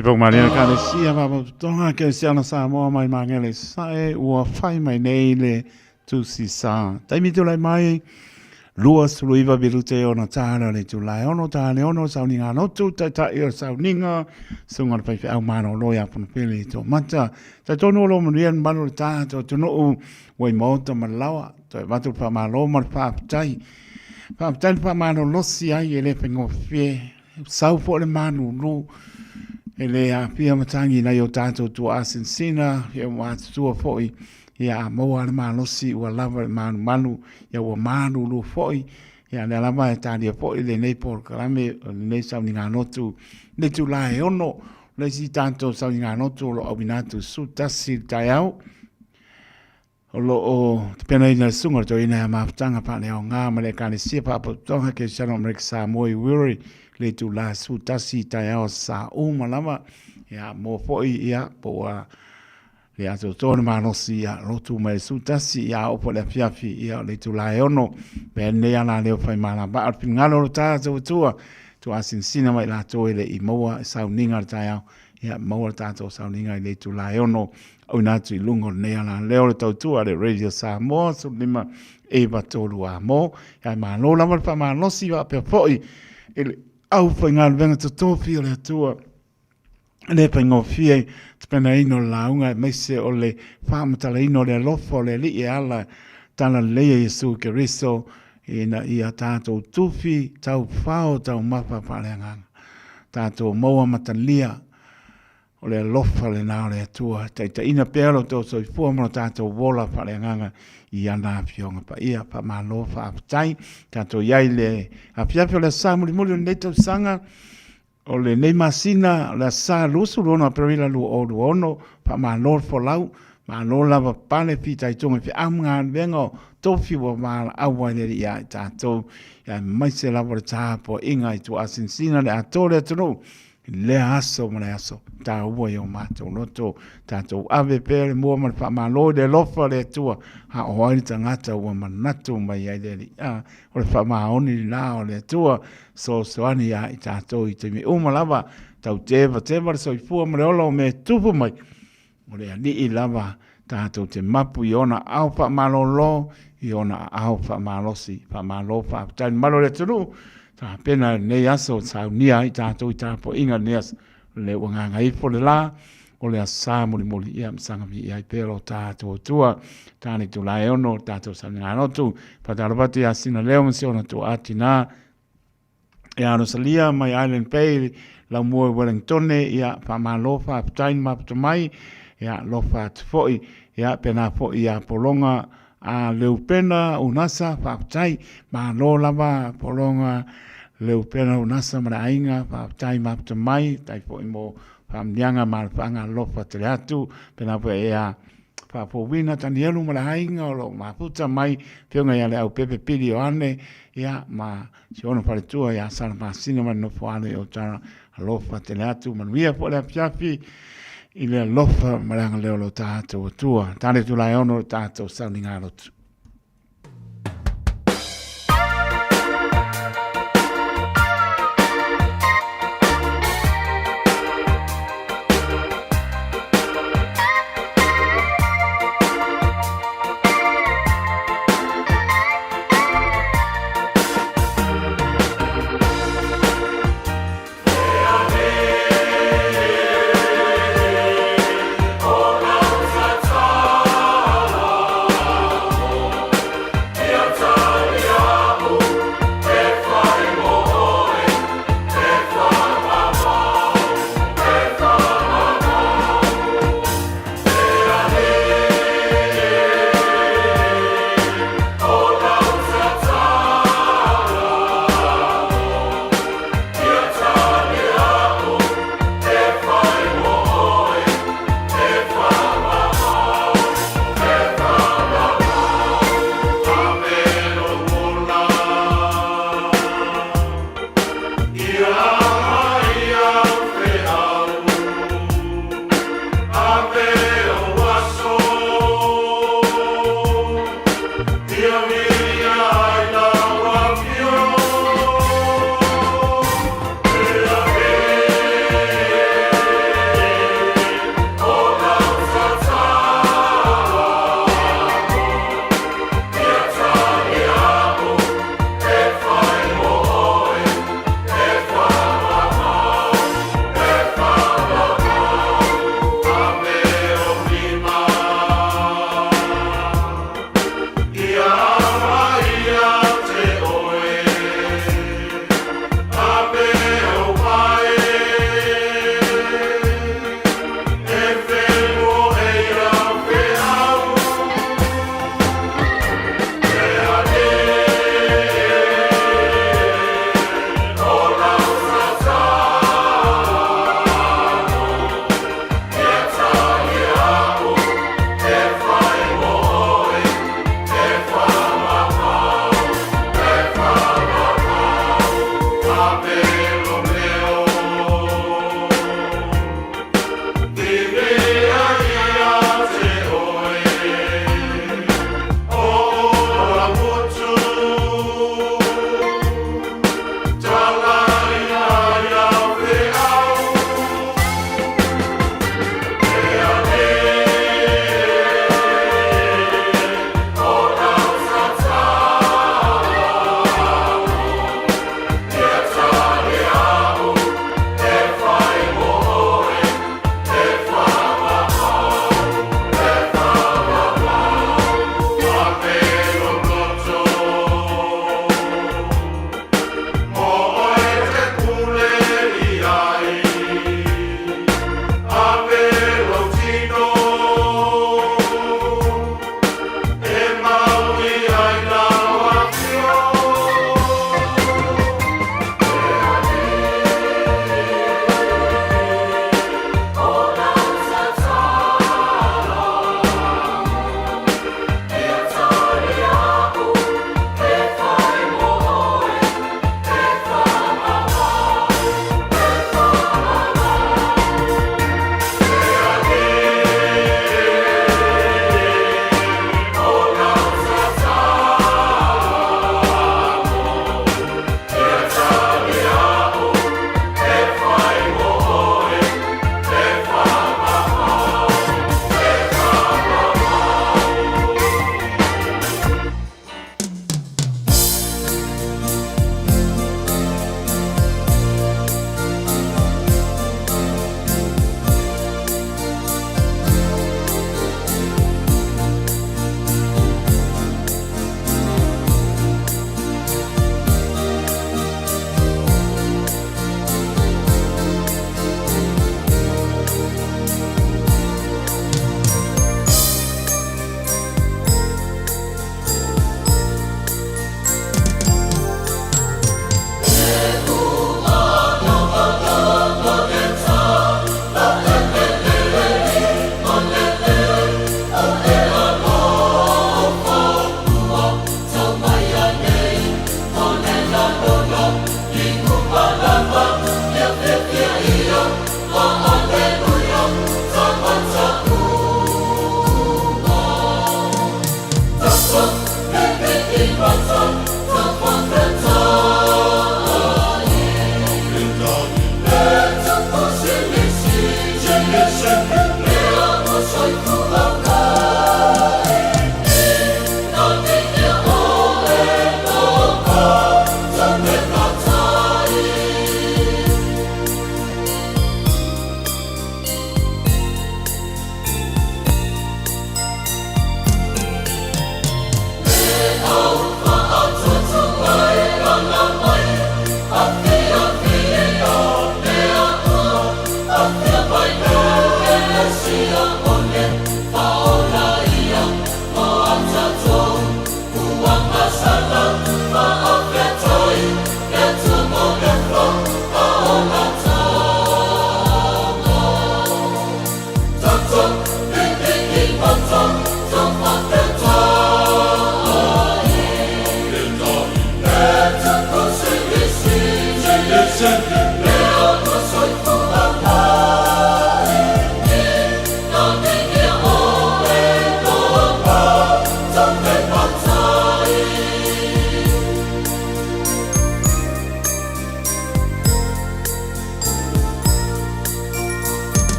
Sipaumalia Ekalesia Faalapotopotoga Kerisiano Samoa mai Magele i Sasae ua fai mai nei le tusi sa. Taimi tulai mai 29 minute ona tāle o le itula e 6 tāle 6 sauniga lotu taitai o sauniga suga o le faifeau malolo ia Fonopele i Toamata. Talitonu o lo o manuia le mamalu o le tatou atunuu ua i maota ma le laoa. Toe avatu le faamalo ma le faafetai. Faafetai le faamalolosi ai e le faigofie. Sau foi le malulu e le aafia matagi i nai o tatou tuaa sinasina ia ua atutua foi ia a maua le malosi ua lava le malumalu ia ua malulu foi ia lea lava e talia foi lenei polokalame o lenei sauniga lotu le itula e 6 le isi tatou sauniga lotu o lo o auina atu i le 11 i le taeao. O lo o tapenaina e le Susuga o le Toeaina ia Mafutaga Faaleaoga ma le Ekalesia Faapotopotoga Kerisiano Amerika Samoa i Wiri le itula 11 i taeao sa uma lava. Ia, mo foi, ia, po ua le atoatoa le malosi, ia, lotu mai le 11, ia, oo foi le afiafi, ia, o le itula e 6, mea lenei ala lea o Faimalava. O le finagalo o lo tatou Atua, tuuasinasina mai latou e le i maua sauniga o le taeao, ia, maua le tatou sauniga i le itula e 6, Auina atu i luga o lenei alaleo le tautua a le Radio Samoa 15 9 3 a mo. Ae malo lava le faamalosi faapea foi i le aufaigaluega totofi o le Atua le faigofie tapenaina o le lauga aemaise o le faamatalaina o le alofa o le Alii e ala talalelei a Iesu Keriso ina ia tatou tufi taufao taumafa faaleagaga tatou maua matalia O le alofa lena o le Atua, taitaiina pea lo outou soifua ma lo tatou ola faaleagaga i ana Afioga Paia. Faamalo, faafetai. Tatou i ai i le afiafi o le aso Sa mulimuli o lenei tausaga, o lenei masina, o le aso Sa 26 Aperila 2026. Faamalo le folau, malo lava pale fitaituga i feau ma galuega o tofi ua valaau ai le Alii ia i tatou, aemaise lava o le tapuaiga i tuaasinasina le atoa o le atunuu I lea aso ma le aso taua i o matou loto, tatou ave pea le mua ma le faamalo i le alofa o le Atua, a o ai le tagata ua manatu mai ai le Alii? A, o le faamaoni lena o le Atua, soasoani ia i tatou i taimi uma lava, tau tevateva le soifua ma le ola o mea e tupu mai, O le Alii lava tatou te mapu i ona aao faamalolo, i ona aao faamalosi. Faamalo faafetai le mamalu o le atunuu, tapena lenei aso saunia ai tatou i tapuaiga lenei aso. O lea ua gagaifo le la, o le aso Sa mulimuli, ia ma saga viia ai pea lo tatou Atua. Tane itula e 6, tatou sauniga lotu, faatalofa atu ia Sina Leo ma si ona tuaa tina, Ia Rosalia mai Island Bay, Laumua i Wellingtone, ia faamalo faafetai le mafuta mai, ia alofa atu foi, ia pena foi ia Pologa a Leupena Unasa, faafetai, malo lava Pologa Leupena Unasa ma le aiga, faafetai mafuta mai, faafetai foi mo faamanuiaga ma alofaaga alofa tele atu, pena foi ia Faafouina Tanielu ma le aiga o lo o mafuta mai, Afioga ia Leaupepe Pili Ioane, ia ma si ona faletua ia Salamasina ma le nofo alo i Otara. Alofa tele atu, manuia foi le afiafi i le alofa ma le agalelei o lo tatou Atua. Tane itula e 6 le tatou sauniga lotu.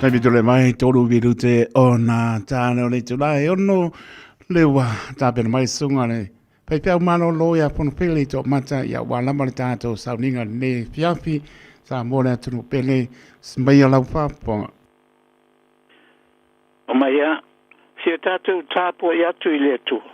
Taimi tole mai tolu virute o nā tāne o le itula e ono le ua tāpena mai sunga le Faifeau malōlō iā Fonopele i toamata ia ua lava le tātou sauniga lenei afiafi Samoa le atunuu pele maia lau faafofoga. Omai a, si o tatou tapuai atu i le Atua.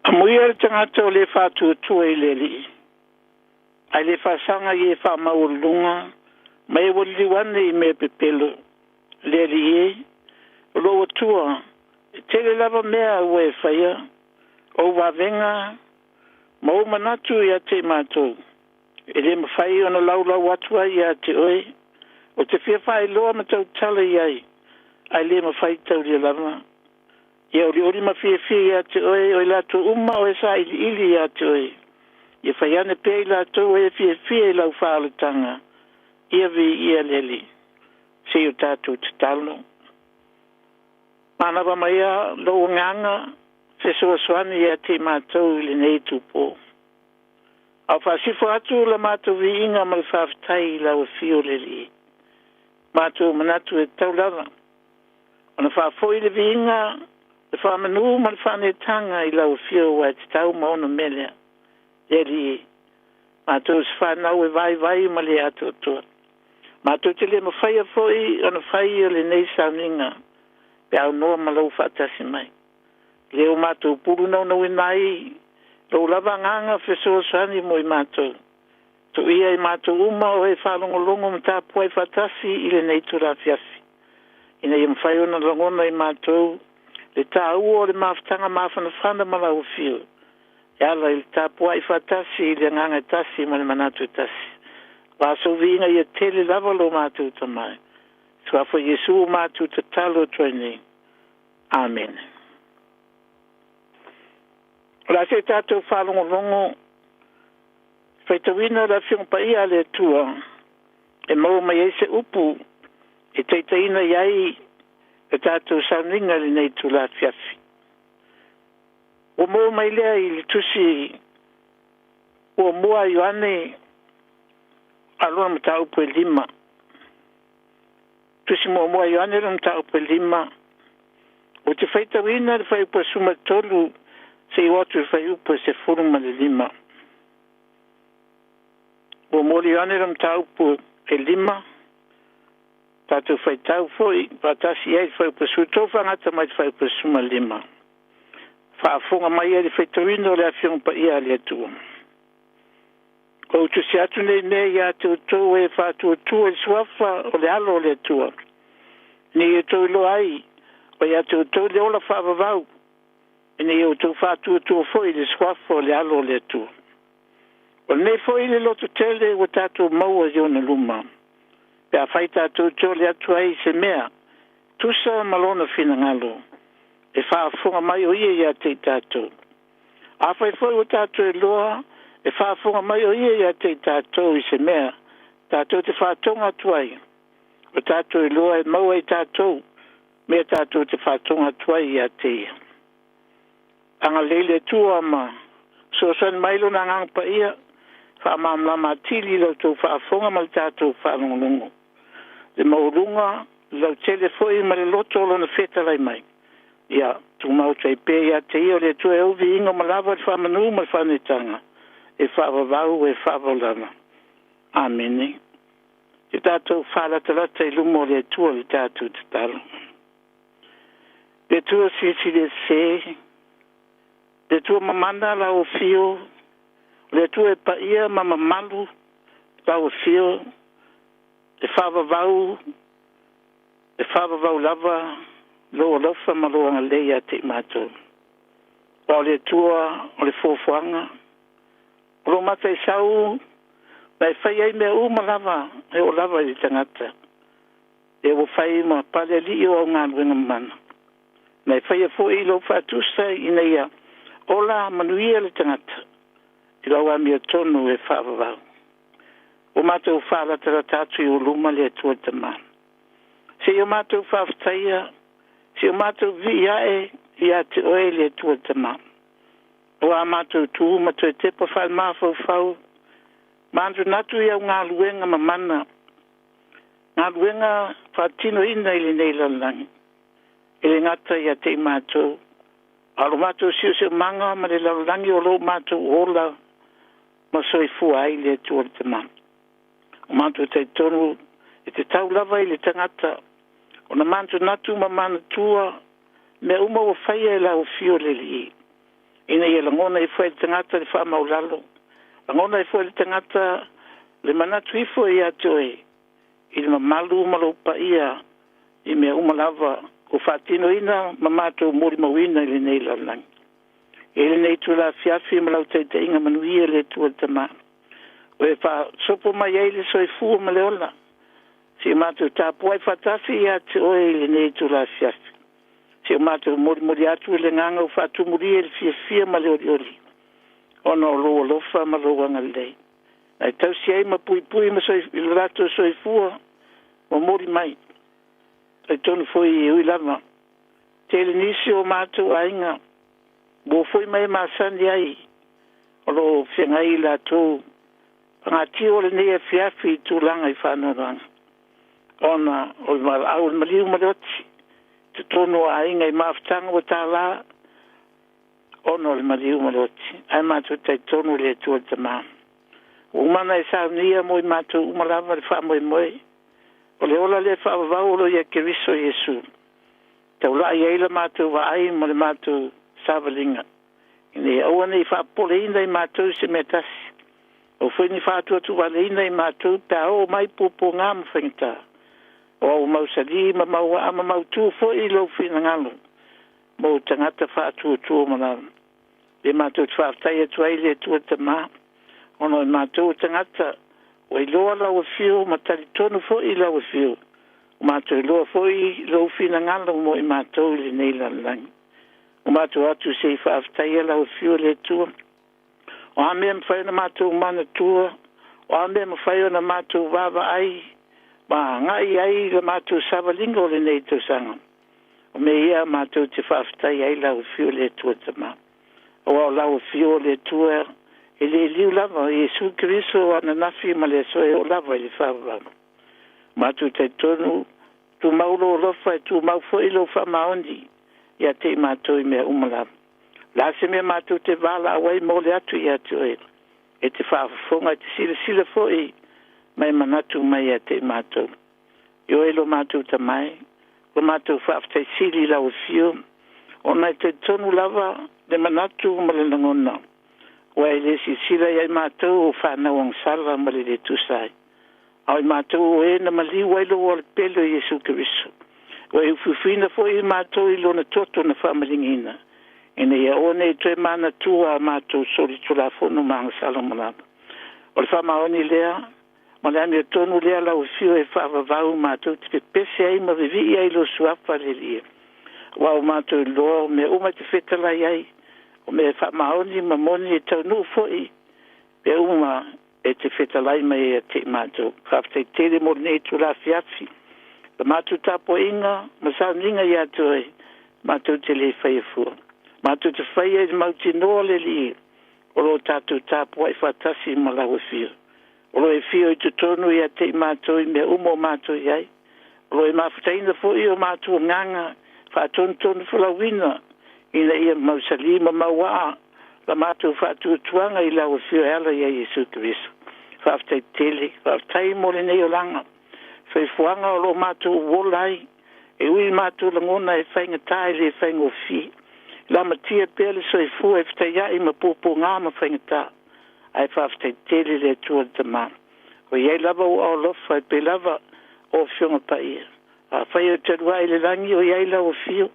Amuia le tagata o le faatuatua i le Alii, ae le faasaga i e faamaualuluga ma e ua liliu ane i mea pepelo. Le Alii e, o lou Atua, e tele lava mea ua e faia, o ou vavega ma ou manatu ia te i matou, e le mafai ona laulau atu ai ia te oe. Ou te fia faailoa ma tautala i ai, ae le mafai taulia lava. Ia olioli ma fiafia ia te oe, o i latou uma o e sailiili ia te oe. Ia fai ane pea i latou e fiafia i lau faaolataga. Ia viia le Alii. Se i o tatou tatalo. Manava maia lou agaga fesoasoani ia te i matou i lenei itupo. A o faasifo atu la matou viiga ma le faafetai i lau afio le Alii. Matou manatu e tatau lava ona faafoi le viiga, le faamanu ma le faaneetaga i lau afio aua e tatau ma ono mea lea. Le Alii e, matou se fanau e vaivai ma le atoatoa. Matou te le mafaia foi ona fai o lenei sauniga pe aunoa ma lou faatasi mai. Lea ua matou pulunaunauna ai lou lava agaga fesoasoani mo i matou. Tuia i matou uma o e faalogologo ma tapuai faatasi i lenei itula afiafi, ina ia mafai ona lagona i matou le taua o le mafutaga mafanafana ma lau afio, e ala i le tapuai faatasi i le agaga e tasi ma le manatu e tasi. Aua sou viiga ia tele lava lo matou Tama. I Suafa o Iesu ua matou tatalo atu ai nei. Amene. O le a se i tatou faalogologo faitauina le Afioga Paia a le Atua e maua mai ai se upu e taitaiina i ai le tatou sauniga i lenei itula afiafi. Ua maua mai lea i le tusi muamua a Ioane a lona mataupu e 5. Tusi muamua a Ioane lona mataupu e 5. Ou te faitauina le fuaiupu e 13 seia oo atu i le fuaiupu e 15. Muamua o Ioane lona mataupu e 5. Tatou faitau foi faatasi i ai le fuaiupu e 13 faagata mai le fuaiupu e 15. Faafofoga mai ai le faitauina o le Afioga Paia a le Atua. Ua ou tusi atu nei mea ia te outou e faatuatua i le suafa o le Alo o le Atua, ina ia outou iloa ai o ia te outou le ola faavavau, ina ia outou faatuatua foi i le suafa o le Alo o le Atua. O lenei foi le lototele ua tatou maua i ona luma, pe afai tatou te ole atu ai i se mea, tusa ma lona finagalo. E faafofoga mai o Ia ia te i tatou. Afai foi ua tatou iloa e faafofoga mai o Ia ia te i tatou i se mea tatou te faatoga atu ai, ua tatou iloa e maua e tatou mea tatou te faatoga atu ai ia te Ia. Agalelei le Atua ma fesoasoani mai Lona Agaga Paia, faamalamalama atili i la outou faafofoga ma le tatou faalogologo, le maualuga, le lautele foi ma le loto o Lona fetalai mai. Ia tumau tai pea ia te Ia o le Atua e ou viiga ma lava le faamanu ma le faaneetaga, e faavavau e faavavau lava. Amene. Ia tatou faalatalata i luma o le Atua le tatou tatalo. Le Atua silisili ese, le Atua mamana lau afio, le Atua e paia ma mamalu lau afio, e faavavau, e faavavau lava lou alofa ma lou agalelei ia te i matou. Aua o le Atua o le foafoaga, o lou mataisau na e fai ai mea uma lava e oo lava i le tagata, e ua fai ma palealii o au galuega mamana. Na e faia foi lou faatusa ina ia ola manuia le tagata i lau amiotonu e faavavau. Ua matou faalatalata atu i ou luma le Atua Tama. Se i o matou faafetaia, se i o matou vivii ae ia te oe le Atua Tama. Ua a matou tu ma toe tepa faale-mafaufau, manatunatu i au galuega mamana, galuega faatinoina i lenei lalolagi. E le gata ia te i matou, a o lo matou siosiomaga ma le lalolagi o lo o matou ola ma soifua ai le Atua le Tama. O matou talitonu e tatau lava i le tagata ona manatunatu ma manatua mea uma ua faia e lau afio le Alii, ina ia lagona ifo ai le tagata le faamaulalo, lagona ifo ai le tagata le manatu ifo ia te oe i le mamalu ma lou paia i mea uma lava ua faatinoina ma matou molimauina i lenei lalolagi. E lenei itula afiafi ma lau taitaiga manuia le Atua le Tama, o e faasopo mai ai le soifua ma le ola, se i matou tapuai faatasi ia te oe i lenei itula afiafi, se i matou molimoli atu i le agaga ua faatumulia i le fiafia ma le olioli, ona o lou alofa ma lou agalelei, na e tausi ai ma puipui ma i lo latou soifua momoli mai. Talitonu foi e ui lava tele nisi o matou aiga ua foi mai e masani ai o lo o feagai i latou pagatia o lenei afiafi i tulaga i faanoanoaga, ona o le valaau o le maliu ma le oti totonu o aiga i mafutaga ua tālā ona o le maliu ma le oti. Ae matou talitonu i le Atua le Tama, ua uma ona e saunia mo i matou uma lava le faamoemoe o le ola le faavavau o lo ia Keriso Iesu, taulai ai la matou vaai ma le matou savaliga, ina ia aua ne i faapopoleina i matou i se mea tasi, aua foi ne i faatuatuvaleina i matou pe a oo mai puapuaga ma faigata, o au mausali ma mauaa ma mautu foi i lou finagalo mo tagata faatuatua ma lava. Le matou te faafetai atu ai le Atua Tama, ona o i matou o tagata ua iloa lau afio ma talitonu foi i lau afio, ua matou iloa foi lou finagalo mo i matou i lenei lalolagi. Ua matou atu se i faafetaia lau afio le Atua. O a mea mafai ona matou manatua, o a mea mafai ona matou vaavaai ma agai ai la matou savaliga o lenei tausaga, o mea ia matou te faafetai ai lau afio le Atua Tama. Aua o lau afio le Atua e le liu lava Iesu Keriso ananafi ma le aso e oo lava i le faavavau. Matou talitonu tumau lou alofa e tumau foi lou faamaoni ia te i matou i mea uma lava. O le a se mea matou te valaau ai mo le atu ia te oe, e te faafofoga, e te silasila foi ma e manatu mai ia te i matou. Ioe lo matou Tama e, lo matou faafetai sili i lau afio, ona e talitonu lava le manatu ma le lagona, ua e le silasila ia i matou o fanau agasala ma le le tusa ai, a o i matou o e na maliu ai lou alepele o Iesu Keriso, ua e ufiufiina foi i matou i lona toto na faamaligiina, ina ia aua ne i toe manatua a matou solitulafono ma agasala uma lava. O le faamaoni lea ma le amiotonu lea lau afio e faavavau matou te pepese ai ma vivii ai lou suafa le Alii. Aua ua matou iloa o mea uma e te fetalai ai, o mea e faamaoni ma moni e taunuu foi mea uma e te fetalai mai ai ia te i matou. Faafetai tele mo lenei itula afiafi, la matou tapuaiga ma sauniga ia te oe, matou te le faia fua. Matou te faia i le mautinoa le Alii o lo o tatou tapuai faatasi ma lau Afio. O lo o e afio i totonu ia te i matou i mea uma o matou i ai. O lo o e mafutaina foi o matou agaga faatonutonu folauina ina ia mausali ma mauaa la matou faatuatuaga i lau Afio e ala ia Iesu Keriso. Faafetai tele, faafetai mo lenei olaga soifuaga o lo o matou ola ai, e ui i matou lagona e faigata e le faigofie, lamatia pea le soifua e fetaiai ma puapuaga ma faigata, ae faafetai tele le Atua le Tama o i ai lava ua alofa e pei lava o Afioga Paia. Afai ou te alu ae i le lagi, o i ai lau afio,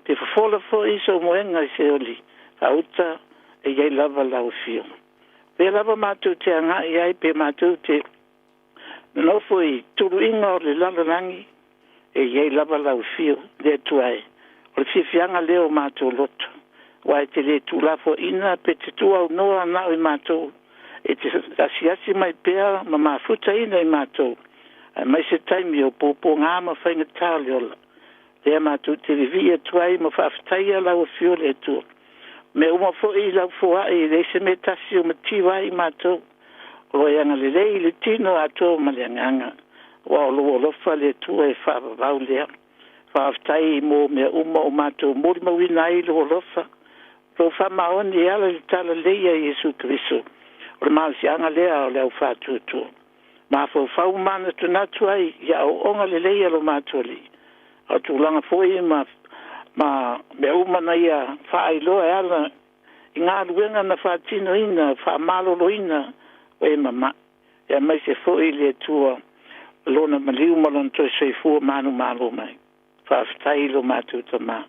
pe fofola foi sou moega i Seoli gauta, e i ai lava lau afio. Lea lava matou te agai ai, pe matou te nonofo i tuluiga o le lalolagi, e i ai lava lau afio le Atua e. O le fiafiaga lea o matou loto, aua e te le tuulafoaiina pe te tuuaunoa na o i matou, e te asiasi mai pea ma mafutaina i matou, aemaise taimi o puapuaga ma faigata o le ola. Lea matou te vivii atu ai ma faafetaia lau afio le Atua. Mea uma foi i lau foai, e leai se mea tasi o mativa ai matou. O lo o e agalelei i le tino atoa ma le agaga, aua o lou alofa le Atua e faavavau lea. Faafetai mo mea uma o matou molimauina ai lou alofa, lou faamaoni e ala i le talalelei a Iesu Keriso. O le malosiaga lea o le au faatuatua. Mafaufau ma manatunatu ai i aoaoga lelei a lo matou Alii, a o tulaga foi ma mea uma na ia faailoa e ala i galuega na faatinoina faamaloloina o e mama'i, aemaise foi le Atua lona maliu ma lona toe soifua manumalo mai. Faafetai i lo matou Tama.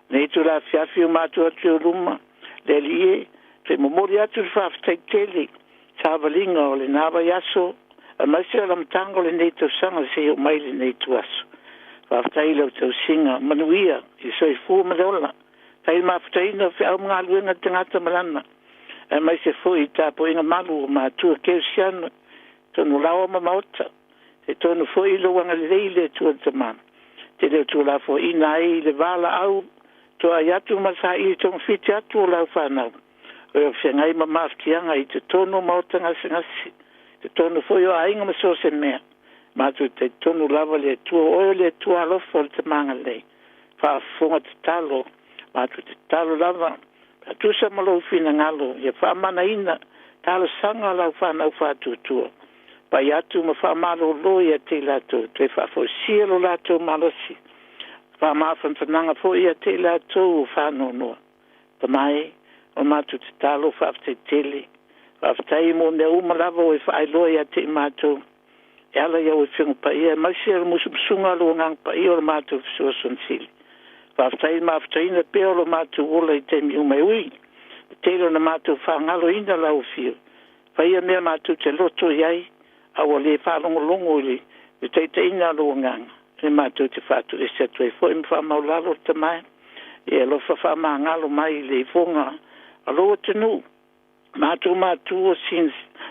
Lenei itula afiafi o matou atu i ou luma, le Alii e, toe momoli atu le faafetai tele savaliga o lena vaiaso, aemaise o le amataga o lenei tausaga seia oo mai lenei ituaso. Faafetai i lau tausiga manuia i le soifua ma le ola. Faafetai i le mafutaina o feau ma galuega a le tagata ma lana, aemaise foi i tapuaiga malu o matua kerisiano totonu o laoa ma maota. Talitonu foi i lou agalelei le Atua le Tama, te le o tuulafoaiina ai le valaau toai atu ma saili togafiti atu o lau fanau o e feagai ma mafatiaga i totonu o maota gasegase, totonu foi o aiga ma so o se mea. Matou te talitonu lava le Atua, o oe o le Atua alofa o le Tama agalelei, faafofoga tatalo, matou te tatalo lava faatusa ma lou finagalo ia faamanaina talosaga a lau fanau faatuatua, pai atu ma faamalolo ia te i latou, toe faafoisia lo latou malosi, faamafanafanaga foi ia te i latou o faanoanoa. Tama e, o matou tatalo, faafetai tele, faafetai mo mea uma lava ua e faailoa ia te i matou e ala i au Afioga Paia, aemaise o le musumusuga a lou Agaga Paia o le matou fesoasoani sili. Faafetai i le mafutaina pea o lo matou ola i taimi uma, e ui i le tele ona matou faagaloina lau afio, faia mea matou te loto i ai, a ua le faalogologo i le taitaiga a lou Agaga, e matou te faatoese atu ai foi ma faamaulalo le Tama e, e alofa faamagalo mai i le ifoga a lou atunuu, matou matua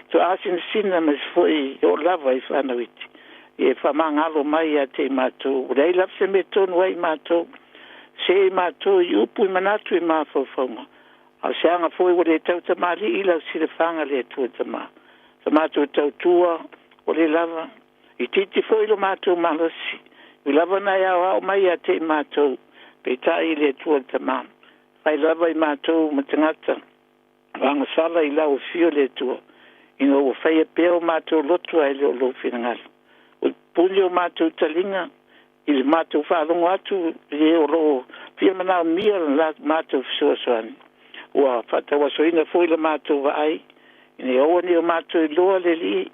toasinasina ma se foi oo lava i fanau iti, e faamagalo mai ia te i matou. Ua leai lava se mea tonu ai matou, se i matou i upu i manatu i mafaufauga, a o se aga foi ua le tautamalii i lau silafaga le Atua Tama. Sa matou tautua ua le lava, itiiti foi lo matou malosi, ui lava na e aoao mai ia te i matou, peitai le Atua le Tama, fai lava i matou ma tagata o agasala i lau afio le Atua, ina ua faia pea o matou loto ae le o lou finagalo. Ua pupuni o matou taliga i le matou faalogo atu i e o loo fia manaomia le matou fesoasoani. Ua faatauasoina foi le matou vaai, ina ia aua ne i o matou iloa le Alii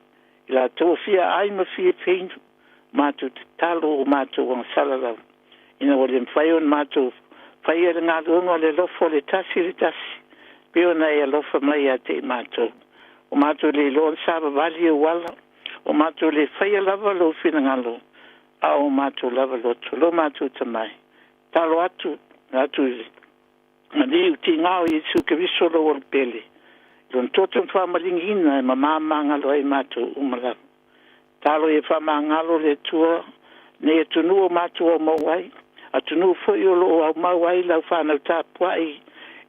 i latou fia ai ma fia feinu. Matou tatalo o matou agasala lava, ina ua le mafai ona matou faia le galuega o le alofa o le tasi i le tasi pei ona e alofa mai ia te i matou. O matou le iloa ona savavali i ou ala, o matou le faia lava lou finagalo, a o matou lava loto, lo matou tamai. Talo atu Manatu i maliu tigā o Iesu Keriso lou ola pele, i lona toto na faamaligiina e mamāmāgalo ai matou uma lava. Talo ia faamagalo le Atua nei atunuu o matou aumau ai, atunuu foi o loo aumau ai lau fanau tapuai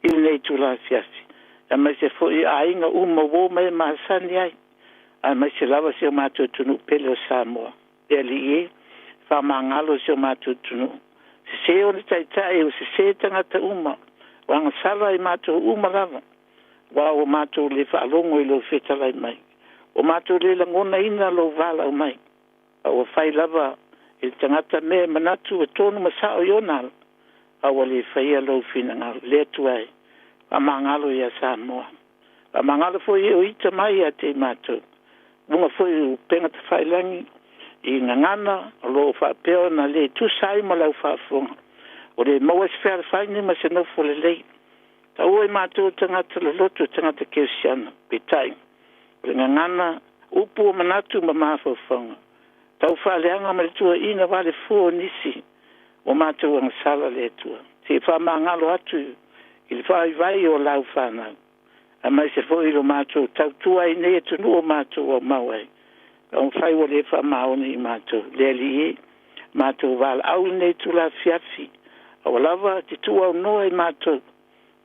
i lenei itula afiafi, aemaise foi aiga uma uo ma e masani ai, aemaise lava si o matou atunuu pele o Samoa. Le Alii e, faamagalo si o matou atunuu. Sesē ona taitai, ua sesē tagata uma, ua agasala i matou uma lava, aua ua matou le faalogo i lou fetalai mai, ua matou le lagonaina lou valaau mai, a ua fai lava e le tagata mea e manatu e tonu ma sao i ona ala, a ua le faia lou finagalo. Le Atua e, faamagalo ia Samoa. Faamagalo foi e o ita mai ia te i matou. Luga foi o upega tafailagi i gagana o loo faapea ona le tusa ai ma lau faafofoga, ua le maua se fealofani ma se nofo lelei. Taua i matou tagata loloto, tagata kerisiano, peitai o le gagana, upu o manatu ma mafaufauga taufaaleaga ma le tuuaiina vale fua o nisi, ua matou agasala. Le Atua, se i faamagalo atu i le vaivai o lau fanau, aemaise foi lo matou tautua ai nei atunuu o matou aumau ai, fai ua le faamaoni i matou. Le Alii e, matou valaau i lenei itula afiafi, aua lava te tuuaunoa i matou,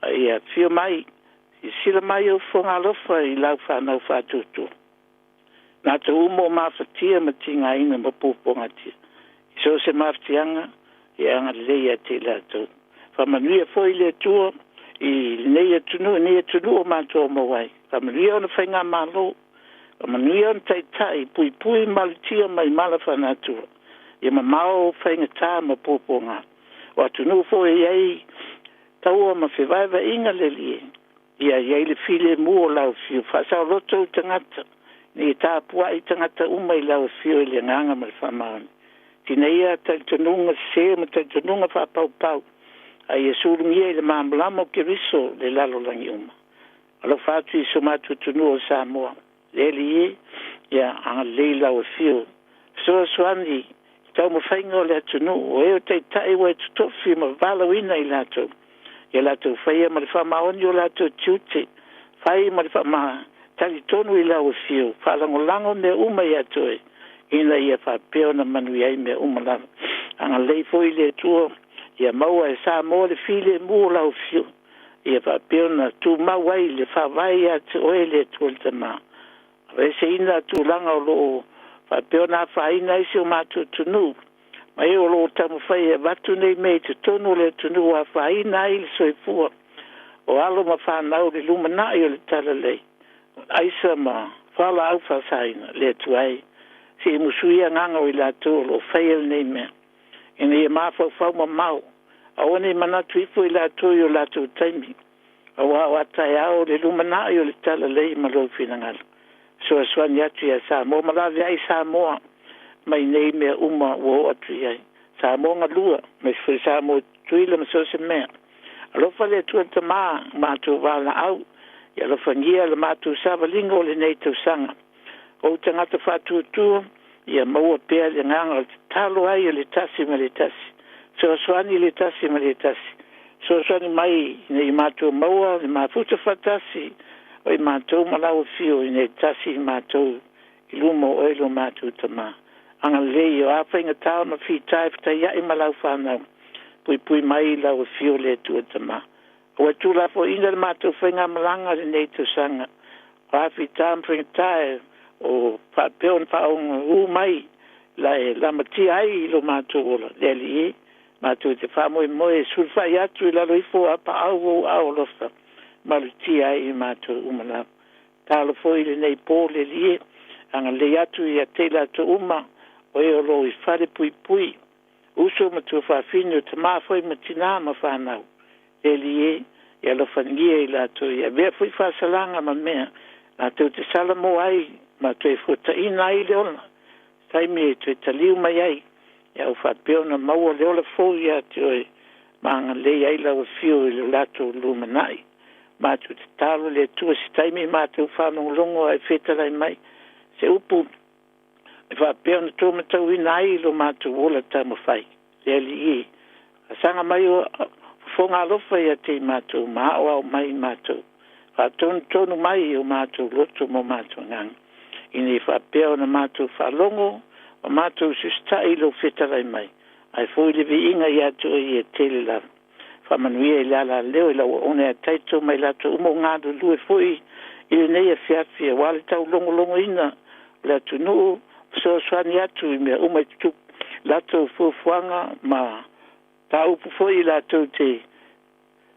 a ia afio mai, silasila mai ou fofoga i lau fanau faatuatua, matou uma o mafatia ma tigaina ma puapuagatia i so o se mafatiaga. Ia agalelei ia te i latou. Faamanuia foi le Atua i lenei atunuu, nei atunuu o matou aumau ai. Faamanuia ona faigamalo, faamanuia ona taitai, puipui ma malutia mai mala faalenatura, ia mamao faigata ma puapuaga. O atunuu foi e i ai taua ma fevaevaaiga, le Alii e, ia i ai le filemu o lau afio, faasaoloto ou tagata, ina ia tapuai tagata uma i lau afio i le agaga ma le faamaoni. Tineia talitonuga sesē ma talitonuga faapaupau, a ia sulugia i le malamalama o Keriso le lalolagi uma. Alofa atu i so matou atunuu o Samoa. Le Alii e, ia agalelei lau afio, fesoasoani i taumafaiga o le atunuu, o e o taitai ua e totofi ma valaauina i latou, ia latou faia ma le faamaoni o latou tiute, fai ma le talitonu i lau afio, faalagolago mea uma ia te oe, ina ia faapea ona manuia ai mea uma lava. Agalelei foi le Atua ia maua e Samoa le filemu o lau afio, ia faapea ona tumau ai le faavae ia te oe le Atua le Tama. Aveeseina tulaga o loo faapea ona afaina ai si o matou atunuu, ma e o loo taumafai e avatu nei mea i totonu o le atunuu, afaina ai le soifua o alo ma fanau i le lumanai o le talalelei, aisa ma fualaau faasaina. Le Atua e, se i musuia agaga o i latou o loo faia lenei mea, ina ia mafaufau mamao, aua ne i manatu ifo i latou i o latou taimi, aua o a taeao le lumanai o le talalelei ma lou finagalo. Fesoasoani atu ia Samoa ma laveai Samoa mai nei mea uma ua oo atu i ai Samoa galua, aemaise foi Samoa Tutuila ma so o se mea. Alofa le Atua Tamā, matou valaau, ia alofagia le matou savaliga o lenei tausaga. Ou tagata faatuatua, ia maua pea le agaga o le tatalo ai o le tasi ma le tasi, fesoasoani le tasi ma le tasi, fesoasoani mai ina ia matou maua le mafuta faatasi o i matou ma lau afio, ina ia tasi i matou i luma o oe lo matou Tamā. Agalelei o a faigata ma fita e fetaiai ma lau fanau, puipui mai lau afio le Atua Tamā. Ua tuulafoaiina le matou faigamalaga lenei tausaga, o a fita ma faigata e o faapea ona faaogaū mai la e lamatia ai i lo matou ola. Le Alii e, matou te faamoemoe e sulufai atu i lalo ifo o apaau o ou aao alofa, malutia ai i matou uma lava. Talo foi i lenei po, le Alii e, agalelei atu ia te i latou uma o e o loo i fale puipui, uso ma tuafafine, o tamā foi ma tinā ma fanau. Le Alii e, ia alofagia i latou, ia avea foi faasalaga ma mea latou te salamo ai ma toe fuataina ai le ola taimi e toe taliu mai ai, ia ua faapea ona maua le ola fou ia te oe, ma agalelei ai lau afio i le latou lumanai. Matou tatalo le Atua, se taimi matou faalogologo ae fetalai mai se upu e faapea ona tuumatauina ai lo matou ola taumafai. Le Alii e, fasaga mai o Fofoga alofa ia te i matou ma aoao mai i matou. Faatonutonu mai i o matou loto ma o matou agaga, ina ia faapea ona matou faalogo ma matou usiusitai i lou fetalai mai, ae foi le viiga ia te oe ia e tele lava. Faamanuia i le alaleo i lau auauna ia Taito ma i latou uma o galulue foi i lenei afiafi aua le taulogologoina o le atunuu, fesoasoani atu i mea uma e tutupu, latou fuafuaga ma mataupu foi latou te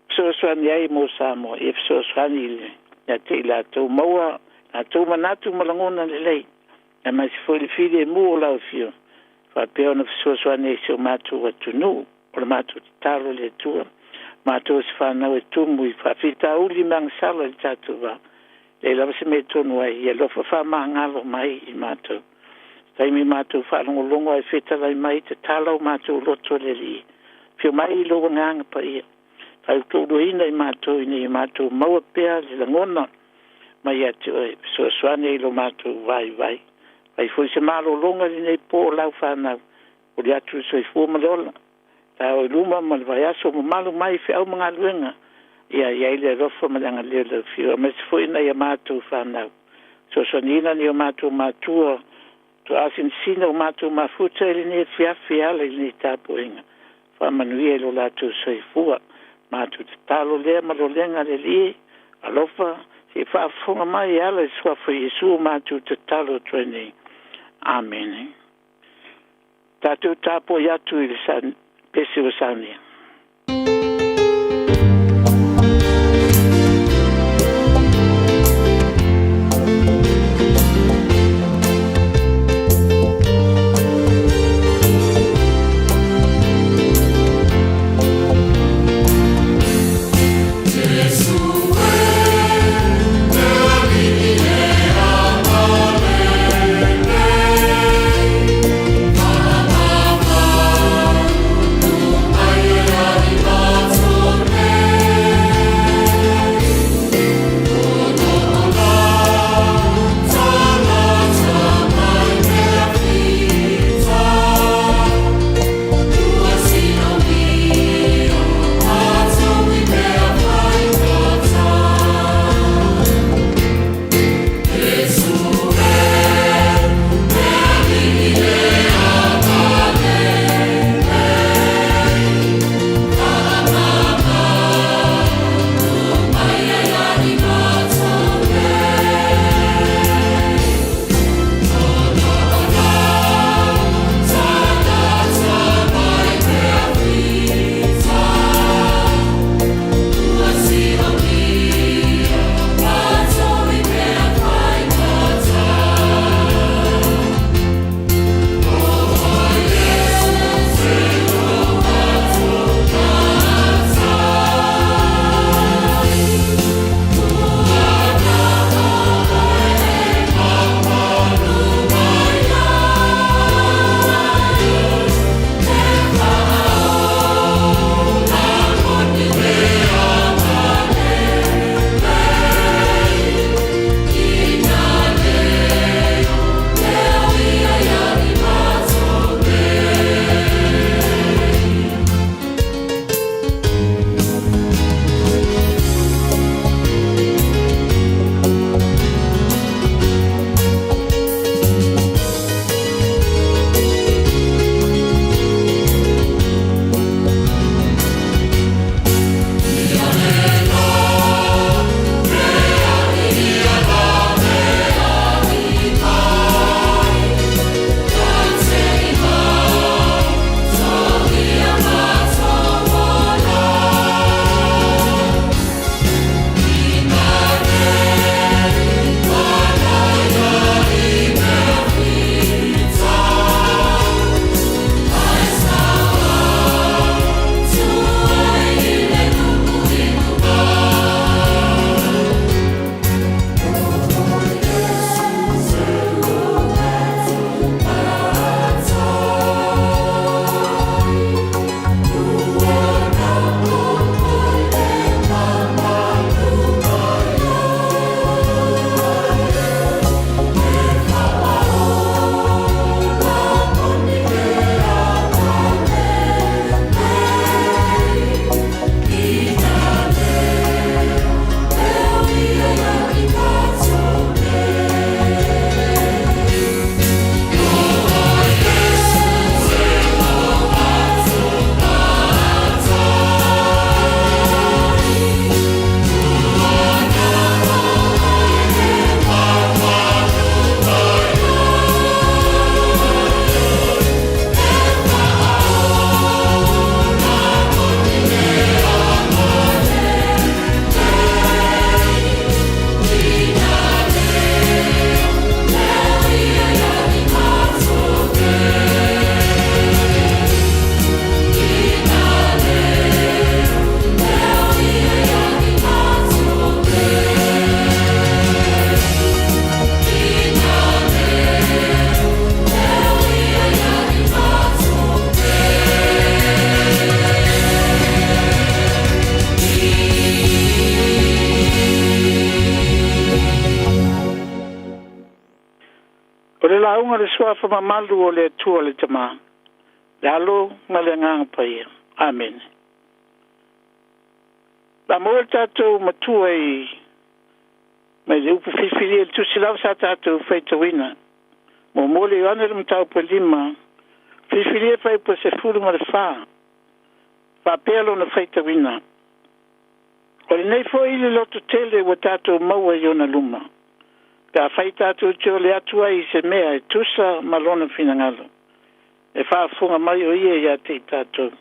fesoasoani ai mo Samoa, ia fesoasoani ia te i latou, maua latou manatu ma lagona lelei, aemaise foi le filemu o lau Afioga, faapea ona fesoasoani ai i si o matou atunuu. O le matou tatalo i le Atua, matou o se fanau e tumu i faafitauli ma agasala i le tatou va, leai lava se mea e tonu ai, ia alofa faamagalo mai i matou. Taimi matou faalogologo ae fetalai mai, tatala o matou loto e le Alii, afio mai i lou Agaga Paia, fautuaina i matou ina ia matou maua pea le lagona mai ia te oe, fesoasoani i lo matou vaivai. Fai foi se malologa i lenei po o lau fanau, momoli atu le soifua ma le ola, taeao i luma ma le vaiaso mamalu mai feau ma galuega, ia i ai le alofa ma le agalelei o lau Afioga, aemaise foi nai a matou fanau. Fesoasoaniina nai o matou matua faatoa sinasina ua matou mafuta i lenei afiafi e ala i lenei tapuaiga, faamanuia i lo latou soifua. Matou tatalo lea ma lolega le Alii, alofa se i faafofoga mai e ala i le suafa o Iesu matou tatalo atu ai nei. Amene. Tatou tapuai atu i le pese ua saunia. luga o le Suafa mamalu o le Atua le Tama, le Alo ma le Agaga Paia. Amene. La maua le tatou matua i mai le upu filifilia i le tusi lava sa tatou faitauina. Muamua le Ioane le mataupu e 5, filifilia fuaiupu e 14, faapea lona faitauina. O lenei foi le lototele ua tatou maua i ona luma, pe afai tatou te ole atu ai i se mea e tusa ma lona finagalo, e faafofoga mai o ia ia te i tatou.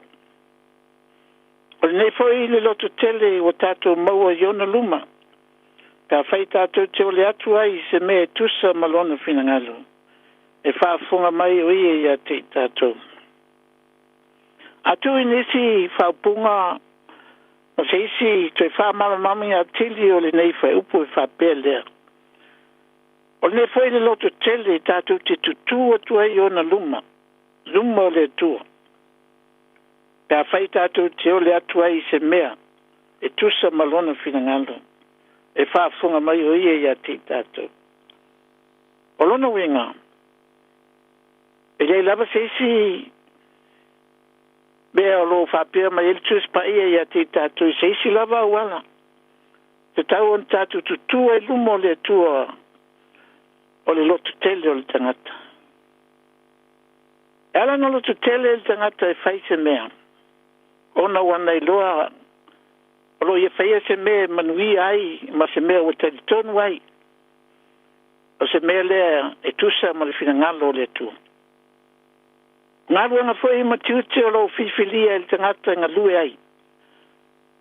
O lenei foi le lototele ua tatou maua i ona luma, pe afai tatou te ole atu ai i se mea e tusa ma lona finagalo, e faafofoga mai o ia ia te i tatou. A tuu i nisi faaupuga ma se isi toe faamalamalamaina atili o lenei fuaiupu e faapea lea. O lenei foi le lototele tatou te tutū atu ai i ona luma, luma o le Atua, pe afai tatou te ole atu ai i se mea e tusa ma lona finagalo, e faafofoga mai o ia ia te i tatou. O lona uiga, e leai lava se isi mea o lo o faapea mai ai le Tusi Paia ia te i tatou i se isi lava auala, tatau ona tatou tutū ai i luma o le Atua o le lototele o le tagata. E ala ona lototele le tagata e fai se mea, ona ua na iloa o lo o ia faia se mea e manuia ai ma se mea ua talitonu ai, o se mea lea e tusa ma le finagalo o le Atua. O galuega foi ma tiute o lo o filifilia e le tagata e galue ai.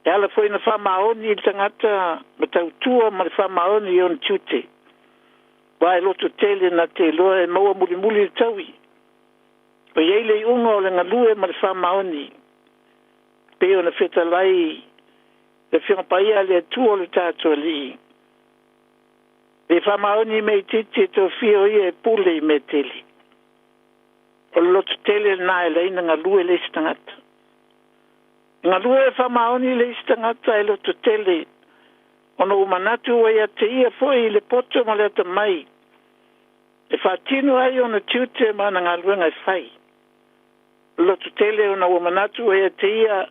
E ala foi na faamaoni i le tagata ma tautua ma le faamaoni i ona tiute, aua e lototele na te iloa e maua mulimuli le taui. O i ai le iuga o le galue ma le faamaoni, pei ona fetalai le Afioga Paia a le Atua o le tatou Alii. Le faamaoni i mea itiiti e tofia o ia e pule i mea tele. O le lototele lena e ala ai ona galue le isi tagata. E galue e faamaoni le isi tagata e lototele, ona ua manatu ua ia te ia foi le poto ma le atamai e faatino ai ona tiute ma ana galuega e fai. O le lototele ona ua manatu ua ia te ia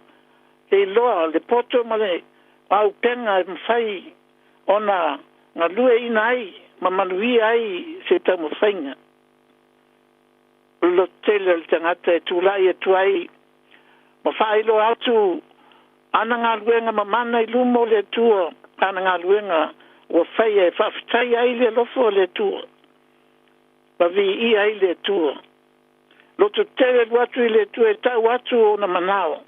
le iloa le poto ma le auupega e mafai ona galueaiina ai ma manuia ai se taumafaiga. O le lototele o le tagata e tulai atu ai ma faailoa atu ana galuega mamana i luma o le Atua, ana galuega ua faia e faafetaia ai le alofa o le Atua ma viia ai le Atua. Lototele alu atu i le Atua e tau atu ona manao,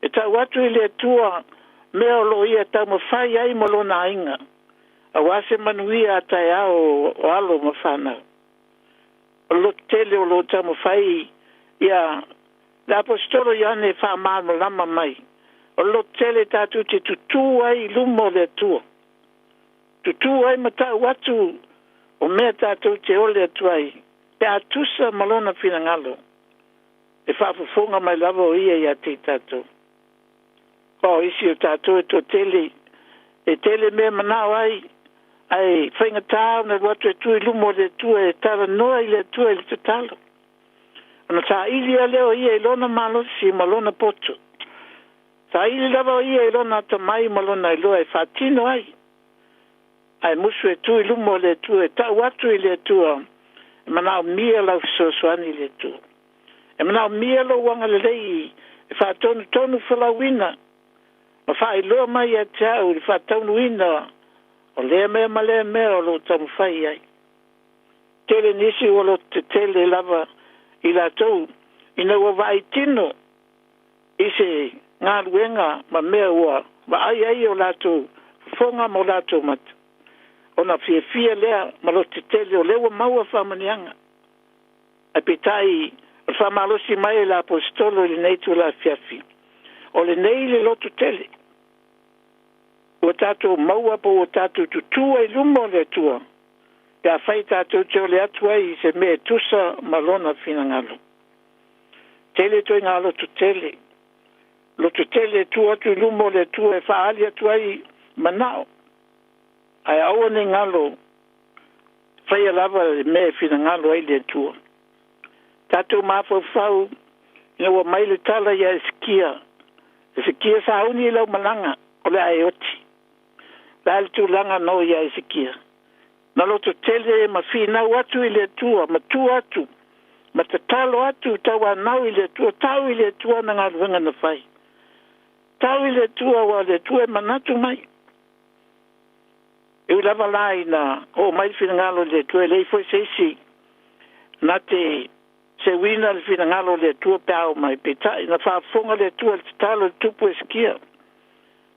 e tau atu i le Atua mea o lo o ia taumafai ai ma lona aiga, aua se manuia a taeao o alo ma fanau. O le lototele o lo o taumafai ia le Aposetolo Ioane e faamalamalama mai, o le lototele tatou te tutū ai i luma o le Atua, tutū ai ma tau atu o mea tatou te ole atu ai, pe a tusa ma lona finagalo, e faafofoga mai lava o ia ia te i tatou. O isi o tatou e toatele, e tele mea manao ai, ae faigata ona alu atu e tu i luma o le Atua e talanoa i le Atua i le tatalo. Ona saili lava lea o ia i lona malosi ma lona poto. Saili lava o ia i lona atamai ma lona iloa e faatino ai. Ae musu e tu i luma o le Atua e tau atu i le Atua, e manaomia lau fesoasoani i le Atua. E manaomia lou agalelei e faatonutonu folauina ma faailoa mai ia te au i le faataunuina o lea mea ma lea mea o lo o taumafai ai. Tele nisi ua lototetele lava i latou ina ua vaai tino i se galuega ma mea ua vaai ai o latou fofoga ma o latou mata, ona fiafia lea ma lototetele o lea ua maua faamanuiaga. Ae peitai o le faamalosi mai e le Aposetolo i lenei itula afiafi, o lenei le lototele ua tatou maua po ua tatou tutū ai i luma o le Atua, pe afai tatou te ole atu ai i se mea e tusa ma lona finagalo. Tele ituaiga lototele, lototele e tu atu i luma o le Atua e faaali atu ai manao, ae aua ne i galo. Faia lava le mea e finagalo ai le Atua. Tatou mafaufau ina ua mai le tala ia Esekia, Esekia sauni i lau malaga, o le a e oti. O le a le tulaga na oo ia Esekia? Na loto tele ma finau atu i le Atua, ma tu atu, ma tatalo atu, tauanau i le Atua, tau i le Atua na galuega na fai. Tau i le Atua, aua o le Atua e manatu mai. E ui lava la ina oo mai le finagalo o le Atua, e leai foi se isi na te seuina le finagalo o le Atua pe a oo mai. Peitai, na faafofoga le Atua i le tatalo i le tupu Esekia.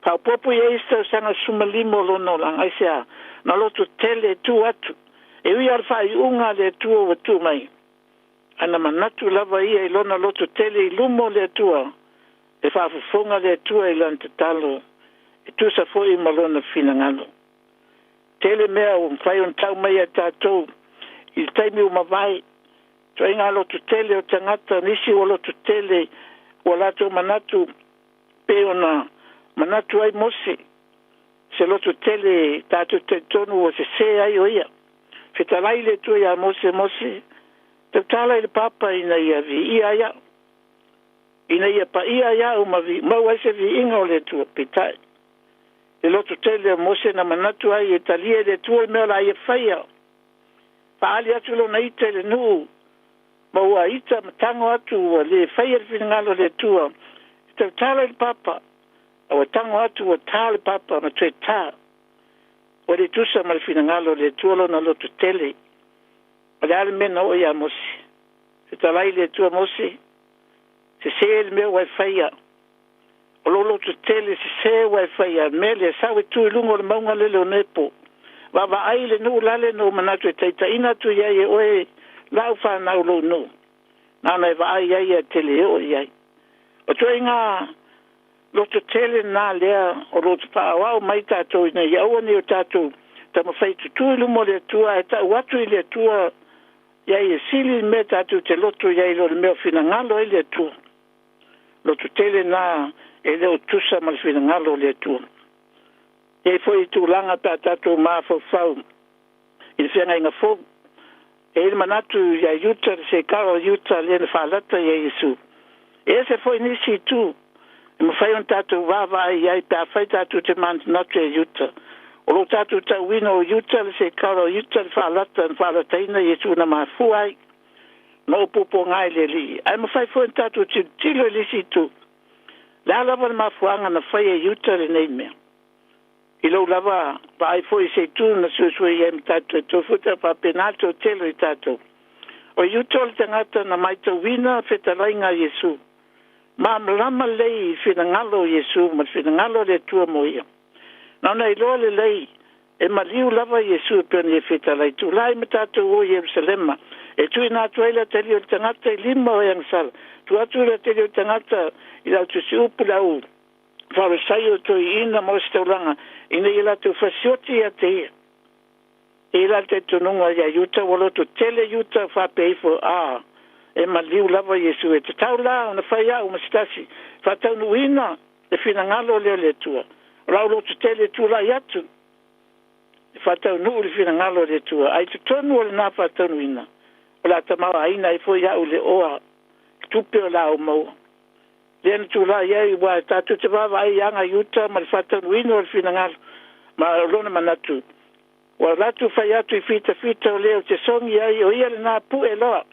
Faaopoopo i ai isi tausaga 15 o lona olaga. Aisea? Na loto tele e tu atu. E ui lava i le faaiuga a le Atua ua tuu mai, ae na manatu lava ia i lona loto tele i luma o le Atua, e faafofoga le Atua i lana tatalo, e tusa foi ma lona finagalo. Tele mea ua mafai ona tau mai ia tatou i le taimi ua mavae, ituaiga loto tele o tagata, nisi ua loto tele ua latou manatu pei ona manatu ai Mose, se loto tele tatou talitonu ua sesē ai o ia. Fetalai le Atua iā Mose, Mose, tautala i le papa ina ia viia ai au, ina ia paia ai au ma maua ai se viiga o le Atua. Peitai, le loto tele o Mose na manatu ai e talia e le Atua le mea o le a ia faia. Faaali atu lona ita i le nuu, ma ua ita ma tago atu ua le faia le finagalo o le Atua, e tautala i le papa, a ua tago atu ua ta le papa ma toe ta. Ua le tusa ma le finagalo o le Atua lona loto tele. O le a le mea na oo iā Mose? Fetalai le Atua, Mose, sesē le mea ua e faia. O lou loto tele sesē ua e faia. Le mea lea, sau e tu i luga o le mauga lele o Nepo. Vaavaai i le nuu lale na ou manatu e taitaiina atu i ai e oe lau fanau lou nuu. Na ona e vaai ai ae te le oo i ai. O ituaiga loto tele na lea o lo o faaauau mai tatou ina ia aua ne i o tatou taumafai e tutū i luma o le Atua ae tau atu i le Atua ia ia sili le mea tatou te loto i ai i lo le mea o finagalo ai le Atua. Loto tele na e le o tusa ma le finagalo o le Atua. E i ai foi tulaga pe a tatou mafaufau i le feagaiga fou. E i ai le manatu ia Iuta, le seikara o Iuta lea na faalata ia Iesu. E ese foi nisi itu e mafai ona tatou vaavaai i ai pe afai tatou te manatunatu ia Iuta. O lo tatou tauina o Iuta, le seikara o Iuta, le faalata na faalataina Iesu na mafua ai na opuopuaga i le Alii. Ae mafai foi ona tatou tilotilo i le isi itu. Le a lava le mafuaaga na fai e Iuta lenei mea? I lou lava vaai foi i se itu na suesue i ai ma tatou tofuta, faapena le toatele o i tatou. O Iuta o le tagata na maitauina fetalaiga a Iesu. Malamalama lelei i finagalo o Iesu ma le finagalo o le Atua mo ia. Na ona iloa lelei e maliu lava Iesu e pei ona ia fetalai. Tulai ma tatou o i Ierusalema e tuuina atu ai le atalii o le tagata i lima o e agasala. Tuu atu le atalii o le tagata i le au tusiupu, le au Farisai o toeaiina ma ositaulaga ina ia latou fasioti ia te ia. E i la le talitonuga ia Iuta ua loto tele Iuta faapea ifo, A, e maliu lava Iesu, e tatau la ona fai au ma se tasi, faataunuuina le finagalo lea o le Atua. O lau loto tele e tulai atu e faataunuu le finagalo o le Atua, ae i totonu o lena faataunuuina, o le a tamaoaiina ai foi au i le oa tupe o le a ou maua. Lea na tulai ai, aua tatou te vaavaai i aga i uta ma le faataunuuina o le finagalo, ma o lona manatu, ua alu atu fai atu i fitafita o le ou te sogi ai, o ia lena pue loa.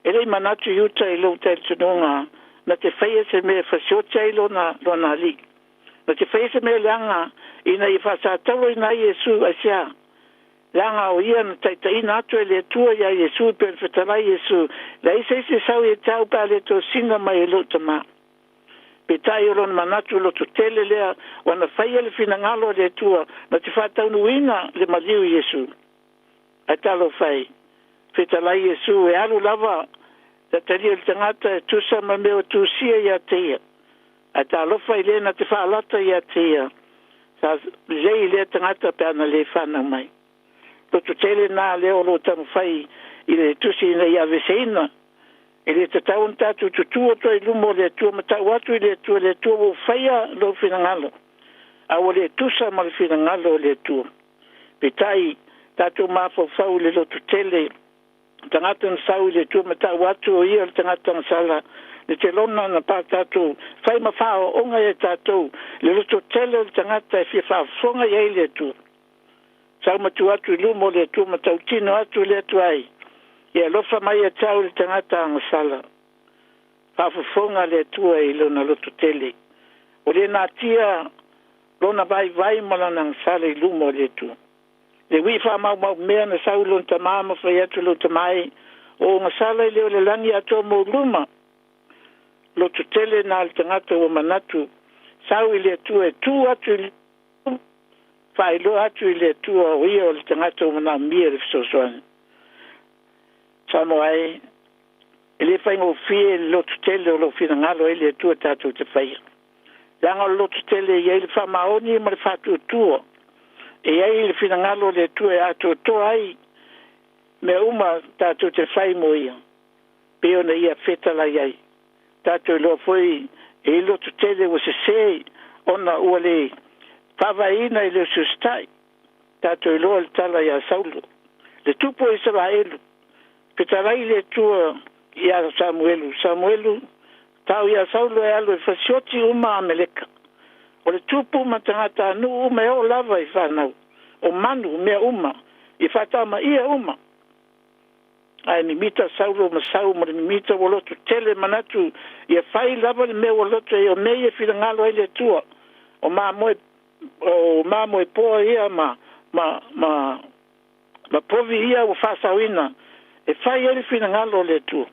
E le i manatu i uta i lou talitonuga na te faia se mea e fasioti ai lona, lona alii. Na te faia se mea leaga ina ia faasatauaina ai Iesu, aisea? Leaga o ia na taitaiina atu e le Atua iā Iesu e pei ona fetalai Iesu, Leai se isi e sau ia te au pe a le tosina mai e lou Tamā. Peitai o lona manatu loto tele lea ua na faia le finagalo a le Atua na te faataunuuina le maliu i Iesu. Ae talofa e, fetalai Iesu e alu lava le atalia o le tagata e tusa ma mea ua tusia ia te ia. Ae talofa i le na te faalata ia te ia, sa lelei i lea tagata pe ana le fanau mai. Loto tele nā lea o lo o taumafai i le tusi ina ia aveseina. E le tatau ona tatou tutū atu ai i luma o le Atua ma tau atu i le Atua, Le Atua ua ou faia lou finagalo, a ua le tusa ma le finagalo o le Atua. Peitai, Tatou mafaufau i le lototele, tagata na sau i le Atua ma tau atu o ia o le tagata agasala, le telona na pa tatou fai ma faaooga ia tatou, le lototele o le tagata e fia faafofoga i ai le Atua. Sau ma tu atu i luma o le Atua ma tautino atu i le Atua ai, ia alofa mai ia te au le tagata agasala. Faafofoga le Atua i lona lototele. Ua le natia lona vaivai ma lana agasala i luma o le Atua. Le uii faamaumaumea na sau i lona tamā ma fai atu lou tamā e, o agasala i le o le lagi atoa mou luma. Lototele na le tagata ua manatu sau i le Atua e tu atu i luma, faailoa atu i le Atua o ia o le tagata ua manaomia le fesoasoani. Samoa e, e le faigofie le lototele o lou finagalo ai le Atua tatou te faia. Leaga o le lototele e i ai le faamaoni ma le faatuatua. E i ai le finagalo o le Atua e atoatoa ai mea uma tatou te fai mo ia, pei ona ia fetalai ai. Tatou iloa foi e i ai lototele ua sese ona ua le faavaeina i le usiusitai. Tatou iloa le tala ia Saulo, le tupu o Isaraelu, fetalai le Atua ia Samuelu, Samuelu, tau ia Saulo e alu e fasioti uma Ameleka. O le tupu ma tagatanuu uma e oo lava i fanau, o manu, mea uma, i faatamaia uma. Ae mimita Saulo ma sau ma le mimita ua loto tele manatu ia fai lava le mea ua loto ai o mea ia finagalo ai le Atua. O mamoe, o mamoe poa ia ma, ma, ma, ma povi ia ua faasaoina e fai ai le finagalo o le Atua.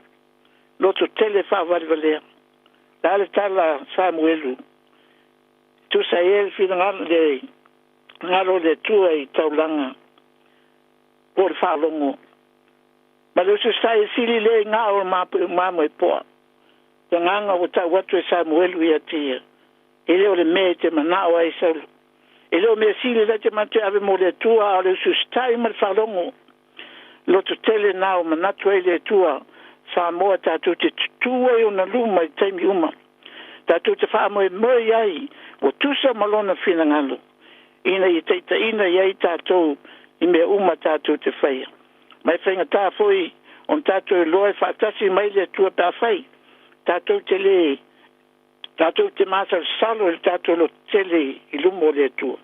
Loto tele faavalevalea. Le a le tala Samuelu? Tusa ai le finagalo le galo o le Atua i taulaga po o le faalogo. Ma le usiusitai e sili lea i gao o mamoe poa. Le agaga ua tau atu e Samuelu ia te ia. E le o le mea e te manao ai Saulo. E le o mea sili la te manatu e ave mo le Atua, a o le usiusitai ma le faalogo. Loto tele na o manatu ai le Atua Samoa tatou te tutū ai ona luma i taimi uma. Tatou te faamoemoe ai ua tusa ma lona finagalo ina ia taitaiina i ai tatou i mea uma tatou te faia. Ma e faigata foi ona tatou iloa e faatasi mai le Atua pe afai tatou te le tatou te masalosalo i le tatou lototele i luma o le Atua.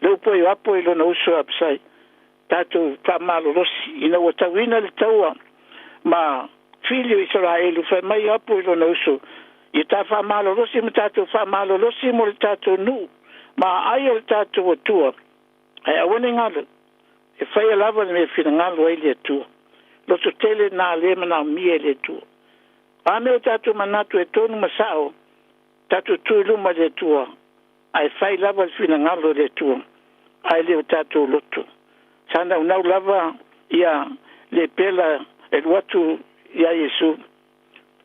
Le upu ai o Apo i lona uso a Apsai, tatou faamalolosi ina ua tauina le taua ma fili o Isaraelu, fai mai Apo i lona uso, ia ta faamalolosi ma tatou faamalolosi mo le tatou nuu ma aai o le tatou Atua, ae aua ne i galo, e faia lava le mea e finagalo ai le Atua. Lototele na le manaomia e le Atua. O a mea o tatou manatu e tonu ma sao, tatou tu i luma i le Atua, ae fai lava le finagalo o le Atua, ae le o tatou loto. Sa naunau lava ia le pela e alu atu ia Iesu,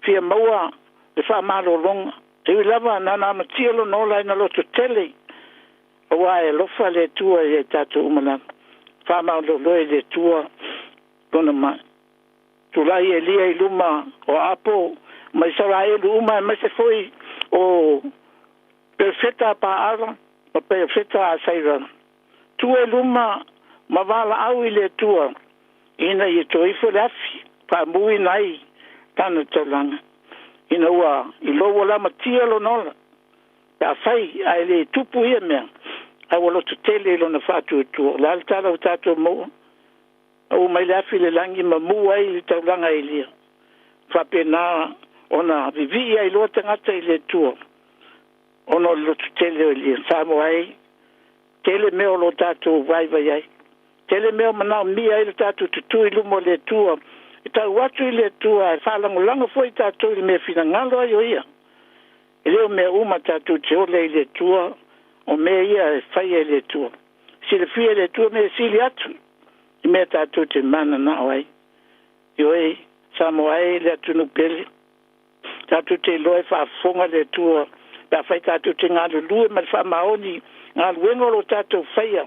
fia maua le faamalologa. E ui lava na ona amatia lona ola ai na lototele, aua e alofa le Atua ia i tatou uma lava. Faamalolo e le Atua lona mai. Tulai Elia i luma o Apo ma Isaraelu uma aemaise foi o perofeta a Paala ma perofeta a Asaira. Tua i luma ma valaau i le Atua ina ia toe ifo le afi faamuina ai lana taulaga, ina ua iloa ua lamatia lona ola, pe afai ae le tupu ia mea, ae ua lototele i lona faatuatua. O le a le tala ua tatou maua? Pau mai le afi i le lagi ma mu ai le taulaga a Elia. Faapena ona vivii ai loa tagata i le Atua ona o le lototele o Elia. Samoa e, tele mea o lo tatou vaivai ai. Tele mea o manaomia ai le tatou tutū i luma o le Atua, e tau atu i le Atua ae faalagolago foi tatou i le mea finagalo ai o Ia. E le o mea uma tatou te ole ai i le Atua, o mea ia e faia e le Atua. Silafia e le Atua mea e sili atu i mea tatou te mananao ai. Ioe, Samoa e, le atunuu pele, tatou te iloa e faafofoga le Atua pe afai tatou te galulue ma le faamaoni galuega o lo o tatou faia.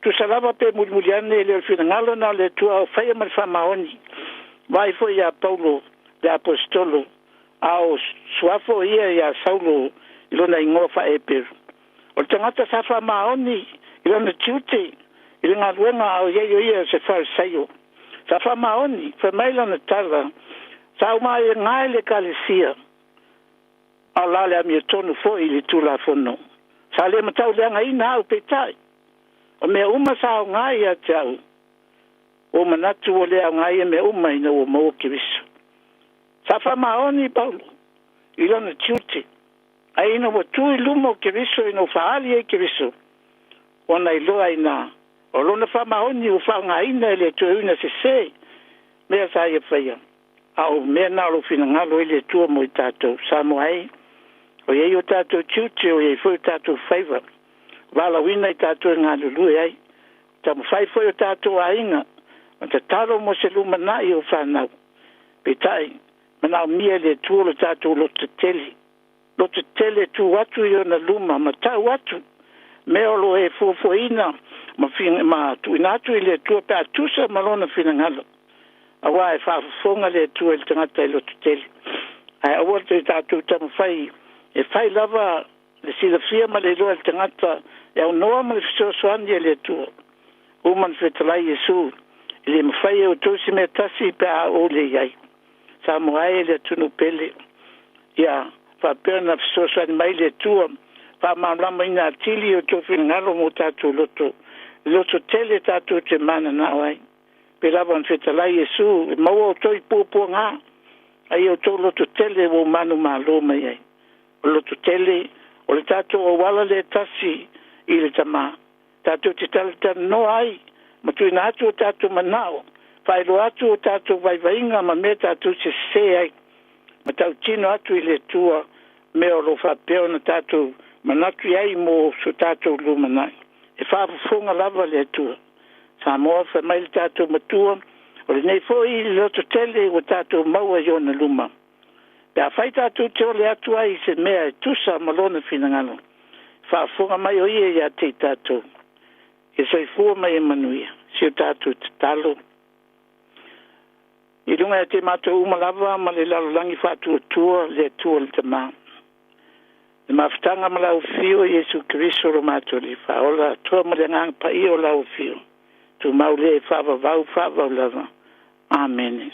Tusa lava pe mulimuli ane e le o le finagalo na o le Atua o faia ma le faamaoni. Vaai foi ia Paulo le Aposetolo, a o suafo ia ia Saulo i lona igoa faa-Eperu. O le tagata sa faamaoni i lona tiute i I le galuega a o i ai o ia o se Farisaio. Sa faamaoni, fai mai lana tala, Sa ou maiega i le Ekalesia, a o la le amiotonu foi i le Tulafono. Sa le matauleagaina au, peitai, o mea uma sa aoga ia te au, ua ou manatu ua le aoga ia mea uma ina ua maua Keriso. Sa faamaoni Paulo i lona tiute, ae ina ua tu i luma o Keriso ina ua faaali ai Keriso, ua na iloa ai i ina o lona faamaoni ua faaaogaina e le Atua e ui ina sese mea sa ia faia, a o mea na o lo o finagalo ai le Atua mo i tatou. Samoa e, o i ai o tatou tiute, o i ai foi o tatou faiva, valaauina i tatou e galulue ai. Taumafai foi o tatou aiga ma tatalo mo se lumanai o fanau. Peitai, manaomia e le Atua lo tatou lototetele, lototetele e tu atu i ona luma ma tau atu mea o lo o e fuafuaina ma, ma tuuina atu i le Atua pe a tusa ma lona finagalo. Aua e faafofoga le Atua i le tagata e lototele. Ae aua le tatou taumafai e fai lava le silafia ma le iloa e le tagata e aunoa ma le fesoasoani a le Atua. Uma ona fetalai Iesu, e le mafai e outou se mea tasi pe a ou le i ai. Samoa e le atunuu pele, ia faapea ona fesoasoani mai le Atua, faamalamalamaina atili o outou finagalo mo tatou loto, loto tele tatou te mananao ai. Pei lava ona fetalai Iesu, e maua outou i puapuaga, a ia outou lototele ua ou manumalo mai ai. O le lototele, o le tatou auala lea e tasi i le Tama, tatou te talatalanoa ai ma tuuina atu o tatou manao, faailoa atu o tatou vaivaiga ma mea tatou te sese ai, ma tautino atu i le Atua mea o lo o faapea ona tatou manatu i ai mo so tatou lumanai. E faafofoga lava le Atua. Samoa, fai mai le tatou Matua, o lenei foi lototele ua tatou maua i ona luma. Pe afai tatou te ole atu ai i se mea e tusa ma lona finagalo, faafofoga mai o ia ia te i tatou. Ia soifua ma ia manuia si o tatou tatalo. I luga ia te matou uma lava ma le lalolagi faatuatua le Atua le Tama. Le mafutaga ma lau Afio Iesu Keriso lo matou Alii Faaola, Atua ma le Agaga Paia o lau Afio, tumau lea e faavavau faavavau lava. Amene.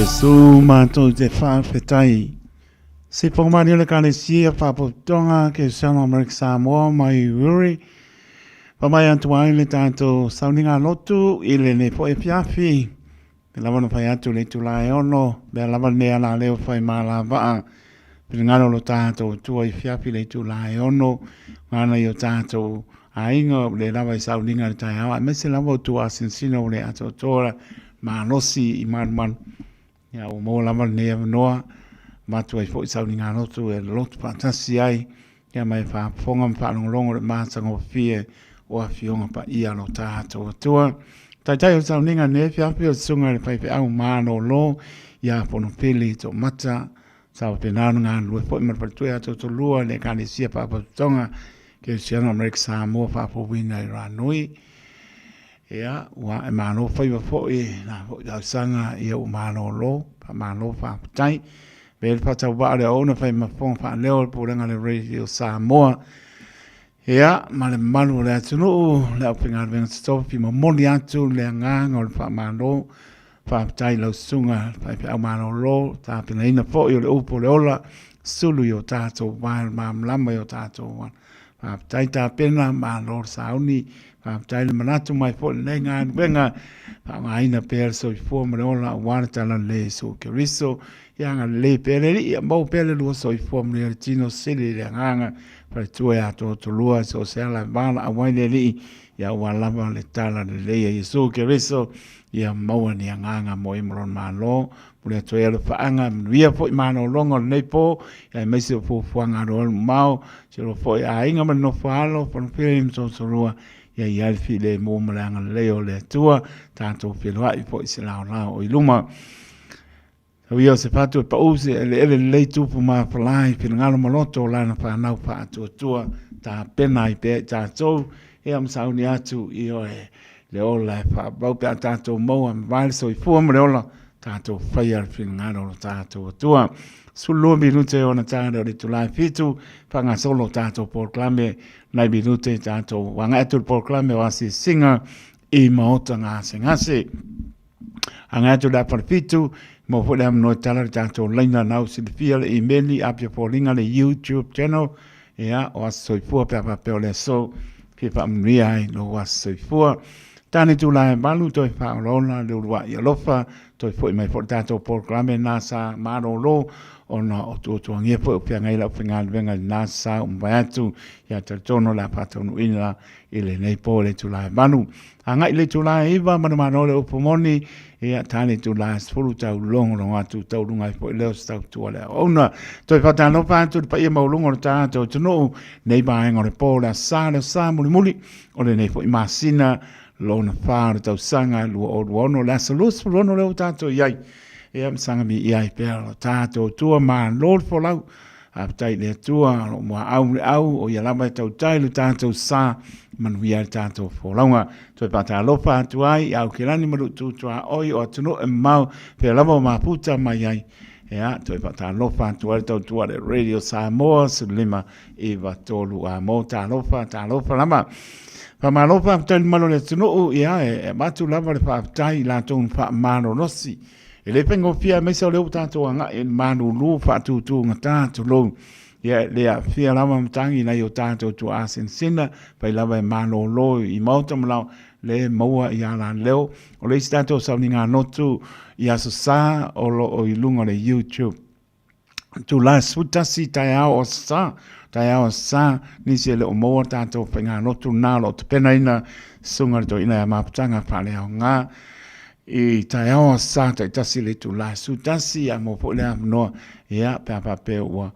Iesu matou te faafetai. Se whakamani o le Ekalesia Faapotopotoga Kerisiano Amerika Samoa mai Wiri. Whamai atu ai le tātou sauniga lotu i lenei foe afiafi. Pe lava na fai atu le itula e 6, mea lava lenei ala leo whai mālava'a. Finagalo lo tātou tua i fiafi le itula e 6, ngana i o tātou aiga o le lava i sauniga le taeao, aemaise lava o tua asinsina o le atoatoa malosi i malumalu. Ia, ua maua lava lenei avanoa, avatu ai foi sauniga lotu e lotu faatasi ai, ia ma e faafofoga ma faalogologo i le matagofie o Afioga Paia a lo tatou Atua. Taitai o le sauniga lenei afiafi o le Susuga i le Faifeau Malolo ia Fonopele Toomata, sa faapena ona galulue foi ma le faletua ia Totolua i le Ekalesia Faapotopotoga Kerisiano Amerika Samoa faafouina i Ranui. Ia, ua ae malo faiva foi la foi tausaga ia ua malolo, faamalo faafetai. Pe le faatauvaa o le auauna fai ma fofoga faaleo o le Pulega a le Radio Samoa. Ia, ma le mamalu o le atunuu, le aufaigaluega totofi, momoli atu le agaga o le faamalo. Faafetai i lau susuga le faifeau malolo, tapenaina foi o le upu o le ola, sulu i o tatou vae o le malamalama i o tatou ala. Faafetai tapena, malo le sauni, faafetai le manatu mai foi i lenei galuega, faaaogaina pea le soifua ma le ola aua le talalelei o Iesu Keriso. Ia agalelei pea le Alii, ia maua pea le lua soifua manuia le tino sili i le agaga, faletua ia Totolua i so o se ala e valaau ai le Alii, ia aua lava le talalelei a Iesu Keriso, ia maua ni agaga mo ia ma lona Malo. Momoli atu ai alofaaga, manuia foi malologa o lenei po, aemaise o fuafuaga alualu mamao, si o lo foi aiga ma le nofo alo, Fonopele ma Totolua, ia i ai le filemu ma le agalelei o le Atua, tatou feiloai foi i se laolao o i luma. Tau ia o se fatu e pau se eleele lelei tupu mafala i finagalo ma loto o lana whanau whaatuatua tapena ai pea i tātou ia ma sauni atu i oe le ola e whaapau pe a tātou maua ma vae le soifua ma le ola tātou whaia le finagalo o lo tātou Atua. 12 minute ona tāre o le itula e 7, whangasolo tātou polokalame, nai minute tātou whangai atu le polokalame o asiasiga i maota gasegase. Agai atu le a 6:30, maua foi le avanoa e tala le tatou laina nau silafia le imeli, Apia Foliga le YouTube channel, ia, o Aso Soifua pe a faapea o le aso fia faamanuia ai lou aso soifua. Tane itula e 8, toe faaolaola le uluai alofa, toe foi mai foi le tatou polokalame na sa malolo ona o tuatuagia foi o feagai lau faigaluega i lena sa ua mavae atu, ia talitonu o le a faataunuuina i lenei po i le itula e 8. Agai i le itula e 9 manumalo le upu moni, ia ta le itula e 10 tau logologo atu taualuga ai foi lea o se tautua le auauna. Toe faatalofa atu i le paia maualuga o le tatou atunuu, nei vaega o le po, le aso Sa, le aso Sa mulimuli o lenei foi masina lona fa o le tausaga 2026, le aso 26 lea ua tatou i ai. Ia ma saga miia ai pea lo tatou Atua, malo le folau. Faafetai i le Atua o lo o muaau le au, o ia lava e tautai lo tatou sa, manuia ai le tatou folauga. Toe faatalofa atu ai i Aukilani ma Lutu Tuaoi o atunuu e mamao, fea lava o mafuta mai ai. Ea, toe faatalofa atu ai le tautua le Radio Samoa 15 9 3 a mo talofa, talofa lava. Faamalo faafetai le mamalu o le atunuu, ia e avatu lava le faafetai i latou na faamalolosi. E le faigofie aemaise o lea ua tatou agai i le malulu faatutugata tulou. Ia e le aafia lava matagi nai o tatou tuaa sinasina, fai lava e malolo i maota ma lao, le maua i alaleo. O le isi tatou sauniga lotu i Aso Sa o lo o i luga o le YouTube. Itula e 11 taeao o Aso Sa, taeao Aso Sa, nisi e le o maua tatou faigalotu na o lo o tapenaina susuga i le toeaina ia Maputaga Faaleaoga i taeao Aso Sa taitasi i le itula e 11, a maua foi le avanoa, ia, pe a faapea ua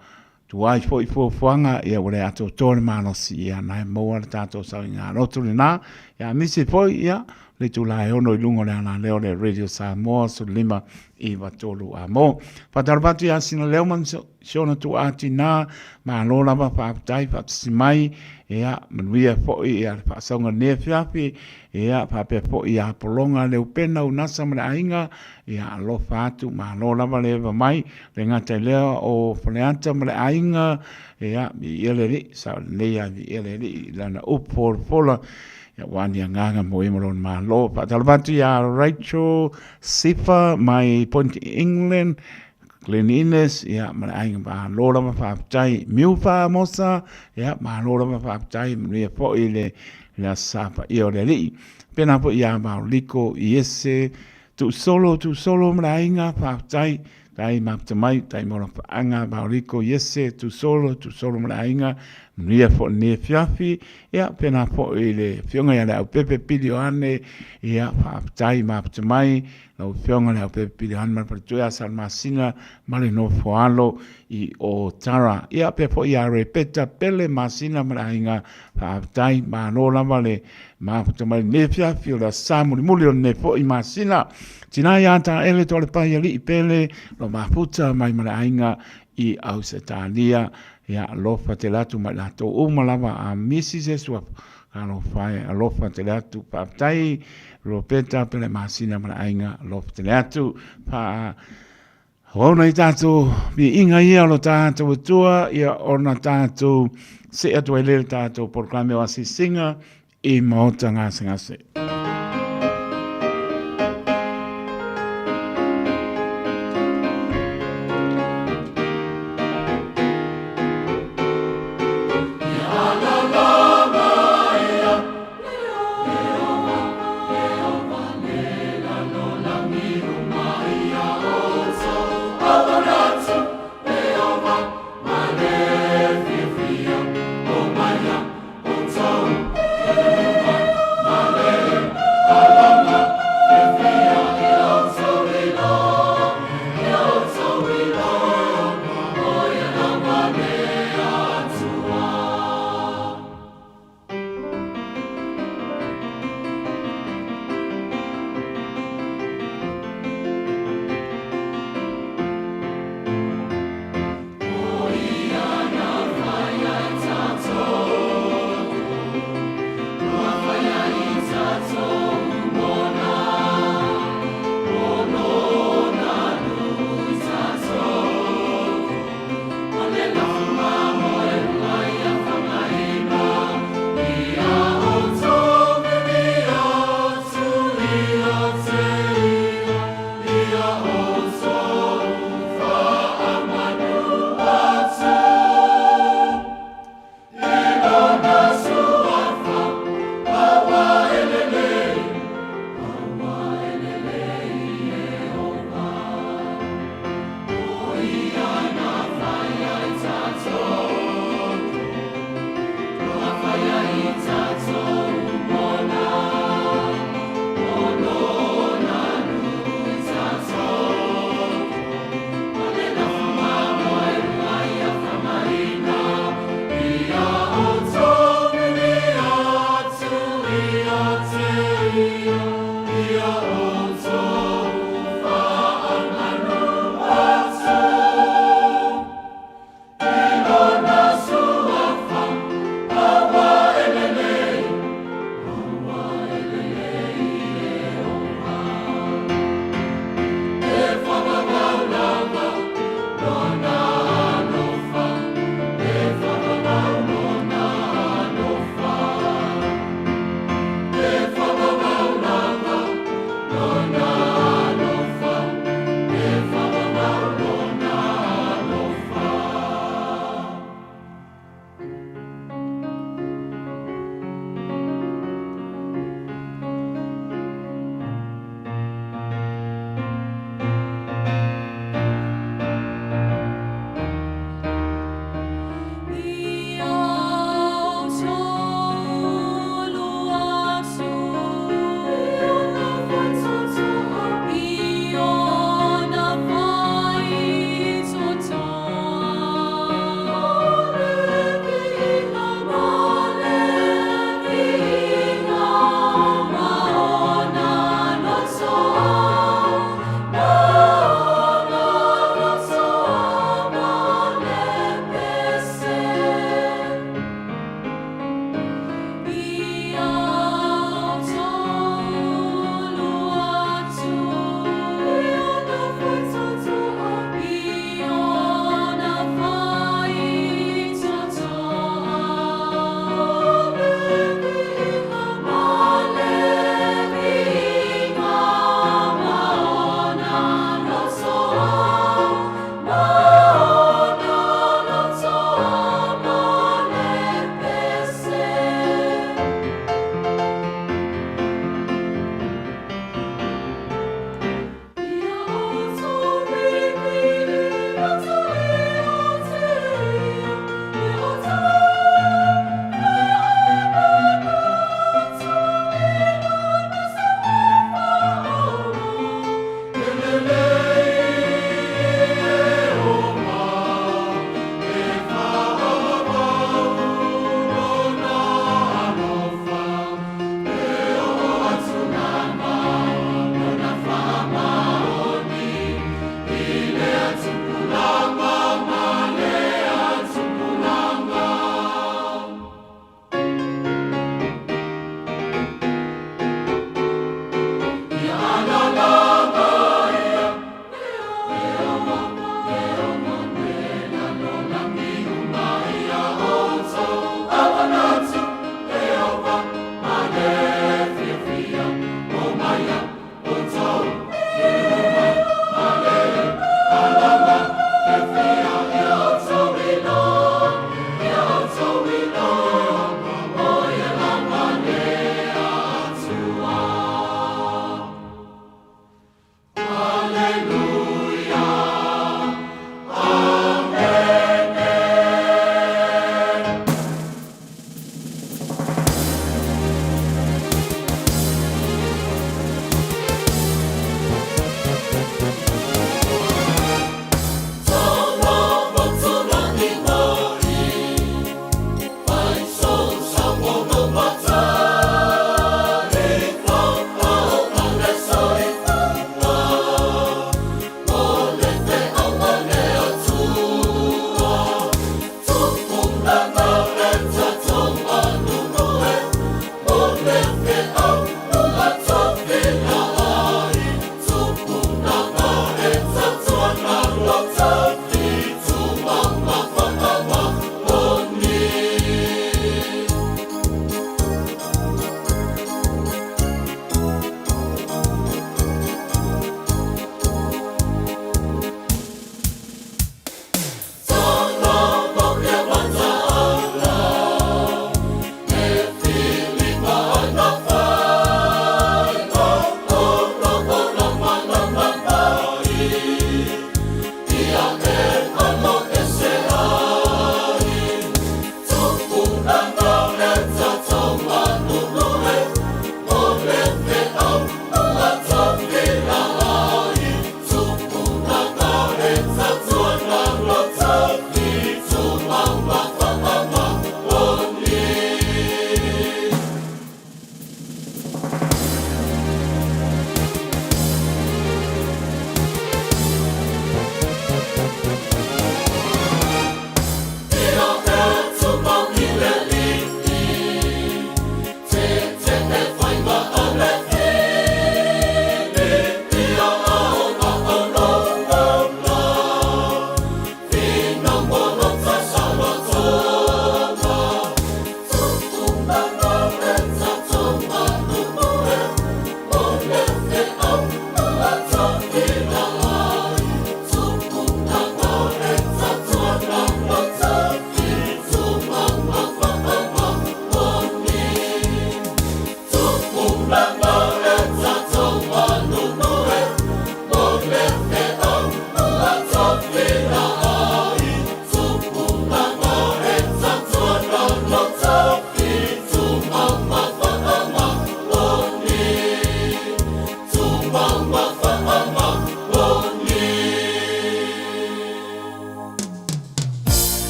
tuai foi fuafuaga, ia ua le atoatoa le malosi, ia na e maua le tatou saoigalotu lena, ia nisi foi, ia, le itula e 6 i luga o le alaleo o le Radio Samoa 15 9 3 a mo. Faatalofa atu ia Sinaleo ma si ona tuaa tina, malo lava faafetai faatasi mai, ia manuia foi ia le faasauga i lenei afiafi, ia faapea foi ia Pologa Leupena Unasa ma le aiga, ia alofa atu, malo lava le eva mai, le gata i lea o Faleata ma le aiga, ia viia le Alii, sao lelei lava viia le Alii i lana upu folafola. Ia ua ni agaga mo e ma lona Malo. Faatalofa atu iā Rachel Sifa mai Point England, Glen Innes, ia ma le aiga malo lava faafetai. Miufa Mosa, ia malo lava faafetai, manuia foi le le Aso Sa paia o le Alii. Pena foi iā Maoliko, Iese, Tuusolo, Tuusolo ma le aiga, faafetai. Tai mafuta mai, tai mo lafaaga, Maoliko, Iese, Tuusolo, Tuusolo ma le aiga, manuia foi lenei afiafi. Ia, pena foi le afioga ia Leaupepe Pili Ioane, ia, faafetai mafuta mai, lau afioga Leaupepe Pili Ioane ma le faletua ia Salamasina ma le nofoalo i o Tara. Ia, pea foi ia Repeta Pele Masina ma le aiga, faafetai, malo lava le mafuta mai lenei afiafi o le Aso Sa mulimuli o lenei foi masina. Tina ia Taele Toalepai Alii Pele, lo mafuta mai ma le aiga i Ausetalia. Ia, alofa tele atu ma i latou uma lava a misi se suafa, talofa e, alofa tele atu. Faafetai Ropeta Pele Masina ma le aiga, alofa tele atu. Faa Ona i tatou viiga ia o lo tatou Atua, ia ona tatou see atu ai lea i le tatou polokalame o asiasiga i Maota Gasegase.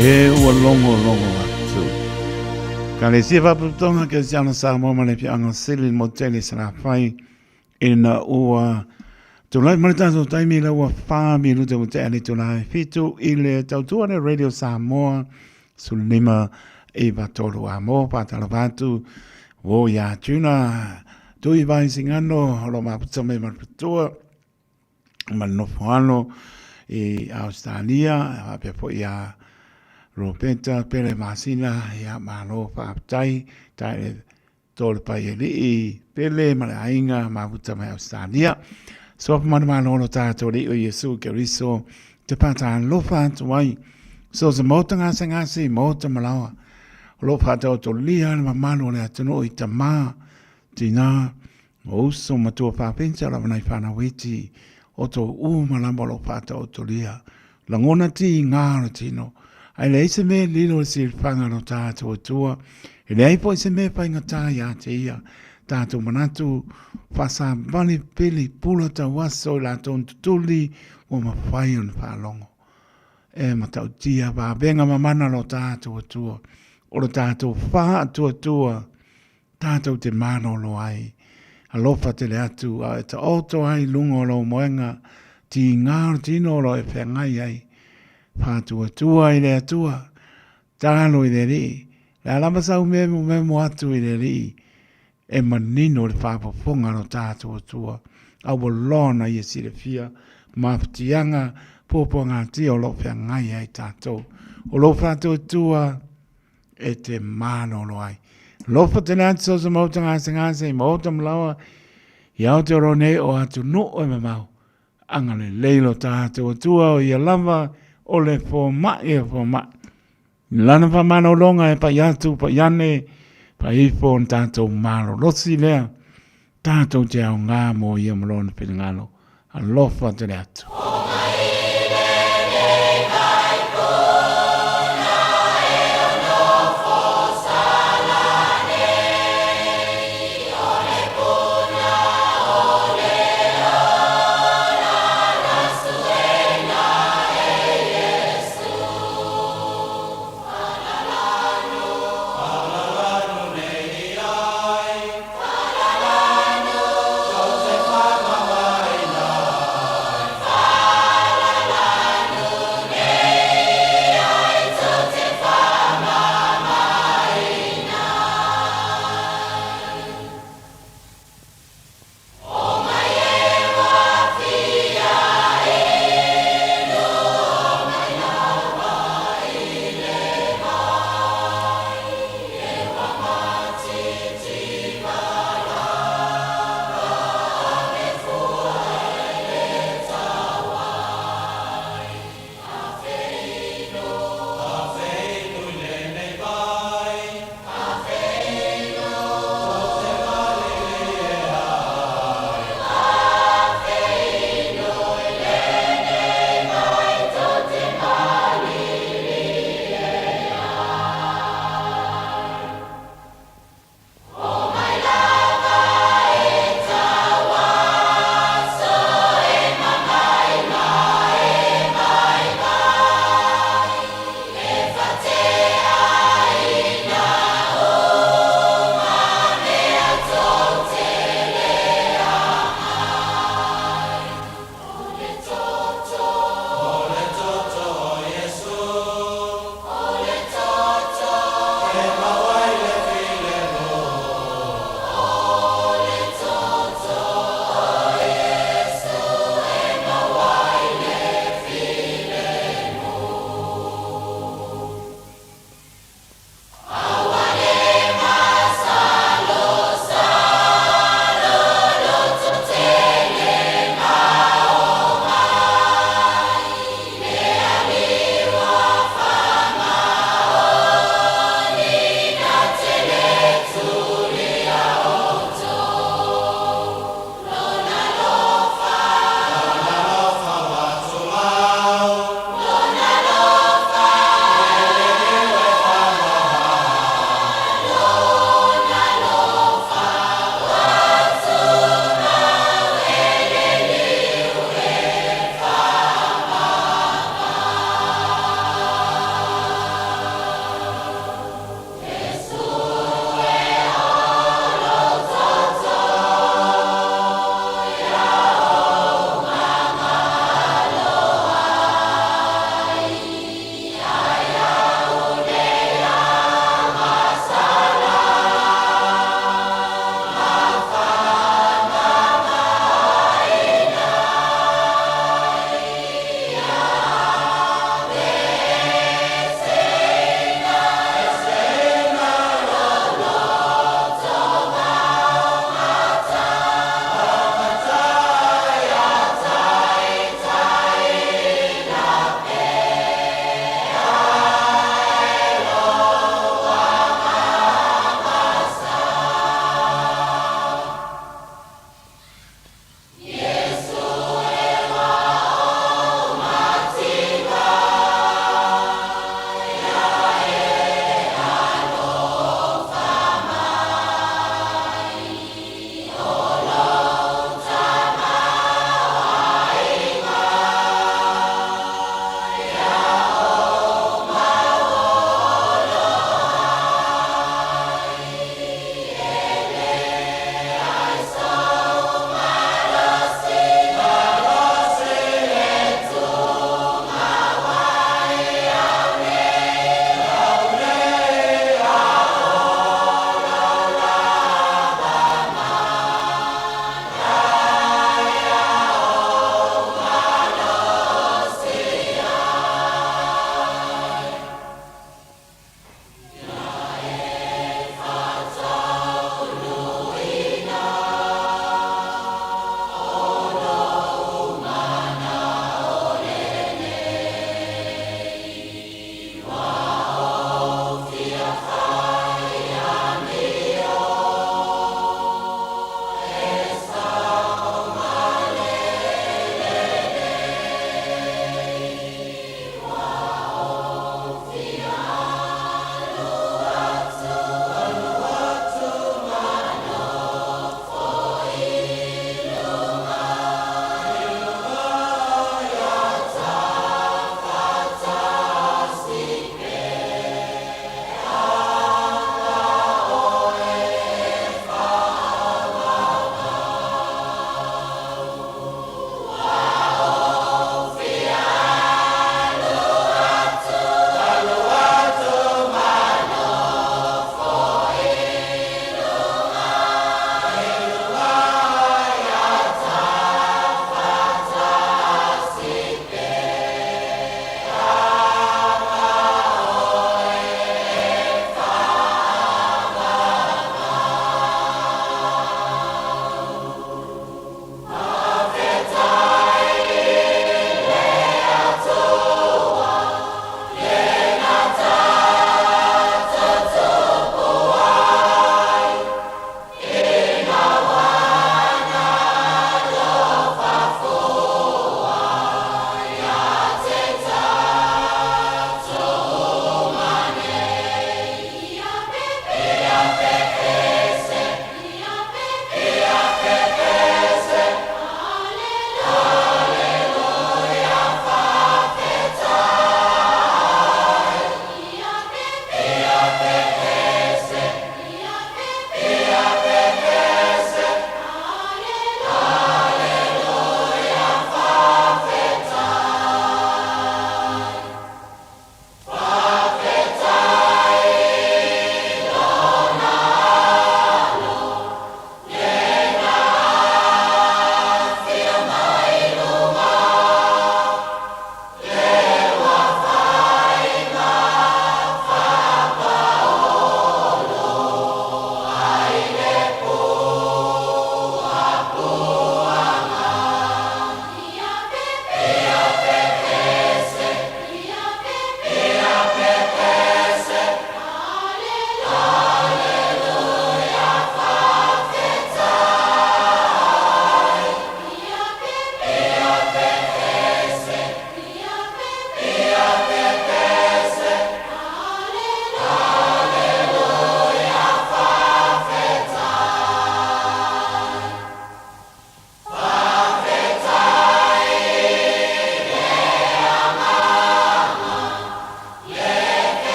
E ua logo logo atu. Ka le sia faaputaputoga Kerisiano Samoa ma le Afioaga o Sili mo tele Salafai ina ua tulai mai le tatou taimi la ua 4 minuta ua tea le itula e 7 i le tautua le Radio Samoa 15 93 a mo whātalofa atu o ia tuna tui vai singano o lo maputa mai maputua ma le nofo alo i Australia faapea foi ia Ropeta Pele Masina ia malo faafetai tae tō le pai alii Pele ma le aiga maputa mai Australia. Soa pa mana lo tātou alii o Iesu Keriso te pātālofa atu ai so se mōta ngase ngase mōta malawa o lo whātaotolia le mamalu o le atunuu i tamā tinā o uso matua whāpentia o lawa nei whānau iti o tō ū malama o lo whātaotolia Lagona ti i ngā aro tino. Ai leai se mea lilo i silafanga no tātou Atua, e leai foi se mea faigata ia te ia, tātou manatu, whasavali pili pula tau aso i latou tutuli ua mawhai ona whaalongo. E matautia vavenga mamana lo tātou Atua, o lo tātou whaatuatua, Tātou te mālolo ai, alofa tele atu, a e taoto ai lunga o lou moenga, tīngā o tino o lo e wheangai ai. Whātuatua i le Atua, tālo i le Alii, le a lava sau memo memo atu i le Alii, e manino le whāfofonga lo tātou Atua, a ua lona ia silafia, mafatiaga, puapuagatia o lo wheangai ai tātou. O lou whātuatua, e te mālolo ai. Lofa te nā te sosa mauta ngase ngase i mauta malawa i Aotearoa nei o atu noo e mamau. Anga le leilo tātou atua o ia lava o le fōma'i e fōma'i. Lana whamanolonga e pai atu, pai ane, pai ifo on tātou malolosi lea, tātou te ao ngā mō ia malona whiringalo. Alofa tele atu.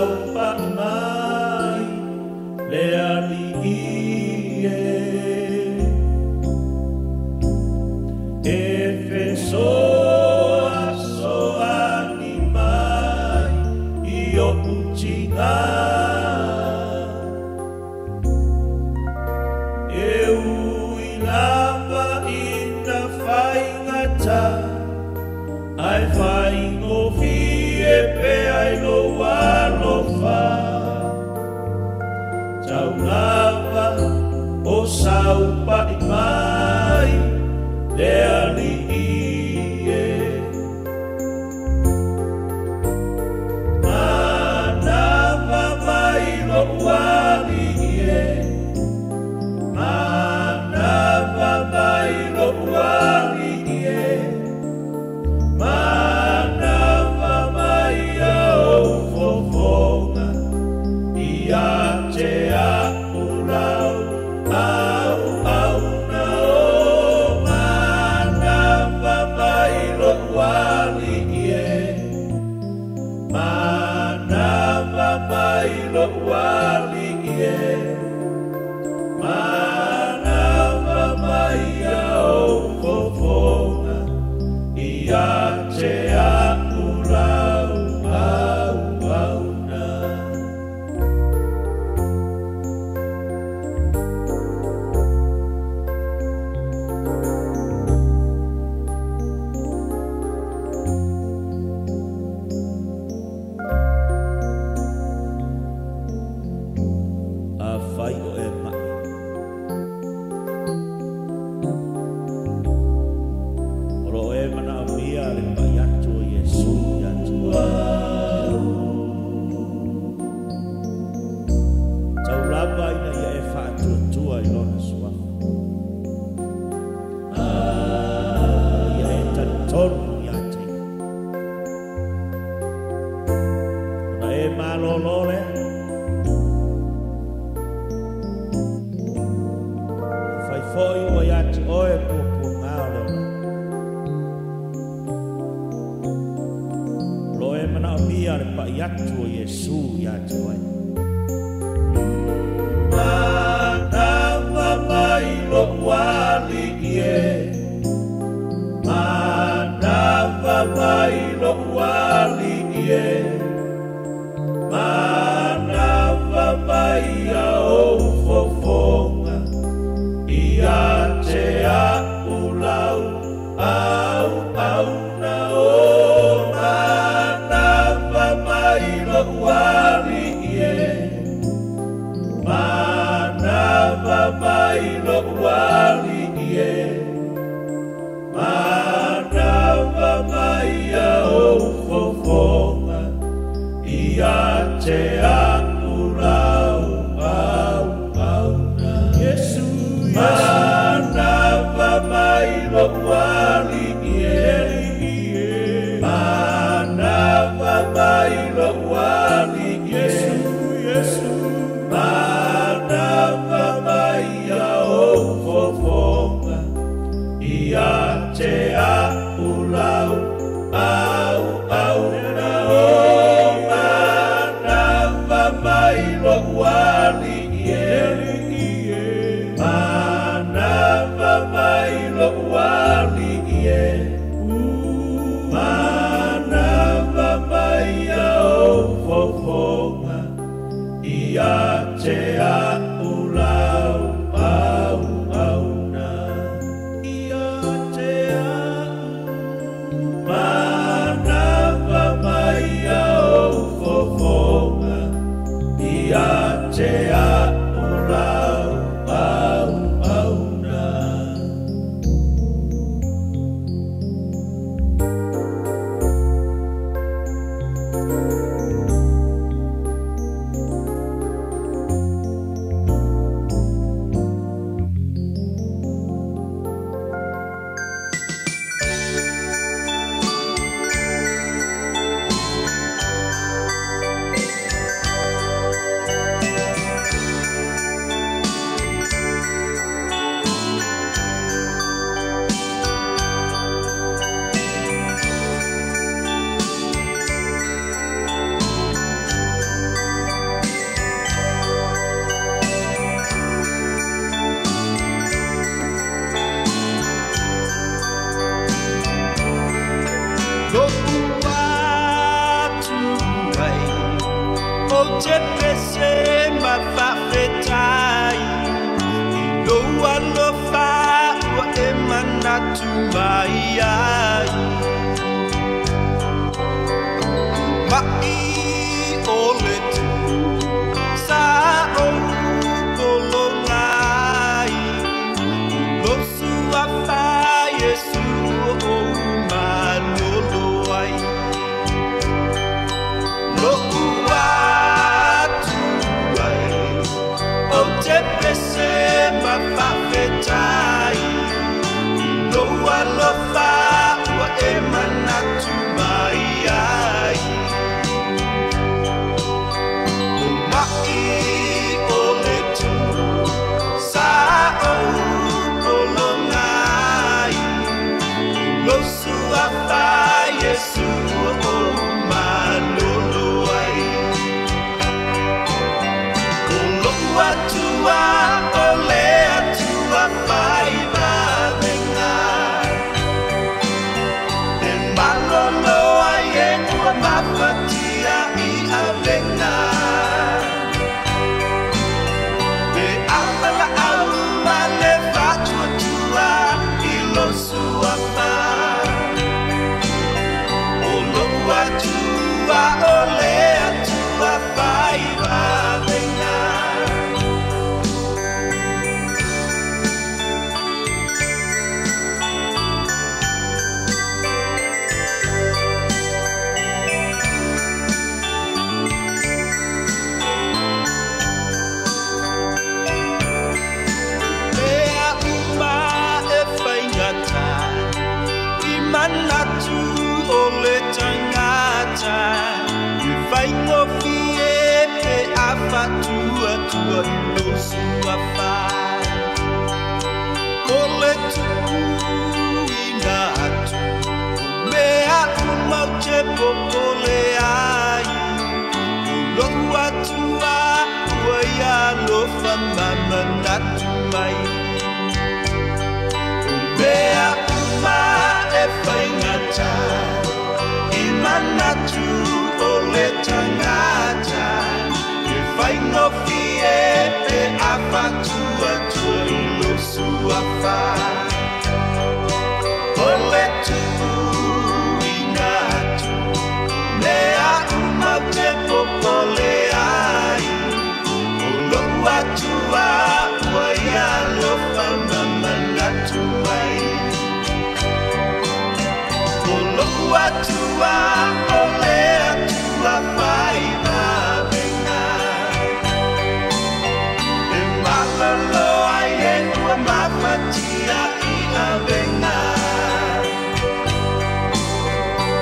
saupaʻi mai le Alii e. E fesoasoani mai i oʻu tiga. E ui lava ina faigata, ae faigofie pea i lou alofa. Tau lava o saupaʻi mai le Alii e. Manava mai loʻu Alii e. Manava mai loʻu Alii e. Manava mai ia ou fofoga ia te a'u lau auauna o. Manava mai loʻu Alii e. Manava mai loʻu Alii e. Manava mai ia ou fofoga ia te a'u lau auauna. Afai o e maʻi, o loo e manaomia le paʻi atu o Iesu ia te oe. Tau lava ina ia e faatuatua i Lona Suafa. Ia e talitonu ia te Ia. Ona e malōlō lea. Afai foi ua ia te oe puapuaga o le olaga. O loo e manaomia le paʻi atu o Iesu ia te oe. Manava mai loʻu Alii e. Manava mai loʻu Alii e. Manava mai ia ou fofoga ia te a'u lau auauna o. Manava mai loʻu Alii e. Manava mai loʻu Alii e. Manava mai ia ou fofoga ia te a'u lau auauna. Iesu, Manava mai loʻu Alii e. Manava mai loʻu Alii e. Manava mai ia ou fofoga ia te a'u lau auauna o. Manava mai loʻu Alii e. Manava mai loʻu Alii e. Manava mai ia ou fofoga ia te a'u lau auauna. Ia te a'u. Manava mai ia ou fofoga ia te a'u lau auauna. Ou te pese ma faafetai i lou alofa ua e manatu mai ai. Ma'i o le tu sa ou pologa ai, o lou suafa Iesu ou malolo ai. Lo'u Atua e, ou te pese ma faafetai i lou alofa ua e manatu mai ai. O ma'i o le tu sa ou pologa ai, o lou suafa Iesu ou malolo ai. O lo'u Atua o le Atua fai vavega, e malolo ai e ua mafatia i avega. E ava laau ma le faatuatua i lou suafa. O lo'u Atua o le Atua fai vavega. Mea uma e faigata i manatu o le tagata, e faigofie pe a faatuatua i lou suafa. O le tuuina atu o mea uma ou te popole ai, o lo'u Atua ua ia alofa ma manatu mai. O mea uma e faigata i manatu o le tagata, e faigofie pe a faatuatua i lou suafa. O le tuuina atu mea uma ou te popole ai, o lo'u Atua ua ia alofa ma manatu mai. O lo'u Atua o le Atua fai vavega, e malolo ai e ua mafatia i avega.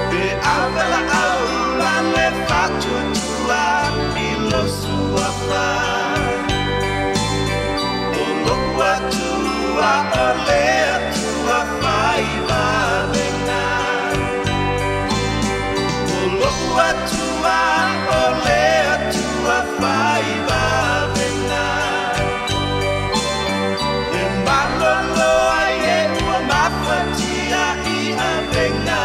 Pe ava laau ma le faatuatua i lou suafa. O lo'u Atua o le Atua fai vavega. O lo'u Atua o le Atua fai vavega, e malolo ai e ua mafatia i avega.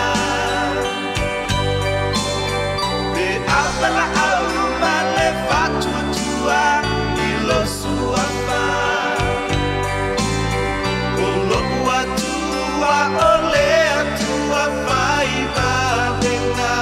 Pe ava laau ma le faatuatua i lou suafa. O lo'u Atua o le Atua fai vavega.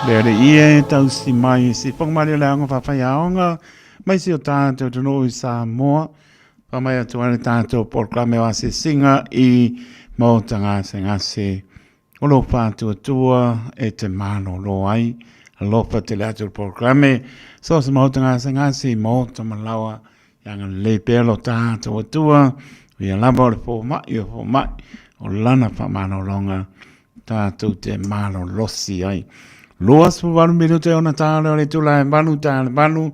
Le Alii e tausi mai i sifoga malie o le aoga faafaiaoga mai si o tātou atunuu i Samoa. Faamai atu ai le tātou polokalame o asiasiga i Maota Gasegase o lo faatuatua e te malolo ai. Alofa tele atu le polokalame so se Maota Gasegase i Maota Malawa Ia agalelei pea lo tātou Atua, o ia lava o le fomai o fomai, o lana faamalologa tātou te malolosi ai. 28 minute ona tā lea o le itula e 8 tā le 8,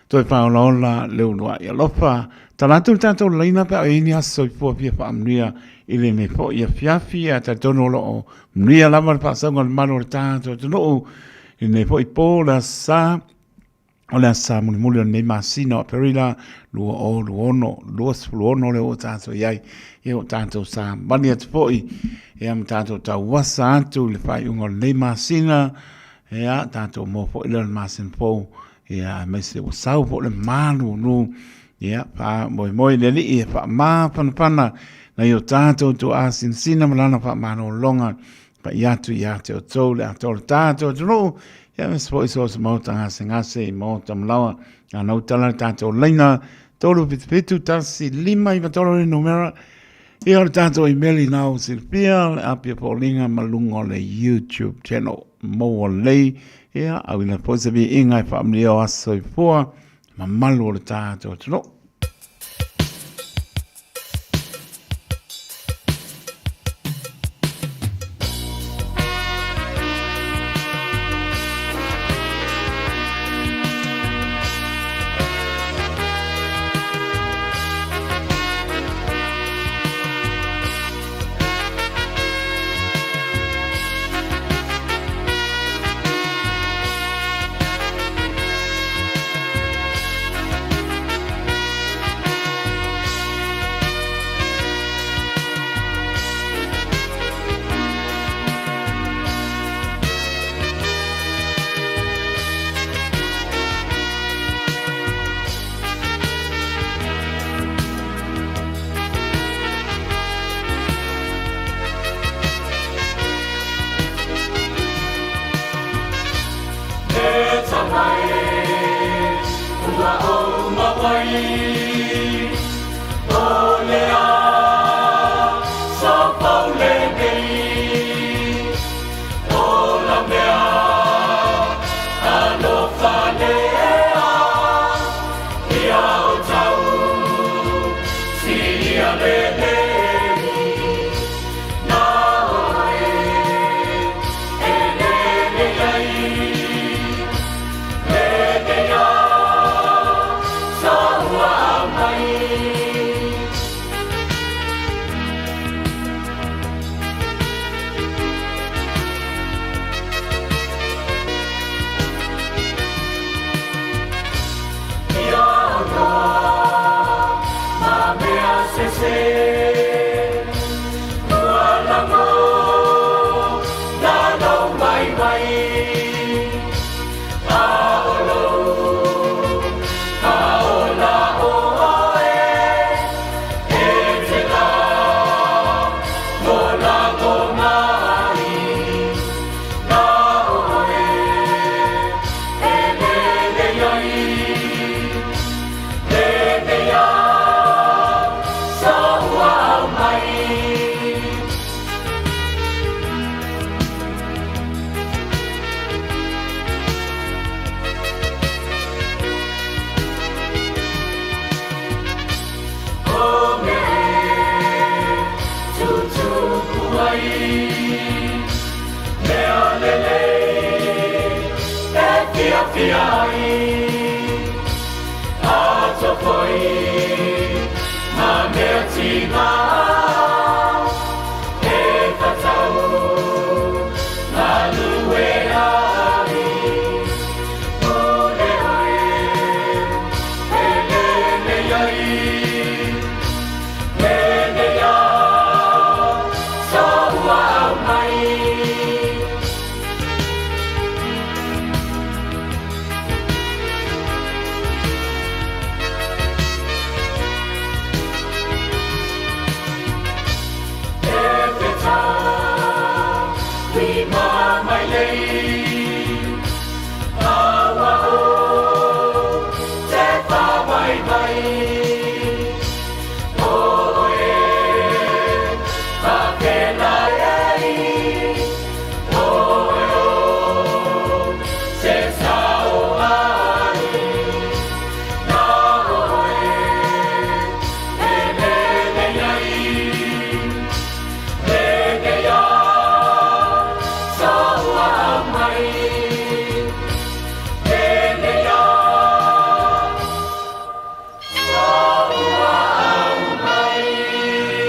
toe whaolaola le uluai alofa. Tala atu le tātou laina pe a o i ni aso soifua fia faamanuia i lenei foi afiafi, a talitonu o lo o manuia lava le faasauga o le malu o le tātou atunuu i lenei foi po le aso Sa. O le aso Sa mulimuli o lenei masina o Aperila 2026, 26 lea ua tatou i ai. Ia ua tatou savali atu foi, ia ma tatou tauasa atu i le faaiuga o lenei masina, ia tatou maua foi lea o le masina fou, ia aemaise ua sau foi le malulu, ia faamoemoe i le Alii e faamafanafana nai o tatou tuaasinasina ma lana faamalologa pai atu ia te outou le atoa o le tatou atunuu, ia aemaise foi so o se maota gasegase i maota malawa. A na tala le tatou laina 377 1 5 3 le numera. Ia o le tatou email i nau silafia le apia foliga ma luga o le YouTube channel maua lelei. Ia auina foi se viiga e faamanuia o aso soifua mamalu o le tatou atunuu.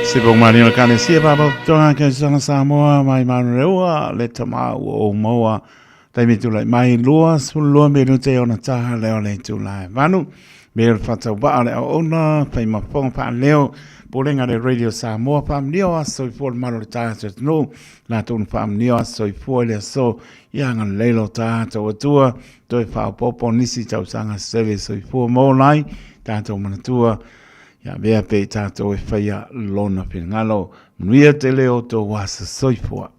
Se po mani o le Kalesia Faalapotopotoga Kerisiano Samoa mai Manureua le tama ua ou maua taimi tulai mai 22 minute ona taha lea o le itula e 8 me o le faatauvaa o le auauna fai ma fofoga faaleo Pulega a le Radio Samoa faamanuia o aso soifua le malu o le tatou atunuu latou na faamanuia o aso soifua i le aso ia agalelei lo tatou Atua toe faaopoopo nisi tausaga sele soifua ma ola ai tatou manatua ia avea pea i tatou e faia lona finagalo. Manuia tele o tou aso soifua.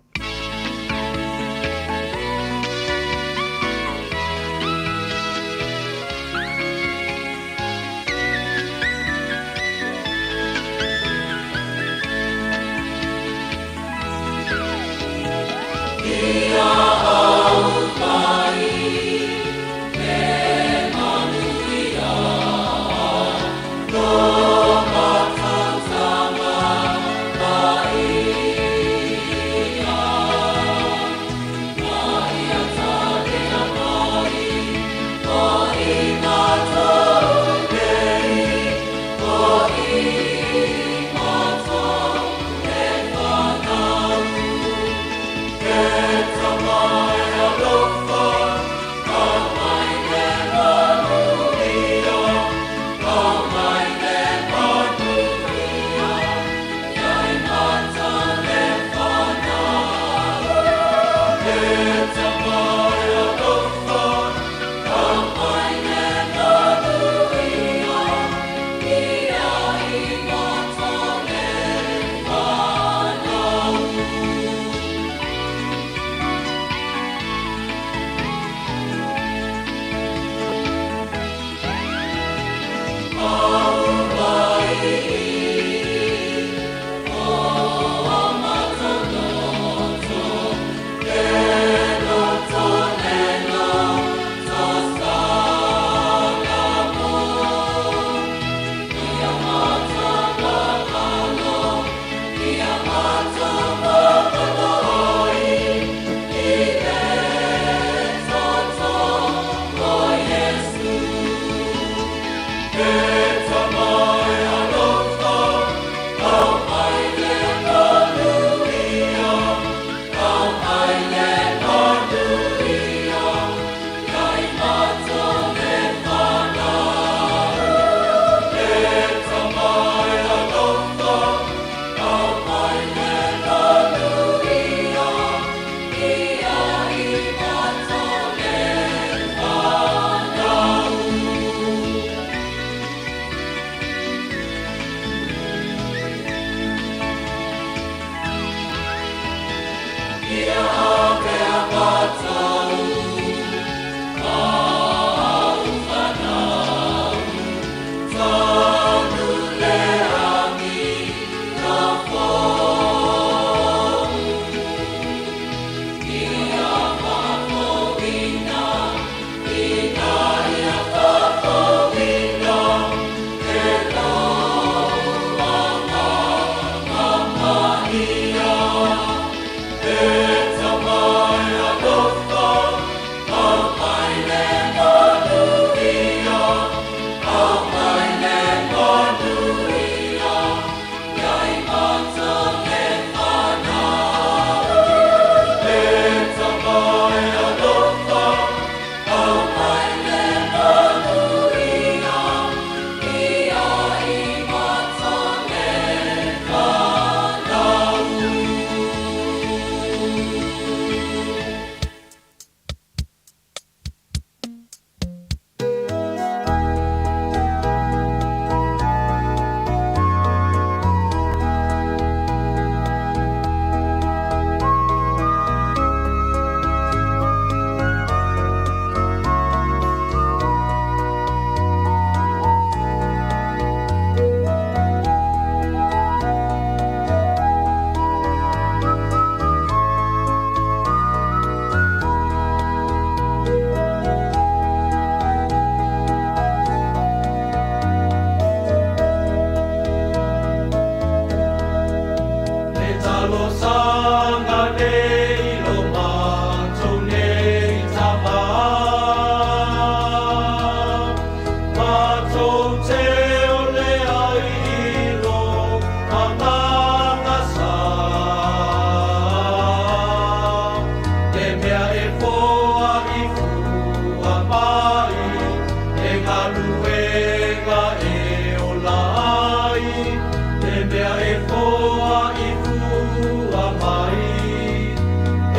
foa i fua mai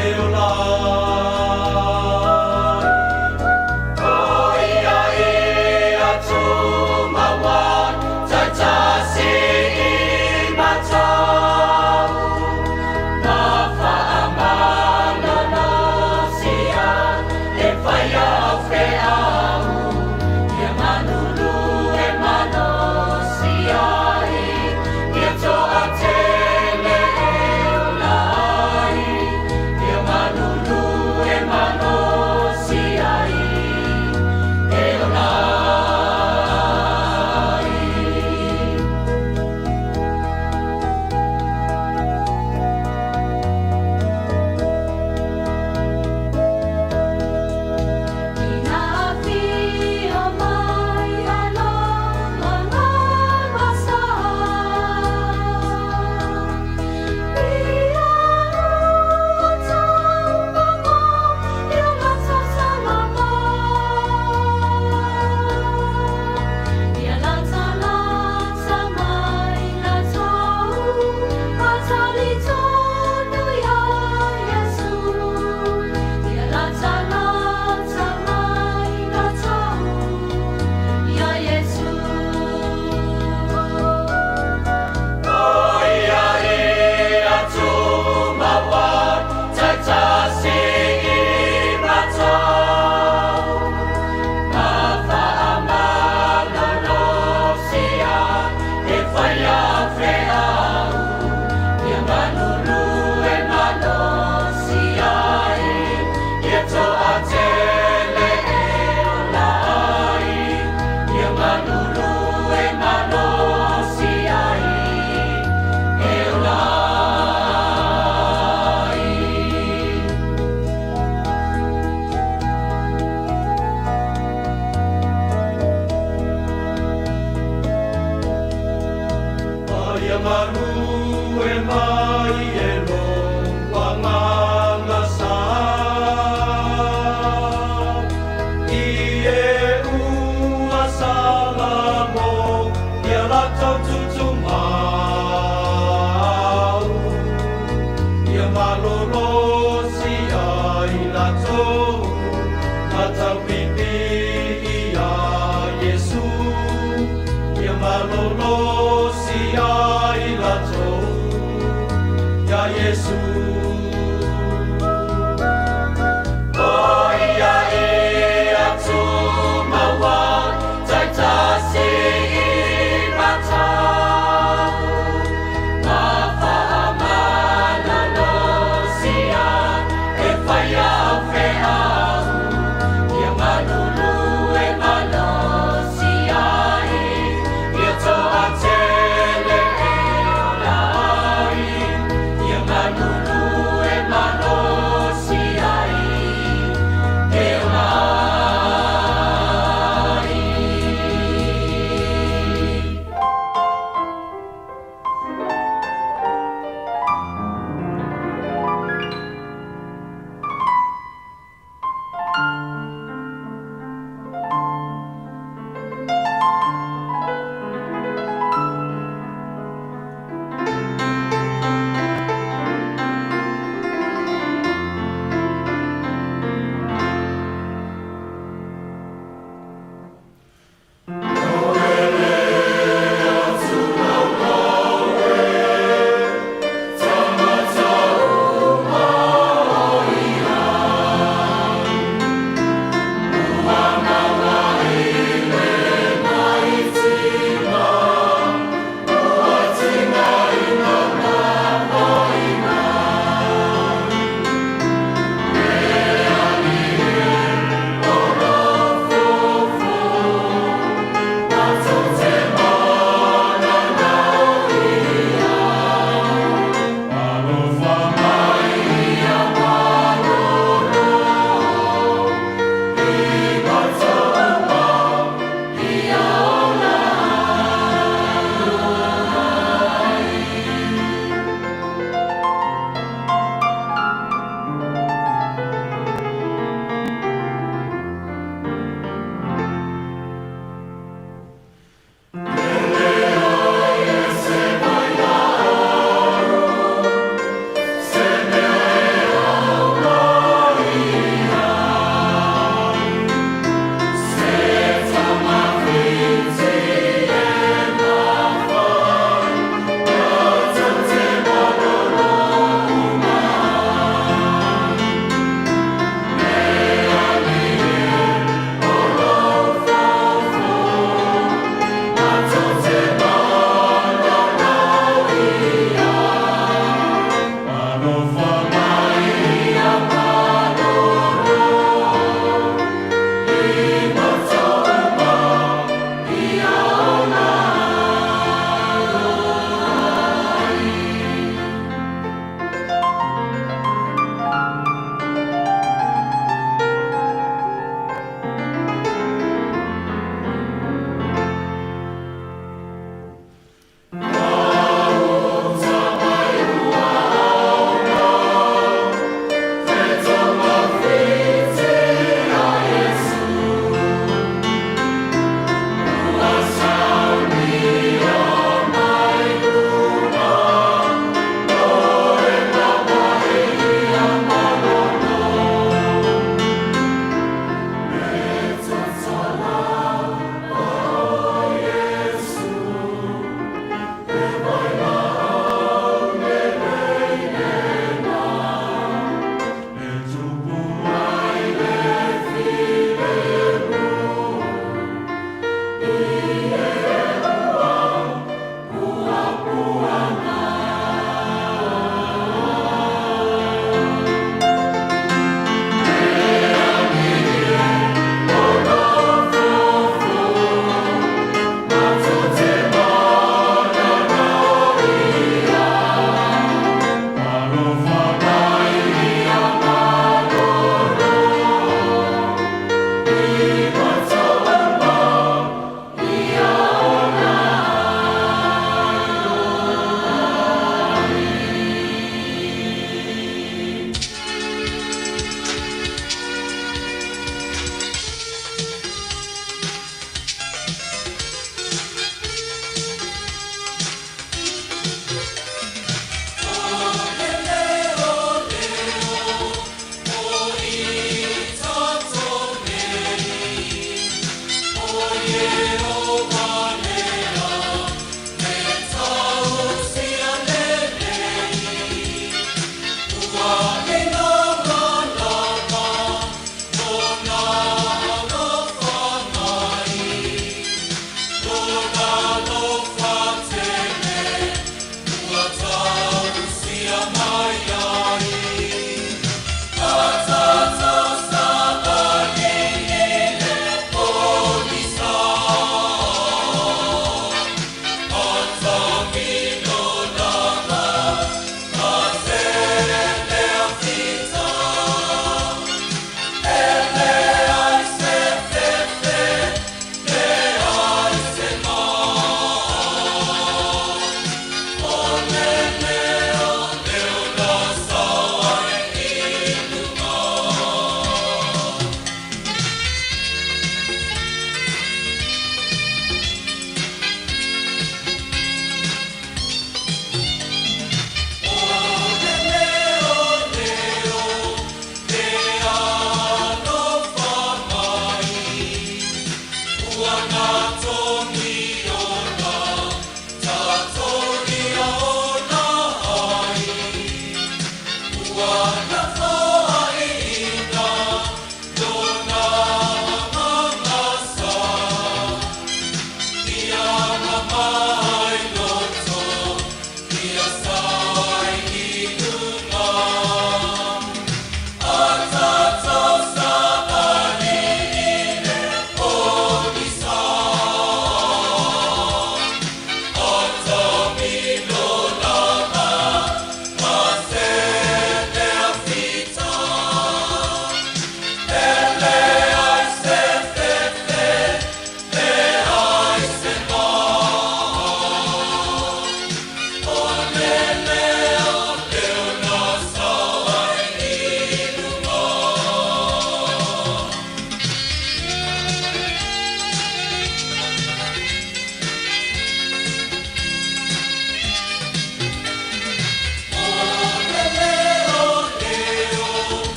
e ola ai. O ia ia tumaua taitasi i matou ma faamalolosia e faia au feau ia malulu e malosi ai ia toatele e ola ai ia malulu e malosi ai e ola ai. Ina afio mai alo mangawasa Ia utaunga ia lata salamo Ia lata lata mai latou matalitonu ia Iesu Ia lata lata mai latou ia Iesu. O ia ia tumaua taitasi i matou ma faamalolosia e faia au feau ia malulu e malosi ai ia toatele e ola ai ia malulu e malosi ai e ola ai. Ia malu e mai e lo wanganga sa I e ua salamo ia latou tutumau Ia malolosi ai latou mataupipi ia Iesu Ia malolosi ai latou ia Iesu. O ia ia tumaua taitasi i matou ma faamalolosia e faia au feau ia malulu e malosi ai ia toatele e ola ai ia malulu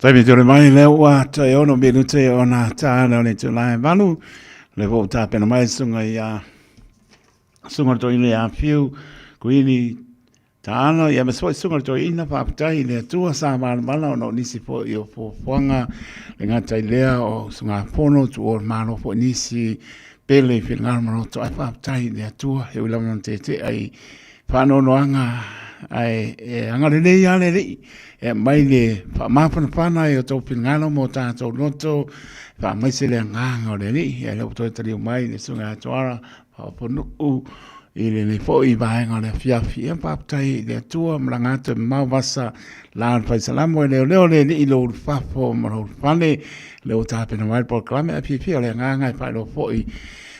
Taimi tore mai lea ua toe ono minute o nā tāna o le itula e valu. Le fo tapena mai sunga i a sunga to ile a fiu kuini tāna ia me soi sunga to ina whaapatai i le atua sa malamala ona o nisi fo i o fuafuaga le ngata i lea o sunga pono tu o malo fo nisi pele i whingaro maroto ai whaapatai i le atua he ula mana te te ai Faanoanoaga ae e agalelei lava le Alii e aumai le faamafanafana i o outou finagalo ma o tatou loto, e faamaise le agaga o le Alii. Ia lea ua toe taliu mai le Susuga ia Tuara Faaoponuu i lenei foi vaega o le afiafi. Ia faafetai i le Atua ma laga atu e mamao vasa la o le Faisalamo e leoleo le Alii i lou ulufafo ma lou ulufale. Lea ua tapena mai le polokalame ae fiafia le agaga e faailoa foi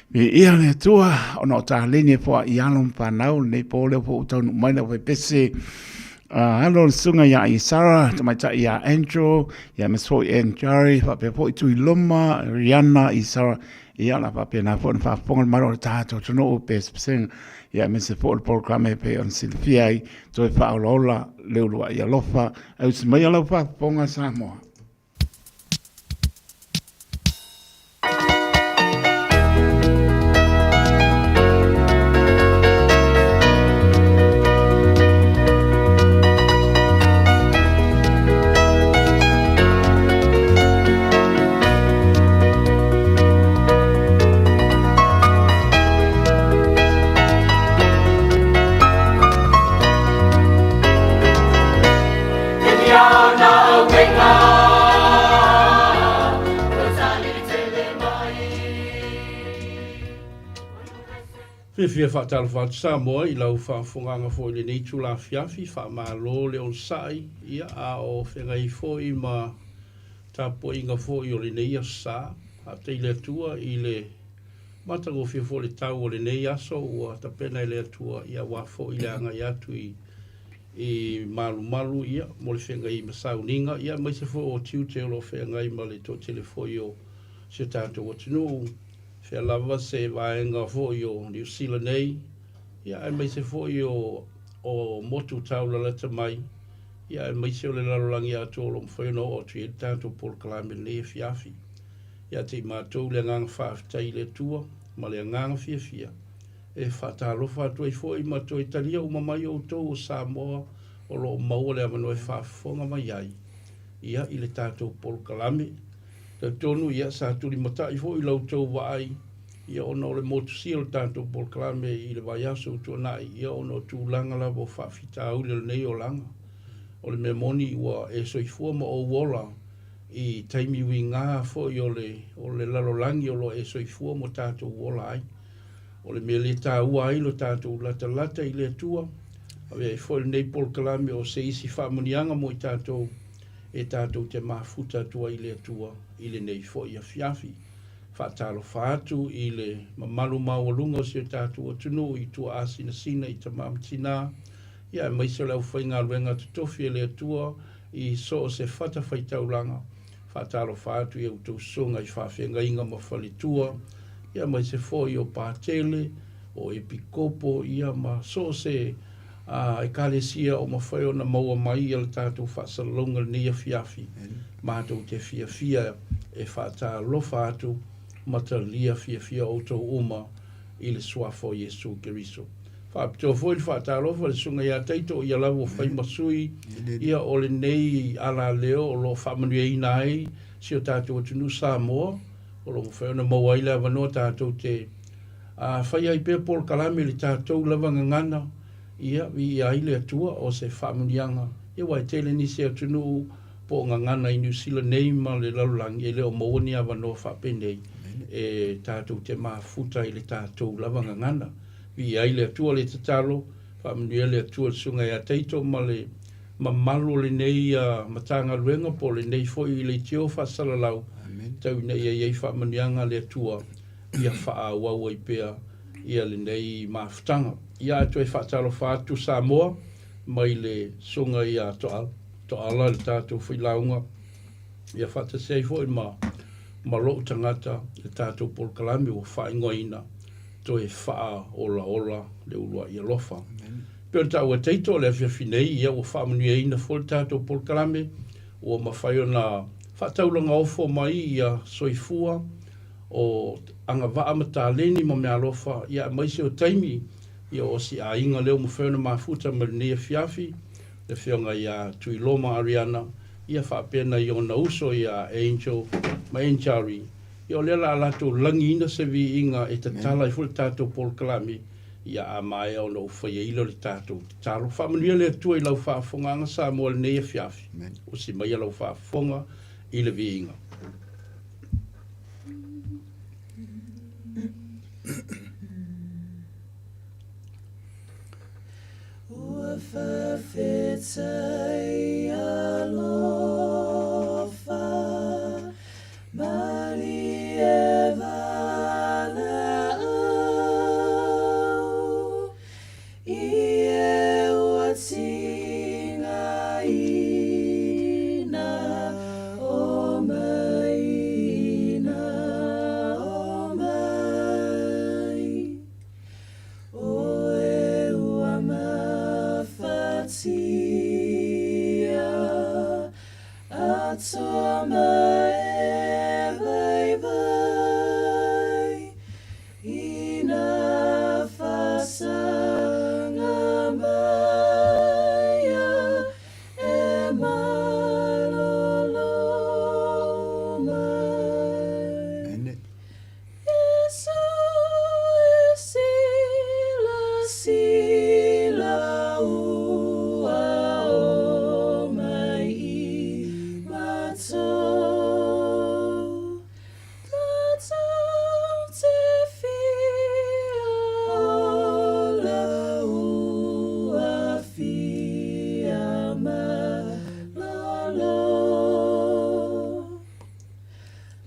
Viia le Atua ona o taleni e foai i alo ma fanau lenei po lea foi ua taunuu mai le aufaipese alo o le susuga ia Isara, tamaitai ia Andrew, ia aemaise foi Ann Jerry, faapea foi Tuiloma, Riana, Isara, ia la faapena foi ona faafofoga le mamalu o le tatou atunuu pe sepesega, ia aemaise foi o le polokalame e pei ona silafia ai, toe faaolaola le uluai alofa, e usi maia lau faafofoga Samoa. Fiafia faatalofa atu Samoa i lau faafofogaaga foi i lenei itula afiafi, faamalo le onosai, ia a o feagai foi ma tapuaiga foi o lenei aso sa. Faafetai i le Atua i le matagofie foi o le tau o lenei aso ua tapena e le Atua, ia aua foi le agai atu i i malumalu ia mo le feagai ma sauniga ia aemaise foi o tiute o lo o feagai ma le toatele foi o si o tatou atunuu, fea lava se vaega foi o Niu Sila nei ia aemaise foi o o motu taulalata mai ia aemaise o le lalolagi atoa o lo o mafai ona oo atu i ai le tatou polokalame i lenei afiafi. Ia te i matou le agaga faafetai i le Atua ma le agaga fiafia E faatalofa atu ai foi ma toe talia uma mai outou o Samoa o lo o maua le avanoa e faafofoga mai ai. ia i le tatou polokalame. Talitonu ia sa tulimatai foi la outou vaai ia ona o le motusia o le tatou polokalame i le vaiaso ua tuanai ia ona o tulaga lava o faafitauli o lenei olaga. O le mea moni ua e soifua ma ou ola i taimi uiga foi o le o le lalolagi o lo o e soifua ma tatou ola ai. O le mea lea e taua ai lo tatou latalata i le Atua, avea ai foi lenei polokalame o se isi faamanuiaga mo i tatou e tatou te mafuta atu ai i le Atua i lenei foi afiafi. Faatalofa atu i le mamalu maualuga o si o tatou atunuu i tuaasinasina i tama ma tinā, ia aemaise o le aufaigaluega totofi a le Atua i so o se fatafaitaulaga. Faatalofa atu i a outou susuga i faafeagaiga ma faletua, ia aemaise foi o Patele, o Epikopo, ia ma so o se Ekalesia o mafai ona maua mai ia le tatou faasalalauga i lenei afiafi. Matou te fiafia e faatalofa atu ma talia fiafia outou uma i le Suafa o Iesu Keriso. Faapitoa foi le faatalofa i le Susuga ia Taito, o ia lava ua fai ma sui ia o lenei alaleo o lo o faamanuiaina ai si o tatou atunuu Samoa, o lo o mafai ona maua ai le avanoa tatou te fai ai pea polokalame i le tatou lava gagana, ia viia ai le Atua o se faamanuiaga, ia aua e tele nisi atunuu po o gagana i Niu Sila nei ma le lalolagi e le o maua ni avanoa faapenei e tatou te mafuta i le tatou lava gagana. Viia ai le Atua le tatalo, faamanuia le Atua i le Susuga ia Taito ma le mamalu o lenei Matagaluega po o lenei foi leitio faasalalau, tau ina ia i ai faamanuiaga a le Atua ia faaauau ai pea ia lenei mafutaga. Ia ae toe faatalofa atu Samoa mai le Susuga ia Toala le tatou failauga ia faatasi ai foi ma ma lou tagata le tatou polokalame ua faaigoaina toe faaolaola le uluai alofa. Pei ona taua e Taito o le afiafi nei, ia ua faamanuiaina foi le tatou polokalame, ua mafai ona faataulaga ofo mai ia soifua o agavaa ma taleni ma meaalofa, ia aemaise o taimi ia o si aiga lea ua mafai ona mafuta mai lenei afiafi, le afioga ia Tuiloma Ariana, ia faapea nai ona uso ia Angel ma Enjari, Ia o lea la a latou lagiina se viiga e tatala ai foi le tatou polokalame, ia a maea ona ou faia ai lea o le tatou tatalo. Faamanuia le Atua i lau faafofogaaga Samoa i lenei afiafi. Usi maia lau faafofoga i le viiga. Ua faafetai alofa malie valaau I e ua tigaina o maina o mai. Oe ua mafatia, Atua ma e vaivai, Ina fasaga maia e malolo mai. Iesu e silasila ua o mai i matou. Tatou te fia ola ua fia malolo.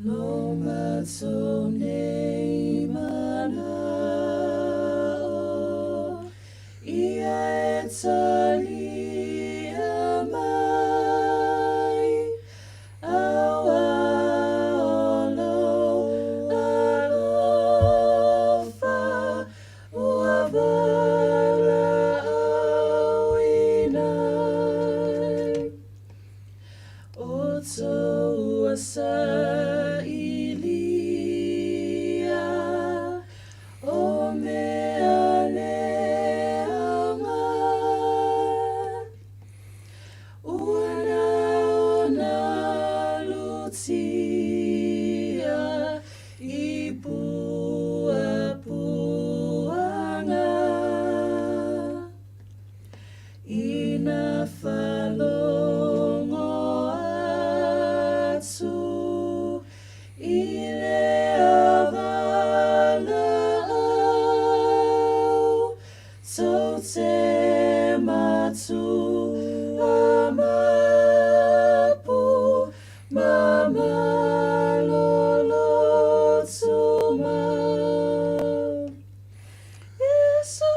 Lo matou nei manao, ia e talia mai, Aua o lou alofa ua valaauina ai. O tou sailia, o mea leaga, ua nao na malolo tumau. Iesu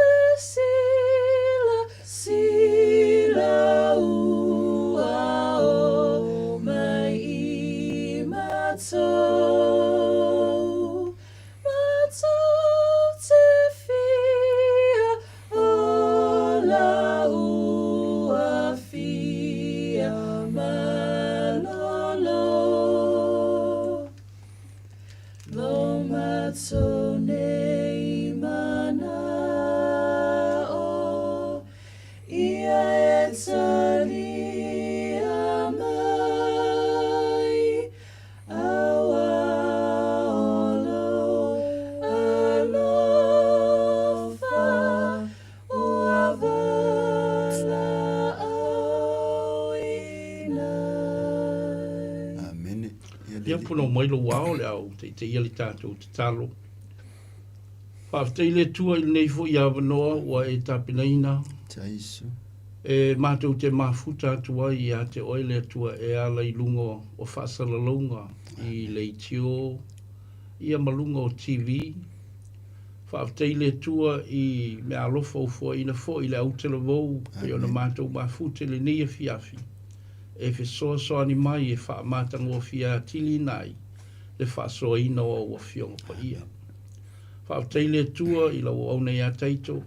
e sila, sila ua o mai i matou. Matou te fia ola ua fia malolo. Lo matou nei mana'o, ia e talia mai, auā o lou alofa ua valaauina ai. Amene. Ia pono mai lou ao le au teiteia le tatou tatalo. Faafetai le Atua i lenei foi avanoa ua e tapenaina. Taisu. E matou te mafuta atu ai ia te oe le Atua e ala i luga o faasalalauga i leitio ia ma luga o TV. Faafetai le Atua i meaalofa ua foaiina foi i le autalavou pei ona matou mafuta i lenei afiafi e fesoasoani mai e faamatagofie atiliina ai le faasoaina o au Afioga Paia. Faafetai le Atua i lau auauna ia Taito,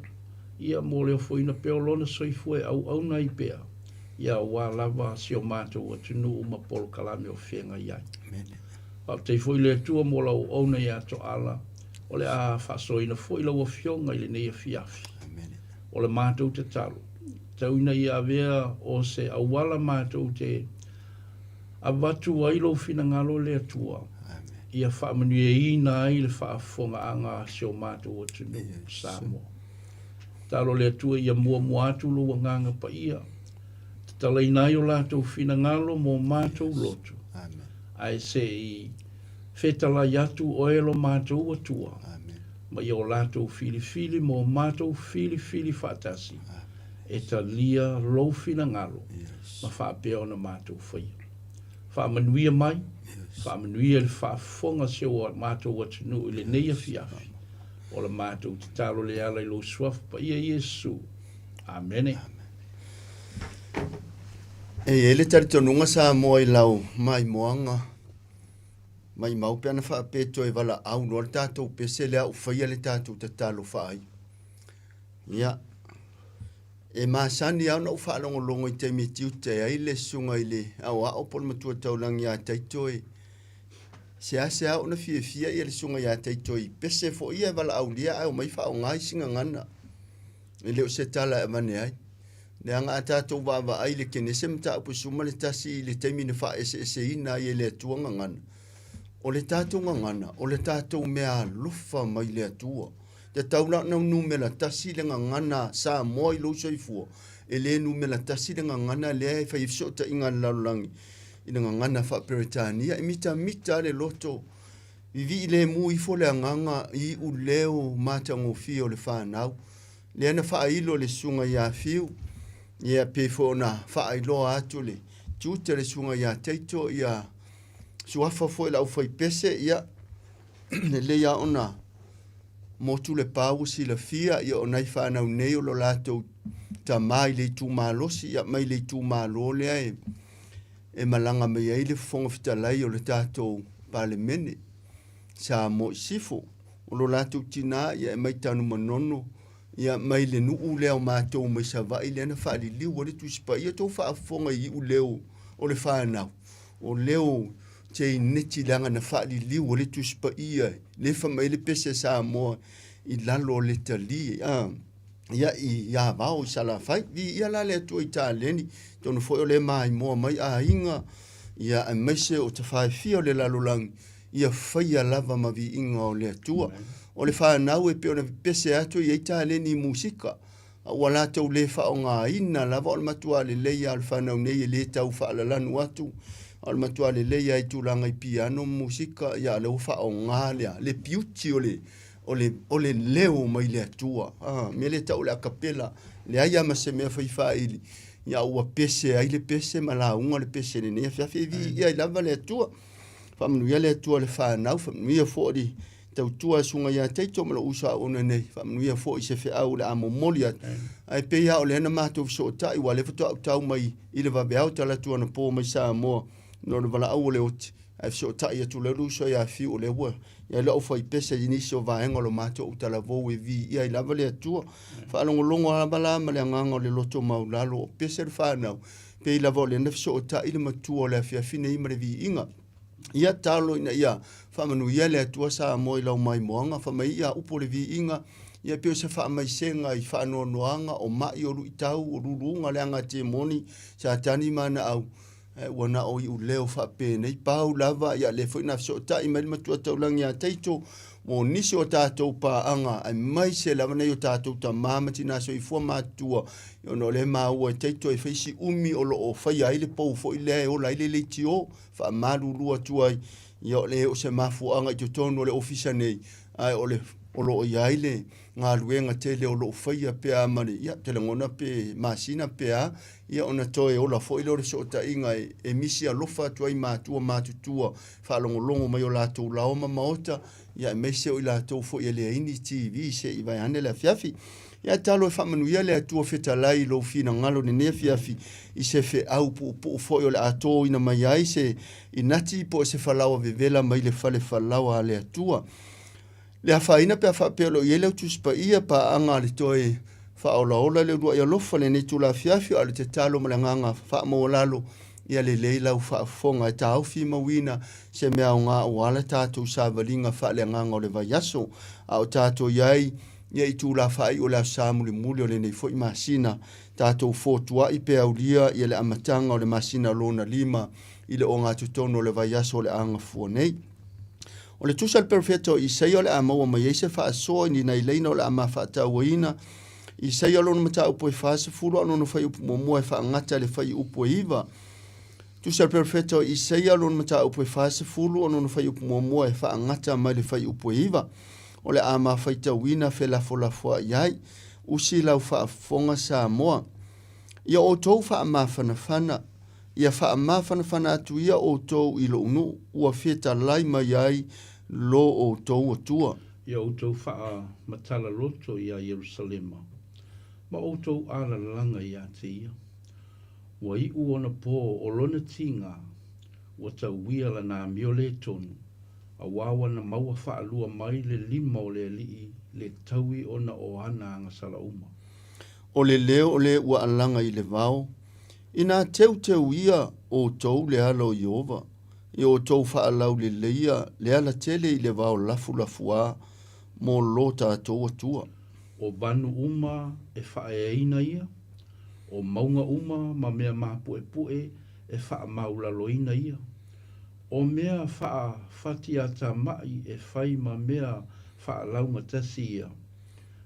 ia mo le ofoina pea o lona soifua e auauna ai pea, ia aua lava si o matou atunuu ma polokalame o feagai ai. Faafetai foi le Atua mo lau auauna ia Toala, o le a faasoaina foi lau Afioga i lenei afiafi. O le matou tatalo, tau ina ia avea o se auala matou te avatu ai lou finagalo le Atua, ia faamanuiaina ai le faafofogaaga a si o matou atunuu Samoa. Tatalo le Atua ia muamua atu lou agaga paia, tatalaina ai o latou finagalo mo matou loto, ae se i fetalai atu oe lo matou Atua, ma ia o latou filifili mo matou filifili faatasi, e talia lou finagalo ma faapea ona matou faia. Faamanuia mai, faamanuia le faafofoga si o matou atunuu i lenei afiafi. O le matou tatalo le ala i lou suafa paia Iesu. Amene. E i ai le talitonuga Samoa i lau maimoaga maimau pe ana faapea toe valaau loa le tatou pese lea ua faia le tatou tatalo faaii. Ia, e masani lava ona ou faalogologo i taimi e tiute ai le susuga i le aoao po o le matua taulagi ia Taito e seasea ona fiafia ia le susuga ia Taito i pese foi ia e valaaulia ae omai faaaoga isi gagana. E le o se tala e avane ai. Leaga a tatou vaavaai i le Kenese mataupu 11 i le taimi na faaeseeseina ai e le Atua gagana, o le tatou gagana, o le tatou meaalofa mai le Atua. Tatau la ona numera tasi le gagana Samoa i lou soifua, e le numera tasi le gagana lea e fai ai fesootaiga a le lalolagi i le gagana faa-Peretania. E mitamita le loto, vivii lemu ifo le agaga i iuleo matagofie o le fanau. Lea na faailo le susuga ia Fiu, ia pei foi ona faailoa atu le tiute o le susuga ia Taito, ia suafa foi le aufaipese, ia lelei lava ona motu le pa ua silafia, ia o nai fanau nei o lo latou tama i le itumalosi, ia mai le itumalo lea e, e malaga mai ai le Fofoga Fetalai o le tatou Palemene, Samoa i Sisifo. O lo latou tinā, ia e mai Tanumanono, ia mai le nuu lea o matou mai Savaii lea na faaliliu ai le Tusi Paia. Tou faafofoga i iu leo o le fanau, o leo teineti leaga na faaliliu ai le Tusi Paia, lea fai mai ai le pese a Samoa i lalo o le tali, a, ia i Avao i Salafai. Viia la le Atua i taleni, atonu foi o lea e maimoa mai aiga, ia aemaise o tafaefia o le lalolagi, ia faia lava ma viiga o le Atua. O le fanau e pei ona pese atu e i ai taleni i musika, a ua latou le faaaogaina lava o le matua lelei lava o le fanau nei e le tau faalalanu atu, a o le matua lelei lava i tulaga i piano ma musika, ia a o lea ua faaaoga le a? Le beauty o le, o le, o le leo mai le Atua. A, mea lea e tau o le acapella, leai lava ma se mea fai faaili. Ia ua pese ai le pese ma lauga le pese i lenei afiafi. E viia ai lava le Atua. Faamanuia le Atua i le fanau, faamanuia foi le tautua a Susuga ia Taito ma lou uso auauna nei, faamanuia foi i se feau o le a momoli atu. Ae pei lava o lea na matou fesootai, aua o lea faatoa ou tau mai i le vaveao talaatu anapo mai Samoa ona o le valaau o le oti, ae fesootai atu loa le uso ia Fiu o lea ua i ai le aufaipese i nisi o vaega o lo matou talavou e viia ai lava le Atua. Faalogologo lava la ma le agaga o le loto maualalo o pese le fanau, pei lava o lea na fesootai le matua o le afiafi nei ma le viiga. Ia talo ina ia faamanuia le Atua Samoa i lau maimoaga, fai mai ia upu o le viiga, ia pei o se faamaisega i faanoanoaga o mai o luitau o luluga leaga temoni Satani ma ana au, ae ua na o iuleo faapenei pau lava, ia lea foi na fesootai mai le Matua Taulagi ia Taito mo nisi o tatou paaga aemaise lava nai o tatou tama ma tina soifua matutua, ona o lea e maua e Taito e fai si umi o lo o faia ai le pou foi lea e ola ai le leitio, faamalulu atu ai, ia o le o se mafuaaga i totonu o le ofisa nei, ae o le o lo o i ai le galuega tele o lo o faia pe a ma le, ia, ou te lagona pe masina pe a, ia ona toe ola foi lea o le fesootaiga e, e misi alofa atu ai matua matutua faalogologo mai o latou laoa ma maota, ia aemaise o i latou foi e leai ni TV se i vaeane le afiafi. Ia talo e faamanuia le Atua fetalai i lou finagalo i lenei afiafi i se feau puupuu foi o le a tōina mai ai se inati po o se falaoa vevela mai le fale falaoa a le Atua. Le afaina pe a faapea o lo o i ai lau Tusi Paia, paaga a le toe faaolaola i le uluai alofa i lenei itula afiafi, a o le tatalo ma le agaga faamaualalo, ia lelei lau faafofoga e taofi mauina se mea aoga aua le tatou savaliga faaleagaga o le vaiaso a o tatou i ai ia itula faaiu o le Aso Sa mulimuli o lenei foi masina. Tatou fotuai pe aulia ia le amataga o le masina lona lima i le ogatotonu o le vaiaso o le a gafua nei. O le tusi a le perofeta o Isaia o le a maua mai ai se faasoa i ni nai laina o le a mafaatauaina. Isaia lona mataupu e 40 a o lona fuaiupu muamua e faagata i le fuaiupu e 9. Tusi a le perofeta o Isaia lona mataupu e 40 a o lona fuaiupu muamua e faagata mai le fuaiupu e 9. O le a mafaitauina felafolafoai ai. Usi lau faafofoga Samoa. Ia outou faamafanafana Ia faamafanafana atu ia outou i lou nuu, ua fetalai mai ai lo outou Atua. Ia outou faamatala loto iā Ierusalema, ma outou alalaga iā te ia. Ua iʻu ona pō o lona tiga, ua tauia lana amio lē tonu, auā ua na maua faalua mai le lima o le Alii le taui ona o ana agasala uma. O le leo o le ua alaga i le vao, Inā teuteuia outou le ala o Ieova, i outou faalauleleia le ala tele i le vao lafulafuā mo lo tatou Atua. O vanu uma e faaeaina ia, o mauga uma ma mea mapuepue e faamaulaloina ia, o mea faafatiatamai e fai ma mea faalaugatasi ia,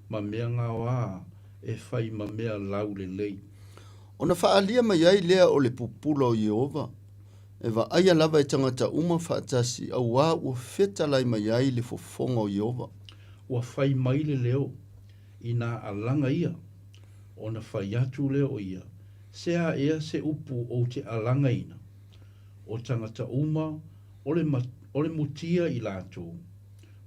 ma mea gaoā e fai ma mea laulelei. Ona faaalia mai ai lea o le pupula o Ieova, e vaaia lava e tagata uma faatasi, auā ua fetalai mai ai le fofoga o Ieova. Ua fai mai le leo, inā alaga ia, ona fai atu lea o ia, Se a ea se upu ou te alagaina? O tagata uma o le, o le mutia i latou,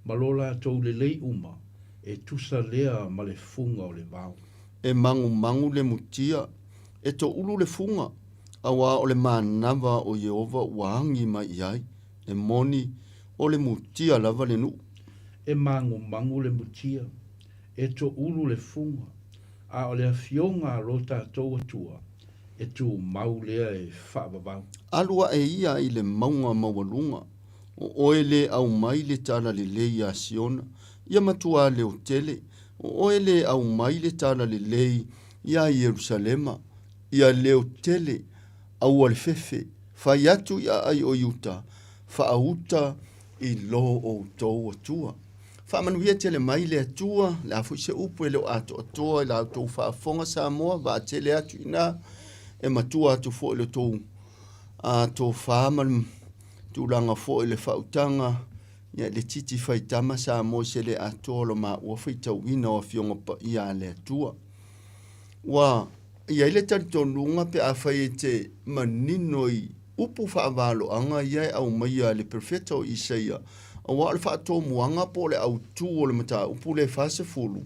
ma lo latou lelei uma, e tusa lea ma le fuga o le vao. E magumagu le mutia, e toʻulu le fuga, auā o le manava o Ieova ua agi mai i ai, e moni, o le mutia lava le nuu. E magumagu le mutia, e toʻulu le fuga, a o le afioga a lo tatou Atua, e tumau lea e faavavau. Alu aʻe ia i le mauga maualuga, o oe le aumai le tala lelei iā Siona, ia matuā leotele, O oe le aumai le tala lelei iā Ierusalema, ia leo tele, aua le fefe, fai atu i aai o Iuta, faauta i lo outou Atua. Faamanuia tele mai le Atua, le a foi se upu e le o atoatoa i la outou faafofoga Samoa, vaatele atu i ina, e matua atu foi le tou tofa ma le tulaga foi le faautaga Ia le titi faitama Samoa i se le atoa o lo maua faitauina o Afioga Paia a le Atua. Ua i ai le talitonuga pe afai e te manino i upu faavaloaga ia e aumaia e le Perofeta o Isaia, aua o le faatomuaga po o le autu o le mataupu lea e 40,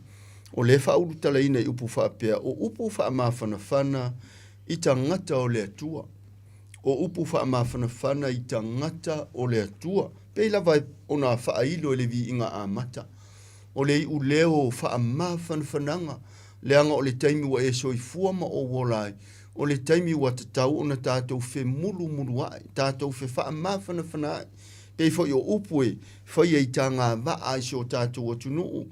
o lea e faaulutalaina i upu faapea, o upu faamafanafana i tagata o le Atua. O upu faamafanafana i tagata o le Atua. Pei lava ona faailo e le viiga amata. O le iuleo faamafanafanaga, leaga o le taimi ua e soifua ma ou ola ai, o le taimi ua tatau ona tatou femulumulua'i, tatou fefaamafanafana'i, pei foi o upu e faia i tagavaa i si o tatou atunuu,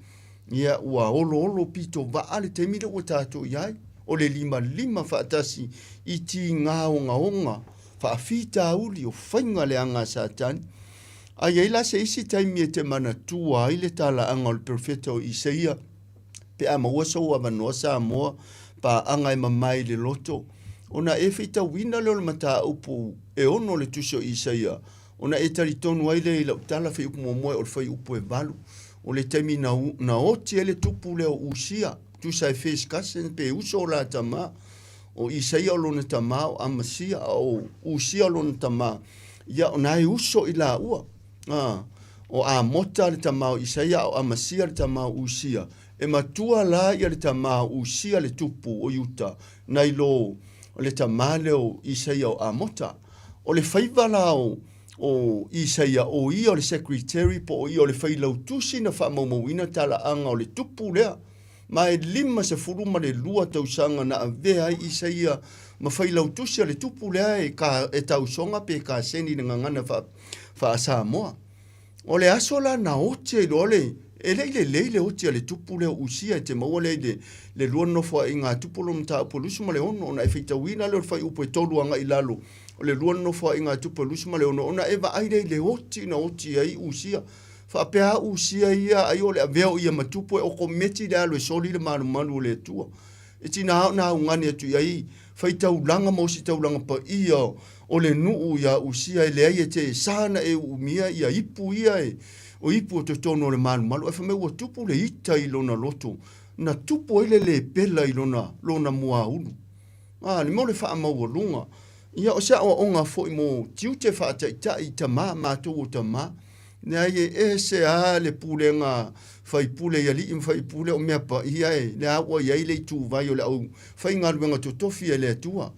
ia ua oloolo pitovaa le taimi lea ua tatou i ai, o le limalima faatasi i tiga ogaoga, faafitauli o faiga leaga a Satani. A i ai la se isi taimi e te manatua ai le talaaga o le perofeta o Isaia, pe a maua sou avanoa Samoa, paaga e mamae i le loto, ona e faitauina lea o le mataupu e ono o le tusi o Isaia, ona e talitonu ai lea i lau tala fuaiupu muamua o le fuaiupu e 8, o le taimi na, na oti ai le tupu lea o Usia, tusa e first cousin pe uso o la tama, o Isaia o lona tama o Amasia, a o Usia o lona tama, ia o na e uso i laua. A, o Amota le tama o Isaia, a o Amasia le tama o Usia. E matua la ia le tama o Usia le tupu o Iuta, nai lo le tama lea o Isaia o Amota. O le faiva la o, o Isaia, o ia o le secretary po o ia o le failautusi na faamaumauina talaaga o le tupu lea. Ma e 52 tausaga na avea ai Isaia ma failautusi a le tupu lea e, ka, e tausoga pe kaseni i le gagana faa, faa-Samoa. O le aso la na oti ai loa le, e le i lelei le oti a le tupu lea o Usia e te maua lea i le, le lua nofoaiga a tupu o le mataupu e 26 ona e faitauina lea o le fuaiupu e 3 agai i lalo o le lua nofoaiga a tupu e 26 ona e vaai lea i le oti na oti ai Usia. Faapea a Usia ia ai o le avea o ia ma tupu e okometi le alu e soli le malumalu o le Atua. E tina ona augani atu i ai faitaulaga ma ositaulaga paia o le nuu iā Usia e leai e te sa na e uumia ia ipu ia e o ipu o totonu o le malumalu ae fai mai ua tupu le ita i lona loto na tupu ai le lepela i lona lona muaulu. A, le mea o le faamaualuga. Ia o se aoaoga foi mo tiute faataitai i tama, matou o tama. Leai e ese a le pulega faipule i alii ma faipule o mea paia e lea ua i ai le ituvai o le au faigaluega totofi e le Atua.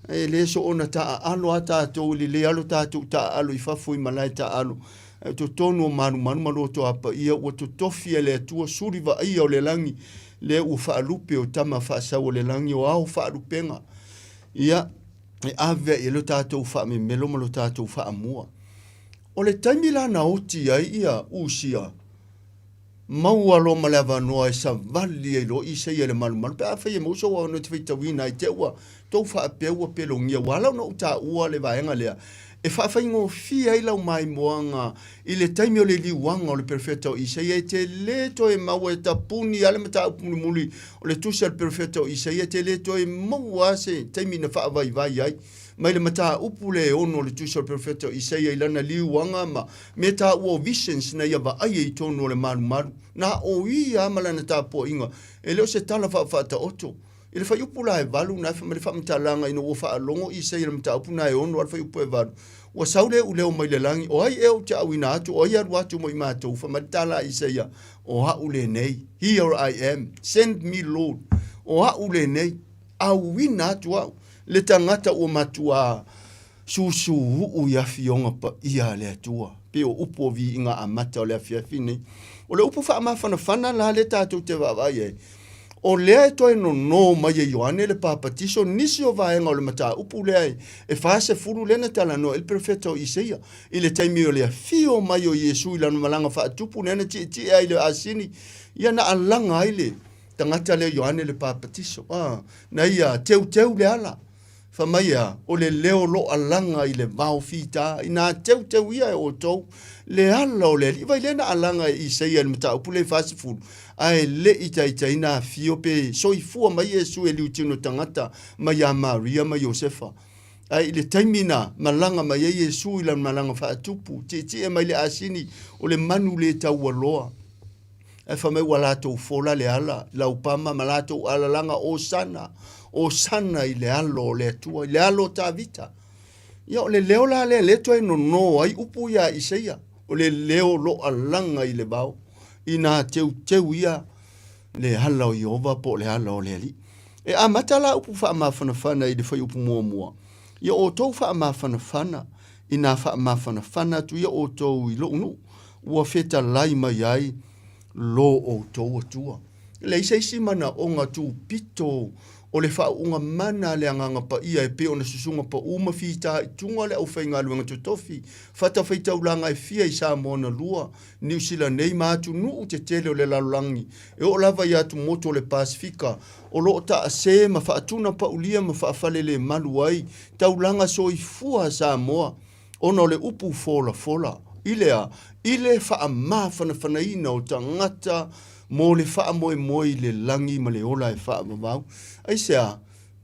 E le soona taaalo a tatou i le le alo tatou taaalo i fafo i malae taaalo. Ae o totonu o malumalu ma loto a paia ua totofi e le Atua suli vaaia o le lagi lea ua faalupe o tama faasau o le lagi o ao faalupega. Ia, e ave ai lo tatou faamemelo ma lo tatou faamua. O le taimi la na oti ai ia Usia, maua loa ma le avanoa e savali ai loa Isaia i le malumalu, pe afai e maua sou avanoa e te faitauina ai te ua tou faapea ua pelogia, ua ala ona ou taua le vaega lea, e faafaigofie ai lau maimoaga i le taimi o le liuaga o le perofeta o Isaia, e te le toe maua e tapuni lava le mataupu mulimuli o le tusi a le perofeta o Isaia, e te le toe maua lava se taimi na faavaivai ai. Mai le mataupu lea e ono o le tusi o le perofeta o Isaia i lana liuaga ma mea taua o visions na ia vaaia i totonu o le malumalu, na o ia ma lana tapuaiga, e le o se tala faafaataoto. I le fuaiupu la e 8 na e fai mai le faamatalaga ina ua faalogo Isaia i le mataupu na e ono a le fuaiupu e 8, ua sau le iuleo mai le lagi, o ai ea ou te auina atu, o ai e alu atu mo i matou? Fai mai le tala a Isaia, o a'u lenei, here I am, send me Lord, o a'u lenei. Auina atu au, le tagata ua matuā susuuu i afioga paia a le Atua, pei o upu o viiga amata o le afiafi nei. O le upu faamafanafana la lea tatou te vaavaai ai, o lea e toe nonō mai e Ioane le Papatiso nisi o vaega o le mataupu lea e 40 lea na talanoa ai le perofeta o Isaia i le taimi o le afio mai o Iesu i lana malaga faatupu lea na tietie ai i le asini, ia na alaga ai le tagata lea Ioane le Papatiso, a, na ia teuteu le ala. Fai mai a, o le leo lo alaga i le vao fita, inā teuteu ia e outou le ala o le Alii. Vai lea na alaga e Isaia i le mataupu lea i 40, ae le i taitai na afio pe soifua mai Iesu e liutino tagata mai ia Maria ma Iosefa. Ae i le taimi na malaga mai ai Iesu i lana malaga faatupu, tietie mai le asini o le manu le taualoa. Ae fai mai ua latou fola le ala, laupama ma latou alalaga, Osana! Osana i le Alo o le Atua, i le Alo o Tavita. Ia, o le leo la lea lea toe nono ai upu ia a Isaia, o le leo loalaga i le vao, inā teuteu ia le ala o Ieova po o le ala o le Alii. E amata la upu faamafanafana i le fuaiupu muamua, Ia outou faamafanafana, inā faamafanafana atu ia outou i lou nuu, ua fetalai mai ai lo outou Atua. E leai se isi manaoga tupito o le faauuga mana a le Agaga Paia e pei ona susuga pau ma fitaituga le aufaigaluega totofi fatafaitaulaga e fia i Samoa na lua, Niu Sila nei ma atunuu tetele o le lalolagi e oo lava i atumotu o le Pasefika o lo o taase ma faatuna paulia ma faafalelemalu ai taulaga soifua a Samoa ona o le upu folafola i le a? I le faamafanafanaina o tagata mo le faamoemoe i le lagi ma le ola e faavavau. Aisea?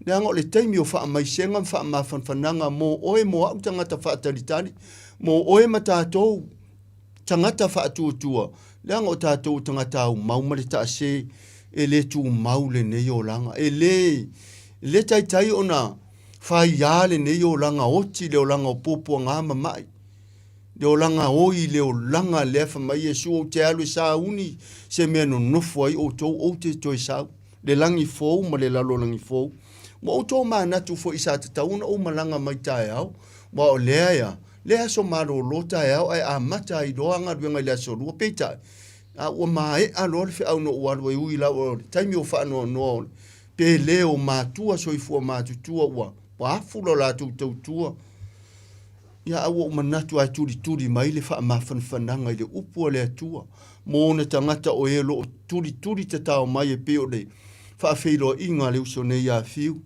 Leaga o le taimi o faamaisega ma faamafanafanaga mo oe mo au tagata faatalitali, mo oe ma tatou tagata faatuatua, leaga o tatou o tagata aumau ma le taase e le tumau lenei olaga. E le, le taitai ona Faiā lenei olaga oti le olaga o puapuagā ma maʻi, le olaga oi le olaga lea fai mai Iesu ou te alu e sauni se mea nonofo ai outou ou te toe sau, le lagi fou ma le lalolagi fou. Ua ou tomanatu foi sa tatau ona ou malaga mai taeao, aua o lea ea, le aso malolo taeao ae amata ai loa galuega i le aso lua, peitai, a ua maea loa le feau na ou alu ai ui lava o le taimi o faanoanoa o le Pe le o matua soifua matutua ua ua afu lo latou tautua. Ia a ua ou manatu ae tulituli mai le faamafanafanaga i le upu a le Atua mo ona tagata o e o lo o tulituli tatao mai e pei o le faafeiloaiga a le uso nei ia Fiu,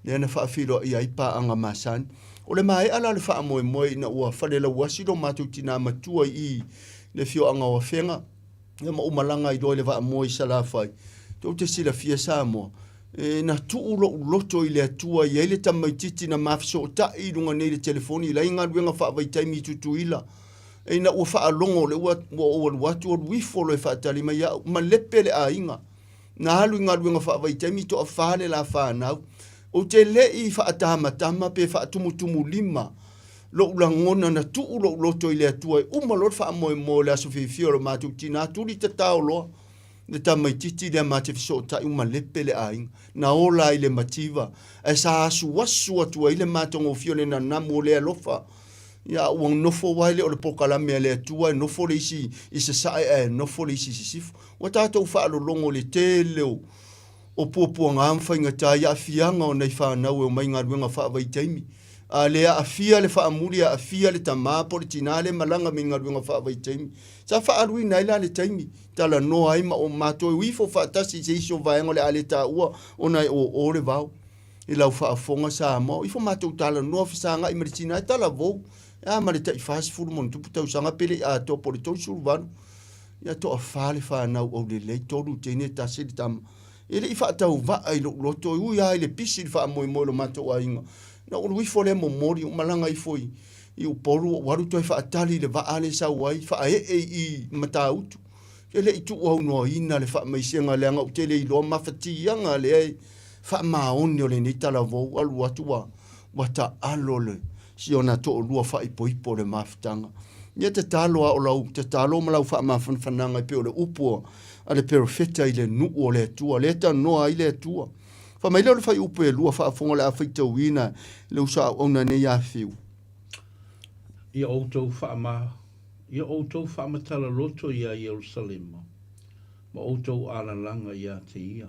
lea na faafeiloaia ai paaga masani. O le maea la o le faamoemoe ina ua falelauasi lo matou tinā matua i i le afioaga o Afega, Ia ma ou malaga ai loa i le vaamoa i Salafai. Tou te silafia Samoa, e na tuu lou loto i le Atua e i ai le tamaitiiti na mafesootai i luga nei i le telefoni i lai galuega faavaitaimi i Tutuila. E ina ua faalogo o lea ua ou alu atu alu ifo loa e faatali mai au, malepe le aiga. Na alu i galuega faavaitaimi toafa le la fanau. Ou te le i faatamatama pe faatumutumulima lou lagona na tuu lou loto i le Atua e uma loa le faamoemoe o le aso fiafia o lo matou tina tuli tatao loa le tamaititi lea ma te fesootai uma lepe le aiga na ola ai le mativa ae sa asuasu atu ai le matagofie o le nanamu o le alofa ia ua nofo aua e le o le polokalame a le Atua e nofo le isi i sasae ae nofo le isi i sisifo ua tatou faalologo i le tele o o puapuaga ma faigata i aafiaga o nai fanau e omai i galuega faavaitaimi. A le aafia le faamuli, aafia le tama po o le tina lea e malaga mai i galuega faavaitaimi. Sa faaaluina ai la le taimi, talanoa ai ma o matou ifo faatasi i se isi o vaega o le a le taua ona e oo le vao i lau faafofoga Samoa. O ifo matou talanoa fesagai ma le tina e talavou, e a ma le tai 40 ma ona tupu tausaga pe le i atoa po o le 38. Ia toafa le fanau aulelei, tolu teine tasi le tama. E le i faatauvaa i lou loto, e ui lava i le pisi le faamoemoe o lo matou aiga. Na ou alu ifo lea momoli, ou malaga ifo i, i Upolu, ou alu toe faatali i le vaa lea e sau ai, faaee i Matautu. E le i tuuaunoaina le faamaisega leaga ou te le iloa mafatiaga lea e faamaoni o lenei talavou, alu atu ua, ua taalo le, si ona toalua faaipoipo o le mafutaga. Ia tatalo a o lau tatalo ma lau faamafanafanaga e pei o le upu a le perofeta i le nuu o le Atua, lea e tanoa ai le Atua. Fai mai lea o le fuaiupu e lua faafofoga o le a faitauina le uso auauna nei ia Fiu. Ia outou faama, ia outou faamatala loto iā Ierusalema, ma outou alalaga iā te ia.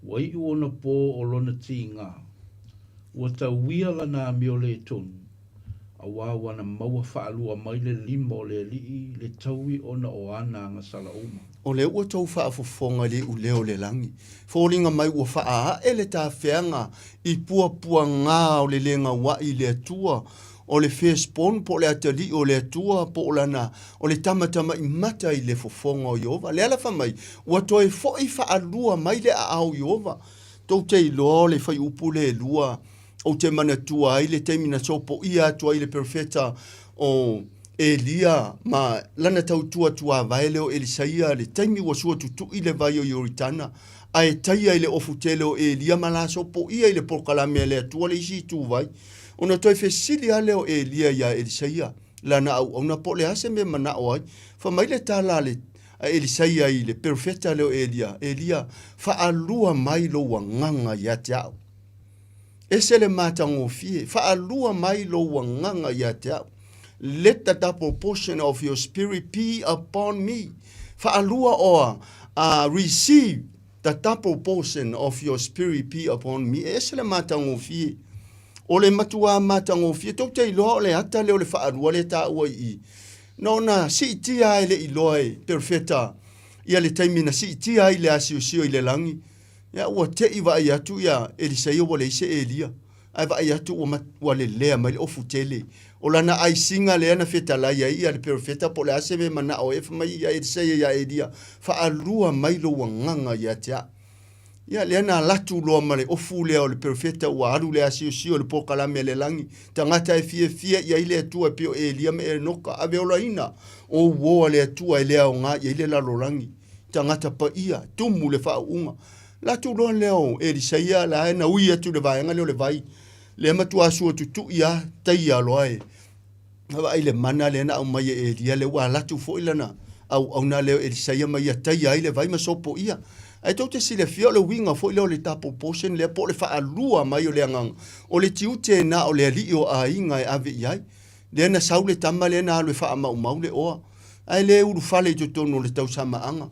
Ua iu ona pō o lona tīgā, ua tauia lana amio lē tonu, auā ua na maua faalua mai le lima o le Alii le taui ona o ana agasala uma. O lea ua tou faafofoga i le iuleo o le lagi, foliga mai ua faaae le tafeaga i puapuagā o le le gauaʻi i le Atua, o le firstborn po o le atalii o le Atua po o lana o le tamatamaimata i le fofoga o Ieova. Le ala fai mai, ua toe foʻi faalua mai le aao o Ieova. Tou te iloa o le fuaiupu le lua ou te manatua ai le taimi na sopoia atu ai le perofeta o Elia ma lana tautua tuavae lea o Elisaia, le taimi ua sua tutui le vai o Ioritana. Ae taia i le ofu tele o Elia ma lasopoia i le polokalame a le Atua le isi ituvai. Ona toe fesili lava lea o Elia iā Elisaia, lana auauna po o le a se mea e manao ai. Fai mai le tala a le a Elisaia i le perofeta lea o Elia, Elia, faalua mai lou agaga ia te au. Ese le matagofie, faalua mai lou agaga ia te au. Let the double portion of your spirit be upon me. Faalua oa, uh, receive the double portion of your spirit be upon me. E ese le matagofie. O le matuā matagofie, tou te iloa o le ata lea o le faalua lea e taua i i. Na ona siitia lava e le i iloa e Perofeta ia le taimi na siitia ai le asiosio i le lagi. Ia, ua te i vaai atu ia Elisaia ua leai se Elia, ae vaai atu ua, ua lelea mai le ofu tele. O lana aisiga lea na fetalai ai ia le Perofeta po o le a se mea e manao ai e fai mai ia Elisaia iā Elia, Faalua mai lou agaga ia te au. Ia, lea na alu atu loa ma le ofu lea o le perofeta ua alu le asiosio i le polokalame a le lagi, tagata e fiafia i ai le Atua e pei o Elia ma Enoka, aveolaina o uo a le Atua e le aoga i ai le lalolagi, tagata paia, tumu le faauuga. Alu atu loa lea o Elisaia la e na ui atu i le vaega lea o le vai, lea matua sua tutui lava, taia loa e Na vaai le mana lea na aumai e Elia, lea ua alu atu foi lana auauna lea o Elisaia ma ia taia ai le vai ma sopoia. Ae tou te silafia o le uiga foi lea o le double portion lea po o le faalua mai o le agaga, o le tiute na o le alii o aiga e ave i ai. Lea na sau le tama lea na alu e faamaumau le oa, ae le ulufale i totonu o le tausamaaga.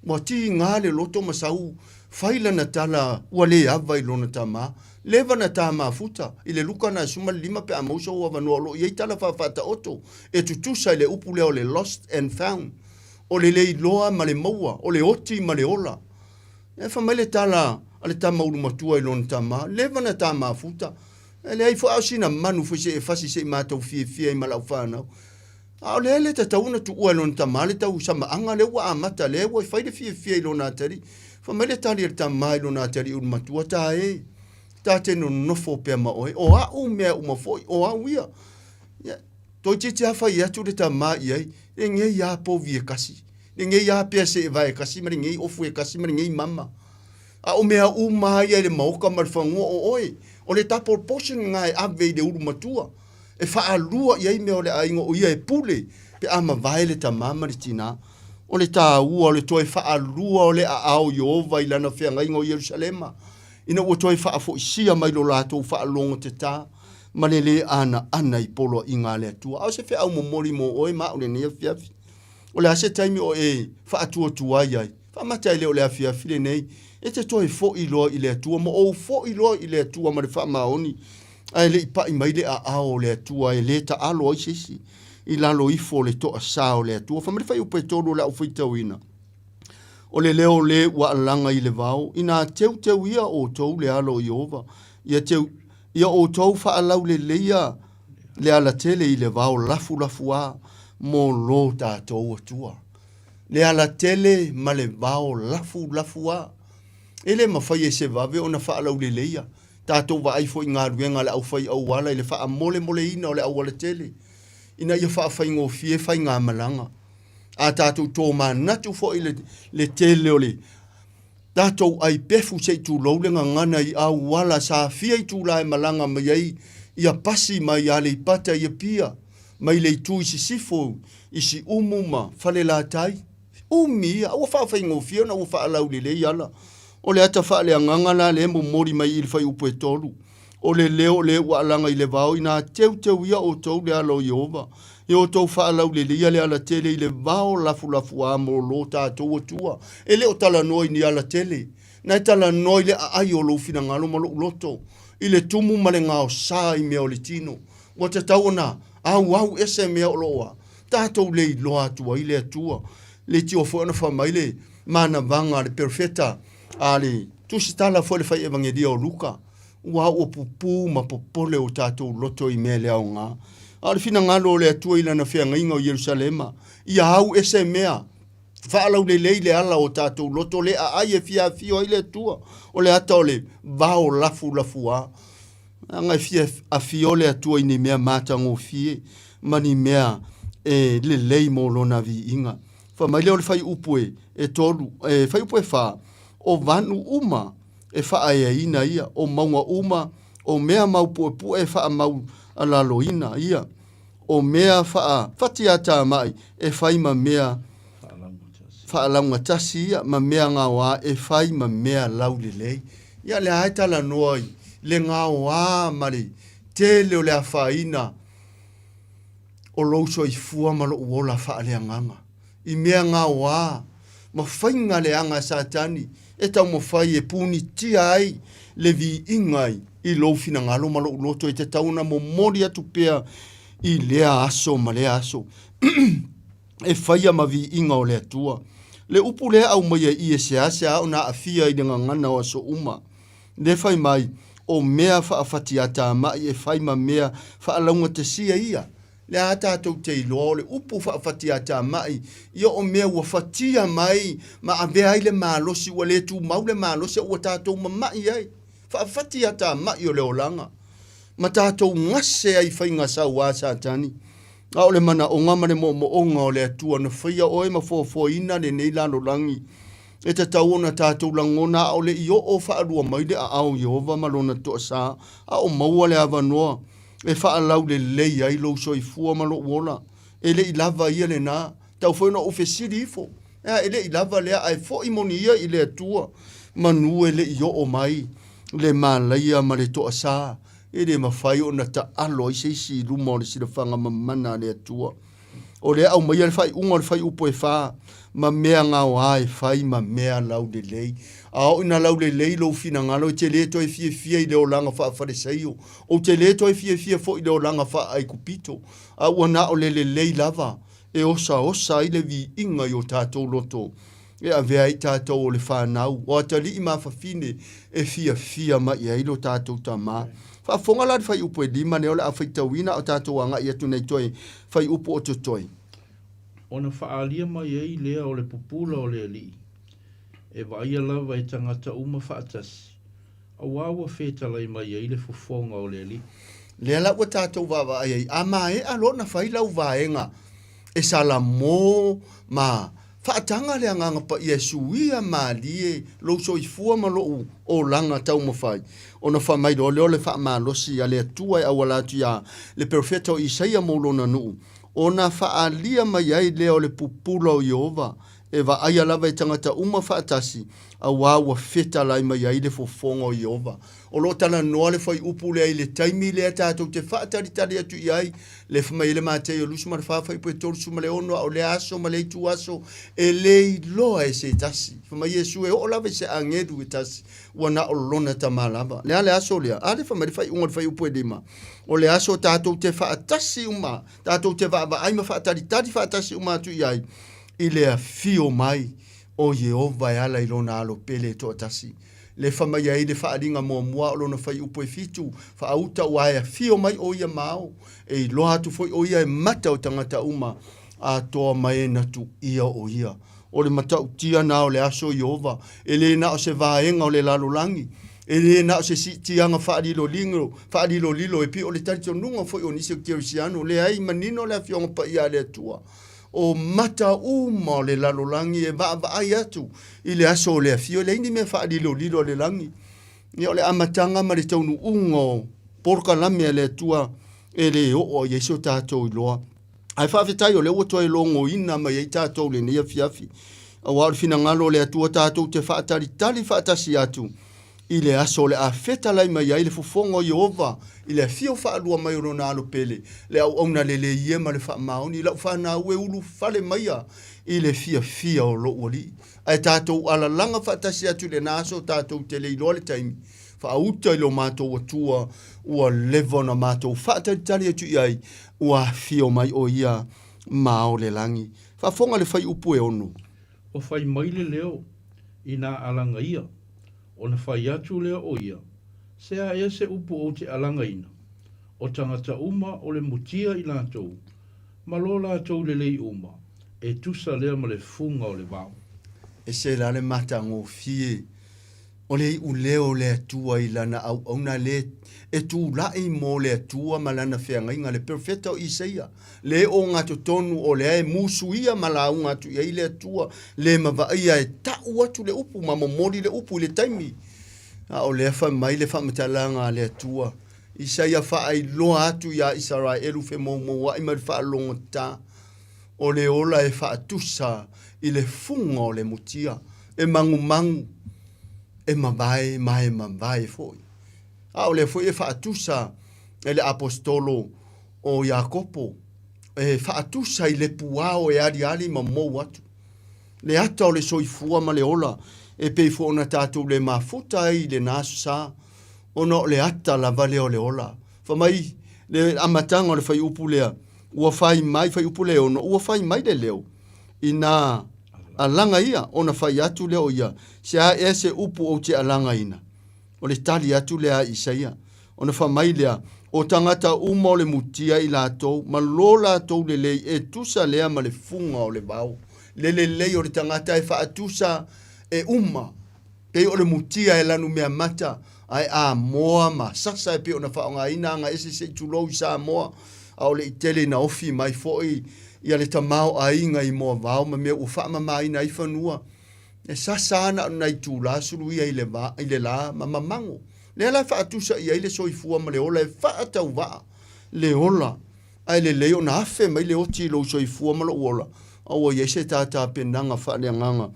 Ua tiga le loto ma sau fai lana tala ua le ava i lona tama. Leva na ta mafuta i le luka na 15 pe a maua sou avanoa o lo o i ai tala faafaataoto e tutusa i le upu lea o le lost and found, o le le iloa ma le maua, o le oti ma le ola. E fai mai le tala a le tama ulu matua i lona tama, leva na ta mafuta, e leai foi a o sina manu foi se e fasi se i matou fiafia ai ma lau fanau. A o lea e le tatau ona tuua e lona tama le tausamaaga lea ua amata, lea ua fai le fiafia i lona atalii. Fai mai le tali a le tama i lona atalii ulumatua, Ta e, ta te nonofo pea ma oe, o a'u mea uma foi, o au ia. Ia, toeitiiti lava fai atu le tama i ai, Lenei lava povi e kasi, lenei lava pea se e vae kasi ma lenei ofu e kasi ma lenei mama. A o mea uma lava ia i le maoka ma le fanua o oe, o le double portion lena e ave i le ulumatua. e faalua i ai mea o le aiga o ia e pule pe a mavae le tamā ma le tinā. O le taua o le toe faalua o le aao o Ieova i lana feagaiga o Ierusalema, ina ua toe faafoisia mai lo latou faalogotetā ma le lē anaana i poloaiga a le Atua. A o se feau momoli mo oe ma au lenei afiafi. O le a se taimi o e faatuatuai ai? Faamata e le o le afiafi lenei, e te toe foi loa i le Atua ma ou foi loa i le Atua ma le faamaoni, ae le i pai mai le aao o le Atua e le taalo ai se isi i lalo ifo o le toasā o le Atua. Fai mai le fuaiupu e tolu o le au faitauina, O le leo o le ua alaga i le vao, inā teuteuia outou le alo o Ieova, ia teu, ia outou faalauleleia le alatele i le vao lafulafuā mo lo tatou Atua. Le alatele ma le vao lafulafuā. E le mafai e se vave ona faalauleleia. Tatou vaai foi i galuega a le aufai auala i le faamolemoleina o le aualatele ina ia faafaigofie faigamalaga. A tatou tomanatu foi i le, le tele o le tatou aipefu se i tulou le gagana i auala sa fia itula e malaga mai ai ia pasi mai Aleipata i Apia, mai le itu i Sisifo, i Siumu ma Falelatai. Umi ia, a ua faafaigofie ona ua faalaulelei ala. O le ata faaleagaga la lea e momoli mai i le fuaiupu e tolu, O le leo o le ua alaga i le vao, inā teuteuia outou le ala o Ieova, ia outou faalauleleia le alatele i le vao lafulafuā mo lo tatou Atua. E le o talanoa i ni alatele, na e talanoa i le aai o lou finagalo ma lou loto, i le tumu ma le gaosā i mea o le tino. Ua tatau ona auau ese mea o lo o a tatou le iloa atu ai le Atua. Leitioa foi ona fai mai le manavaga a le perofeta a le tusitala foi le fai evagelia o Luka, ua ua pupū ma popole o tatou loto i mea le aoga. A o le finagalo o le Atua i lana feagaiga o Ierusalema, ia au ese mea, faalaulelei le ala o tatou loto le aai e fia afio ai le Atua, o le ata o le vao lafulafuā. Leaga e fia afio le Atua i ni mea matagofie ma ni mea e lelei mo lona viiga. Fai mai lea o le fuaiupu e, e tolu, e fuaiupu e fā. O vanu uma e faaeaina ia, o mauga uma, o mea mau puepue e faamaualaloina ia, o mea faafatiatamai e fai ma mea faalaugatasi ia, ma mea gaoā e fai ma mea laulelei. Ia, lea lava e talanoa i le gaoā ma le tele o le afaina o lou soifua ma lou ola faaleagaga i mea gaoā ma faiga leaga a Satani e taumafai e punitia ai le viiga i lou finagalo ma lou loto e tatau ona momoli atu pea i lea aso ma lea aso e faia ma viiga o le Atua. Le upu lea e aumaia i i e seasea ona aafia i le gagana o aso uma. Le fai mai, o mea faafatiatamai e fai ma mea faalaugatesia ia. Lea a tatou te iloa o le upu faafatiatamai ia o mea ua fatia mai ma avea ai le malosi ua le tumau le malosi a ua tatou mamai ai. Faafatiatamai o le olaga ma tatou gase ai i faiga sauā a Satani. A o le manaoga ma le moomooga o le Atua na faia oe ma foafoaina lenei lalolagi, e tatau ona tatou lagona a o le i oo faalua mai le aao o Ieova ma Lona toasā, a o maua le avanoa e faalaulelei ai lou soifua ma lou ola. E le i lava ia lena. Tau foi ona ou fesili ifo, Ea, e le i lava lea, ae foi moni ia i le Atua, manu e le i oo mai le malaia ma le toasā, e le mafai ona taalo ai se isi i luma o le silafaga mamana a le Atua. O lea aumaia le faaiuga o le fuaiupu e fa, ma mea gaoā e fai ma mea laulelei. A oo ina laulelei lou finagalo, e te le toe fiafia i le olaga faafalesaio, ou te le toe fiafia foi i le olaga faa-Aikupito, a ua na o le lelei lava e osaosa ai le viiga i o tatou loto, e avea ai tatou o le fanau, o atalii ma afafine e fiafia mai ai lo tatou Tama. Faafofoga la le fuaiupu e lima lea o le a faitauina a o tatou agai atu nei toe fuaiupu o totoe. Ona faaalia mai ai lea o le pupula o le Alii, e vaaia lava e tagata uma faatasi, Auā ua fetalai mai ai le fofoga o le Alii. Lea la ua tatou vaavaai ai, a maea loa ona fai lau vaega e Salamo ma faataga le Agaga Paia e suia malie lou soifua ma lou olaga taumafai, ona fai mai loa lea o le faamalosi a le Atua e auala atu iā le perofeta o Isaia mo lona nuu, ona faaalia mai ai lea o le pupula o Ieova, e vaaia lava e tagata uma faatasi, auā ua fetalai mai ai le fofoga o Ieova. O lo o talanoa le fuaiupu lea i le taimi lea tatou te faatalitali atu i ai, le fai mai ai le Mateio 24 fuaiupu e 36, a o lea aso ma lea ituaso e le iloa e se tasi. Fai mai Iesu e oo lava i se agelu e tasi, ua na o lona Tama lava. Le a le aso lea? A lea fai mai le faaiuga o le fuaiupu e lima, o le aso tatou te faatasi uma, tatou te vaavaai ma faatalitali faatasi uma atu i ai i le afio mai o Ieova e ala i lona Alo pele e toatasi. Le fai mai ai le faaaliga muamua o lona fuaiupu e fitu, Faauta ua e afio mai o ia ma ao, e iloa atu foi o ia e mata o tagata uma, atoa mai e na tuia o ia. O le matautia na o le aso Ieova, e le na o se vaega o le lalolagi, e le na o se siitiaga faalilolilo, faalilolilo e pei o le talitonuga foi o nisi o Kerisiano, leai, manino le Afioga Paia a le Atua. O mata uma o le lalolagi e vaavaai atu i le aso o le afio, e leai ni mea faalilolilo a le lagi. Ia o le amataga ma le taunuuga o polokalame a le Atua e le oo i ai so tatou iloa. Ae faafetai o lea ua toe logoina mai ai tatou i lenei afiafi, aua o le finagalo o le Atua tatou te faatalitali faatasi atu i le aso o le a fetalai mai ai le fofoga o Ieova i le afio faalua mai o lona Alo pele, le auauna lelei e ma le faamaoni, lau fanau e ulufale maia i le fiafia o lou Alii. Ae tatou alalaga faatasi atu i lena aso tatou te le iloa le taimi, faauta i lo matou Atua ua leva ona matou faatalitali atu i ai, ua afio mai o ia ma ao le lagi. Faafofoga le fuaiupu e ono. Ua fai mai le leo i nā alaga ia, ona fai atu lea o ia, Se a ea se upu ou te alagaina? O tagata uma o le mutia i latou, ma lo latou lelei uma, e tusa lea ma le fuga o le vao. E se la le matagofie. O le iuleo o le Atua i Lana auauna le e tulai mo le Atua ma Lana feagaiga, le perofeta o Isaia, le ogatotonu o lea e musuia ma lauga atu i ai le Atua, le mavaia e ta'u atu le upu ma momoli le upu i le taimi a o lea fai mai le faamatalaga a le Atua. Isaia faailoa atu iā Isaraelu femoumoua'i ma le faalogotā, o le ola e faatusa i le fuga o le mutia, e magumagu, e mavae ma e mavae foi. A o lea foi e faatusa e le Aposetolo o Iakopo, e faatusa i le puao e aliali ma mou atu. Le ata o le soifua ma le ola, e pei foi ona tatou le mafuta ai i lena aso sa, ona o le ata lava lea o le ola. Fai mai le amataga o le fuaiupu lea, ua fai mai, fuaiupu le 6, ua fai mai le leo, inā alaga ia, ona fai atu lea o ia, se a ea se upu ou te alagaina? O le tali atu lea a Isaia. Ona fai mai lea, O tagata uma o le mutia i latou, ma lo latou lelei, e tusa lea ma le fuga o le vao. Le lelei o le tagata e faatusa e uma, pei o le mutia e lanu meamata, ae amoa ma sasa e pei ona faaaogaina aga ese se i tulou i Samoa, a o le i tele ina ofi mai foi ia le tamaoaiga i moavao ma mea ua faamamaina ai fanua. E sasa lava na o ni nai itula suluia i le va, i le la ma mamago. Lea la e faatusa i ai le soifua ma le ola e faatauvaa le ola, ae lelei ona afe mai le oti i lou soifua ma lou ola, a ua i ai se tatapenaga faaleagaga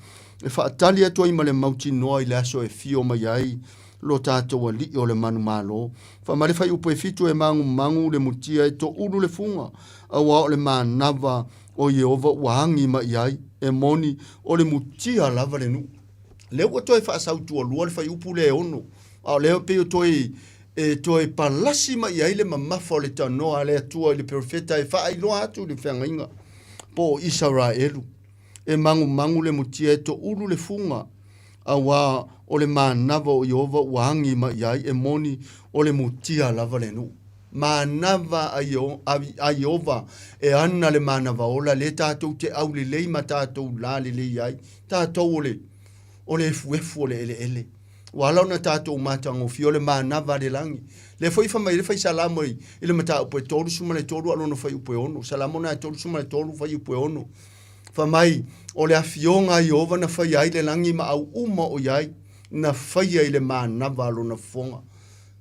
e faatali atu ai ma le mautinoa i le aso e fio mai ai lo tatou Alii o le manumalo. Fai mai le fuaiupu e fitu e magumagu le mutia e toulu le fuga, auā o le manava o Ieova ua agi mai i ai, e moni, o le mutia lava le nuu. Lea ua toe faasautualua le fuaiupu lea e 6, a o lea pei o toe e toe palasi mai i ai le mamafa o le tanoa a le Atua i le perofeta e faailoa atu i le feagaiga po o Isaraelu. E magumagu le mutia e toulu le fuga, auā o le manava o Ieova ua agi mai i ai, e moni, o le mutia lava le nuu. Manava a Ieova e ana le manava ola, lea tatou te aulelei ma tatou lalelei ai, tatou o le, o le efuefu o le eleele. Ua ala ona tatou matagofie o le manava a le lagi. Lea foi fai mai ai le fai Salamo i, i le mataupu e 33 a o lona fuaiupu e 6. Salamo na e 33 fuaiupu e 6. Fai mai, o le afioga a Ieova na faia ai le lagi ma au uma o i ai, na faia i le manava a lona fofoga.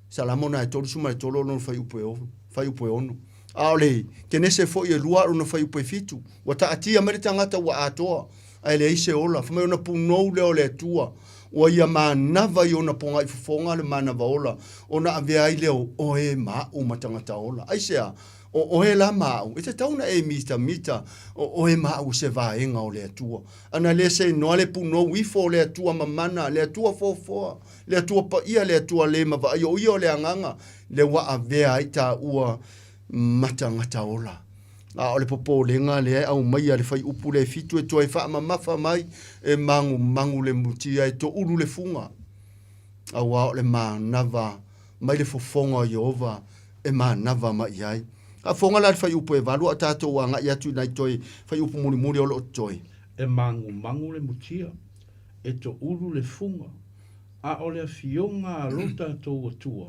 Salamo na e 33 o lona fuaiupu e 6, fuaiupu e 6. A o le Kenese foi e 2 a o lona fuaiupu e 7. Ua taatia mai le tagata ua atoa, ae leai se ola. Fai mai ona punou lea o le Atua, ua ia manava i ona pogai fofoga le manava ola, ona avea ai lea o oe ma a'u ma tagata ola. Aisea? O oe la ma a'u, e tatau ona e mitamita o oe ma a'u o se vaega o le Atua. Ana le seinoa le punou ifo o le Atua mamana, le Atua foafoa, le Atua paia, le Atua le mavaai, o ia o le Agaga, lea ua avea ai taua ma tagata ola. A o le popolega lea e aumaia le fuaiupu lea e fitu e toe faamamafa mai, e magumagu le mutia, e toulu le fuga, auā o le manava mai le fofoga o Ieova e manava mai i ai. A fofoga la le fuaiupu e valu a o tatou agai atu i nai toe fuaiupu mulimuli o lo o totoe. E magumagu le mutia, e toulu le fuga, a o le afioga a lo tatou Atua,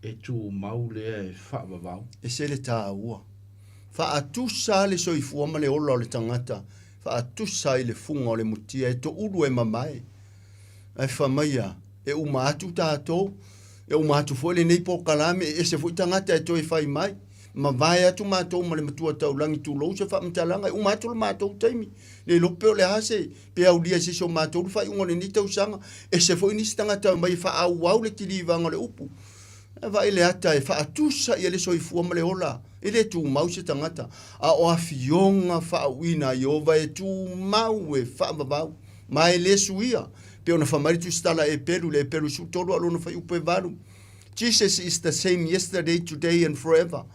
e tumau lea e faavavau. Ese le taua. Faatusa le soifua ma le ola o le tagata, faatusa i le fuga o le mutia e toulu e mamae. Ae fai mai a, e uma atu tatou, e uma atu foi lenei polokalame, e ese foi tagata e toe fai mai, mavae atu matou ma le Matua Taulagi, tulou se faamatalaga, e uma atu le matou taimi. Le iloa pe o le a se, pe aulia e se isi o matou le faaiuga o lenei tausaga. Ese foi nisi tagata e omai e faaauau le kilivaga o le upu. Ae vaai le ata e faatusa i ai le soifua ma le ola. E le tumau se tagata, a o afioga faauuina a Ieova e tumau e faavavau, ma e le suia. Pei ona fai mai le Tusitala Epelu, le Epelu 13 a o lona fuaiupu e 8, Jesus is the same yesterday, today and forever.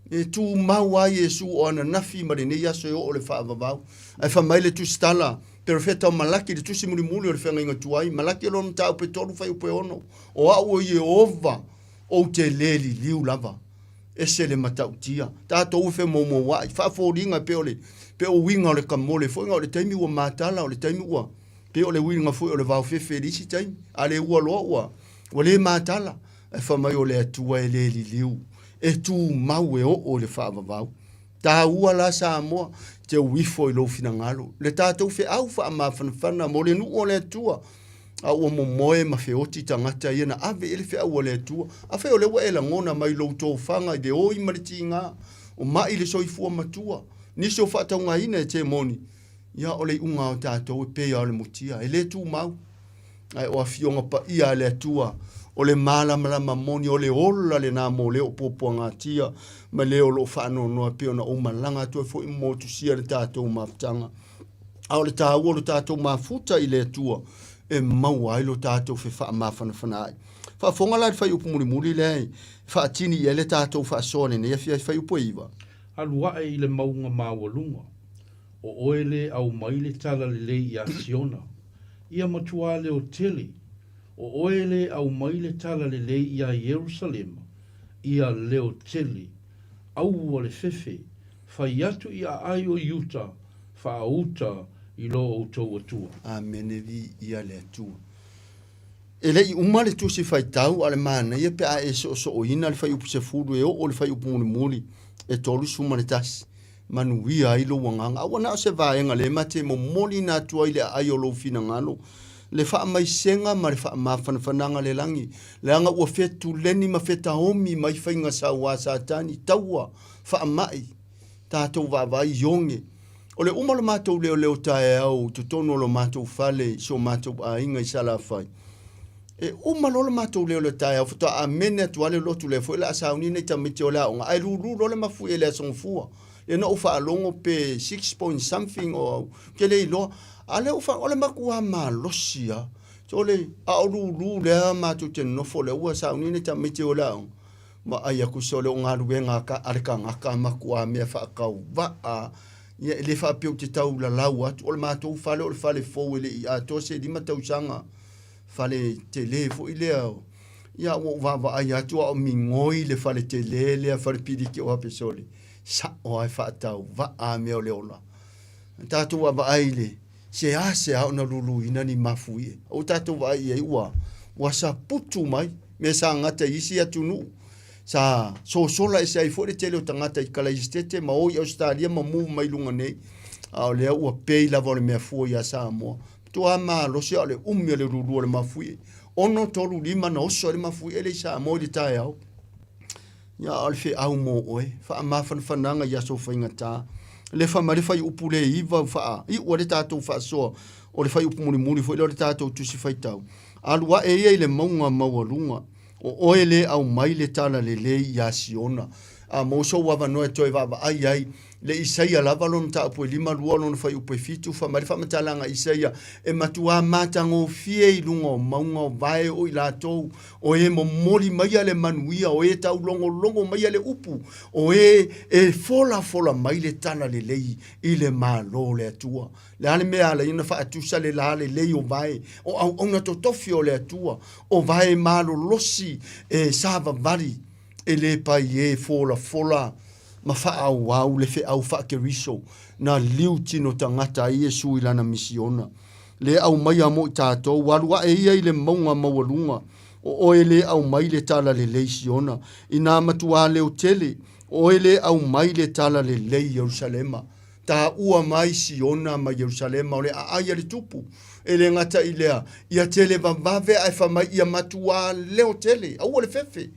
E tumau lava Iesu o ananafi ma lenei aso e oo le faavavau. Ae fai mai le Tusitala, Perofeta o Malaki, le tusi mulimuli o le feagaiga tuai, Malaki o lona mataupu e 3 fuaiupu e 6, O au o Ieova, ou te le liliu lava. Ese le matautia. Tatou e femoumouai, faafoliga e pei o le, pei o uiga o le kamole foi, o le taimi ua matala, o le taimi ua, Pei o le uiga foi o le vaofefe i le isi taimi, a le ua loa ua, ua le matala, ae fai mai o le Atua e le liliu, e tumau e oo i le faavavau. Taua la Samoa, teu ifo i lou finagalo, le tatou feau faamafanafana mo le nuu o le Atua, a ua momoe ma feoti tagata ia na ave i ai le feau a le Atua. Afai o lea ua e lagona mai lou tofaga i le oi ma le tiga, o mai le soifua matua, nisi o faataugaina e te moni, ia o le iuga o tatou e pei lava o le mutia, e le tumau. Ae o afioga paia a le Atua, o le malamalama moni, o le ola lena mo le o puapuagatia ma le o lo o faanoanoa e pei ona ou malaga atu ai foi ma motusia le tatou mafutaga. A o le taua o lo tatou mafuta i le Atua e maua ai lo tatou fefaamafanafana ai. Faafofoga la i le fuaiupu mulimuli lea e faatini i ai le tatou faasoa i lenei afiafi fuaiupu e 9. Alu ae i le mauga maualuga, o oe le aumai le tala lelei iā Siona. Ia matuā leo tele, o oe le aumai le tala lelei iā Ierusalema, ia leo tele, aua le fefe, fai atu i aai o Iuta, faauta i lo outou Atua. Amene viia le Atua. E le i uma le tusi faitau a le manaia pe a e soosooina le fuaiupu 10 e oo i le fuaiupu mulimuli e 31. Manuia ai lou agaga. Aua na o se vaega lea ma te momoliina atu ai le aai o lou finagalo, le faamaisega ma le faamafanafanaga a le lagi, leaga ua fetuleni ma fetaomi mai faiga saua a Satani, taua, faamai, tatou vaavaai i oge. O le uma o le matou leoleo taeao i totonu o lo matou fale i so matou aiga i Salafai, e uma loa le matou leoleo taeao faatoa amene atu lava le lotu lea foi o le a sauni nai tamaiti o le aoga ae lulu loa le mafuie i le Aso Gafua. Lea na ou faalogo pe six point something or ou te le iloa. A o lea ua o le matua malosi lava. So le, a o lulu lea matou te nonofo lea ua sauni nai tamaiti o le aoga, vaai atu sole o galuega a le tagata matua mea faatauvaa. Ia e le faapea ou te tau lalau atu, o le matou fale o le fale fou e le i atoa se 5 tausaga, fale tele foi lea. Ia ua ou vaavaai atu a o migoi le fale tele lea, fale piliki o Apesole, sao lava e faatauvaa mea o le ola. Tatou vaavaai i le seasea ona luluina ni mafuie. Ua tatou vaai i ai ua, ua saputu mai mea sa gata i isi atunuu. Sa sosola ese ai foi le tele o tagata i Kalaisitete ma o i Ausetalia ma move mai luga nei. A o lea ua pei lava o le mea fua iā Samoa. Matua malosi a o le umi o le lulu o le mafuie. 6, 3, 5 na oso ai le mafuie lea i Samoa i le taeao. Ia, a o le feau mo oe, faamafanafanaga i aso faigata. Lefa mai le fuaiupu le 9, faaiu ai le tatou faasoa, o le fuaiupu mulimuli foi lea o le tatou tusi faitau. Alu ae ia i le mauga maualuga, o oe le aumai le tala lelei iā Siona. A maua sou avanoa e toe vaavaai ai, le Isaia lava lona mataupu e 5, 2 lona fuaiupu e 7, fai mai le faamatalaga a Isaia, E matuā matagofie i luga o mauga o vae o i latou, o e momoli maia le manuia, o e taulogologo maia le upu, o e e folafola mai le tala lelei i le Malo o le Atua. Le a le mea e ala ai ona faatusa le la lelei o vae, o auauna totofi o le Atua, o vae malolosi e savavali, e le pai e folafola ma faaauau le feau faa-Keriso na liu tino tagata ai Iesu i lana misiona. Le aumaia mo i tatou, alu ae ia i le mauga maualuga, o oe le aumai le tala lelei Siona, inā matuā leo tele, o oe le aumai le tala lelei Ierusalema. Taua mai Siona ma Ierusalema o le aai a le Tupu. E le gata i lea, ia tele vavave ae fai mai ia matuā leo tele, aua le fefe.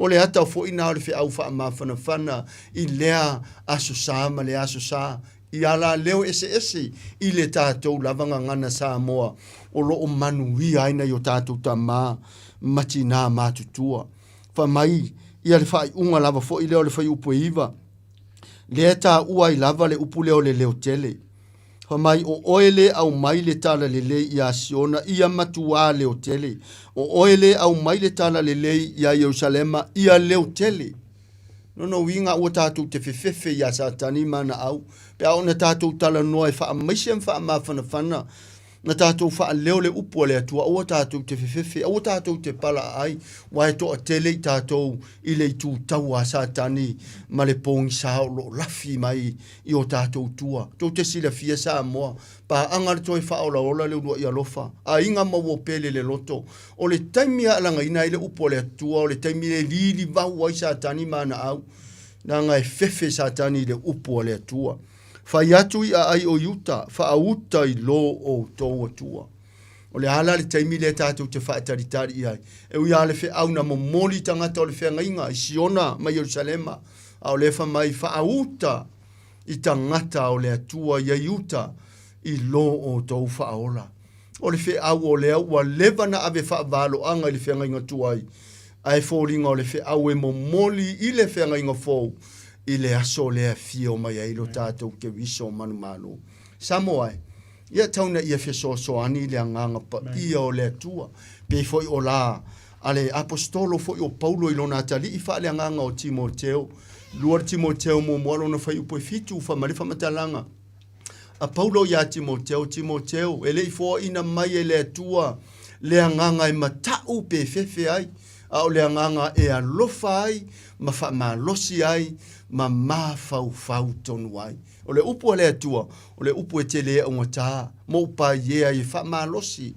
O le ata foi na o le feau faamafanafana i lea Aso Sa ma lea Aso Sa, i alaleo eseese i le tatou lava gagana Samoa o lo o manuia ai nai o tatou tama ma tinā matutua. Fai mai ia le faaiuga lava foi lea o le fuaiupu e 9, lea e taua ai lava le upu lea o le leo tele. Fai mai, o oe le aumai le tala lelei iā Siona, ia matuā leo tele. O oe le aumai le tala lelei iā Ierusalema, ia leo tele. Lona uiga aua tatou te fefefe iā Satani ma ana au, pe a oo ina tatou talanoa e faamaise ma faamafanafana. Na tatou faaleo le upu a le Atua, aua tatou te fefefe, aua tatou te palaaai, aua e toatele i tatou i le itu taua a Satani ma le pogisa o lo o lafi mai i o tatou tua. Tou te silafia Samoa, paaga le toe faaolaola le uluai alofa, aiga ma ua pele le loto. O le taimi e alagaina ai le upu a le Atua, o le taimi e lilivau ai Satani ma ana au, leaga e fefe Satani i le upu a le Atua. Fai atu i aai o Iuta, faauta i lo outou Atua. O le a la le taimi lea tatou te faatalitali i ai? E ui lava le feau na momoli tagata o le feagaiga i Siona ma Ierusalema, a o lea fai mai, faauta i tagata o le Atua ia Iuta i lo outou faaola. O le feau o lea ua leva na ave faavaloaga i le feagaiga tuai, ae foliga o le feau e momoli i le feagaiga fou i le aso lea e afio mai ai lo tatou Keriso manumalo. Samoa e, ia tau na ia fesoasoani le agaga paia o le Atua, pei foi o la a le Aposetolo foi o Paulo i lona atalii faaleagaga o Timoteo, 2 Timoteo muamua lona fuaiupu e 7, fai mai le faamatalaga, a Paulo iā Timoteo, Timoteo, e le i foaina mai e le Atua le agaga e mataʻu pe fefe ai, a o le agaga e alofa ai ma faamalosi ai ma mafaufau tonu ai. O le upu a le Atua, o le upu e tele augatā, mo upaie ai e faamalosi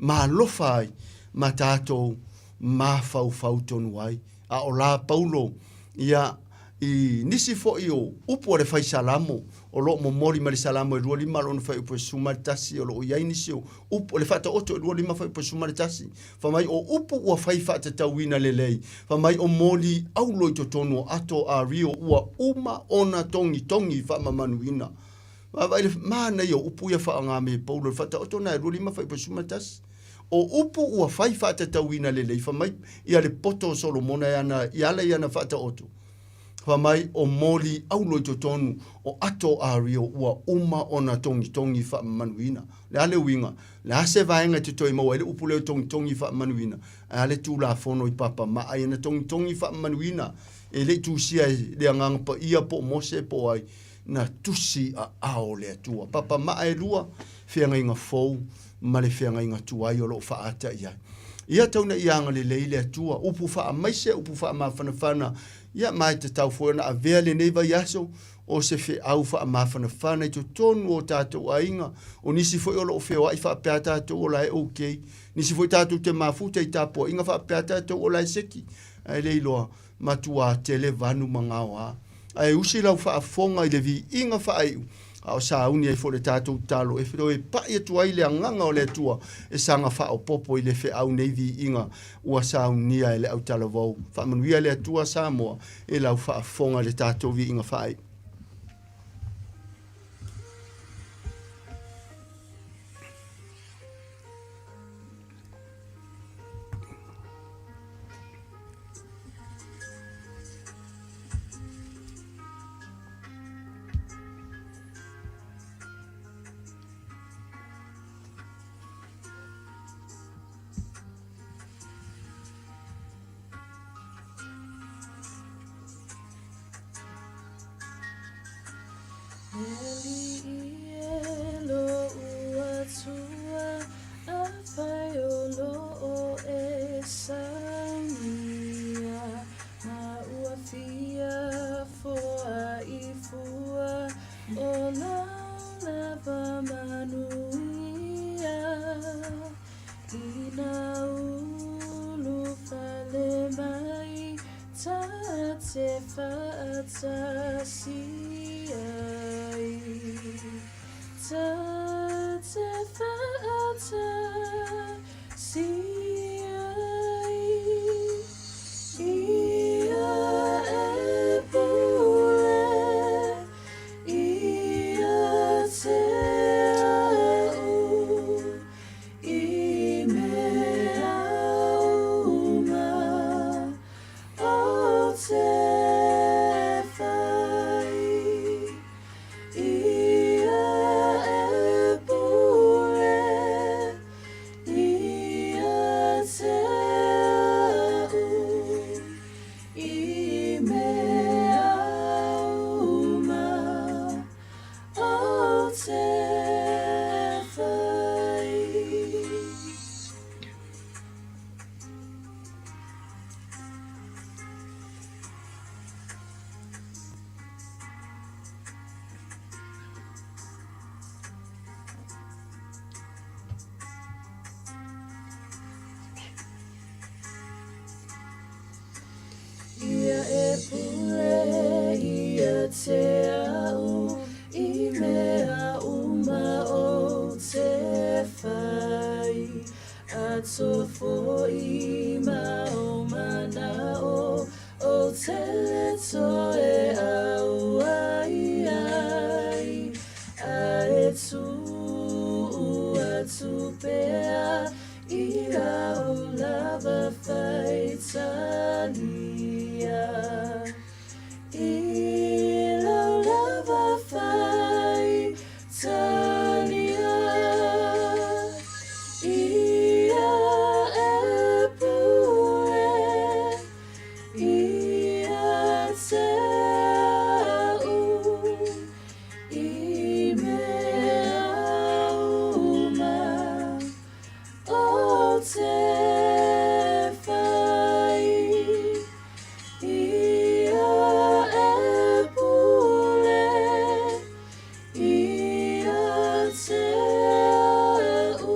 ma alofa ai ma tatou mafaufau tonu ai. A o la Paulo, ia, i nisi foi o upu a le fai Salamo, o lo o momoli mai le Salamo e 25 lona fuaiupu e 11, o lo o i ai nisi o upu, o le Faataoto e 25 fuaiupu e 11, fai mai o upu ua fai faatatauina lelei, fai mai o moli aulo i totonu o ato a Rio ua uma ona togitogi faamamanuina. Vaavaai le manaia o upu ia faaaoga mai e Paulo i le Faataoto lena e 25 fuaiupu e 11. O upu ua fai faatatauina lelei, fai mai ia le poto o Solomona e ana, i ala i ana faataoto, fai mai o moli aulo i totonu o ato a Rio ua uma ona togitogi faamamanuina. O le a le uiga? O le a se vaega e te toe maua ai le upu lea o togitogi faamamanuina? Ae a le Tulafono i papamaa ia na togitogi faamamanuina e le i tusia e le Agaga Paia po o Mose po o ai, na tusi aao o le Atua. Papamaa e lua, feagaiga fou ma le feagaiga tuai o lo o faaata i ai. Ia tau ina ia agalelei le Atua, upu faamaise, upu faamafanafana, ia ma e tatau foi ona avea lenei vaiaso o se feau faamafanafana i totonu o tatou aiga, o nisi foi o lo o feoai faapea tatou o la e okay, nisi foi tatou te mafuta i tapuaiga faapea tatou o la e seki, ae le iloa Matua tele vanu ma gaoa. Ae usi lau faafofoga i le viiga faaiu, a o sauni ai foi le tatou talo e toe pai atu ai le agaga o le Atua e saga faaopoopo i le feau nei viiga ua saunia e le autalavou. Faamanuia le Atua Samoa i lau faafofoga i le tatou viiga faaiu. atoa foi ma ou manao ou te le toe auai ai a e tuu atu pea i lau lava faitalia. I lau lava faitalia. Ia e pule ia te au i mea uma ou te whai. Ia e pule ia te au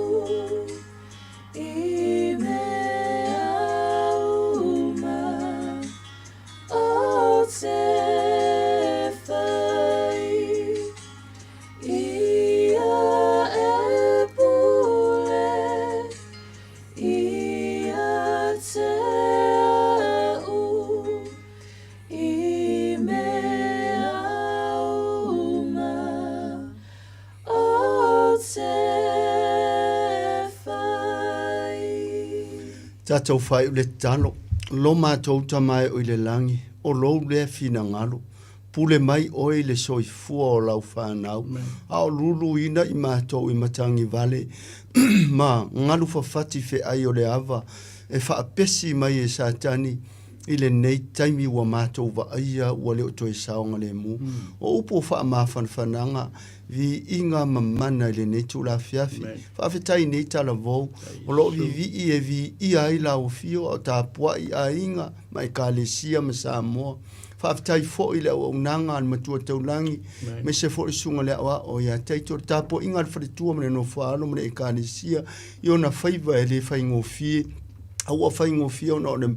i mea uma ou te whai. Ia e pule ia te au i mea uma ou te whai. Tatou faaiu le tatalo, Lo matou Tama e o i le lagi, o lou lea finagalo, pule mai oe i le soifua o lau fanau, a o luluina i matou i matagi vale ma galu fafati feai o le ava e faapesi mai e Satani i lenei taimi ua matou vaaia ua le o toe saogalemu. O upu o faamafanafanaga, viiga ma mana i lenei itula afiafi. Faafetai i nei talavou o lo o vivii e viia ai lau afio a o tapuai aiga ma Ekalesia ma Samoa. Faafetai foi i le auaunaga a le Matua Taulagi, aemaise foi le Susuga i le Aoao ia Taito, le tapuaiga a le faletua ma le nofoaalo ma le Ekalesia i ona faiva e le faigofie, a ua faigofie ona o le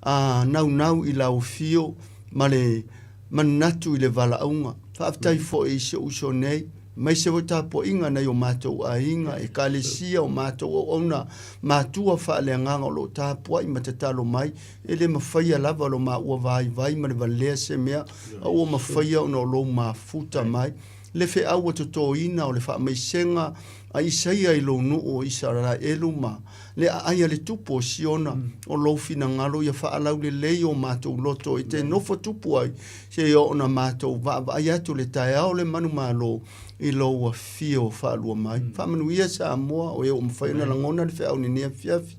naunau i lau afio ma le manatu i le valaauga. Faafetai foi i si ou uso nei, aemaise foi tapuaiga a nai o matou aiga, Ekalesia, o matou auauna matua faaleagaga o lo o tapuai ma tatalo mai. E le mafaia lava lo maua vaivai ma le valea se mea, a ua mafaia ona o lou mafuta mai. Le feau ua totoina o le faamaisega a Isaia i lou nuu o Isaraelu ma le aai a le tupu o Siona, o lou finagalo ia faalaulelei o matou loto e te nofo tupu ai, seia oo ona matou vaavaai atu le taeao le manumalo i lou afio faalua mai. Faamanuia Samoa, o e ua mafai ona lagona le feau i lenei afiafi,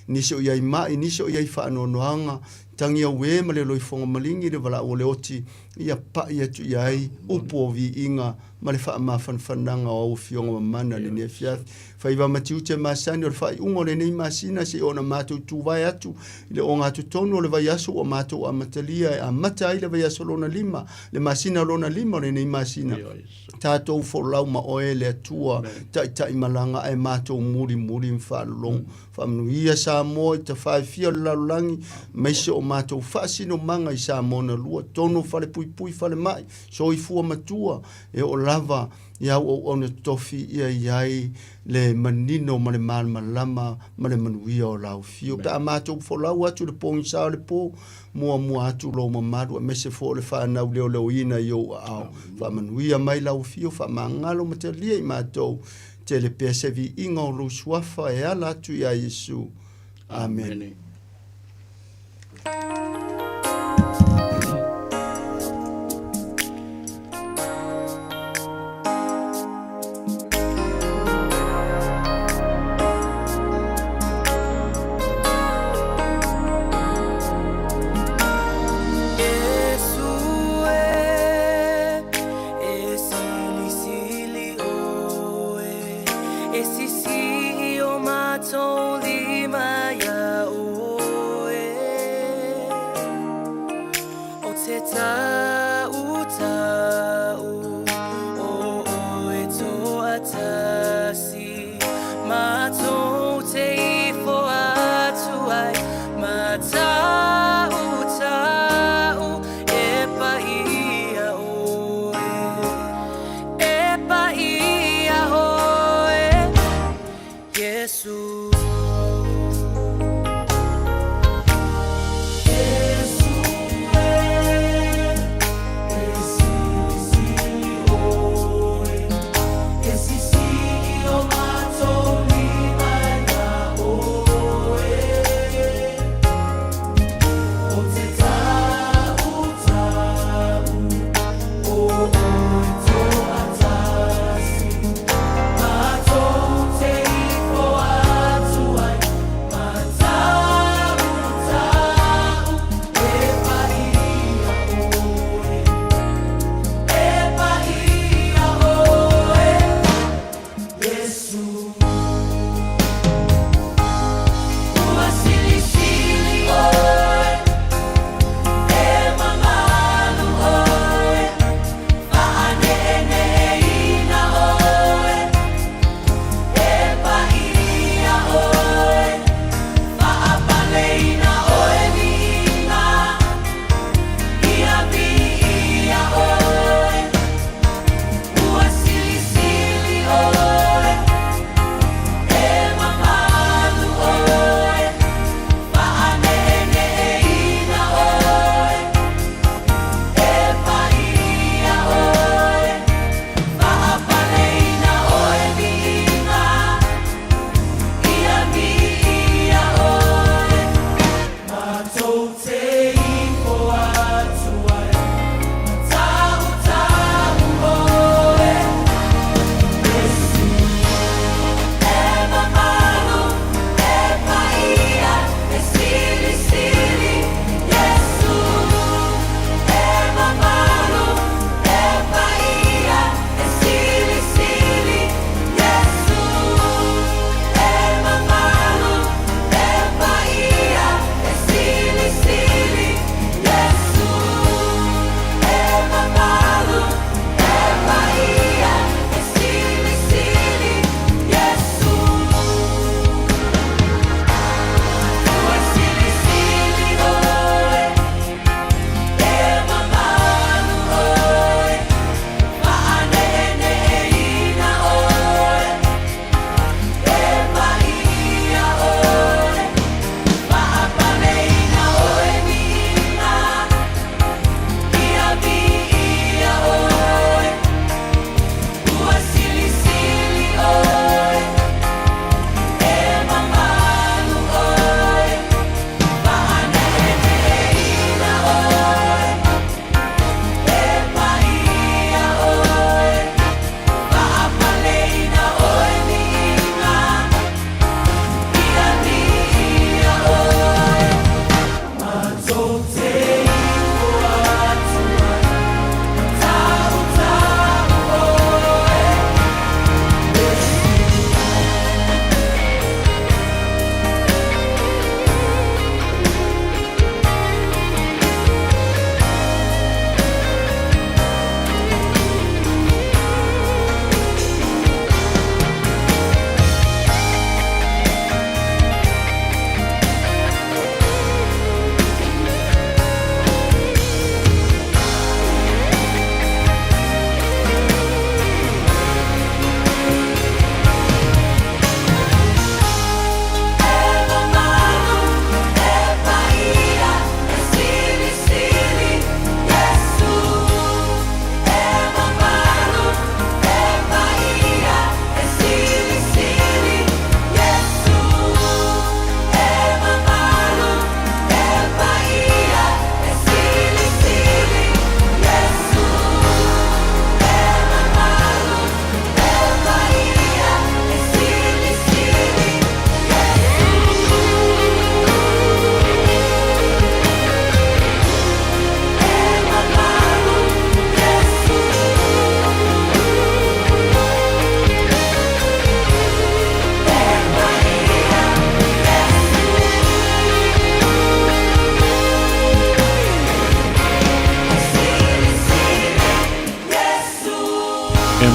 nisi o i ai mai, nisi o i ai faanoanoaga, tagi auē ma le loifoga maligi le valaau o le oti, ia pai atu i ai upu o viiga ma le faamafanafanaga o au afioga mamana i lenei afiafi. Faiva ma tiute masani o le faaiuga o lenei masina seia ona matou tuvae atu i le ogatotonu o le vaiaso ua matou amatalia e amata ai le vaiaso lona lima, le masina lona lima o lenei masina. Tatou folau ma oe le Atua taitai malaga ae matou mulimuli ma faalologo. Faamanuia Samoa i tafaefia o le lalolagi, aemaise o matou faasinomaga i Samoa na lua, tonu o falepuipui, falemai, soifua matua, e oo lava i au auauna totofi ia i ai le manino ma le malamalama ma le manuia o lau afio. Pe a matou folau atu i le pogisa o le po, muamua atu lou mamalu aemaise foi o le fanau leoleoina i ou aao. Faamanuia mai lau afio, faamagalo ma talia i matou, tele pea se viiga o lou suafa e ala atu iā Iesu. Amene.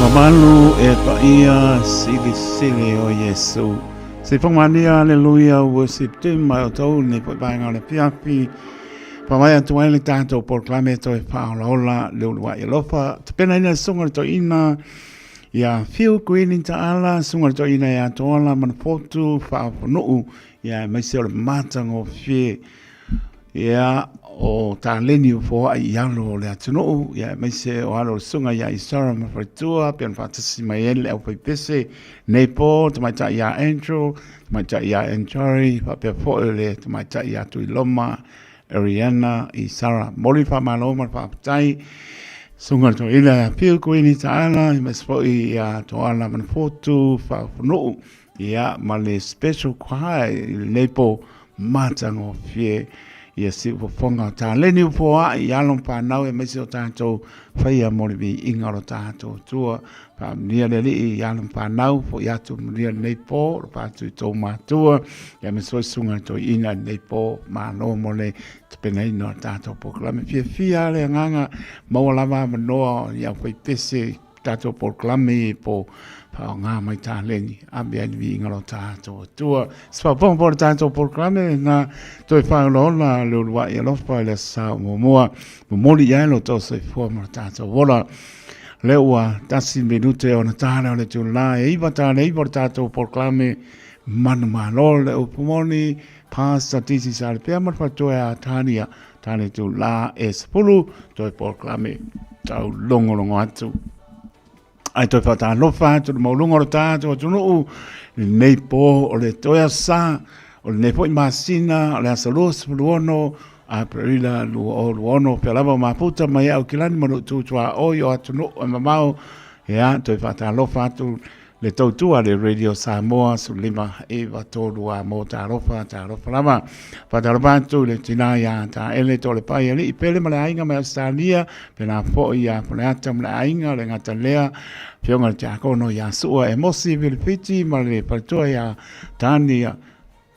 mamalu e paia silisili o Iesu. Se whangamania, aleluia, worship team mai o tau nei po vaenga o le fiafi. Whawai atu ai le tātou polokalame toe whaolaola le uluai alofa. Tapena ina sunga le toina ia Whiu Kuini Taala, sunga le toina ia Toala Manafotu, whaafonuu, ia maise o le matagofie. Ia, o taleni o foai i alo o le atunuu, ia aemaise o alo o le susuga ia Isara ma faletua, pei ona faatasi mai ai le aufaipese nei po, tamaitai ia Andrew, tamaitai ia Anjari, faapea foi le tamaitai ia Tuiloma, Ariana, Isara. Momoli le faamalo ma le faafetai. Susuga i le Toeaina ia Whiu Kuini Taala, aemaise foi ia Toala Manafotu Faafanuu, Ia, ma le special choir i lenei po matagofie ia siufofoga o taleni ua foai i alo ma fanau aemaise o tatou faia mo le viiga o lo tatou Atua. Faamanuia le Alii i alo ma fanau, foi atu manuia lenei po, alofa atu i tou matua, ia aemaise foi susuga i toeaiina i lenei po, malo mo le tapenaina o le tatou polokalame. Fiafia le agaga, maua lava avanoa i aufaipese tatou polokalame po faaaoga mai taleni ave ai le viiga o lo tatou Atua. Se faafofoga po le tatou polokalame na toe faaolaola le uluai alofa i le aso Sa o muamua momoli i ai lo tou soifua ma lo tatou ola. Lea ua 1 minute ona tala o le itula e 9:09 o le tatou polokalame manumalo le upu moni Pastor DC Salipea ma le faletua ia Tania tala itula e 10 toe polokalame taulogologo atu. Ai toe faatalofa atu le maualuga o le tatou atunuu i lenei po o le toe aso Sa o lenei foi masina o le aso 26 Aperila 2026 pea lava o mafuta mai Aukilani ma lou tutuaoi o atunuu e mamao. Ia, toe faatalofa atu le tautua a le Radio Samoa 1593 a mo talofa, talofa lava. Faatalofa atu i le tina ia Taele Toalepai Alii Pele ma le aiga mai Ausetalia, pēlā foi ia Faleata ma le aiga, le gata lea, Afioga i le Tiakono ia Sua Emosi Vilifiti ma le faletua ia Tania,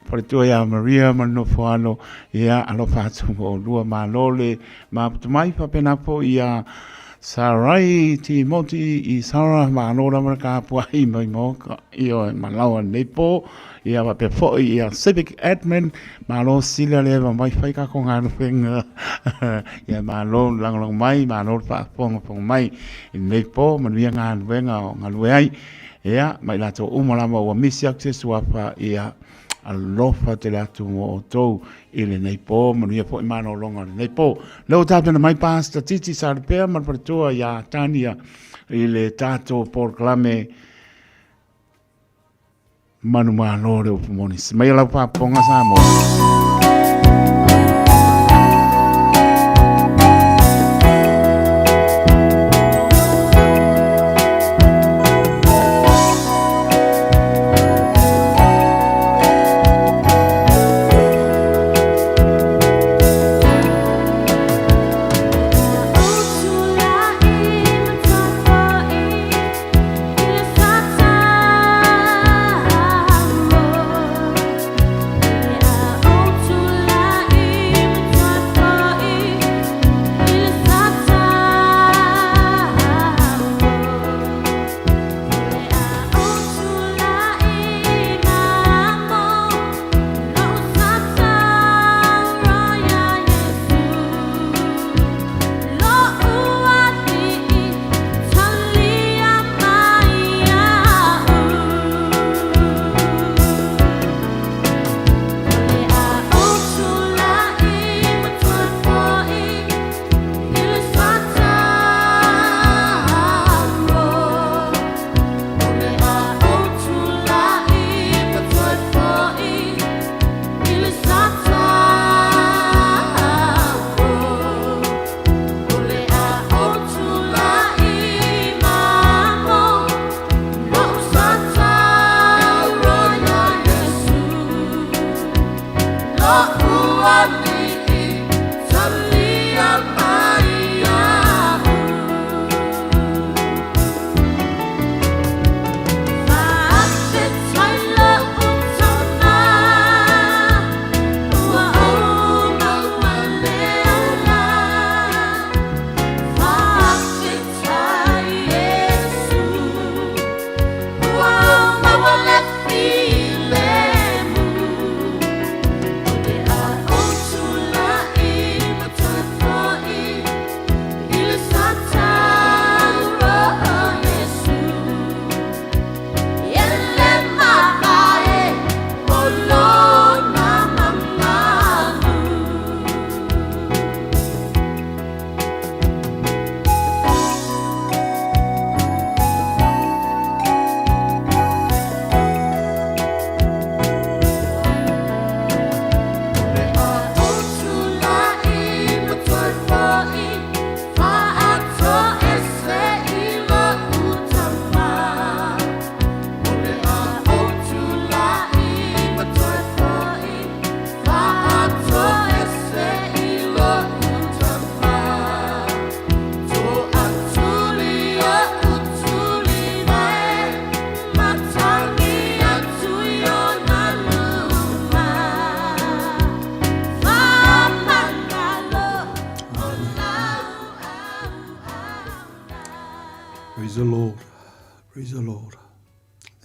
faletua ia Maria ma le nofo alo, ia alofa atu mo oulua, malo le maputa mai, faapena foi ia Sarai Timoti i Sara, malo lava le kapuai mai maoka, ioe, malaoa lenei po, ia faapea foi ia Civic Admin, malo sila le eva mai fai kako galuega, ia malo le lagolago mai, malo le faafogafoga mai i lenei po, manuia galuega o galue ai, ia ma i latou uma lava ua misi atu se suafa, ia alofa tele atu mo outou i lenei po, manuia foi malologa o lenei po. Lea ua tapena mai Pastor Titi Salipea ma le faletua ia Tania i le tatou polokalame Manumalo le upu moni. Se mai lau faafofoga Samoa.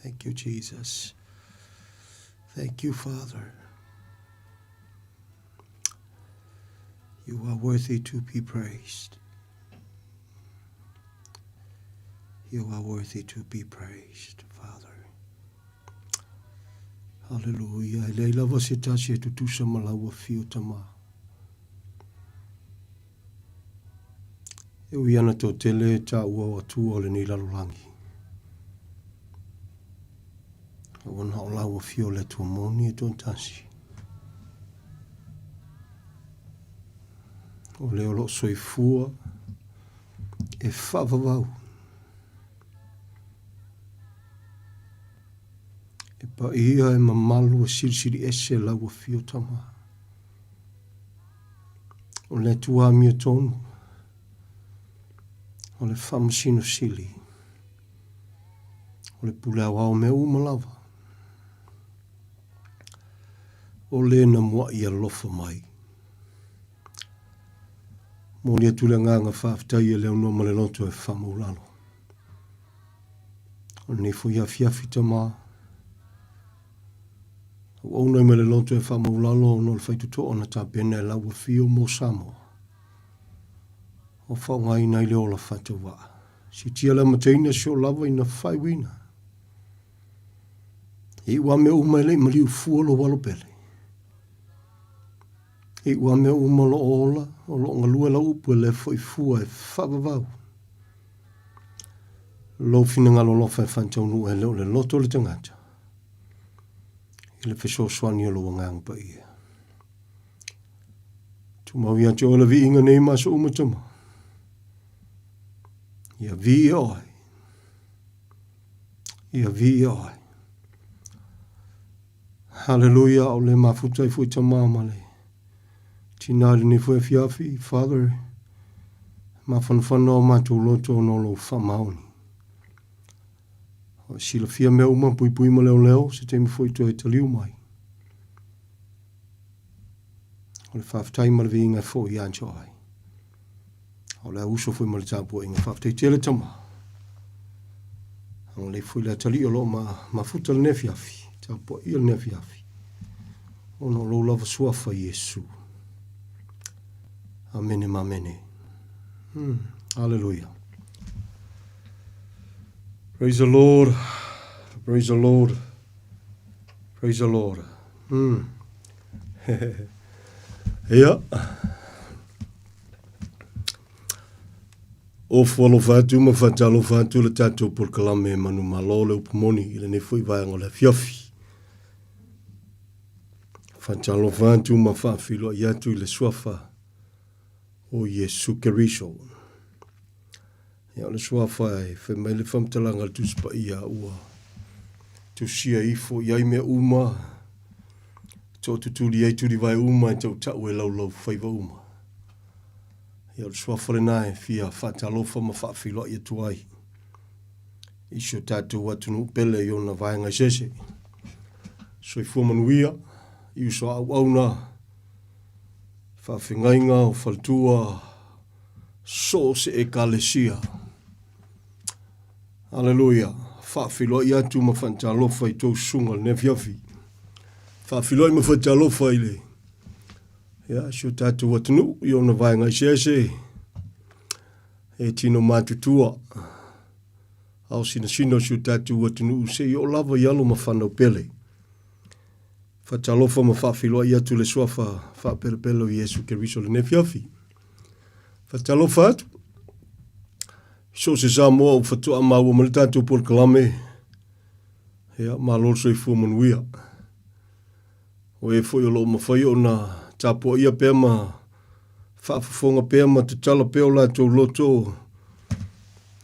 Thank you, Jesus. Thank you, Father. You are worthy to be praised. You are worthy to be praised, Father. Hallelujah. E leai lava se tasi e tutusa ma lau afio tama. E ui ana tō tele tā ua o atua o lenei lalolagi. Aua na o lau afio le atua moni e tō tasi. O leo lo soifua e whaavavau. E paia e mamalu e silisili ese lau afio tama. O le Atua amiotonu, o le Faamasino Sili, o le Pule Aoao mea uma lava, o le na muaʻi alofa mai. Momoli atu le agaga faafetai e le aunoa ma le loto e faamaulalo. O lenei foi afiafi tama, Auauna ai ma le loto e faamaulalo ona o le faitotoa na tapena e lau afio mo Samoa. O faaaogaina ai le ola faatauvaa. Siitia le amataina si o lava ina faaiuina. E iu a mea uma e le i maliu fua lou alo pele. E iu a mea uma o lo o ola, o lo o galue lau upu e le foi fua e faavavau. Lou finagalo alofa e faataunuu e le o le loto o le tagata. I le fesoasoani o lou Agaga Paia. Tumau ia te oe le viiga nei ma aso uma tama. Ia viia oe. Ia viia oe. Hallelujah, o le mafuta ai foi tama ma le tina i lenei foi afiafi, Father, mafanafana o matou loto ona o lou faamaoni. O silafia mea uma, puipui ma leoleo, se taimi foi toe taliu mai. O le faafetai ma le viiga e foi ia te oe. O le auso foi ma le tapuaiga. Faafetai tele tama. Agalelei foi le atalii o lo o ma, mafuta lenei afiafi. Tapuaia lenei afiafi. Ona o lou lava suafa Iesu. Amene ma amene. Hallelujah. Praise the Lord. Praise the Lord. Praise the Lord. Ia. Ofo alofa atu ma faatalofa atu le tatou polokalame manumalo le upu moni i lenei foi vaega o le afiafi. Faatalofa atu ma faafeiloai atu i le suafa o Iesu Keriso. Ia, o le suafa e fai mai le faamatalaga a le Tusi Paia ua tusia ifo i ai mea uma, toatutuli ai tulivae uma e tautau e laulau faiva uma. Ia, o le suafa lena e fia faatalofa ma faafeiloai atu ai i si o tatou atunuu pele i ona vaega eseese. Soifua manuia i uso a auauna, faafegaiga o faletua, so o se Ekalesia. Aleluia. Faafeiloai atu ma faatalofa i tou susuga lenei afiafi. Faafeiloai ma faatalofa i le ia, si o tatou atunuu i ona vaega eseese e tino matutua ao sinasina o si o tatou atunuu se i oo lava i alo ma fanau pele. Faatalofa ma faafeiloai atu le suafa faapelepele o Iesu Keriso lenei afiafi. Faatalofa atu i so o se Samoa ua faatoa maua mai le tatou polokalame. Ia, malo le soifua manuia. O e foi o lo o mafai ona tapuaia pea ma faafofoga pea ma tatala pea o latou loto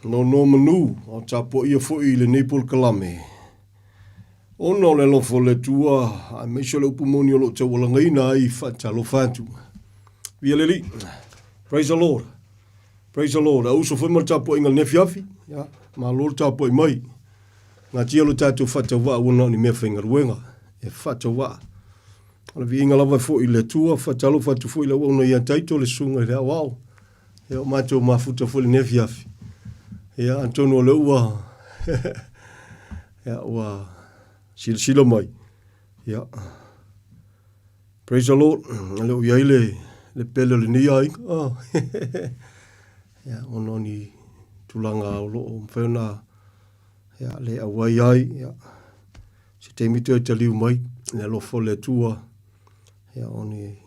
nonomanu a tapuaia foi i lenei polokalame. Ona o le alofa o le Atua, aemaise o le upu moni o lo o taualagaina ai, faatalofa atu. Via le Alii. Praise the Lord. Praise the Lord. A uso foi ma le tapuaiga lenei afiafi. Ya, malo le tapuai mai. Gatia lo tatou faatauvaa ua na o ni mea faigaluega e faatauvaa. O le viiga lava foi i le Atua, faatalofa atu foi i le auauna ia Taito le susuga i le aoao. Ia, o matou mafuta foi lenei afiafi. Ia, atonu o lea ua... Ia, ua silasila mai. Ia, praise the Lord, e le o i ai le, le pele o lenei aiga. Oh. Ia, ona o ni tulaga o lo o mafai ona ia, le auai ai. Ia, se taimi toe taliu mai, le alofa o le Atua. Ia, o ni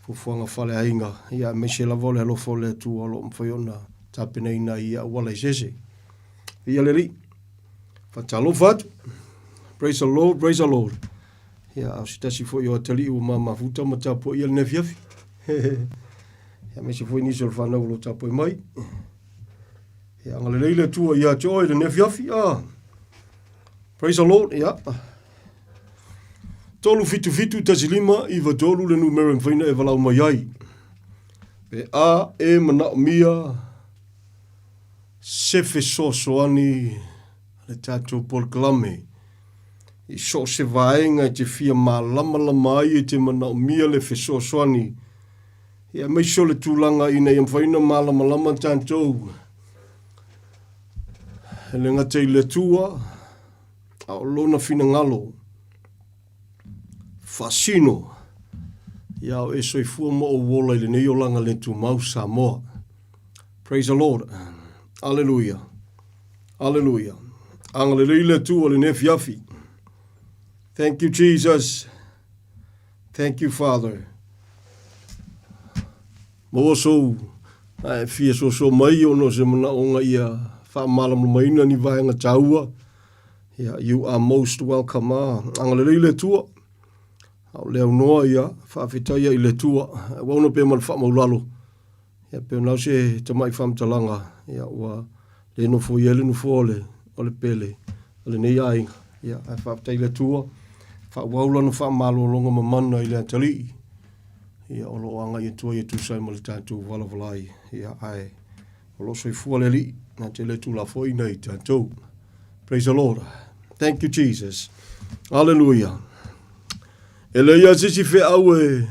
fuafuaga faaleaiga, ia, aemaise lava o le alofa o le Atua o lo o mafai ona tapenaina i auala eseese. Ia le Alii, faatalofa atu. Praise the Lord, praise the Lord. Ia, a o se tasi foi o atalii ua mamafuta ma tapuaia lenei afiafi. Ia, aemaise foi nisi o le fanau o lo o tapuai mai. Ia, agalelei le Atua ia te oe lenei afiafi. Ah. Praise the Lord, ia. 377 15 93 le numera e mafai ona e valaau mai ai. Pe a e manaomia se fesoasoani a le tatou polokalame i so o se vaega e te fia malamalama ai e te manaomia le fesoasoani ia aemaise o le tulaga ina ia mafai ona malamalama tatou e le gata i le Atua a o lona finagalo faasino ia o e soifua ma ou ola i lenei olaga le tumau Samoa. Praise the Lord. Aleluia. Aleluia. Agalelei le Atua i lenei afiafi. Thank you Jesus. Thank you Father. Maua sou ae fia soso mai ona o se manaoga ia faamalamalamaina ni vaega taua. Ia, you are most welcome. Ah, agalelei le Atua. A o le aunoa ia, faafetaia i le Atua. Ua ona pea ma le faamaulalo. Ia, pe ona se tamai faamatalaga, ia, ua le nofo ia le nofoa o le, o le pele o lenei aiga. Ia, ae faafetai i le Atua, faaauau lana faamalologa mamana i le atalii. Ia, o lo o agai atu ai e tusa ai ma le tatou valavalai. Ia, ae o lo o soifua le Alii, na te le tuulafoaiina i tatou. Praise the Lord. Thank you, Jesus. Hallelujah. E leai lava se isi feau e,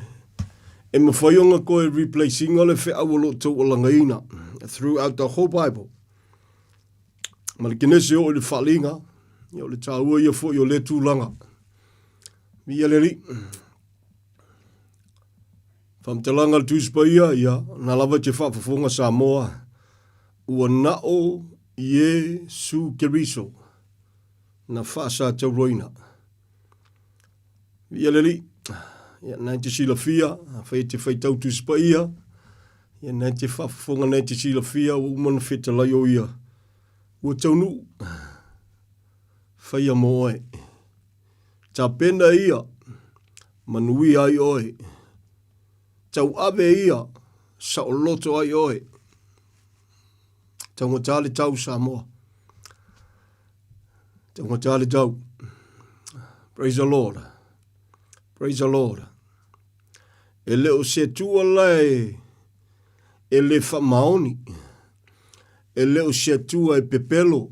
e mafai ona toe replace ina le feau o lo o taualagaina throughout the whole Bible. Ma le Kenese oo i le faaliga, ia o le taua ia foi o lea tulaga. Viia le Alii. Faamatalaga a le Tusi Paia, ia, na lava e te faafofoga Samoa, ua nao Iesu Keriso na faasatauroina. Viia le Alii, ia, na e te silafia, afai e te faitau Tusi Paia, ia, na e te faafofoga, na e te silafia, ua uma ona fetalai o ia, ua taunuu, faia mo oe. Tapena ia, manuia ai oe. Tauave ia, saoloto ai oe. Taugata le tau Samoa. Taugata le tau. Praise the Lord. Praise the Lord. E le o se atua la e, e le faamaoni. E le o se atua e pepelo.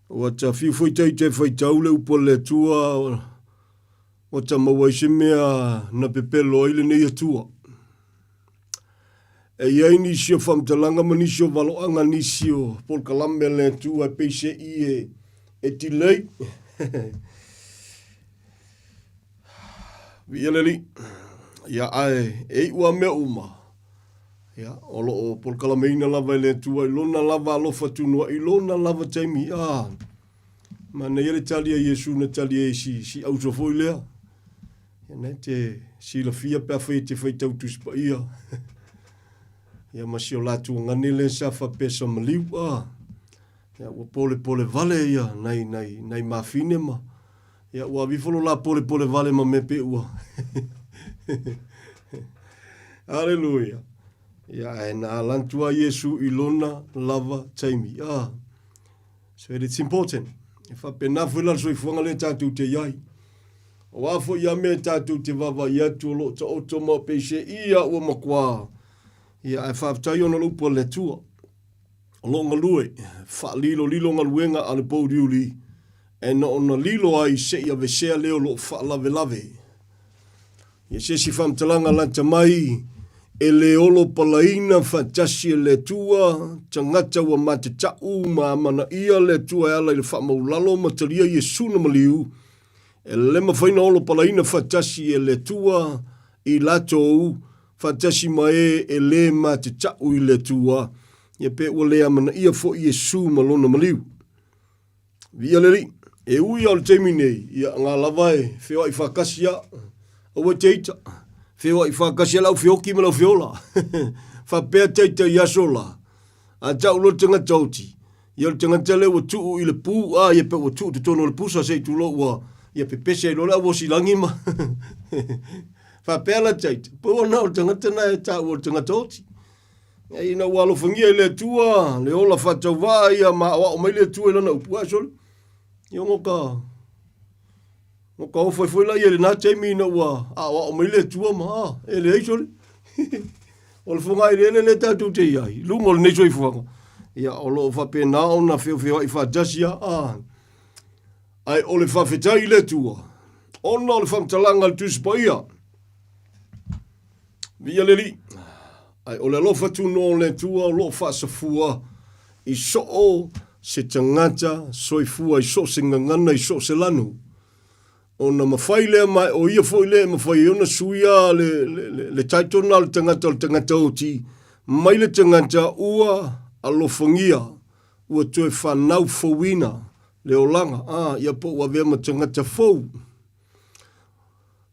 Ua ta fiu foi tai te faitau le upu a le Atua, ua ta maua ai se mea na pepelo ai lenei Atua. E i ai nisi o faamatalaga ma nisi o valoaga, nisi o polokalame a le Atua e peiseai e, e delay. Viia le Alii. Ia ae e iu a mea uma. Ia, o lo o polokalameina lava e le Atua i lona lava alofa tunoa'i, i lona lava taimi. Ah, manaia le tali a Iesu na tali ai si, si auso foi lea. Ia, na te silafia pe afai e te faitau Tusi Paia. Ia, ma si o latou agane lea sa faapea sa maliu. Ah, ia, ua polepole vale ia nai, nai, nai mafine ma, Ia, ua alu ifo lo la polepole vale ma mea pei ua. Aleluia. Ia, ae na alantu a Iesu i lona lava taimi. Ah. So it is important. E faapena foi la le soifuaga lea tatou te i ai. O a foi ia mea tatou te vaavaai atu o lo o taoto ma o peiseai ua matua. Ia, ae faafetai ona o le upu a le Atua. O lo o galue, faalilolilo galuega a le pouliuli e na ona lilo ai seia avesea le o lo o faalavelave. Ia se isi faamatalaga lata mai. E le olopalaina faatasi e le Atua tagata ua matata'u ma amanaia le Atua e ala i le faamaulalo ma talia Iesu na maliu, e le mafai na olopalaina faatasi e le Atua i latou faatasi ma e e le matata'u i le Atua, ia pe ua le amanaia foi Iesu ma Lona maliu. Viia le Alii. E ui lava o le taimi nei, ia nga lava e feoai faatasi a. Aua e te ita. Feoai faatasi a le au feoki ma le au feola. Faapea taita i aso la. A tau loa le tagata oti, ia o le tagata lea ua tuu i le pu, a ia pe ua tuu totonu o le pusa se i tulou ua ia pepese ai loa le au osilagi ma faapea la taita. Pau ona o le tagata na e taua o le tagata oti. Ina ua alofagia e le Atua le ola faatauvaa ia ma aoao mai le Atua i lana upu, ae sole, ia ona ka, ona ka ofa ai foi laia i lena taimi ina ua aoao mai le Atua ma, a, e leai sole. O le fogaeleele lea tatou te i ai, i luga o lenei soifuaga, ia o lo o faapena ona feofeoai faatasi a, a. Ae o le faafetai i le Atua, ona o le faamatalaga a le Tusi Paia, Viia le Alii. Ae o le alofa tunoa o le Atua o lo o faasafua i soo se tagata soifua i soo se gagana i soo se lanu. Ona mafai lea ma o ia foi lea e mafai ai ona suia le, le, le, le title na o le tagata o le tagata oti mai le tagata ua alofagia, ua toe fanau fouina le olaga, a, ia po ua avea ma tagata fou.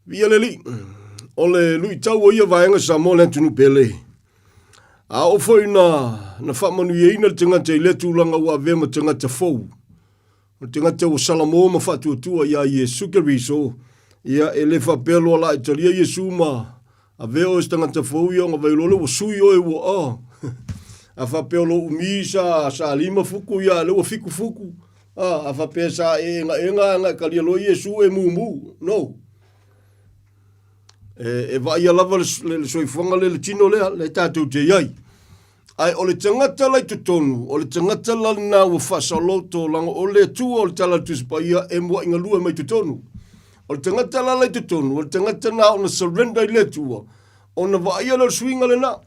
Viia le Alii. O le luitau o ia vaega Samoa le atunuu pele. A oo foi na, na faamanuiaina le tagata i lea tulaga ua avea ma tagata fou. O le tagata ua salamo ma faatuatua iā Iesu Keriso, ia e le faapea loa la e talia Iesu ma avea oe se tagata fou ia ona vaai loa lea ua sui oe ua oh. A faapea o lou umi sa, sa lima fuku ia lea ua fiku fuku. Ah, a faapea sa e egaega aga e talia loa Iesu e mumu. No. E, e vaaia lava le, le, le soifuaga lea, le tino lea, le tatou te i ai. Ae o le tagata la i totonu, o le tagata la lena ua faasaoloto, leaga o le Atua o le tala a le Tusi Paia e muai galue mai totonu. O le tagata la la i totonu, o le tagata na ona surrender i le Atua, ona vaaia lea o le suiga lena.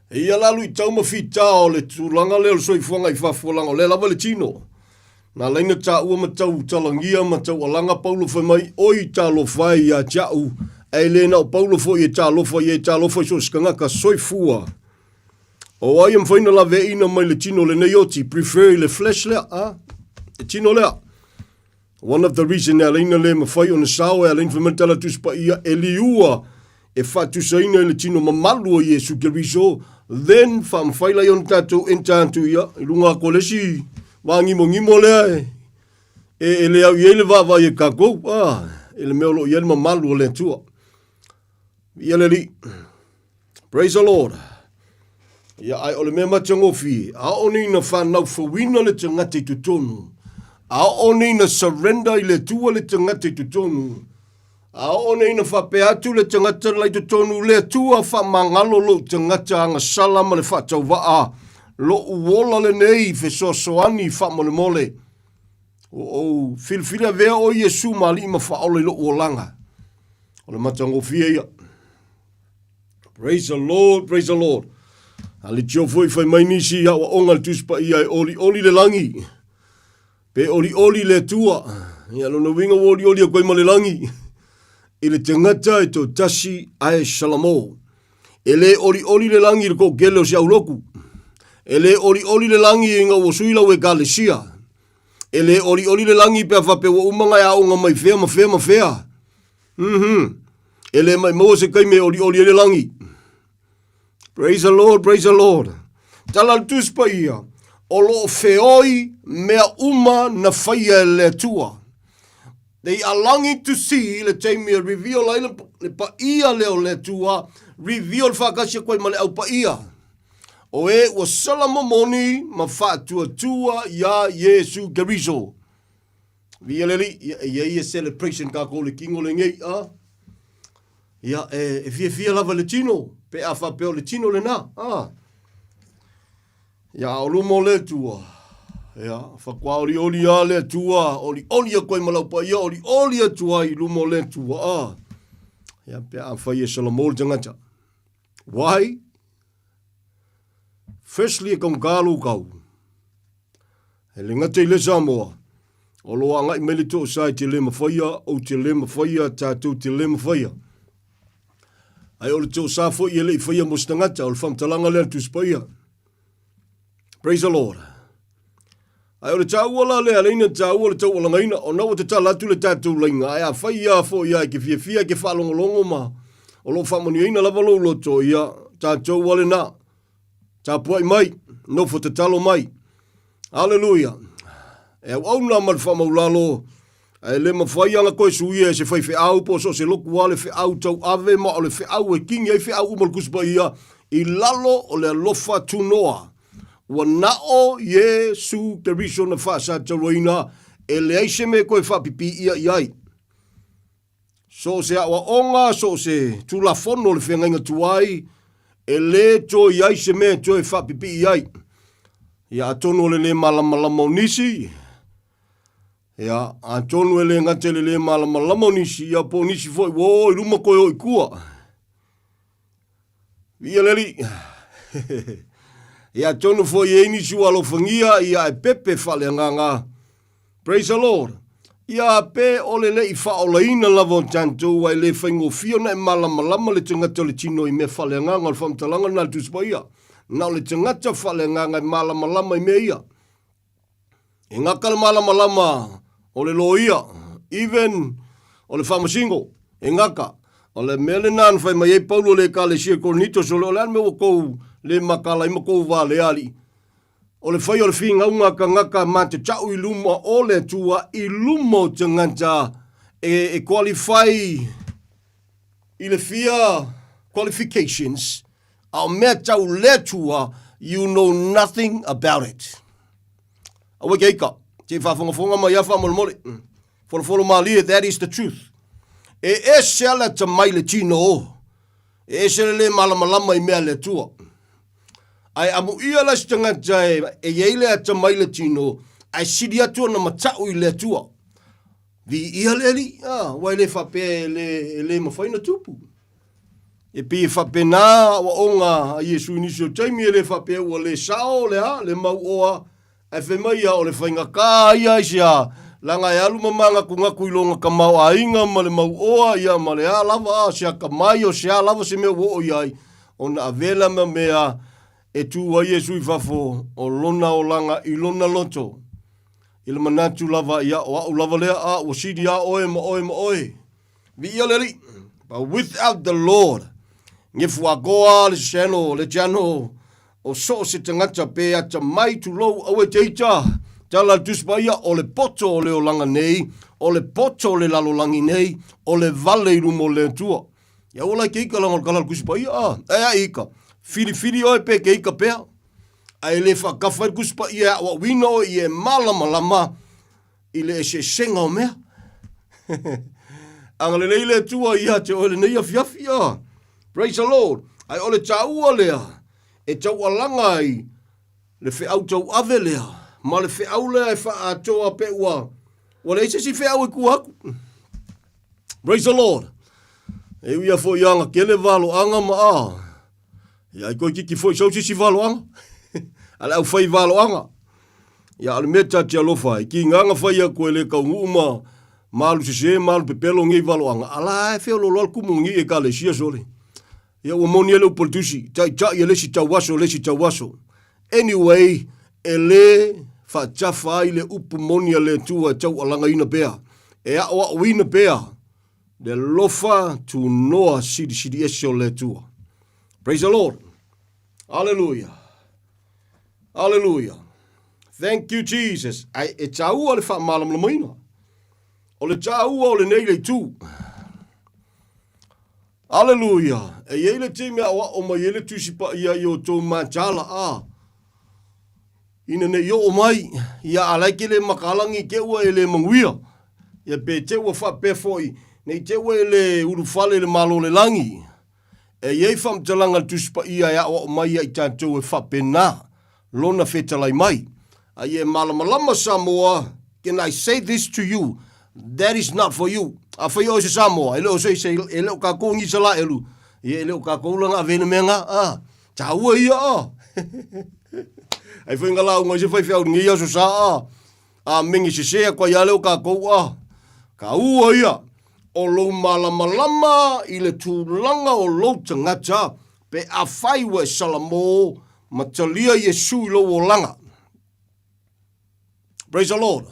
E ia la luitau ma fita o le tulaga lea o le soifuaga i fafo, leaga o lea lava le tino. Na ala ai na taua ma tau talagia ma tau alaga Paulo fai mai, Oi talofa e ia te a'u, ae le na o Paulo foi e talofa ia e talofa i so o se tagata soifua. O ai e mafai na laveaina mai le tino lenei oti, prefer i le flesh lea, a? Le tino lea. One of the reason e ala ai na le mafai ona sao e ala ai na fai mai le tala Tusi Paia e liua e faatusaina i le tino mamalu o Iesu Keriso, then faamafai laia ona tatou enter atu ia i luga atu o le isi vagimogimo lea e, e, e le au i ai le vaavaai e tatou, ah, i le mea o lo o i ai le mamalu o le Atua. Ia le Alii. Praise the Lord. Ia, ae o le mea matagofie, aʻole ina fanau fouina le tagata i totonu, aʻole ina surrender i le Atua le tagata i totonu, aʻole ina faapea atu le tagata la i totonu, le Atua faamagalo lou tagata agasala ma le faatauvaa, loʻu ola lenei fesoasoani faamolemole. Ua ou filifili avea oe Iesu ma Alii ma Faaola i loʻu olaga. O le matagofie ia. Praise the Lord, praise the Lord. A le tio foi fai mai nisi aoaoga le Tusi Paia e olioli le lagi. Pe olioli le Atua. Ia lona uiga ua olioli atu ai ma le lagi. I le tagata e toatasi ae Salamo. E le olioli le lagi i le toatele o si aulotu. E le olioli le lagi ina ua sui lau ekalesia. E le olioli le lagi pe a faapea ua uma ona e aoga mai fea ma fea ma fea. Mhm. E le maumau se taimi e olioli ai le lagi. Praise the Lord, praise the Lord. Tala le Tusi Paia, o lo o feoi mea uma na faia e le Atua. They are longing to see le taimi e reveal ai le, le paia lea o le Atua, reveal faatasi atu ai ma le au paia. O e ua sala momoni ma faatuatua iā Iesu Keriso. Viia le Alii, ia, e i ai e celebration kākou le kino lenei, a? Ia, e, e fiafia lava le tino, pe a faapea o le tino lenā, a? Ia, a o luma o le Atua, ia, faatoa olioli lava le Atua, olioli atu ai ma lau paia, olioli atu ai i luma o le Atua, a? Ia, pe afai e salamo le tagata. Why? Firstly, e kaugata lou kau. E le gata i le Samoa, o lo o agai mai le toosa e te le mafaia, ou te le mafaia, tatou te le mafaia. Ae o le toosa foi e le i faia mo se tagata, o le faamatalaga lea a le Tusi Paia. Praise the Lord. Ae o le taua la lea, leina taua le taualagaina, ona ua tatala atu le tatou laiga, ae afai ia foi ia e ke fiafia e ke faalogologo ma o lo o faamanuiaina lava lou loto, ia, tatou ua lena. Tapuai mai, nofo tatalo mai. Aleluia. E auauna ma le faamaulalo, ae le mafai ana toe suia e se faifeau po o so o se lotu lava le feau tauave ma o le feau e kini ai feau uma o le Tusi Paia i lalo o le alofa tunoa. Ua na o Iesu Keriso na faasatauaina, e leai se mea e toe faapipiia i ai. So o se aoaoga, so o se tulafono o le feagaiga tuai, e le toe i ai se mea e toe faapipii ai. Ia atonu o le lē malamalama o nisi, ia atonu e le gata i le lē malamalama o nisi, ia po o nisi foi ua o i luma toe o i tua. Viia le Alii. Ia atonu foi e i ai nisi ua alofagia ia e pepe faaleagaga. Praise the Lord. Ia pe o le le i faaolaina lava o tatou ae le faigofie ona e malamalama le tagata o le tino i mea faaleagaga o le faamatalaga lena a le Tusi Paia. Na o le tagata faaleagaga e malamalama i mea ia. E gata le malamalama o le loia, even o le faamasino, e gata. O le mea lena na fai mai ai Paulo i le Ekalesia i Korinito, sole o le a le mea ua tou le mataala ai ma tou valea alii? O le fai o le finauga a tagata ma te tau i luma o le Atua i luma o tagata e qualify i le fia qualifications, a o mea tau le Atua, you know nothing about it. Aua ke ika, te faafogafoga mai a faamolemole. Folofolo malie, that is the truth. E ese ala atamai le tino, e ese le le malamalama i mea le Atua. Ae amuia la se tagata e, e i ai le atamai le tino, ae sili atu ona matau i le Atua. Viia le Alii, ah, aua e le faapea e le, e le mafai ona tupu. E pei e faapena aoaoga a Iesu i nisi o taimi, e le faapea ua le sao le a, le mauoa, ae fai mai ia o le faigata ia aisea, leaga e alu ma manatunatu i lona tamaoaiga ma le mauoa ia ma le a lava a, se atamai o se a lava se mea ua oo i ai, ona avea lea ma mea e tu ai Iesu i fafo o lona olaga i lona loto. I le manatu lava ia o au lava lea a ua sili a oe ma oe ma oe. Viia le Alii. But without the Lord, ngefuagoa le channel, le channel o so o se tagata pe atamai tulou aua e te ita. Tala le Tusi Paia, o le poto o le olaga nei, o le poto o le lalolagi nei, o le vale i luma o le Atua. Ia aua la e te ika leaga o le tala a le Tusi Paia, a, e a ika, filifili oe pe te ika pea. Ae le faatafa ai le Tusi Paia e aoaoina oe ia e malamalama i le eseesega o mea. Agalelei le Atua ia te oe lenei afiafi. Ah. Praise the Lord. Ae o le taua lea e taualaga ai le feau tauave lea ma le feau lea e faaatoa pe ua ua leai se isi feau e tua atu. Praise the Lord. E ui a foi anga kele valoaga ma a. Ia ai toeitiiti foi sau se isi valoaga. A le aufai valoaga. Ia a le mea ta te alofa ai, ki nganga fai atu e le taunuu ma ma alu sese ma alu pepelo nei valoaga, a la e feoloolo a le tumu nei ekalesia sole. Ia ua moni ai le upu a le tusi, taitai e le isi tauaso le isi tauaso. Anyway, e le faatafa ai le upu moni a le Atua e taualagaina pea, e aoaoina pea le alofa tunoa silisili ese o le Atua. Praise the Lord. Hallelujah. Hallelujah. Thank you, Jesus. Ai, e taua le faamalamalamaina. O le taua o lenei le itu. Hallelujah. E i ai le taimi e aoao mai ai le Tusi Paia i o outou matala, a. Ina ne i oo mai, ia a la e ke le makalagi te ua e le manuia. Ia pe te ua faapea foi, ne i te ua e le ulufale i le Malo o le lagi. E i ai faamatalaga a le Tusi Paia e aoao mai ia i tatou e faapena lona fetalai mai. A ia e malamalama Samoa, can I say this to you? That is not for you. Afai o oe se Samoa, e le o se isi, e le o kakou ni Isalaelu, ia e le o kakou la na ave le mea nga, a, taua ia, a. Ai foi nga lauga i se faifeau i lenei aso sa, a, a menge sese atu ai lava lea o kakou, a. Taua ia, o lou malamalama i le tulaga o lou tagata pe afai ua e salamo ma talia Iesu i lou olaga. Praise the Lord.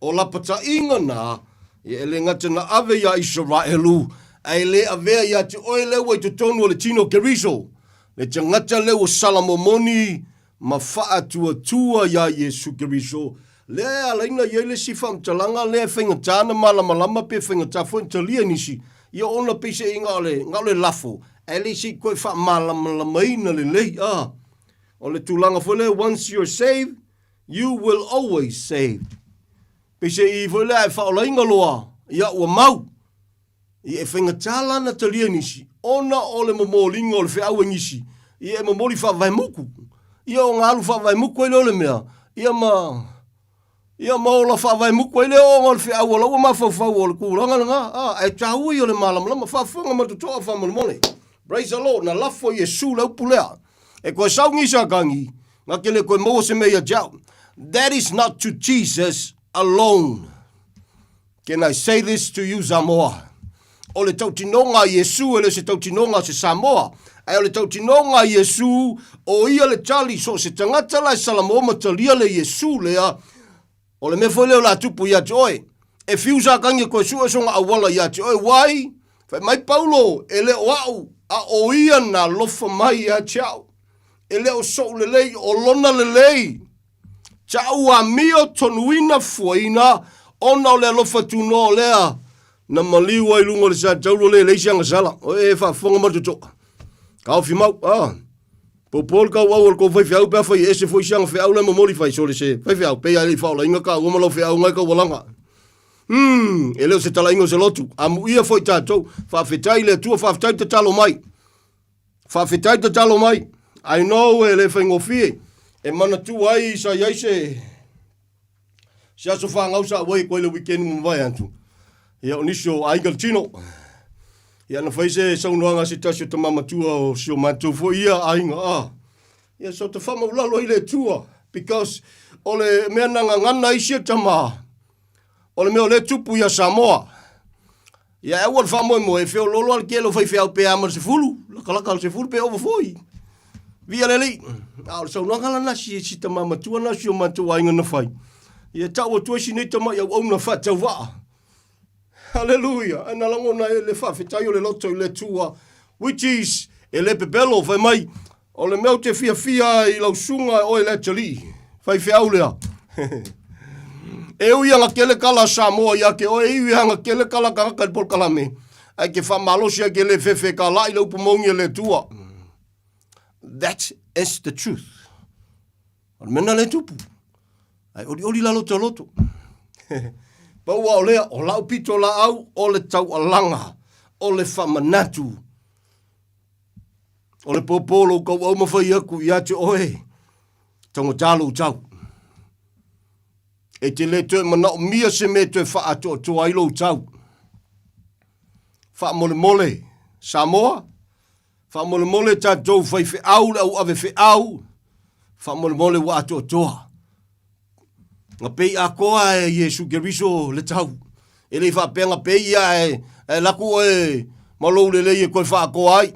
O lapataiga na, ia e le gata na ave iā Isaraelu, ae le avea ia te oe lea ua i totonu o le tino o Keriso, le tagata lea ua sala momoni ma faatuatua iā Iesu Keriso, lea e ala ai ona i ai le isi faamatalaga lea e faigata ona malamalama pe faigata foi ona talia e nisi, ia ona peiseaiga o le, na o le lafo, ae le se i toe faamalamalamaina lelei, a. O le tulaga foi lea, once you're saved, you will always saved. Peiseai foi lea e faaolaina loa, ia ua mau. Ia e faigata la ona talia e nisi, ona o le momoliga o le feau e nisi, ia e momoli faavaemuku. Ia ona alu faavaemuku ai lea o le mea, ia ma Ia ma ola faavaemuku ai lea ona o le feau o la ua mafaufau o le tulaga lena, a, ae taua ia o le malamalama. Faafofoga ma totoa faamolemole. Praise the Lord, na lafo Iesu le upu lea. E koe sau ni Satani, na te le koe maua se mea ia te au. That is not to Jesus alone. Can I say this to you Samoa? O le tautinoga a Iesu e le o se tautinoga a se Samoa, ae o le tautinoga a Iesu, o ia le tali, so o se tagata la e Salamoa ma talia le Iesu lea, o le mea foi lea o le a tupu ia te oe. E fiu Satani e toe sue sona auala ia te oe, wai, fai mai Paulo, e le o a'u, a o ia na alofa mai ia te a'u. E le o so'u lelei, o lona lelei. Ta'u amio tonuina fuaina ona o le alofa tunoa o lea na maliu ai luga o le satauro le leai se agasala. O e faafofoga ma le totoa. Kaofi mau, ah. Popo le kauau o le kou faifeau pe afai e ese foi si aga feau la e momoli fai sole se faifeau pei a le i faaolaina kaua ma lau feau ngai kaualaga. E le o se talaiga o se lotu. Amuia foi tatou. Faafetai i le Atua, faafetai le tatalo mai. Faafetai tatalo mai. I know e le faigofie e manatua ai sa i ai se se aso fanau sa auai atu ai le weekend ua mavae atu. Ia o nisi o aiga le tino. Ia na fai se saunoaga a se tasi o tama matua o si o matou foi ia aiga a. Ia so te whamaulalo ai le Atua because o le mea na gagana ai sia tama O le mea o lea e tupu ia Samoa. Ia e aua le faamoemoe e feoloolo a le tele o faifeau pe a ma le 10, lakalaka le 10 pe ova foi. Via le Alii. A o le saunoaga la na si, si tama matua na si o matou aiga na fai. Ia tau atu ai si nei tama'i auauna faatauvaa. Hallelujah. Ae na lagona e le faafetai o le loto i le Atua, which is, e le pepelo, fai mai, O le mea ou te fiafia ai i lau susuga oe le atalii, faifeau lea. E ui aga tele kala a Samoa ia te oe, e ui aga tele kala tagata i le polokalame, ae ke faamalosi ai ke le fefe ka la'i le upu moni a le Atua. That is the truth. O le mea lena lea e tupu. Ae olioli la loto loto. Pau a o lea, o lau pito laau, o le taualaga, o le faamanatu. O le pōpō lou kauau ma fai aku ia te oe, taugata lou tau. E te le toe manaomia se mea e toe faaatoatoa ai lou tau. Faamolemole, Samoa, faamolemole tatou faifeau le au ave feau, faamolemole ua atoatoa. Na pei atoa e Iesu Keriso le tau. E le i faapea na pei ia ae, ae laku oe ma lou lelei e toe faaatoa ai.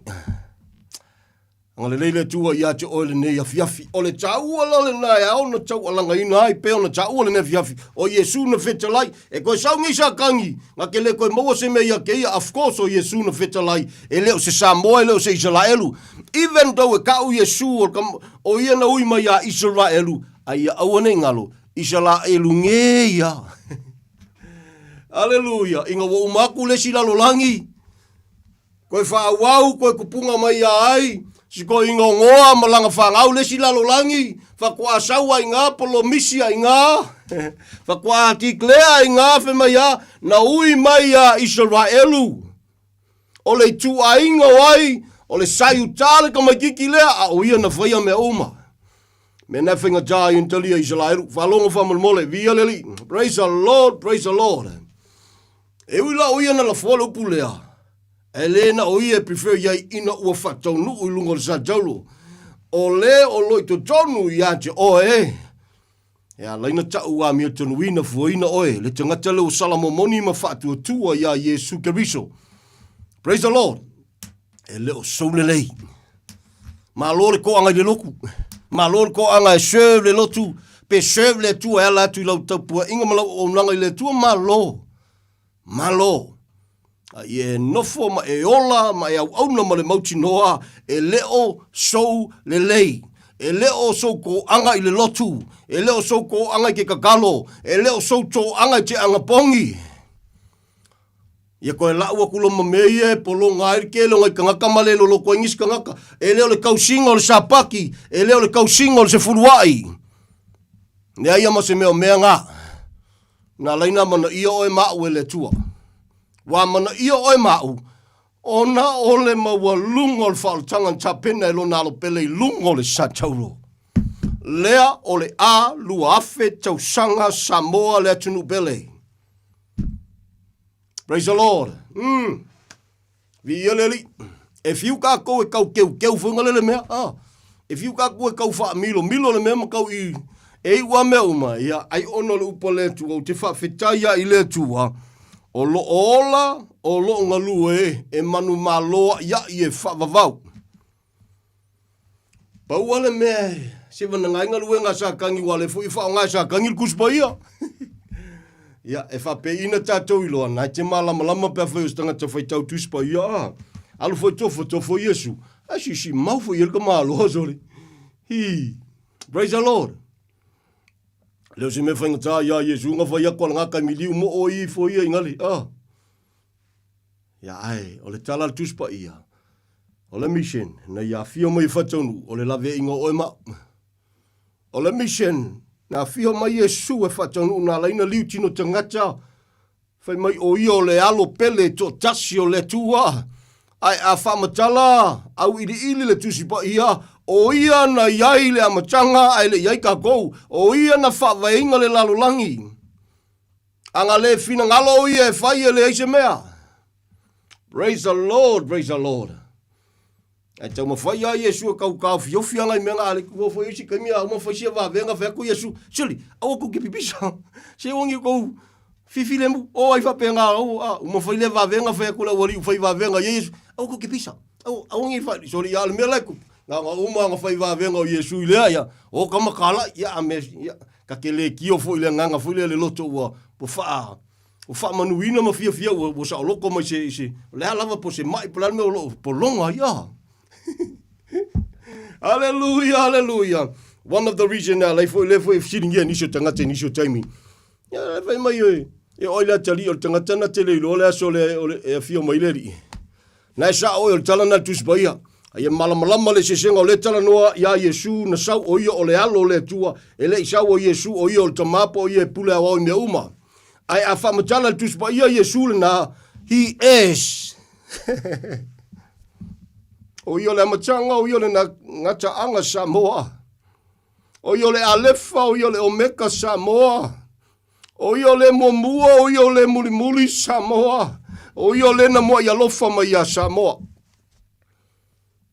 Agalelei le Atua ia te oe lenei afiafi. O le taua la lena e ao ona taualagaina ai pei ona taua lenei afiafi. O Iesu na fetalai, e toe sau nei Satani, na te le toe maua se mea ia te ia. Of course o Iesu na fetalai, e le o se Samoa, e le o se Isaraelu. Even though e kau Iesu o, o ia na ui mai ia Isaraelu, A ia aua nei galo, Isaraelu nge ia. Aleluia! Ina ua uma aku le isi lalolagi, koe faaauau, koe kupuga mai ia ai, si koe ingogoa ma lana fanau le isi lalolagi, faatoa sau ai nga polomisi ai nga, faatoa declare ai nga fe mai a, na ui mai ia Isaraelu. O le ituaiga o ai, o le Saiuta le tamaititi lea, a o ia na faia mea uma. Mea na e faigata ai ona talia Isaraelu. Faalogo faamolemole, viia le Alii. Praise the Lord, praise the Lord. E ui la o ia na lafoa le upu lea, ae le na o ia e prefer i ai ina ua faataunuu i luga o le sa taulo. O le o lo i totonu ia te oe, e ala ai na taʻu amiotonuina fuaina oe, le tagata lea ua sala momoni ma faatuatua iā Iesu Keriso. Praise the Lord. E le o sou lelei. Malo le toaga i le lotu. Malo le toaga e serve le lotu, pe serve le Atua e ala atu i lau taupuaiga ma lau auaunaga i le Atua, malo. Malo. A ia e nofo ma e ola ma e auauna ma le mautinoa, e le o sou lelei. E le o sou toaga i le lotu, e le o sou toaga i ke tatalo, e le o sou toaga i te anapogi. Ia toe lau aku loa ma mea ia e pologa ai le tele o nai tagata ma le loloto ai nisi tagata. E le o le tausiga o le Sapati, e le o le tausiga o le Sefuluai. Leai ia ma se mea o mea na. Na ala ai ona amanaia oe ma au e le Atua. Ua amanaia oe ma au, ona o le maualuga o le faaolataga na tapena e Lona Alo Pele i luga o le sa taulo. Lea o le a 2000 tausaga Samoa le atunuu pele. Praise the Lord. Viia le Alii. E fiu kākou e kau keukeu foi ngale le mea. Ah. E fiu kākou e kau faamilomilo le mea ma kau i e iu a mea uma. Ia, ai ona o le upu a le Atua, ou te faafetai ai i le Atua, o loo ola, o loo galue, e manumalo aʻiaʻi e faavavau. Pau lava le mea e sevanaga ai galuega a Satani ua le foi e faaaoga e Satani le Tusi Paia. Ia, e faapeina tatou iloa, na e te malamalama pe afai o se tagata faitau Tusi Paia, a. Alu foi tofotofo Iesu, ae siisii mau foi i ai le tamaloa, sole. Hi. Praise the Lord. Le o se mea faigata iā Iesu na fai atu a le gata i miliu mo o ifo ia i gale, a. Ia ae, o le tala a le Tusi Paia, o le mission, na ia afio mai e faataunuu, o le laveaiga o oe ma au. O le mission, na afio mai Iesu e faataunuu na ala ai na liu tino tagata, fai mai o ia o le alo pele toatasi o le Atua. Ae a faamatala auiliili le Tusi Paia, o ia na i ai le amataga ae le i ai tatou, o ia na faavaeina le lalolagi. A na le finagalo o ia e fai e leai se mea. Praise the Lord, praise the Lord. Ae taumafai lava Iesu e tau taofiofi ana i mea na ale ua foi isi taimi a uma fai sia vavega fai atu Iesu, sili, aua tou te pipisa. Se ua ni tou fifilemu, o ai faapena au, a uma fai lea vavega fai atu le aualii ua fai vavega i ai Iesu, aua tou te pisa. Aua, aua ni fai, soli, a o le mea la e tupu, na ona uma ona fai vavega o Iesu i lea, ia, o ka makala'i, ia, a mea, ia, Ta te le kio foi i le agaga foi lea le loto ua, ua faa, ua faamanuina ma fiafia ua, ua saoloko mai se, se, o le a lava po o se maʻi po o le a le mea o lo o pologa ai, ah. Hallelujah, hallelujah. One of the reason e ala ai foi lea foi e fesiligia e nisi o tagata i nisi o taimi. Ia, e fai mai e, e oi le atalii o le tagata na te le iloa le aso le, o le, e afio mai le alii. Na e sao oe o le tala na le Tusi Paia. A ia malamalama le eseesega o lea talanoa iā Iesu na sau o ia o le Alo o le Atua, e le i sau o Iesu o ia o le Tama po o ia e pule aoao i mea uma. Ae a faamatala le Tusi Paia Iesu lena, He is. O ia o le amataga, o ia o le gataaga Samoa. O ia o le Alefa, o ia o le Omeka Samoa. O ia o le muamua, o ia o le mulimuli Samoa. O ia o le na muaʻi alofa mai iā Samoa.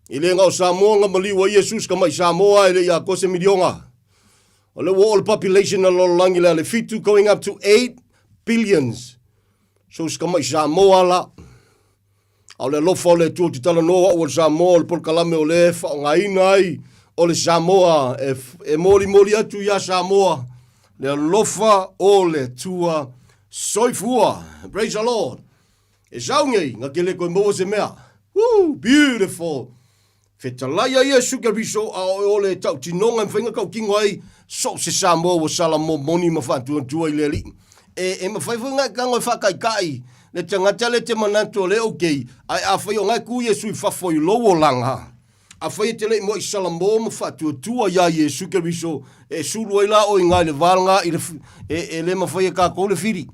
E le na o Samoa na maliu ai Iesu si tamai Samoa e le i atoa se miliona. O lea ua oo le population a le lalolagi le a le fitu going up to 8 billions. So si tamai Samoa la. A o le alofa o le Atua ou te talanoa au o le Samoa, o le polokalame o lea e faaaogaina ai o le Samoa e, e molimoli atu iā Samoa le alofa o le Atua. Soifua! Praise the Lord! E sau nei, na te le toe maua se mea. Woo! Beautiful! Fetalai a Iesu Keriso a o le tautinoga e mafai ona tautino ai so o se Samoa ua sala momoni ma faatuatua i le Alii. E, e mafai foi ona e tago e faataitai le tagata lea e te manatu o lea okay, ae afai o na e tu Iesu i fafo i lou olaga, afai e te le i moai salamo ma faatuatua iā Iesu Keriso, e sulu ai la oe i na i le va lena i le, e, e le mafai e tatou le fili.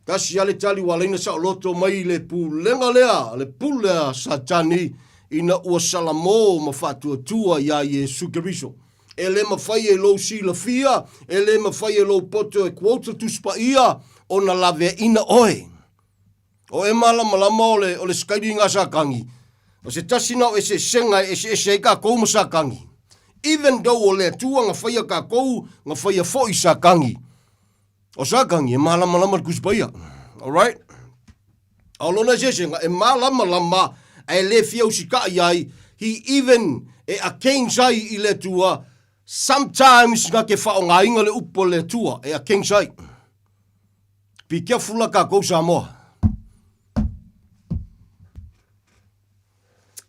Tasi lava le tali ua ala ai ona saoloto mai le pulega lea, le pule a Satani. ina ua salamo ma faatuatua iā Iesu Keriso. E le mafai e lou silafia, e le mafai e lou poto e quote le Tusi Paia ona laveaina oe. O e malamalama o le, o le sikailiga a Satani, o se tasi na o eseesega e eseese ai tatou ma Satani. Even though o le Atua na faia tatou, na faia foi Satani. O Satani e malamalama le Tusi Paia. Alright? A o lona eseesega, e malamalama ae le fia usitai ai, he even e against ai i le Atua, sometimes na te faaaogaina le upu a le Atua e against ai. Be careful la tatou Samoa.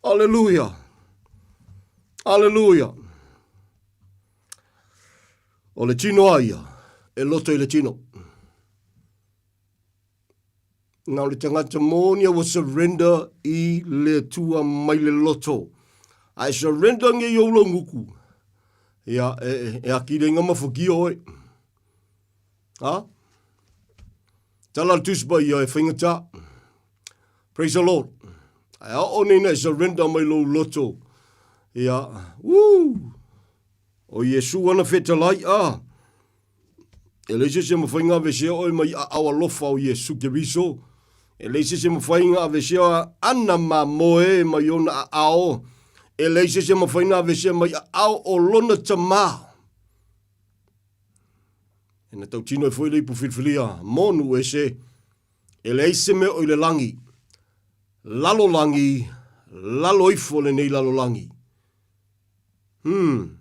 Aleluia. Aleluia. O le tino a ia, e loto i le tino. Na o le tagata moni a ua surrender i le Atua mai le loto. A e surrender nge i ou lauguku, ia, e, e, e akile inga mafakia oe. Ha? Tala le Tusi Paia e faigata. Praise the Lord. Ae a oo nei na e surrender mai lou loto. Ia, woo! O Iesu ana fetalai, ah. E leai se isi e mafai ona aveesea oe mai aao alofa o Iesu Keriso. E leai se isi e mafai ona aveesea ana mamoe mai ona aao. E leai se isi e mafai ona aveesea mai aao o lona Tama. E na tautino ai foi le ipu filifilia monu ese, e leai se mea o i le lagi, lalolagi, lalo ifo o lenei lalolagi. Hmm,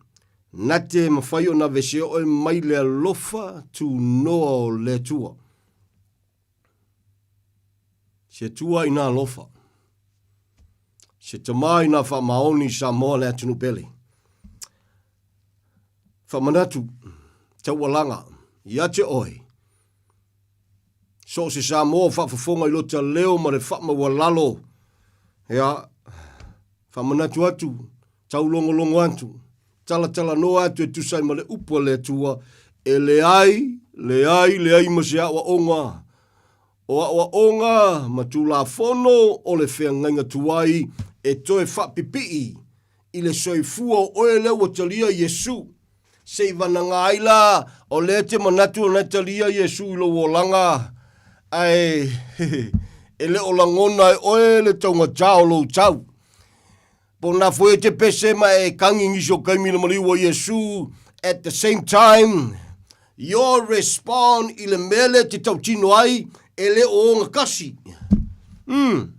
na te mafai ona aveesea oe mai le alofa tunoa o le Atua. Se Atua ina alofa. Se Tama ina faamaoni i Samoa le atunuu pele. Faamanatu, taualaga, ia te oe. So o se Samoa o faafofoga i lota leo ma le faamaualalo, ia, faamanatu atu, taulogologo atu, talatalanoa atu e tusa ai ma le upu a le Atua, e leai, leai, leai ma se aoaoga o aoaoga ma Tulafono o le feagaiga tuai e toe faapipii i le soifua o oe lea ua talia Iesu. Se i vanaga ai la, o lea e te manatu ona e talia Iesu i lou olaga, ae e le o lagona e oe le taugatā o lou tau. Po na foi e te pese ma e kagi nisi o kaimi le maliu o Iesu, at the same time, your respond i le mea lea e te tautino ai, e le o ogatasi. Mm.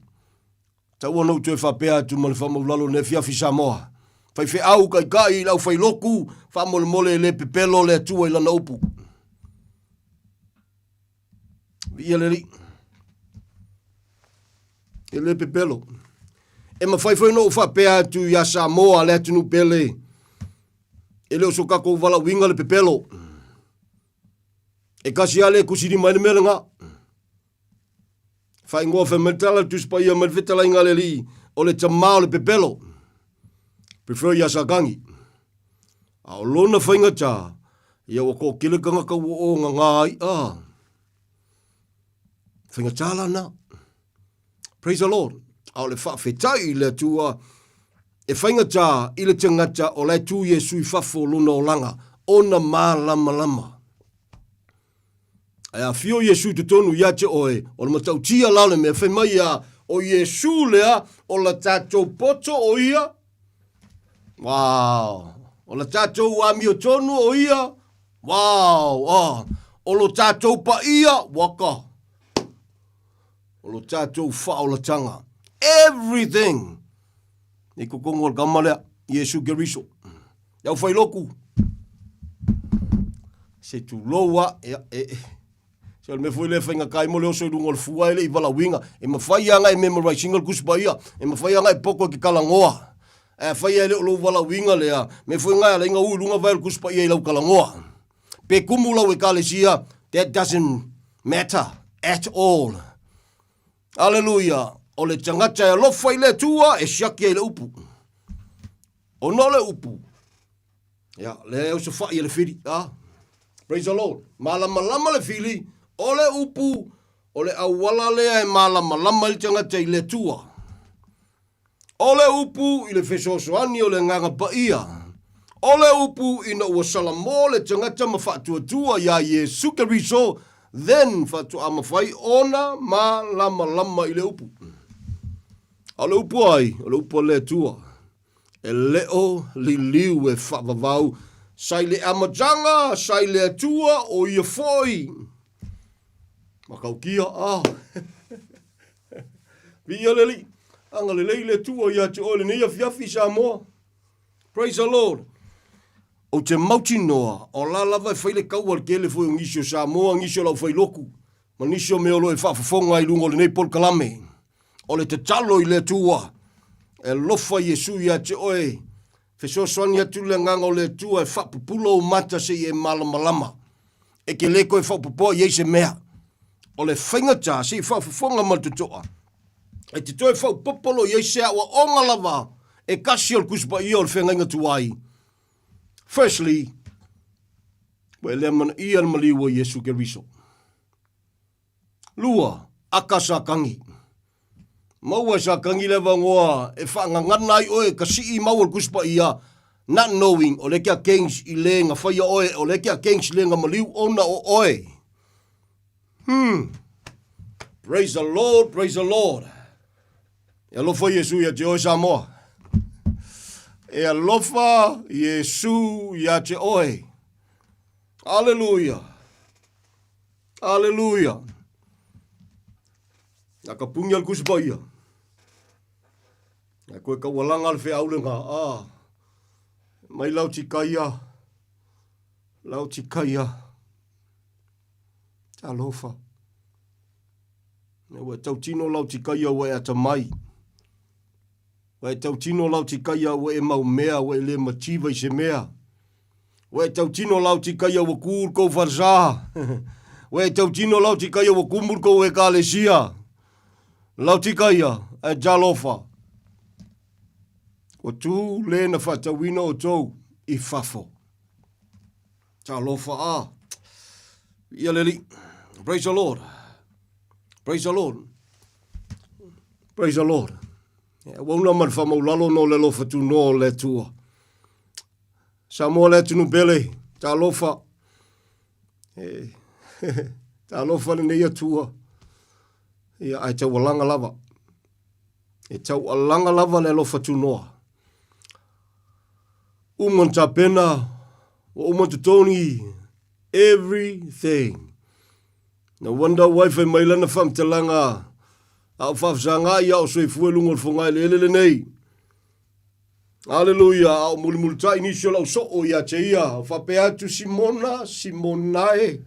Tau ona ou toe faapea atu ma le faamaulalo i le afiafi Samoa. Faifeau kaikai i le aufailoku, faamolemole e le pepelo le Atua i lana upu. Viia le Alii. E le pepelo. E mafai foi ona ou faapea atu iā Samoa le atunuu pele, e le o so tatou valaauina le pepelo. E tasi lava le tusilima ai le mea lena. Faaigoa fai mai le tala, le Tusi Paia mai le fetalaiga a le Alii, o le tama o le pepelo. Prefer iā Satani. A o lona faigata, ia ua toatele tagata ua ogaga ai. Ah. Faigata la na. Praise the Lord. A o le faafetai i le Atua, e faigata i le tagata o la e tu Iesu i fafo o lona olaga, ona malamalama. Ae afio Iesu i totonu ia te oe, o le matautia la o le mea, fai mai ia, o Iesu lea, o la tatou poto o ia. Wow! O la tatou amiotonu o ia. Wow! Ah! O lo tatou paia, waka. O lo tatou faaolataga. Everything! I totonu o le tama lea, Iesu Keriso. Le aufailotu. Se tulou a, ia, e, e. Se o le mea foi lea e faigata ai mo le oso i luga o le fua e le i valaauina. E mafai lava ona e memorize ina le Tusi Paia. E mafai lava ona e poto e te talanoa. Ae afai e le o lou valaauina lea, mea foi lena e ala ai ona u i luga vae o le Tusi Paia i lau talanoa. Pe kumu lau Ekalesia, that doesn't matter at all. Aleluia! O le tagata e alofa i le Atua e siaki ai le upu. Ona o le upu, ia, lea e osofai e le fili, a. Praise the Lord. Malamalama le fili, o le upu, o le auala lea e malamalama ai le tagata i le Atua. O le upu i le fesoasoani o le Agaga Paia. O le upu ina ua salamo le tagata ma faatuatua iā Iesu Keriso, then faatoa mafai ona malamalama i le upu. A o le upu a ai? O le upu a le Atua. E le o liliu e faavavau sa i le amataga, sa i le Atua, o ia foi. Matautia, ah. Viia le Alii. Agalelei le Atua ia te oe lenei afiafi, Samoa. Praise the Lord. Ou te mautinoa, o la lava e fai le kaua le tele foi o nisi o Samoa, nisi o lau failoku, ma nisi o mea o lo o e faafofoga i luga o lenei polokalame. O le tatalo i le Atua, e alofa Iesu ia te oe, fesoasoani atu le agaga o le Atua e faapupula ou mata se i e malamalama. E te le toe faaopoopoa i ai se mea. O le faigata se i faafofoga ma le totoa. E te toe faaopoopo loa i ai se aoaoga lava e tasi o le Tusi Paia o le Feagaiga Tuai. Firstly, ua e le amanaia le maliu o Iesu Keriso. Lua, aka Satani. Maua e Satani le avanoa e faagagana ai oe ka sii mau o le Tusi Paia, not knowing o le ke against i le na faia oe, o le ke against le na maliu ona o oe. Hmm. Praise the Lord, praise the Lord. E alofa Iesu ia te oe Samoa. E alofa Iesu ia te oe. Hallelujah. Aleluia! Na ka puni a le Tusi Paia. Na koe kaualaga le feau lena. Ah, mai lau tikaia, lau tikaia. Talofa. Ua tautino lau tikaia ua e atamai. Ua e tautino Laotikaia ua e mau mea, ua e le mativa i se mea. Ua e tautino Laotikaia ua kū le kou falesa. Ua e tautino Laotikaia ua kumu le kou ekalesia. Laotikaia, e talofa. Ua tū le na faatauina outou i fafo. Talofa a. Ia le Alii. Praise the Lord. Praise the Lord. Praise the Lord. Ua una ma le faamaulalo no le alofa tunoa o le Atua. Samoa le atunuu pele, talofa. E, talofa lenei Atua. Ia, ae taualaga lava. E taualaga lava le alofa tunoa. Uma ona tapena, ua uma ona totogi, everything. No wonder why fai mai lana faamatalaga a o faafesaga ai a o soifua i luga o le fogaeleele lenei. Aleluia, a o mulimulitai nisi o lau soo ia te ia, o faapea atu Simona, Simona e,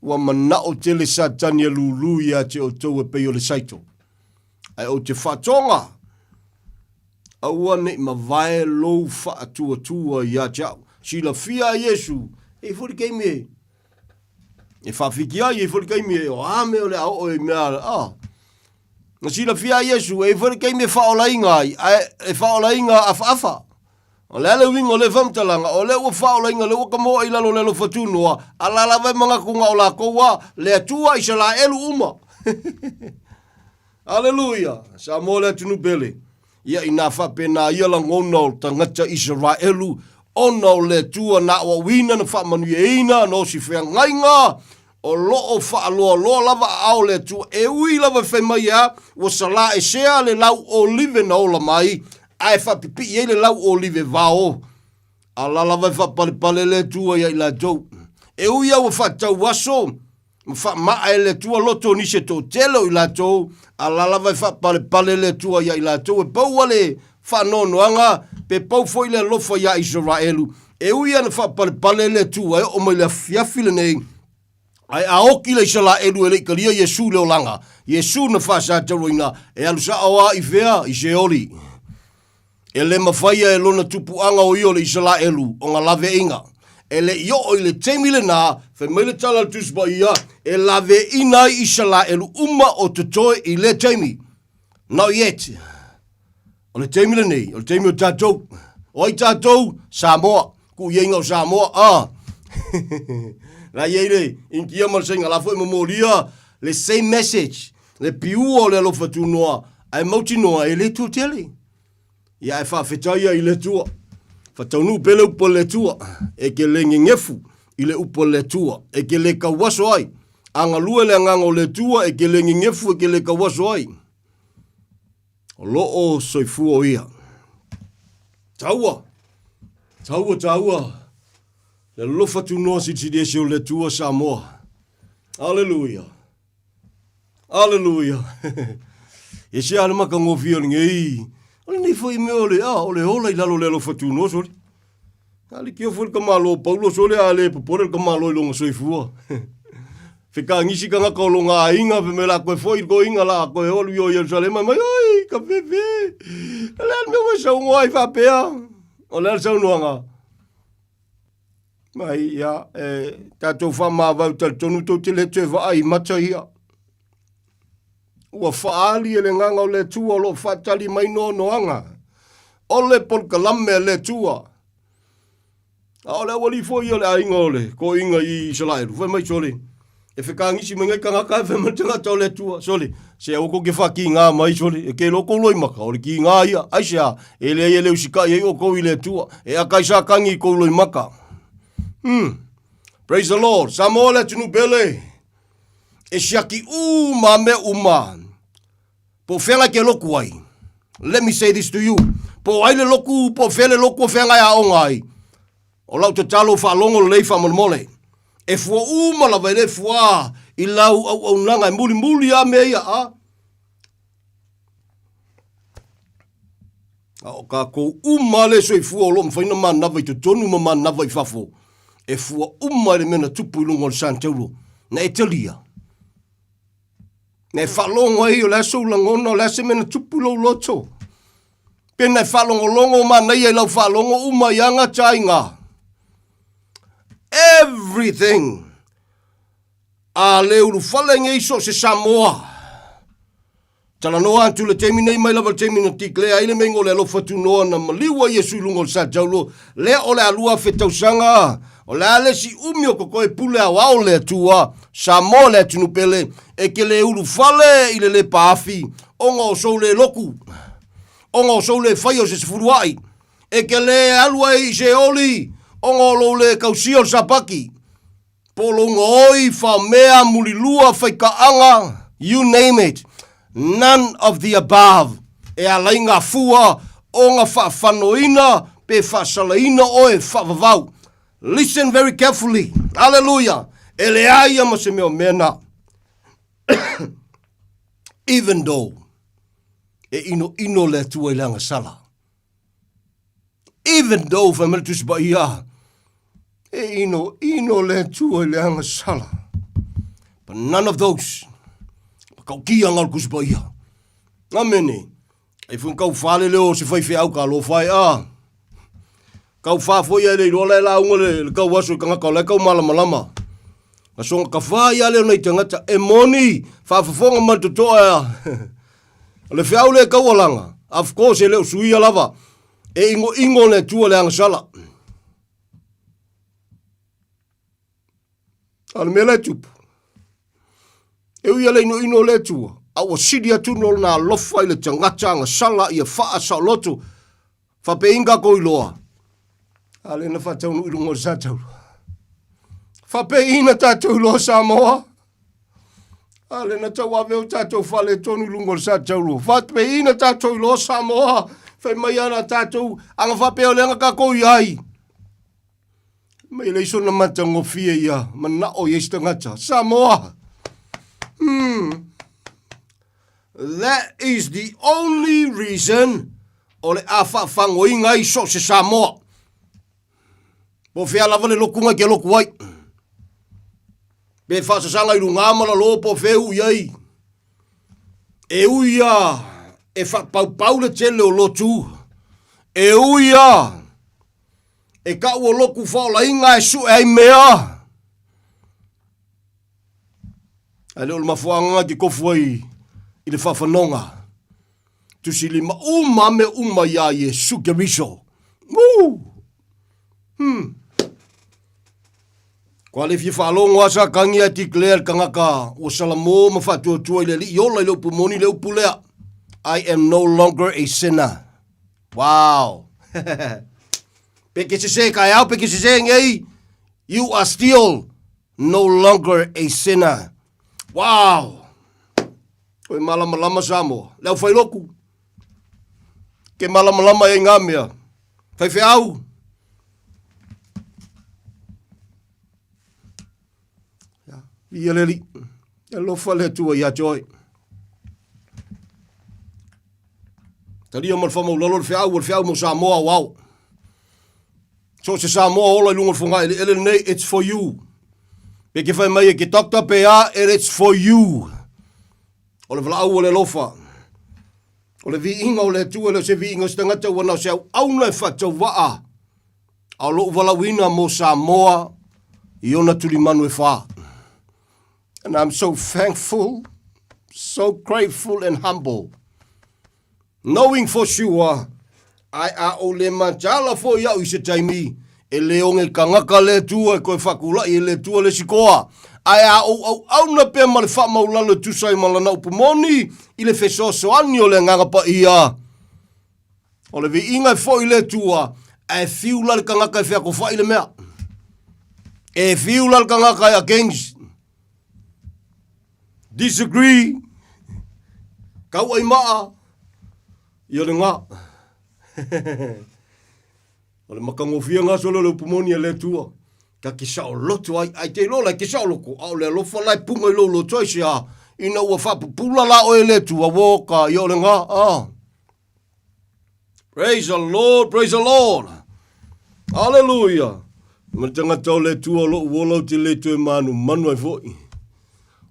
ua manao tele Satani e lulu ia te outou e pei o le saito. Ae ou te faatoga, aua ne i mavae lou faatuatua ia te au. Silafia a Iesu, e i foi le taimi e, e faafiki ai, e i foi le taimi e o a mea o le a oo i mea, ah. Na silafia a Iesu, e i foi le taimi e faaolaina ai, ae e faaolaina afaafa. O le a le uiga o lea faamatalaga, o lea ua faaolaina, lea ua tamoa i lalo o le alofa tunoa, a la lava e manatu na o latou a, le Atua Isaraelu uma. Aleluia! Samoa le atunuu pele. Ia inā faapena ia lagona o tagata Isaraelu, ona o le Atua na aoaoina na faamanuiaina na osi feagaiga, o lo o faaloaloa lava aao o le Atua, e ui lava e fai mai e a, ua salā esea le lau olive na ola mai, ae faapipii ai le lau olive vao. A la lava e faapalepale le Atua ia i latou. E ui a ua faatau aso, ma faamaa e le Atua loto o nisi e toatele o i latou, a la lava e faapalepale le Atua ia i latou, e pau a le faanoanoaga, pe pau foi le alofa iā Isaraelu. E ui lava ina faapalepale le Atua e oo mai le afiafi lenei, ae a oki le Isaraelu e le i talia Iesu i le olaga, Iesu na faasatauaina, e alu sao lava i fea? I Seoli. E le mafaia e lona tupuaga o ia o le Isaraelu ona laveaiga. E le i oo i le taimi lena, fai mai le tala a le Tusi Paia, e laveaiina ai Isaraelu uma o totoe i lea taimi. Not yet. O le taimi lenei, o le taimi o tatou. O ai tatou? Samoa. Kuu iaiga o Samoa. Ah. La iai le Initia ma le Saina la foi momolia le same message. Le piua o le alofa tunoa, ae mautinoa e le toatele. Ia ae faafetai ia i le Atua. Faataunuu pea le upu a le Atua, e te le gegefu i le upu a le Atua, e te le tauaso ai. A galue le agaga o le Atua, e te le gegefu, e te le tauaso ai. O lo o soifua o ia. Taua! Taua, taua! Le alofa tunoa silisili ese o le Atua Samoa. Aleluia! Aleluia! E se a le matagofie o lenei, o lenei foi mea o le, a, o le ola i lalo o le alofa tunoa, sole. A le kio foi le tamālo o Paulo, sole, a le popole le tamālo i lona soifua. Fekagisi tagata o lona aiga, fai mai o le a toe foi i le toeaina, o le a toe o alu i o Ierusalema, fai mai, oi, ka fefe, o le a le mea ua e saunoa ai faapea? O le a le saunoaga? Mai, ia, e, tatou faamavae, ou te talitonu tou te le toe vaai i mata ia. Ua faaali e le Agaga o le Atua o lo o faatali mai noanoaga o le polokalame a le Atua. A o le aualii foi ia o le aiga o le toeaina i Isaraelu, fai mai, Sole, e fekagisi mai ngai tagata ae fai mai le tagata o le Atua, Sole, se aua tou te faatiga mai, Sole, e te iloa tou loimata, o le tiga ia, aisea, e leai e le usitai ai outou i le Atua, e ata i Satani i tou loimata. Hmm. Praise the Lord. Samoa le atunuu pele. E siaki uma mea uma. Po o fea e te lotu ai. Let me say this to you. Po o ai le lotu, po o fea le lotu o feagai aoga ai. O lau tatalo faalogo lelei faamolemole. E fua uma lava e le fua i lau auaunaga e mulimuli lava mea ia a. A o kākou uma le soifua o lo o mafai ona manava i totonu ma manava i fafo, e fua uma i le mea na tupu i luga o le Santauro, na e talia. Na e faalogo ai o le a sou lagona, o le a se mea na tupu i lou loto. Pe na e faalogologo manaia i lau faalogo uma i aga taiga. Everything. A le ulufale nei so o se Samoa. Talanoa atu le taimi nei mai lava le taimi na declare ai le meinga o le alofa tunoa na maliu ai Iesu i luga o le Sataulo, lea o le a 2000 tausaga, o le a le isi umi o totoe pule aoao le Atua, Samoa le atunuu pele, e te le ulufale i le le paafi, ona o sou le lotu, ona o sou le faia o se sefuluai, e te le alu ai i Seoli, ona o lou le tausia o le Sapati. Po o lou gaoi, faomea, mulilua, faikaaga, you name it, none of the above e ala ai ngā fua ona faafanoina pe faasalaina oe faavavau. Listen very carefully. Hallelujah! E leai ia ma se mea o mea na. Even though e inoino le Atua i le agasala. Even though fai mai le Tusi Paia, e ino ino le Atua i le agasala. But none of those. Makaukia ngā o le Tusi Paia. Amene. E fui kau whale leo se whai wheau ka lo whai a. Kau wha foi ai le iloa le lauga le, le kau aso i kangaka o le kau malamalama. Ka songa ka wha ia leo nei tangata e moni whaafafonga mai totoa ea. O le feau lea e taualaga, of course e le o suia lava, e ingoingo le Atua le agasala. A o le mea la e tupu, e ui a le inoino o le Atua, a ua sili atu no lona alofa i le tagata agasala ia faasaoloto, faapeinga kou iloa. A lea na faataunuu i luga o le satauro. Faapeiina tatou iloa Samoa. A lea na tauave o tatou faaletonu i luga o le satauro. Faapeiina tatou iloa Samoa. Fai mai ana tatou aga faapea o le aga tatou i ai. Mai leai sona matagofie ia manao i ai se tagata. Samoa! Hmm. That is the only reason o le a faafagoina ai so o se Samoa. Po o fea lava le lotuga e te lotu ai. Pe faasasaga i luga ma lalo po o fea e ui ai. E ui a e faapaupau le tele o lotu. E ui a e kau o lotu faaolaina e sue ai mea. Ae le o le mafuaaga e te tofu ai i le faafanoga. Tusilima uma mea uma iā Iesu Keriso. Woo! Hmm. Kua le fia faalogo a sa kangi a declare le tagata ua salamo ma faatuatua i le Alii ola i le upu moni le upu lea. I am no longer a sinner. Wow! Pe ke sesē kaeao, pe ke sesē nei, you are still no longer a sinner. Wow! Koe malamalama Samoa. Le au whailoku. Ke malamalama e ngā mea. Whaiwheau. Ia, ia le li. E lofa le atua ia te oe. Talia ma le whamaulalo le whiau, o le whiau mo Samoa o ao. So se Samoa ola i lunga o le fogaeleele lenei, it's for you. Pe ke whai mai e ke doctor pe a, it it's for you. O le valaau o le alofa. O le viiga o le Atua e le o se viiga o se tagata ua na o se auauna e faatauvaa a o lou valaauina mo Samoa i ona tulimanu e fa. And I'm so thankful, so grateful and humble. Knowing for sure, ae a ou le mataala foi au i se taimi, e le oge kagaka le Atua e koe faakulaʻi e le Atua le isi koa. Ae a ou auauna pea ma le faamaulalo e tusa ai ma lana upu moni i le fesoasoani o le Agaga Paia, o le viiga e foi i le Atua, ae fiu la le kagaka e feakofaʻi le mea. E fiu la le kagaka e against. Disagree. Kauʻai maa. Ia le ga. O le makagofie ga sole o le upu moni a le Atua. Ka ke saoloto ai, ai te iloa la e ke saoloko, a o le alofa la e punga i lou loto ai se a, ina ua faapupula la oe e le Atua, ua oka, ia o le ga, a. Praise the Lord, praise the Lord. Hallelujah. Ma le tagata o le Atua o lou ola ou te le toe manumanu ai foi.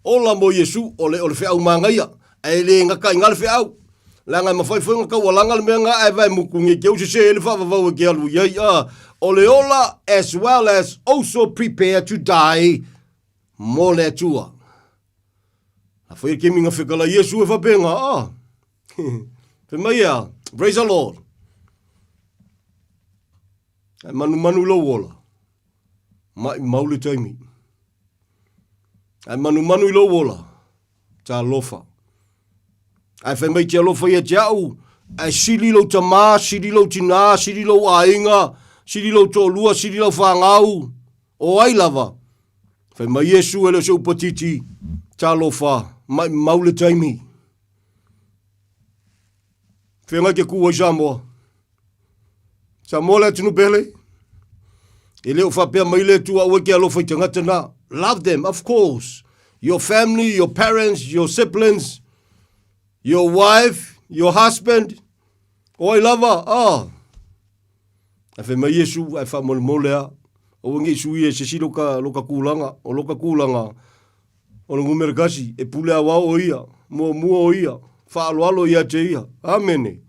Ola mo Iesu, o le, o le feau magaia, ae le gata i ga le feau. Leaga e mafai foi ona taualaga le mea ga ae vae muku nei te u sese ai le faavavau e ke alu i ai. A, o le ola as well as also prepare to die mo le Atua. A foi e kemi nga whekala Iesu e whapenga, a. Fai mai ea, praise the Lord. Ai manumanu lou ola, mai mau le taimi. Ai manumanu i lou ola, talofa. Ai fai mai te alofa ia te au, ai sili lou tamā, sili lou tinā, sili lou aiga, sili lou toalua, sili lau fanau, o ai lava. Fai mai Iesu e le o se upatiti, talofa, mai mau le taimi. Feagai ke kū ai Samoa. Samoa le atunuu pele. E le o faapea mai le Atua aua e ke alofa i tagata na. Love them, of course. Your family, your parents, your siblings, your wife, your husband. O ai lava, ah. Ae fai mai Iesu, ae faamolemole a. Aua ne i suia e se isi loka, loka kūlanga. O loka kūlanga, o le numera kasi, e pule aoao o ia, muamua o ia, faaaloalo ia te ia. Amene.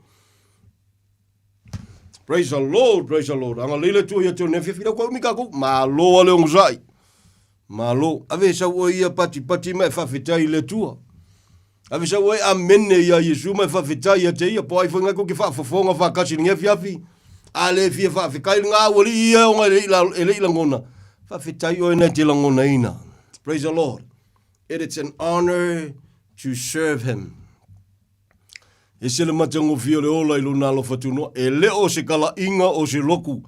Praise the Lord, praise the Lord. Agalelei le Atua ia te o nei afiafi lau koe umi kākou. Malo a le onosai. Malo. Ave e sau oe ia patipati ma e faafetai i le Atua. Ave sau oe amene ia Iesu ma e faafetai ia te ia. Po ai foi ngai koe ke faafofoga faatasi i lenei afiafi. A le fia faafetai le ngā ualii ia ona e le i la, e le i lagona. Faafetai oe na te lagonaina. Praise the Lord. It is an honor to serve him. Ese le matagofie o le ola i lona alofa tunoa. E le o se kalaiga o se loku.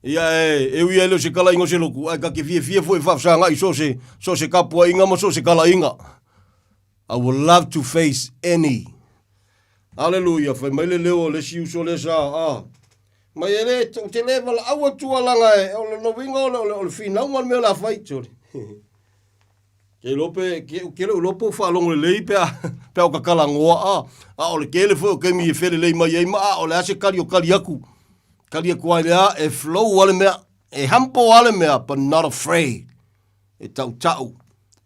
Ia e, e ui ai le o se kalaiga o se loku, ae ka ke fiafia foi e faafesagai so se, so se kapuaiga ma so se kalaiga. I would love to face any. Hallelujah, fai mai le leo o le isi uso lea sa, ah. Mai e le, ou te le valaau atu a laga e, o le uiga o le, o le, o le finauga le mea o le a fai, sorry. Ke iloa pe, ke, ke le iloa po o faalogo lelei pe a, pe a o kakalagoa a, a o le tele foi o taimi e felelei mai ai ma a o le a se kali o kali aku. Kali aku ai le a, e flow a le mea, e humble a le mea, but not afraid. E tautau,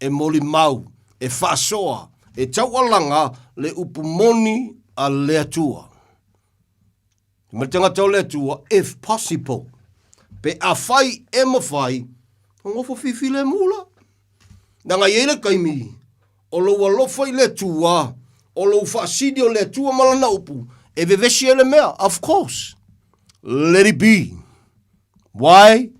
e molimau, e faasoa, e taualaga le upu moni a le Atua. Ma le tagata o le Atua, if possible, pe afai e mafai, nofo filemu la. Leaga e i ai le taimi, o lou alofa i le Atua, o lou faasili o le Atua ma lana upu, e vevesi ai le mea, of course. Let it be. Why?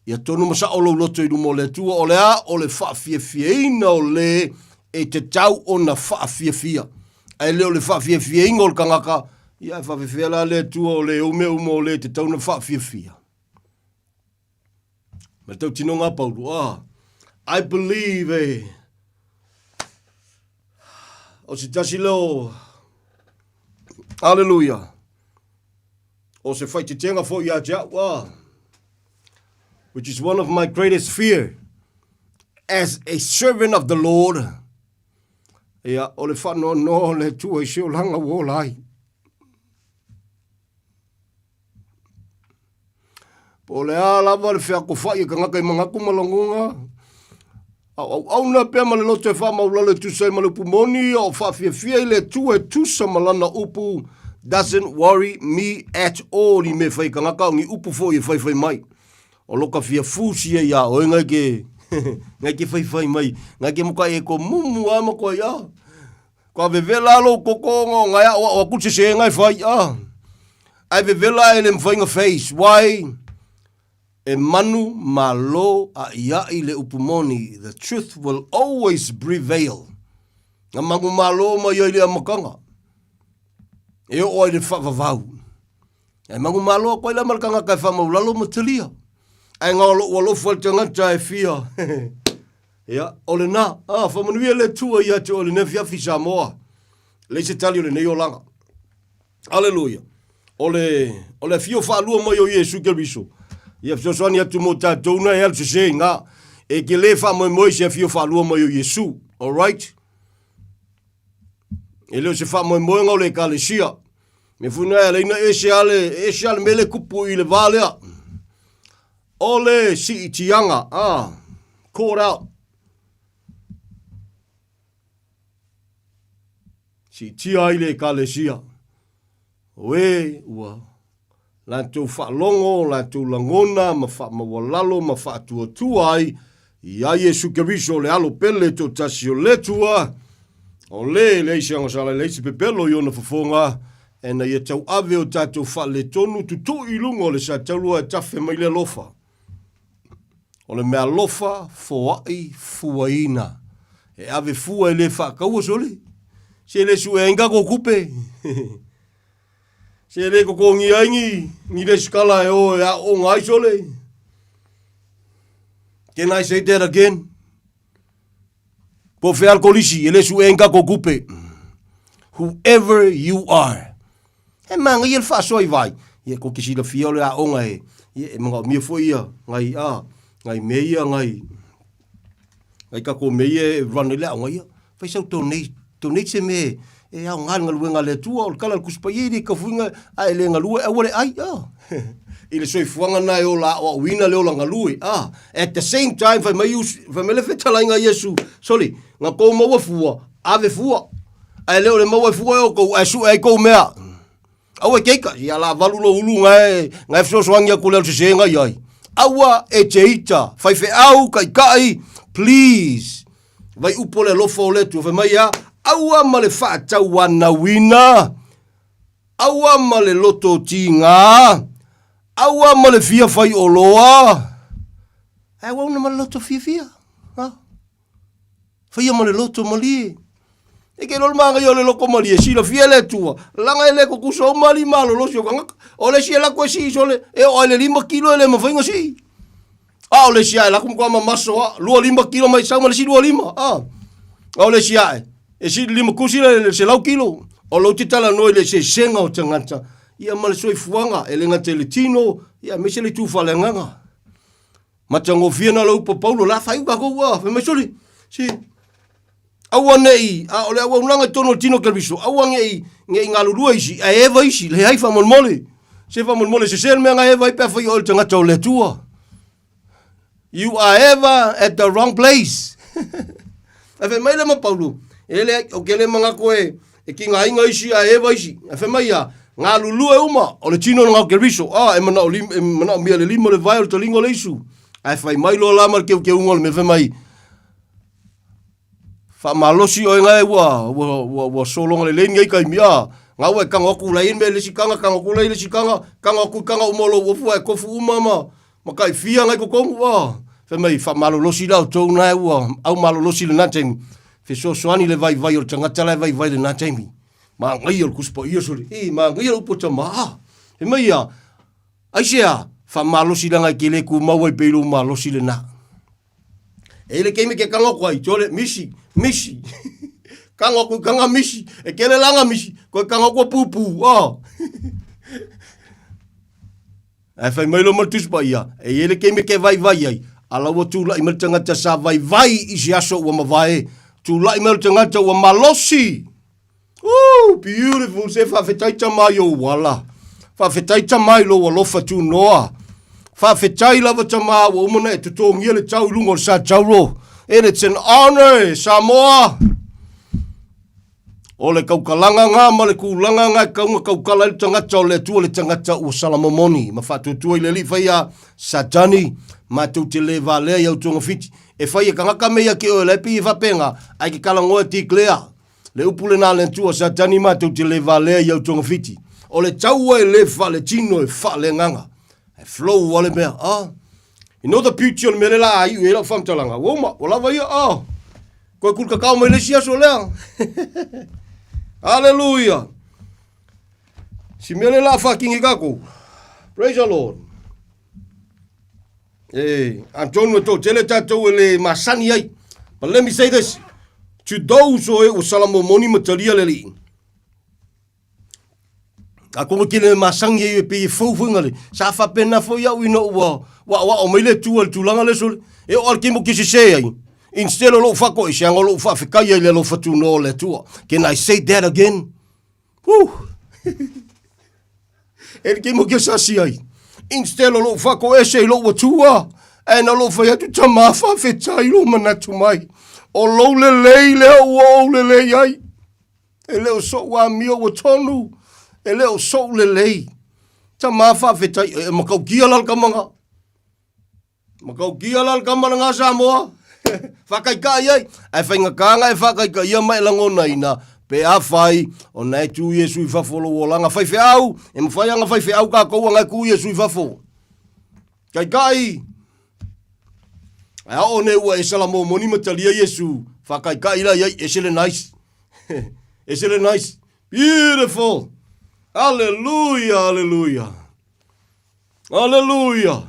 Ia tonu ma sao lou loto i luma o le Atua, o le a? O le faafiafiaina o le e tatau ona faafiafia. Ae le o le faafiafiaina o le tagata. Ia, ae faafefea la le Atua o le ou mea uma o le tatau na faafiafia? Ma le tautinoga a Paulo, ah, I believe e, o se tasi lea o, Aleluia, o se faitetega foi ia te au, ah, which is one of my greatest fear as a servant of the Lord, ia, o le faanoanoa o le Atua i se olaga ua ola ai. Po o le a lava le feakofai e tagata i manatu ma lagona, a o auauna pea ma le loto e faamaulalo e tusa ai ma le upu moni, a o faafiafia i le Atua e tusa ma lana upu, doesn't worry me at all i mea fai e tagata, o ni upu foi e faifai mai. O loka fia fusi ai iā oe ngai ke, ngai ke faifai mai, ngai ke moka e ko mumu a ma koe ia. Kua vevela lou koko ona o ngai aʻoaʻo atu le sesega e fai a. Ae vevela e le mafai ona face. Why? E manu malo aʻiaʻi le upu moni, the truth will always prevail. Na manu malo mai ai le amataga. E oo ai le faavavau. Ae manu malo atu ai la ma le tagata e faamaulalo ma talia. Ae na o lou alofa le tagata e fia. Ia, o lena. Ah, faamanuia le Atua ia te oe lenei afiafi Samoa. Leai se tali o lenei olaga. Aleluia. O le, o le afio faalua mai o Iesu Keriso. Ia fesoasoani atu mo tatou na e alu sese i ngā. E ke le faamoemoe i se afio faalua mai o Iesu. All right? E le o se faamoemoega o le ekalesia. Me foi na e ala ina ese ale, ese ale mele kupu i le vā lea. O le siitiaga, ah, caught out. Siitia ai le Ekalesia. O e ua latou faalogo, latou lagona ma faamaualalo ma faatuatua ai ia Iesu Keriso le Alo pele toatasi o le Atua, o le e leai se agasala e leai se pepelo i ona fofoga, ina ia tauave o tatou faaletonu tutui i luga o le sataurua e tafe mai le alofa. O le meaalofa foai fuaina. E ave fua e le faataua sole. Se le sue ai ni tatou tupe. Se le totogia ai ni, ni lesikala e o e aooga ai sole. Can I say that again? Po o fea le kolisi, e le sue ai ni tatou tupe. Whoever you are. He manaia le faasoa i vai. Ia, kou te silafia o le aoga e, ia, e manaomia foi ia, ngai, a, ngai mea ia, ngai, ngai tatou mea ia e run ai le aoga ia. Fai sau donate, donate se mea e aoga le galuega a le Atua, o le tala a le Tusi Paia e le tafuiga a e le galue aua le ai, a. I le soifuaga na e ola aoaoina le ola galue, a. At the same time, fai mai, fai mai le fetalaiga a Iesu, sole, na kou maua fua, ave fua. Ae le o le maua e fua e outou, ae sue ai kou mea. Aua e te ita, ia la valu lou ulu ngae, ngae fesoasoani atu le alu sese ngai ai. Aua e te ita, faifeau, taitai, please. Vai upu o le alofa o le Atua, fai mai ia, aua ma le faatauanauina, aua ma le loto tiga, aua ma le fia fai oloa, ae aua una ma le loto fiafia. Ha? Faia ma le loto malie. E ke lolo manga o le loko malie, silafia le Atua, laga e le tutusa uma alii malolosi o tagata. O le isi e lako e sii sole, e oo ai le lima kilo e le mafai ona sii. A o le isi ae lako matua mamaso a, 25 kilo mai sau ma le isi 25. A, a o le isi ae, e sii le lima kusi le 100 kilo. O lou te talanoa i le eseesega o tagata, ia ma le soifuaga, e le gata i le tino, ia aemaise le itu faaleagaga. Matagofie na lou papaulo la fai ka kou a fai mai soli si aua nei a o le auaunaga i totonu o le tino Keriso aua nei nei galulue isi ae eva isi leai faamolemole se faamolemole sese le mea na eva ai pe afai oe o le tagata o le Atua you are ever at the wrong place ae fai mai le ma Paulo e le o ke le manatu e E kigaina isi ae eva isi. Ae fai mai ia, galulue uma, o le tino lena o Keriso. A, e manao, e manaomia le lima o le vae o le taliga o le isu. Ae fai mai loa la ma le keukeuga o le mea fai mai, faamalosi oe gae ua, ua, ua, ua sologa lelei lenei taimi, a, ga ua e tago atu la i le mea i le isi taga, tago atu la i le isi taga, tago atu i taga uma o lou ofu ae tofu uma ma, ma taifia nai totonu, a. Fai mai, faamalolosi la outou na ua aumalolosi i lena taimi, fesoasoani le vaivai o le tagata la e vaivai i lena taimi. Manaia o le Tusi Paia sole. E, manaia le upu a tama. Ah, fai mai ia, aisea, faamalosi leaga e te le tumau ai pea i lou malosi lena. E i le taimi e te tago atu ai, sole, misi, misi. Tago atu i taga misi, e tele la ana misi, toe tago atu a pupu, ah. Ae fai mai loa ma le Tusi Paia, e i ai le taimi e te vaivai ai, a la ua tulai mai le tagata sa vaivai i se aso ua mavae, tulai mai o le tagata ua malosi. Woo, beautiful, se faafetai tama i ou ala. Faafetai tama i lou alofa tunoa. Faafetai lava tama ua uma ona e totogia le tau i luga o le sa tauro. And it's an honor, Samoa. O le tautalaga na ma le tulaga na e tatau ona tautala ai le tagata o le Atua, le tagata ua salamomoni ma faatuatua i le Alii fai a Satani, matou te le valea i au togafiti. E fai e tagata mea ia te oe, la e pei e faapena, ae te talanoa e declare. Le upu lena a le Atua, Satani matou te le valea i au togafiti. O le taua e le faaletino e faaleagaga. E flow lava le mea, ah. You know the beauty o le mea lea la a iu i ai lau faamatalaga, ua uma, ua lava ia, ah. Koe kulukakao mai le isi aso lea. Hallelujah. Si mea le la whakingi kako. Praise the Lord. Eh, atonu e tō tele tātou e le masani ai. But let me say this. To those o e ua salamomoni ma talia le alii. A kongo tele masangi ai e pei e fou foi ngale. Sa faapena foi au ina ua aoao mai le Atua i le tulaga lea sole. E oo lava le taimi ou te sese ai, instead o lou faakoeseaga o lou faafetai ai i le alofa tunoa o le Atua. Can I say that again? Woo! E le taimi ou te sasi ai, instead o lou faakoese i lou Atua, ae na lou fai atu, Tama, faafetai lou manatu mai. O lou lelei lea ua ou lelei ai. E le o so'u amio ua tonu, e le o so'u lelei. Tama faafetai, e matautia la le tama na. Matautia la le tama lena Samoa. Faataitai ai, ae faigata na e faataitaia ma e lagonaina pe afai o na e tu Iesu i fafo o lou olaga. Faifeau, e mafai ana faifeau tatou ana e tu Iesu i fafo. Taitai, ae ao ne ua e salamomoni ma talia Iesu, faataitai la iai, ese le nice. Ese le nice. Beautiful. Hallelujah, hallelujah. Hallelujah.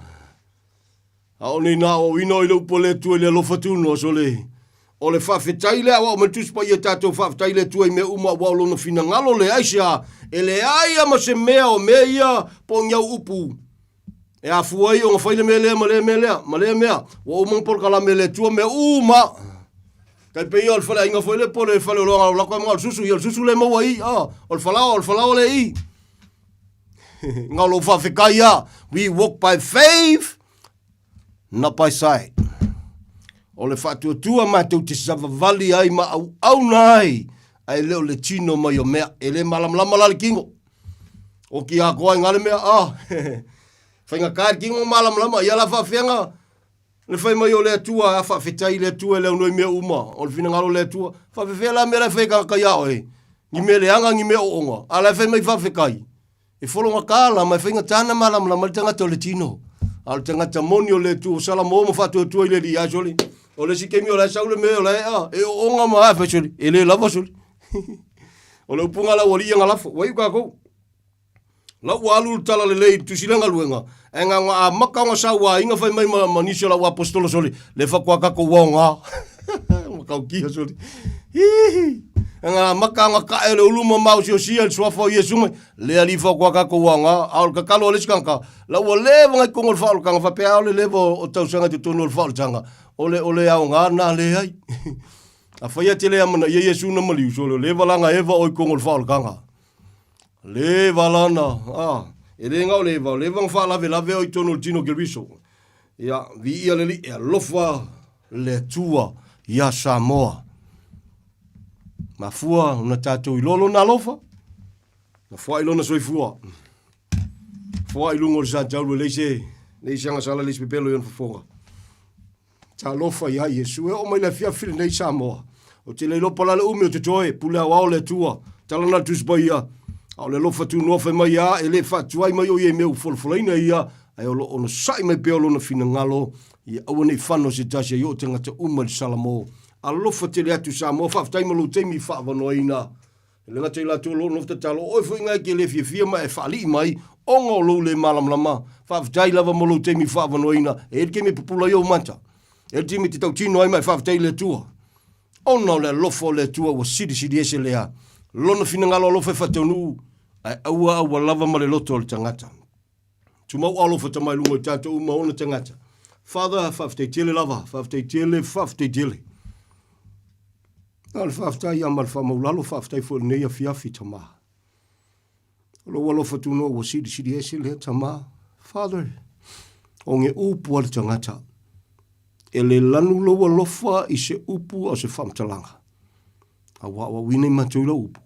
A o nei nā o ina o i le upu a le Atua i le alofa tunoa, so le, o le faafetai lea aua o mai le Tusi Paia tatou faafetai le Atua i mea uma aua o lona finagalo le aisea e leai a ma se mea o mea ia po o ni au upu E afua ai ona fai le mea lea ma lea mea lea, ma lea mea. Ua uma ona polokalame e le Atua mea uma. Tai pei o le faleaiga foi lea po o le fale o loaga o lako ai ma o le susu, ia o le susu lea e maua i i, ah, o le falaoa, o le falaoa lea i i. Nga o lou faafetai a, we walk by faith, not by sight. O le faatuatua matou te savavali ai ma auauna ai, ae le o le tino mai o mea. E le malamalama la le tino. Oki atoa i ngā le mea, ah, faigata le tino malamalama, ia la faafeaga, le fai mai o le Atua, a faafetai i le Atua e le aunoi mea uma, o le finagalo o le Atua. Faafefea la mea la e fai e tagata iā oe, ni mea leaga, ni mea ooonga, a la e fai mai faafetai. E fologata la, ma e faigata na malamalama le tagata o le tino. A o le tagata moni o le Atua, o Salamo ma faatuatua i le Alii, a sole, o le isi taimi o la e sau le mea o la e, a, e ooonga ma a, fai sole, e le lava sole. O le upuga la ua alii ana lafo, ua iu kākou. La ua alu le tala lelei i le tusi le galuega, ae na ona amata ona sauaina fai mai ma, ma nisi o lau apostolo sole, le faatoa tatou aoga. Matautia sole. Hihi. Na amata ona tae le ulu ma maosiosia i le suafa o Iesu mai, le alii faatoa tatou aoga. A o le tatalo a le isi tagata, la ua leva na i totonu o le faaolataga, faapea a o le leva o tausaga i totonu o le faaolataga, o le, o le aoga na leai. Afai e te le amanaia Iesu na maliu, sole o le valanga eva oi kongo le faaolataga. Le valana, ah, e le nga o le eva, o le eva na faalavelave oi tonu o le tino Keriso. Ia, viia le Alii, e alofa le Atua ia Samoa. Mafua ona tatou iloa lona alofa, na foai lona soifua. Foai luga o le sa taulu e leai se, leai se agasala, leai se pepelo i ona fofoga. Talofa iā Iesu, e oo mai le afiafi lenei Samoa. Ou te le iloa po o le a le umi o totoe, pule aoao le Atua, tala na le Tusi Paia, a o le alofa tunoa fai mai a, e le faatuai mai o ia i mea ua folafolaina e ia, ae o lo o onosai mai pea o lona finagalo, ia aua ne i fano se tasi ai oo tagata uma i le Salamo. Alofa tele atu Samoa, faafetai mo lou taimi i faavanoaina. E le gata i latou o lo o nofo tatalo, o oe foi ina e te le fiafia ma e faalii mai ona o lou le malamalama. Faafetai lava mo lou taimi faaavanoaina. E i ai le taimi e pupula ai ou mata. E i ai le taimi e te tautino ai ma e faafetai i le Atua. Ona o le alofa o le Atua ua silisili ese lea Lona finagalo alofa e faataunuu, ae aua aua lava ma le loto o le tagata. Tumau alofa tama i luga i tatou uma ona tagata. Father, faafetai tele lava, faafetai tele, faafetai tele. Na o le faafetai ia ma le faamaulalo, faafetai foi i lenei afiafi tama. O lou alofa tunoa ua silisili ese lea tama. Father, o ge upu a le tagata. E le lanu lou alofa i se upu a o se faamatalaga. Aua o auina i matou i lau upu.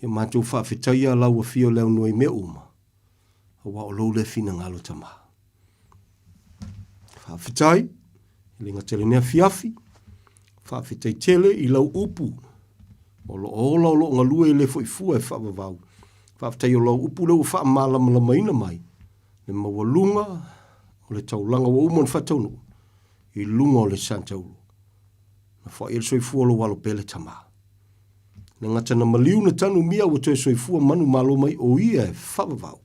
Ia matou faafetaia lau afio le aunoa i mea uma, aua o lou lea finagalo Tama. Faafetai, e le gata i lenei afiafi, faafetai tele i lau upu, o lo o ola o lo o galue e le foi fua e faavavau. Faafetai o lau upu lea ua faamalamalamaina mai le maualuga o le taulaga ua uma ona faataunuu i luga o le Santaulo. Na foai ai le soifua o lou alo pele Tama. Na gata na maliu na tanu mia ua toe soifua manu malo mai o ia e faavavau.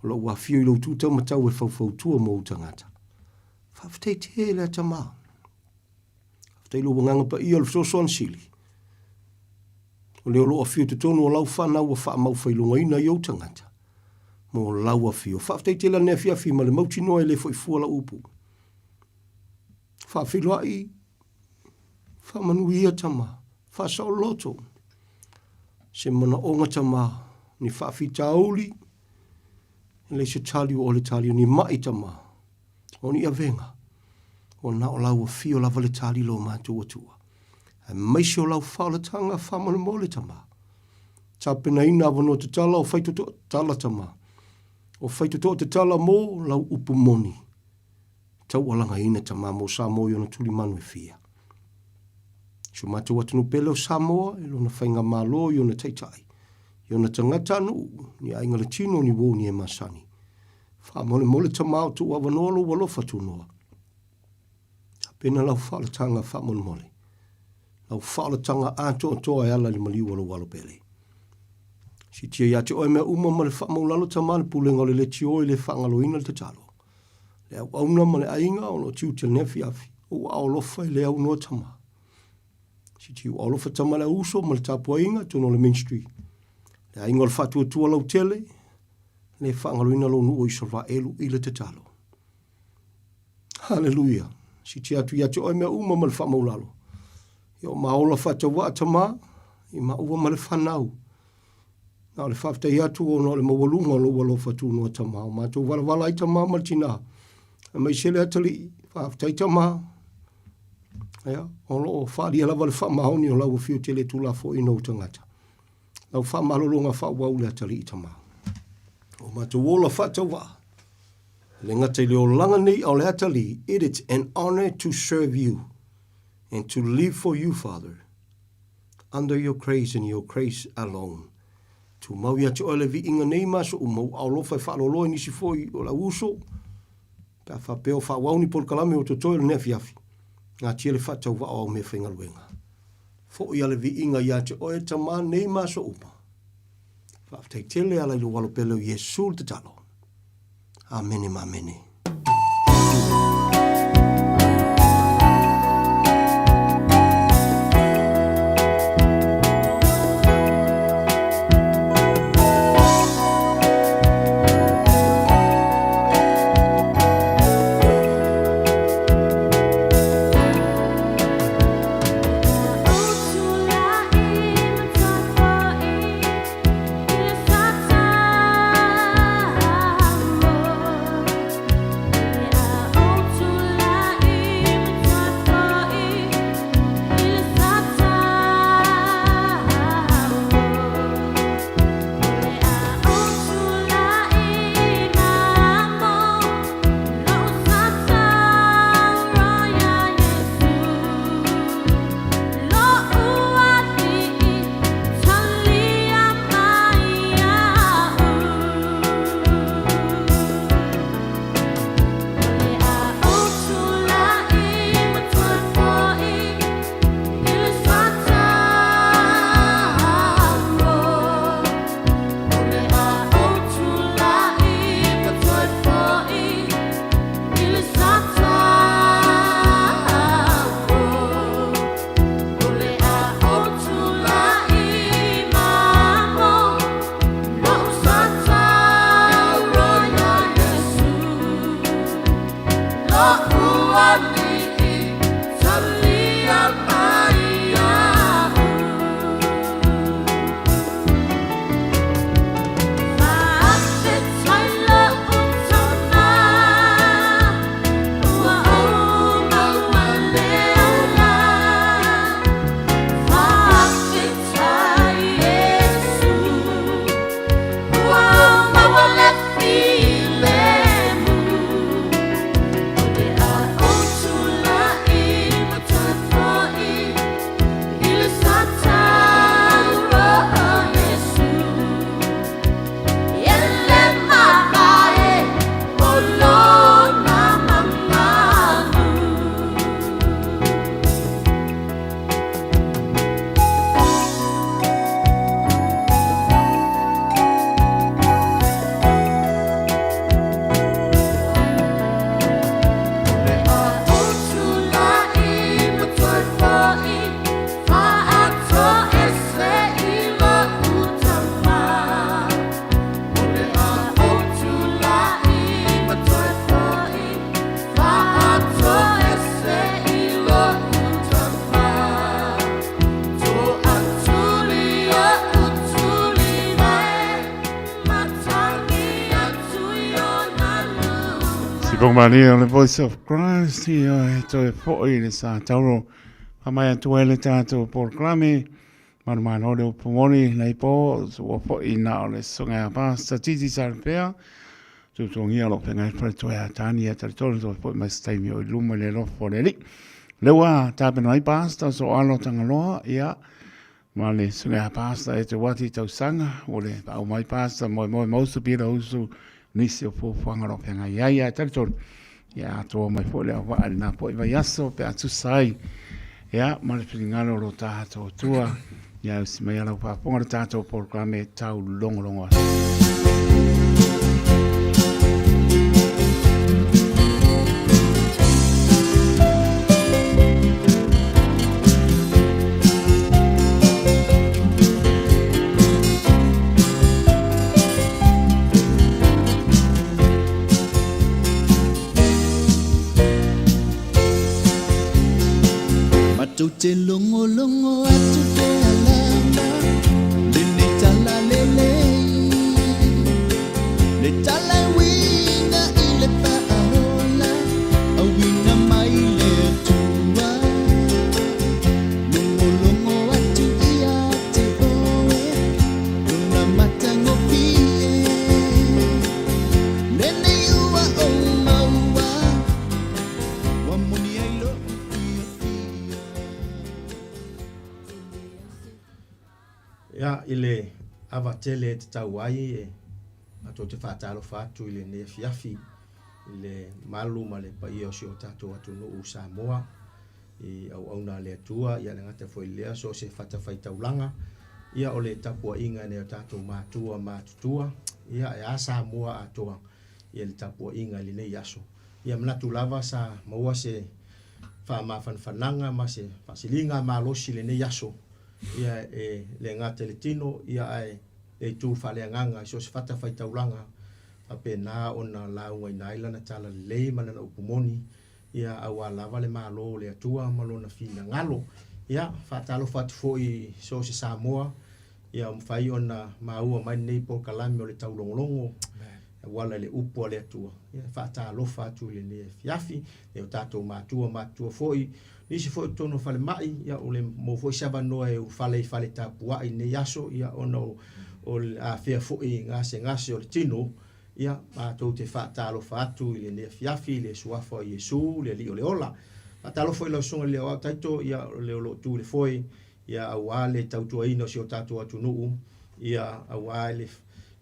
O lou afio i lou tu taumatau e faufautua mo ou tagata. Faafetai tele a Tama. Faafetai lou agaga paia o le fesoasoani sili. O lea o lou afio i totonu o lau fanau ua faamau failogaina i ou tagata mo lau afio. Faafetai tele ane afiafi ma le mautinoa e le foi fua lau upu. Faafeiloai Faamanuia tama, faasaoloto se manaoga tama, ni faafitauli, e leai se tali ua o le tali, o ni ma'i tama, o ni avega, ua na o lau afio lava le tali lo matou Atua. Aemaise o lau faaolataga faamolemole tama. Tapenaina avanoa tatala o faitotoa tala tama, o faitotoa tatala mo lau upu moni. Taualagaina tama mo Samoa i ona tulimanu e fia. Si o matou atunuu pele o Samoa i lona faigamalo i ona taitai, i ona tagatanuu, ni aiga latino ni uo ni e masani. Faamolemole tama o tou avanoa lou alofa tunoa. Tapena lau faaolataga faamolemole. Lau faaolataga atoatoa e ala i le maliu o lou alo pele. Siitia ia te oe mea uma ma le faamaulalo tama le pulega o le leitio e le faagaloina le tatalo. Le auauna ma le aiga o lo o tiute lenei afiafi, ou aao alofa i le aunoa tama. Siti ou alofa tama le auuso ma le tapuaiga totonu o le ministry. Le aiga o le faatuatua lautele, le faagaloina lou nuu o Isaraelu i le tatalo. Haleluia. Siti atu ia te oe mea uma ma le faamaulalo. Ia o maola faatauvaa tama, i maua ma le fanau. Na o le faafetai atu ona o le maualuga o lou alofa tunoa tama. O matou valavala ai tama ma le tina. Aemaise le atalii, faafetai tama. Ia, o lo o faaalia lava le faamaoni o lau afio tele tulafoaina o tagata. Lau faamalologa faaauau le atalii tama. O matou ola faatauvaa. Le gata i le olaga nei a o le atalii, it is an honor to serve you and to live for you, Father. Under your grace and your grace alone. Tumau ia te oe le viiga nei ma soʻu mau aolofa e faaaloaloa i nisi foi o lau uso, pe a faapea o faaauau ni polokalame o totoe o lenei afiafi, gatia le faatauvaa o au meafaigaluega. Foi a le viiga ia te oe Tama nei ma aso uma. Faafetai tele ala i lou alo pele o Iesu le tatalo. Amene ma amene. Faafofoga o le Voice of Christ, ia e toe foi le sa tauro faamai atu ai le tatou polokalame. Manumalo le upu moni nei po, ua foi na o le susuga ia Pastor Titi Salefea. Tutugia o lo o feagai le faletua ia Tani ia talitonu toe foi mai se taimi o i luma i le alofa o le Alii. Lea ua tapena mai Pastor Soalo Tagaloa, ia, ma le susuga ia Pastor e te wati tausaga, ua le paau mai Pastor moemoe mausu pila usu nisi o fuafuaga o lo o feagai ai, ae talitonu, ia atoa mai foi le auvaa i lena foi vaiaso pe a tusa ai, ia, ma le finagalo o lo tatou Atua, ia ausi mai a lau faafofoga le tatou polokalame taulogologo atu. Matou te logologo atu pea lava lenei tala lelei Le tala e uiga i le faaola Auina mai le Atua Logologo atu ia te oe Lona matagofie Lenei ua ou maua Ua moni ai lou fiafia. Ia, i le ava tele e tatau ai e matou te faatalofa atu i lenei afiafi i le malu ma le paia o si o tatou atunuu Samoa i auauna a le Atua, ia le gata foi i lea so o se fatafaitaulaga, ia o le tapuaiga nai o tatou matua ma matutua, ia e a Samoa atoa ia le tapuaiga i lenei aso. Ia manatu lava sa maua se faamafanafanaga ma se faasiliga malosi i lenei aso, ia e le gata i le tino, ia ae le itu faaleagaga i so o se fatafaitaulaga, faapena ona laugaina ai lana talalelei ma lana upu moni, ia aua lava le Malo o le Atua ma Lona finagalo. Ia, faatalofa atu foi i so o se Samoa, ia ua mafai ona maua mai lenei polokalame o le taulogologo e auala i le Upu a le Atua. Ia, faatalofa atu i lenei afiafi, i o tatou matua matutua foi, nisi foi o totonu o falemai, ia ua le maua foi se avanoa e ulufale i fale tapuai i lenei aso, ia ona o le afea foi i gasegase o le tino, Ia, matou te faatalofa atu i lenei afiafi i le Suafa o Iesu, le Alii o le Ola. Faatalofa i lau Susuga i le Aoao Taito, ia, o le o lo o tu i le foe, ia, aua le tautuaina o si o tatou atunuu, ia, aua le,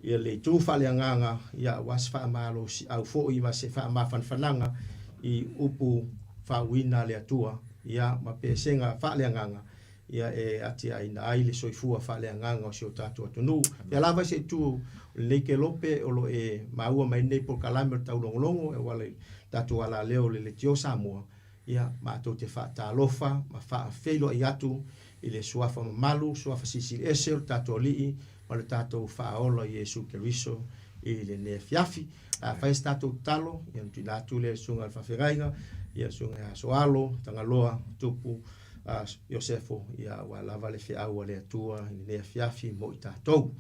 ia, le itu faaleagaga, ia, aua se faamalosiau foi ma se faamafanafanaga i upu faauuina a le Atua, ia, ma pesega faaleagaga, ia e atiaeina ai le soifua faaleagaga o si o tatou atunuu. Ia lava i se itu o lenei kelope o lo o e maua mai lenei polokalame o le taulogologo e auala i tatou alaleo o le Leitio Samoa, ia matou te faatalofa ma faafeiloai atu i le Suafa mamalu, Suafa Silisili Ese o le tatou Alii ma le tatou Faaola Iesu Keriso i lenei afiafi. Afai se tatou tatalo, ia ona tuuina atu lea i le Susuga i le Faafeagaiga, ia le Susuga ia Soalo, Tagaloa, Tupu, a Iosefo, ia aua lava le feau a le Atua i lenei afiafi mo i tatou.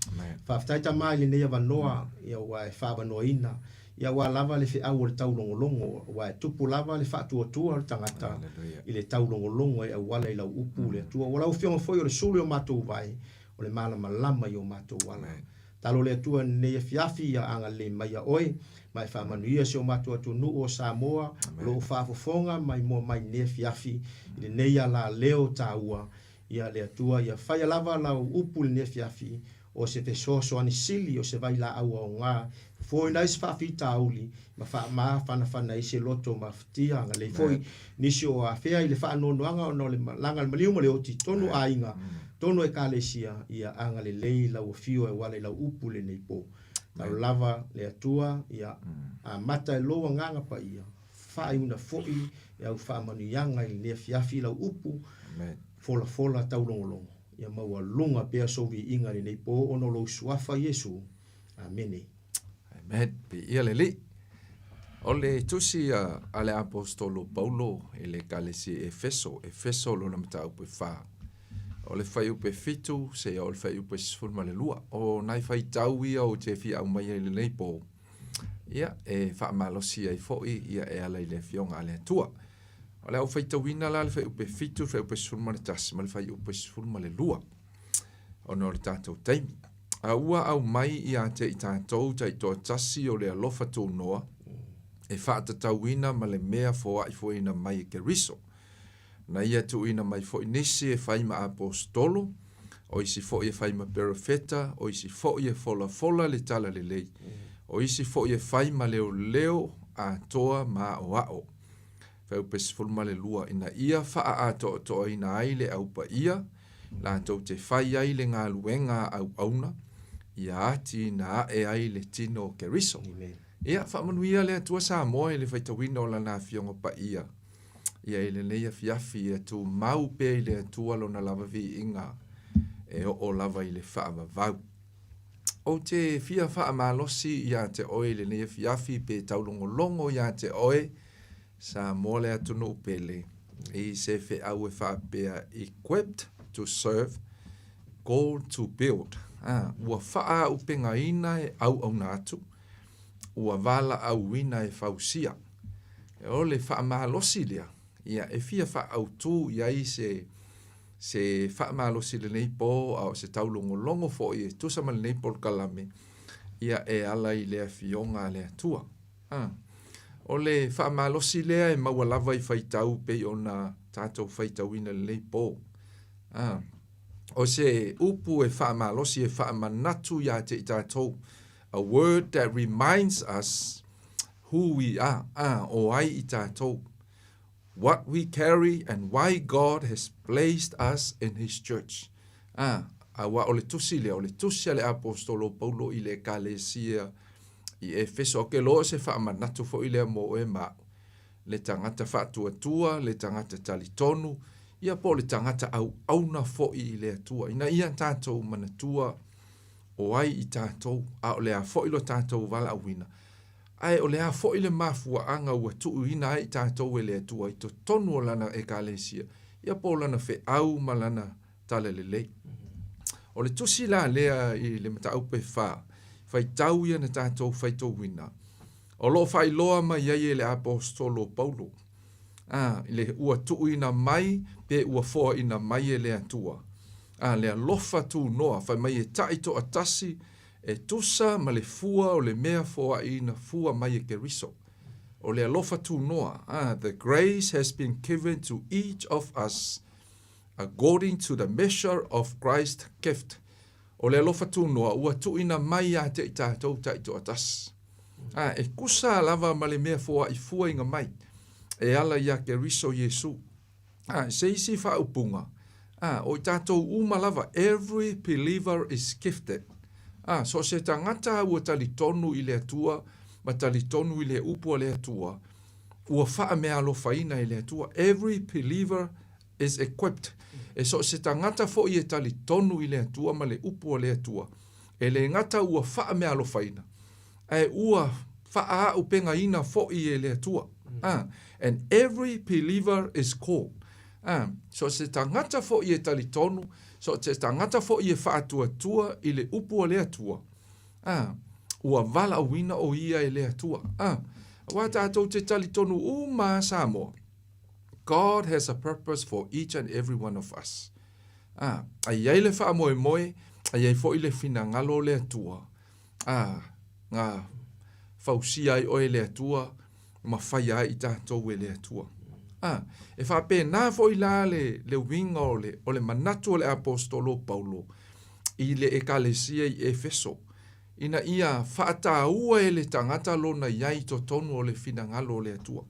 Faafetai Tama i lenei avanoa, ia ua e faaavanoaina, ia aua lava le feau o le taulogologo, aua e tupu lava le faatuatua o le tagata i le taulogologo e auala i lau upu le Atua. Ua lau Afioga foi o le sulu i o matou vae, o le malamalama i o matou ala. Talo le Atua i lenei afiafi ia agalelei mai ia oe, ma e faamanuia si o matou atunuu o Samoa o lo o faafofoga maimoa mai i lenei afiafi i lenei alaleo taua. Ia le Atua ia faia lava lau upu i lenei afiafi, o se fesoasoani sili o se vailaau aoga, fofoina ai se faafitauli ma faamafanafana ai se loto mafatia. Agalelei foi nisi o afea i le faanoanoaga ona o le malaga a le maliu ma le oti, tonu aiga, tonu ekalesia, ia agalelei lau afio e auala i lau upu i lenei po. Talo lava le Atua, ia amata e lou agaga paia, faaiuna foi e au faamanuiaga i lenei afiafi lau upu folafola taulogologo, ia maualuga pea sou viiga i lenei po ona o lou suafa Iesu. Amene. Amen. Viia le Alii. O le tusi a le Aposetolo Paulo i le Ekalesia i Efeso, Efeso lona mataupu e fa. O le fuaiupu e 7 seia oo i le fuaiupu e 12. O nai faitau ia ou te fia aumaia i lenei po. ia, e faamalosi ai foi ia e ala i le Afioga a le Atua. O le a ou faitauina la le fuaiupu e 7, le fuaiupu e 11 ma le fuaiupu e 12 ona o le tatou taimi. A ua aumai ia te i tatou taitoatasi o le alofa tunoa e faatatauina ma le mea foaifoeina mai e Keriso. Na ia tuuina mai foi nisi e fai ma aposetolo, o isi foi e fai ma perofeta, o isi foi e folafola le talalelei, o isi foi e fai ma leoleo atoa ma aoao. Fuaiupu 12, ina ia faaatoatoaina ai le Au Paia, latou te fai ai le galuega a auauna, ia atiina ae ai le tino o Keriso. Ia, faamanuia le Atua Samoa i le faitauina o Lana Afioga Paia ia i lenei afiafi, ia tumau pea i le Atua Lona lava viiga e oo lava i le faavavau. Ou te fia faamalosi ia te oe i lenei afiafi pe taulogologo ia te oe, Samoa le atunuu pele, i se feau e faapea equipped to serve, called to build. A, ua faaaupegaina e auauna atu, ua valaauina e fausia. O le faamalosi lea, ia, e fia faaautū i ai se, se faamalosi i lenei pō, a o se taulogologo foi e tusa ma lenei polokalame, ia, e ala i le Afioga a le Atua. A. O le faamalosi lea e maua lava i faitau pei ona tatou faitauina i lenei pō. A. O se upu e faamalosi e faamanatu iā te i tatou, a word that reminds us who we are, a, o ai i tatou, what we carry and why God has placed us in His church. A, aua o le tusi lea, o le tusi a le Aposetolo o Paulo i le Ekalesia i Efeso. Ou te iloa o se faamanatu foi lea mo oe ma au, le tagata faatuatua, le tagata talitonu, ia po o le tagata auauna foi i le Atua, ina ia tatou manatua o ai i tatou, a o le a foi lo tatou valaauina, ae o le a foi le mafuaaga ua tuuina ai i tatou e le Atua i totonu o Lana Ekalesia, ia po o Lana feau ma Lana Talalelei. O le tusi la lea i le mataupu e fa, faitau ia na tatou faitauina, o lo o faailoa mai ai e le Aposetolo o Paulo, a, i le ua tuuina mai pe ua foaina mai e le Atua, a, le alofa tunoa, fai mai e taitoatasi e tusa ma le fua o le mea foaiina fua mai e Keriso. O le alofa tunoa, a, the grace has been given to each of us according to the measure of Christ's gift. O le alofa tunoa ua tuuina mai ia te i tatou taitoatasi. A, e kusa lava ma le mea foai fuainga mai, e ala iā Keriso Iesu. A, se isi faaupuga, a, o i tatou uma lava, every believer is gifted. A, so o se tagata ua talitonu i le Atua ma talitonu i le upu a le Atua, ua faameaalofaina e le Atua. Every believer is equipped. E so o se tagata foi e talitonu i le Atua ma le upu a le Atua, e le gata ua faameaalofaina, ae ua faaaupegaina foi e le Atua. A, and every believer is called. A, so o se tagata foi e talitonu, so o se tagata foi e faatuatua i le upu a le Atua, a, ua valaauina o ia e le Atua. A, aua tatou te talitonu uma a Samoa, God has a purpose for each and every one of us. A, a i ai le faamoemoe, a i ai foi le finagalo o le Atua, a, na fausia ai oe e le Atua ma faia ai i tatou e le Atua. A, e faapena foi la le, le uiga o le, o le manatu o le Aposetolo o Paulo i le Ekalesia i Efeso, ina ia faataua e le tagata lona i ai i totonu o le finagalo o le Atua,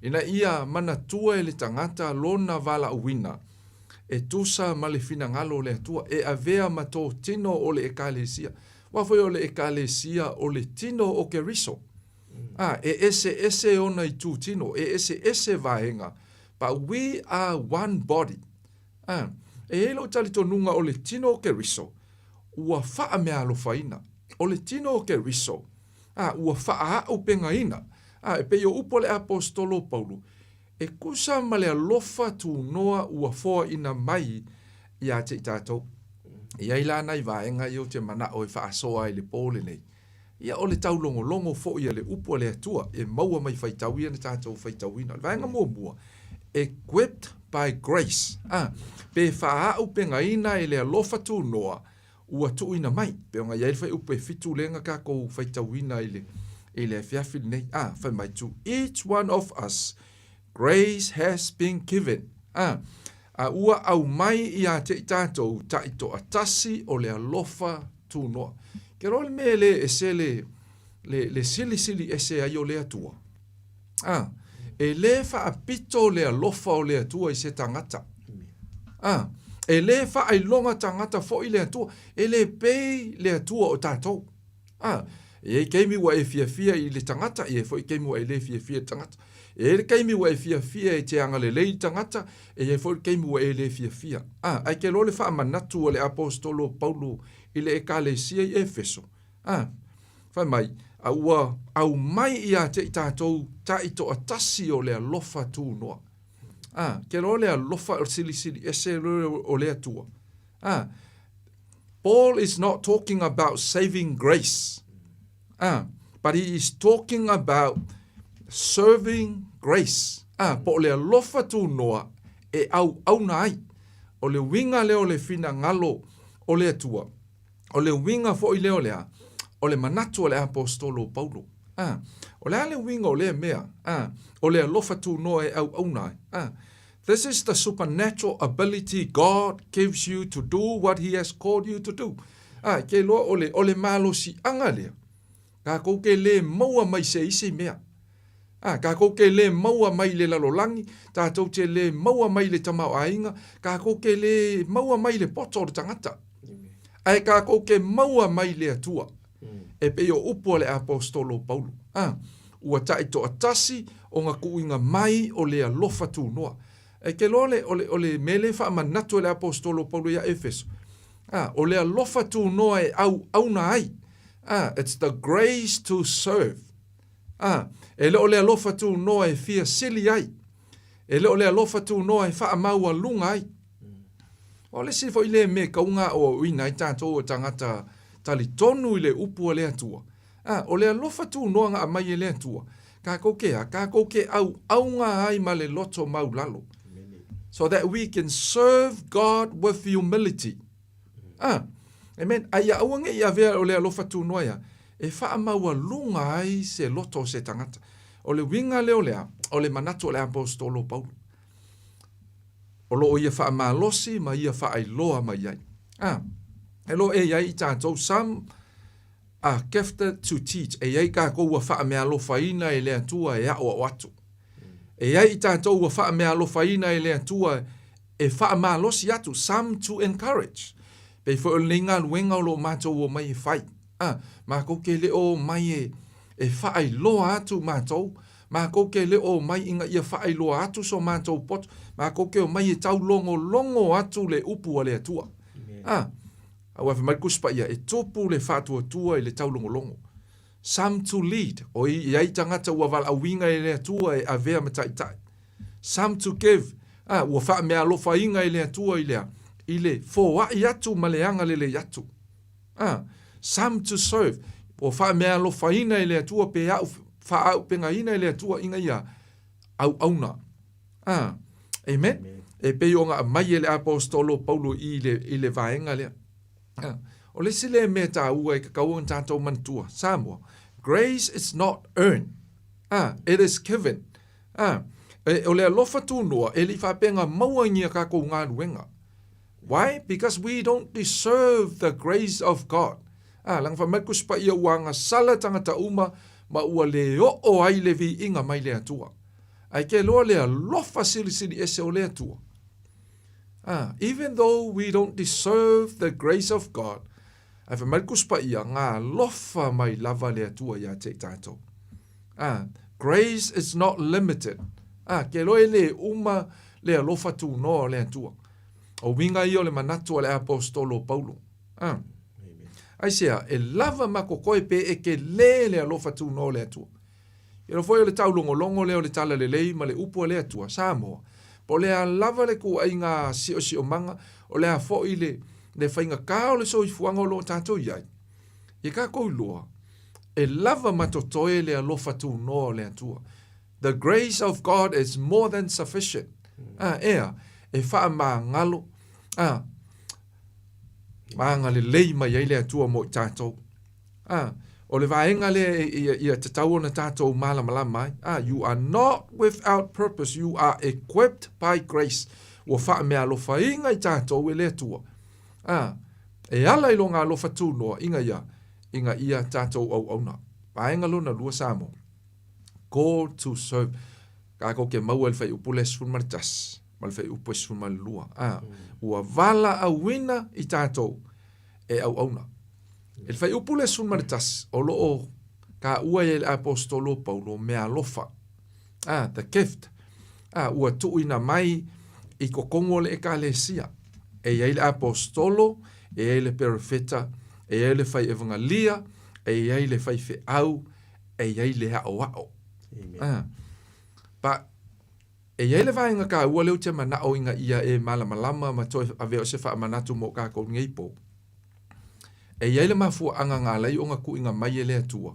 ina ia manatua e le tagata lona valaauina e tusa ma le finagalo o le Atua, e avea ma totino o le Ekalesia. Aua foi o le Ekalesia o le tino o Keriso. A, e eseese ona itutino, e eseese vaega, but we are one body. A, e i ai lou talitonuga o le tino o Keriso, ua faameaalofaina. O le tino o Keriso, a, ua faaaupegaina. A, e pei o upu a le Aposetolo o Paulo, E tusa ma le alofa tunoa ua foaina mai ia te i tatou. E i ai la nai vaega ia ou te manao e faasoa ai i le po lenei. Ia, o le taulogologo foi a le Upu a le Atua e maua mai faitau ia na tatou faitauina. O le vaega muamua, equipped by grace, a, pe faaaupegaina e le alofa tunoa ua tuuina mai. Pei ona i ai le fuaiupu e fitu lea na tatou faitauina i le, i le afiafi lenei. A, fai mai, to each one of us grace has been given. A, a ua aumai ia te i tatou taitoatasi o le alofa tunoa. Ke loa le mea le ese le, le, le silisili ese ai o le Atua. A, e lē faapito le alofa o le Atua i se tagata. A, e lē faailoga tagata foi le Atua, e lē pei le Atua o tatou. A, e i ai taimi ua e fiafia i le tagata, e i ai foi taimi ua e lē fiafia i le tagata. E i ai le taimi ua e fiafia e te agalelei i le tagata, e i ai foi le taimi ua e lē fiafia. A, ae ke loa le faamanatu a le Aposetolo o Paulo i le Ekalesia i Efeso, A, fai mai, a ua aumai ia te i tatou taitoatasi o le alofa tunoa. A, ke loa le alofa o le silisili ese o le Atua. A, Paul is not talking about saving grace. A, but he is talking about serving grace. A, po o le alofa tunoa e auauna ai. O le uiga lea o le finagalo o le Atua. O le uiga foi lea o le a? O le manatu o le Aposetolo o Paulo. A, o le a le uiga o lea mea? A, o le alofa tunoa e auauna ai. A, this is the supernatural ability God gives you to do what he has called you to do. A, ke iloa o le, o le malosiaga lea, kākou ke lē maua mai se isi mea. A, kākou ke lē maua mai le lalolagi, tātou te lē maua mai le tamaoaiga, kākou ke lē maua mai le poto o le tagata. Ae kākou ke maua mai le Atua. E pei o upu a le Aposetolo o Paulo. A, ua taitoatasi ona tuuina mai o le alofa tunoa. E ke loa le, o le, o le mea lea e faamanatu e le Aposetolo o Paulo ia Efeso. A, o le alofa tunoa e auauna ai. A, it's the grace to serve. A, e le o le alofa tunoa e fia sili ai. E le o le alofa tunoa e faamaualuga ai. O le isi foi lea mea e kauga aoaoina ai tatou o tagata talitonu i le upu a le Atua. A, o le alofa tunoa na aumai e le Atua, kākou ke a, kākou ke auauga ai ma le loto maulalo. So that we can serve God with humility. A, amen. A ia aua ne i avea o le alofa tunoa ia, e faamaualuga ai se loto o se tagata. O le uiga lea o le a, o le manatu o le Aposetolo o Paulo. O lo o ia faamalosi ma ia faailoa mai ai. A, e loa e i ai i tatou, some are gifted to teach, e i ai kākou ua faameaalofaina e le Atua e aʻoaʻo atu. E i ai i tatou ua faameaalofaina e le Atua e faamalosi atu, some to encourage. Pei foi o lenei galuega o lo o matou omai e fai. A, makou ke le o omai e, e faailoa atu matou, makou ke le o omai ina ia faailoa atu so matou poto, makou ke omai e taulogologo atu le upu a le Atua. A, aua fai mai le Tusi Paia, e tupu le faatuatua i le taulogologo. Some to lead, o i ai tagata ua valaauina e le Atua e avea ma taitai. Some to give, a, ua faameaalofaina e le Atua i le a? I le foai atu ma le agalelei atu. A, some to serve, ua faameaalofaina e le Atua pe a'u faaaupegaina e le Atua ina ia auauna. A, amen? E pei ona aumai e le Aposetolo o Paulo i le, i le vaega lea. A, o le isi lea mea taua e tatau ona tatou manatua, Samoa, grace is not earned. A, it is given. A, e, o le alofa tunoa, e le i faapea na maua i ni a tatou galuega. Why? Because we don't deserve the grace of God. A, leaga fai mai le Tusi Paia ua agasala tagata uma ma ua le oo ai le viiga mai le Atua. Ae ke loa le alofa silisili ese o le Atua. A, even though we don't deserve the grace of God, ae fai mai le Tusi Paia, na alofa mai lava le Atua ia te i tatou. A, grace is not limited. A, ke loa e le uma le alofa tunoa o le Atua. O uiga ia o le manatu a le Aposetolo o Paulo. A, aisea, e lava ma kokoe pe e kelē le alofa tunoa o le Atua. Iloa foi o le taulogologo lea o le talalelei ma le upu a le Atua, Samoa, po o le a lava le kūaiga siosiomaga, o le a foi le, le faigata o le soifuaga o lo o tatou i ai, ia tatou iloa, E lava ma totoe le alofa tunoa o le Atua. The grace of God is more than sufficient. A, ea, e faamagalo, a, ma agalelei mai ai le Atua mo i tatou. A, o le vaega lea e, ia, ia tatau ona tatou malamalama ai. A, you are not without purpose, you are equipped by grace. Ua faamealofaina i tatou e le Atua. A, e ala i lona alofa tunoa ina ia, ina ia tatou auauna. Vaega lona lua Samoa. Call to serve. Kākou ke maua i le fuaiupu lea 11 ma le fuaiupu 12. A, ua valaauina i tatou e auauna. I le fuaiupu lea 11, o lo o kāua ai e le aposetolo o Paulo meaalofa. A, the gift. A, ua tuuina mai i totonu o le Ekalesia. E i ai le aposetolo, e i ai le perofeta, e i ai le fai evagalia, e i ai le faifeau, e i ai le aʻoaʻo. A, pa, e i ai le vaega kāua lea ou te manaʻo ina ia e malamalama ma toe avea o se faamanatu mo kākou nei pō. E i ai le mafuaaga na ala ai ona tuuina mai e le Atua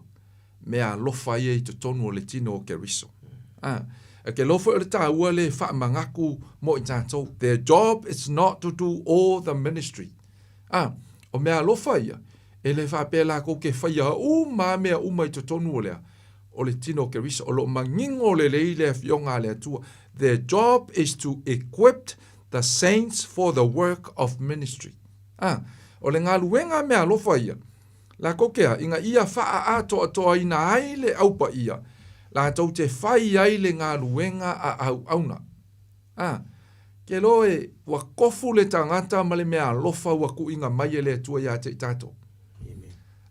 meaalofa ia i totonu o le tino o Keriso. A, e ke iloa foi o le taua lea e faamanatu mo i tatou. Their job is not to do all the ministry. A, o meaalofa ia, e le faapea lakou ke faia uma a mea uma i totonu o lea, o le tino o Keriso. O lo o manino lelei le Afioga a le Atua. Their job is to equip the saints for the work of ministry. A, o le galuega a meaalofa ia, lakou ke a, ina ia faaatoatoaina ai le au paia, latou te fai ai le galuega a auauna. A, ke loa e, ua kofu le tagata ma le meaalofa ua tuuina mai e le Atua ia te i tatou.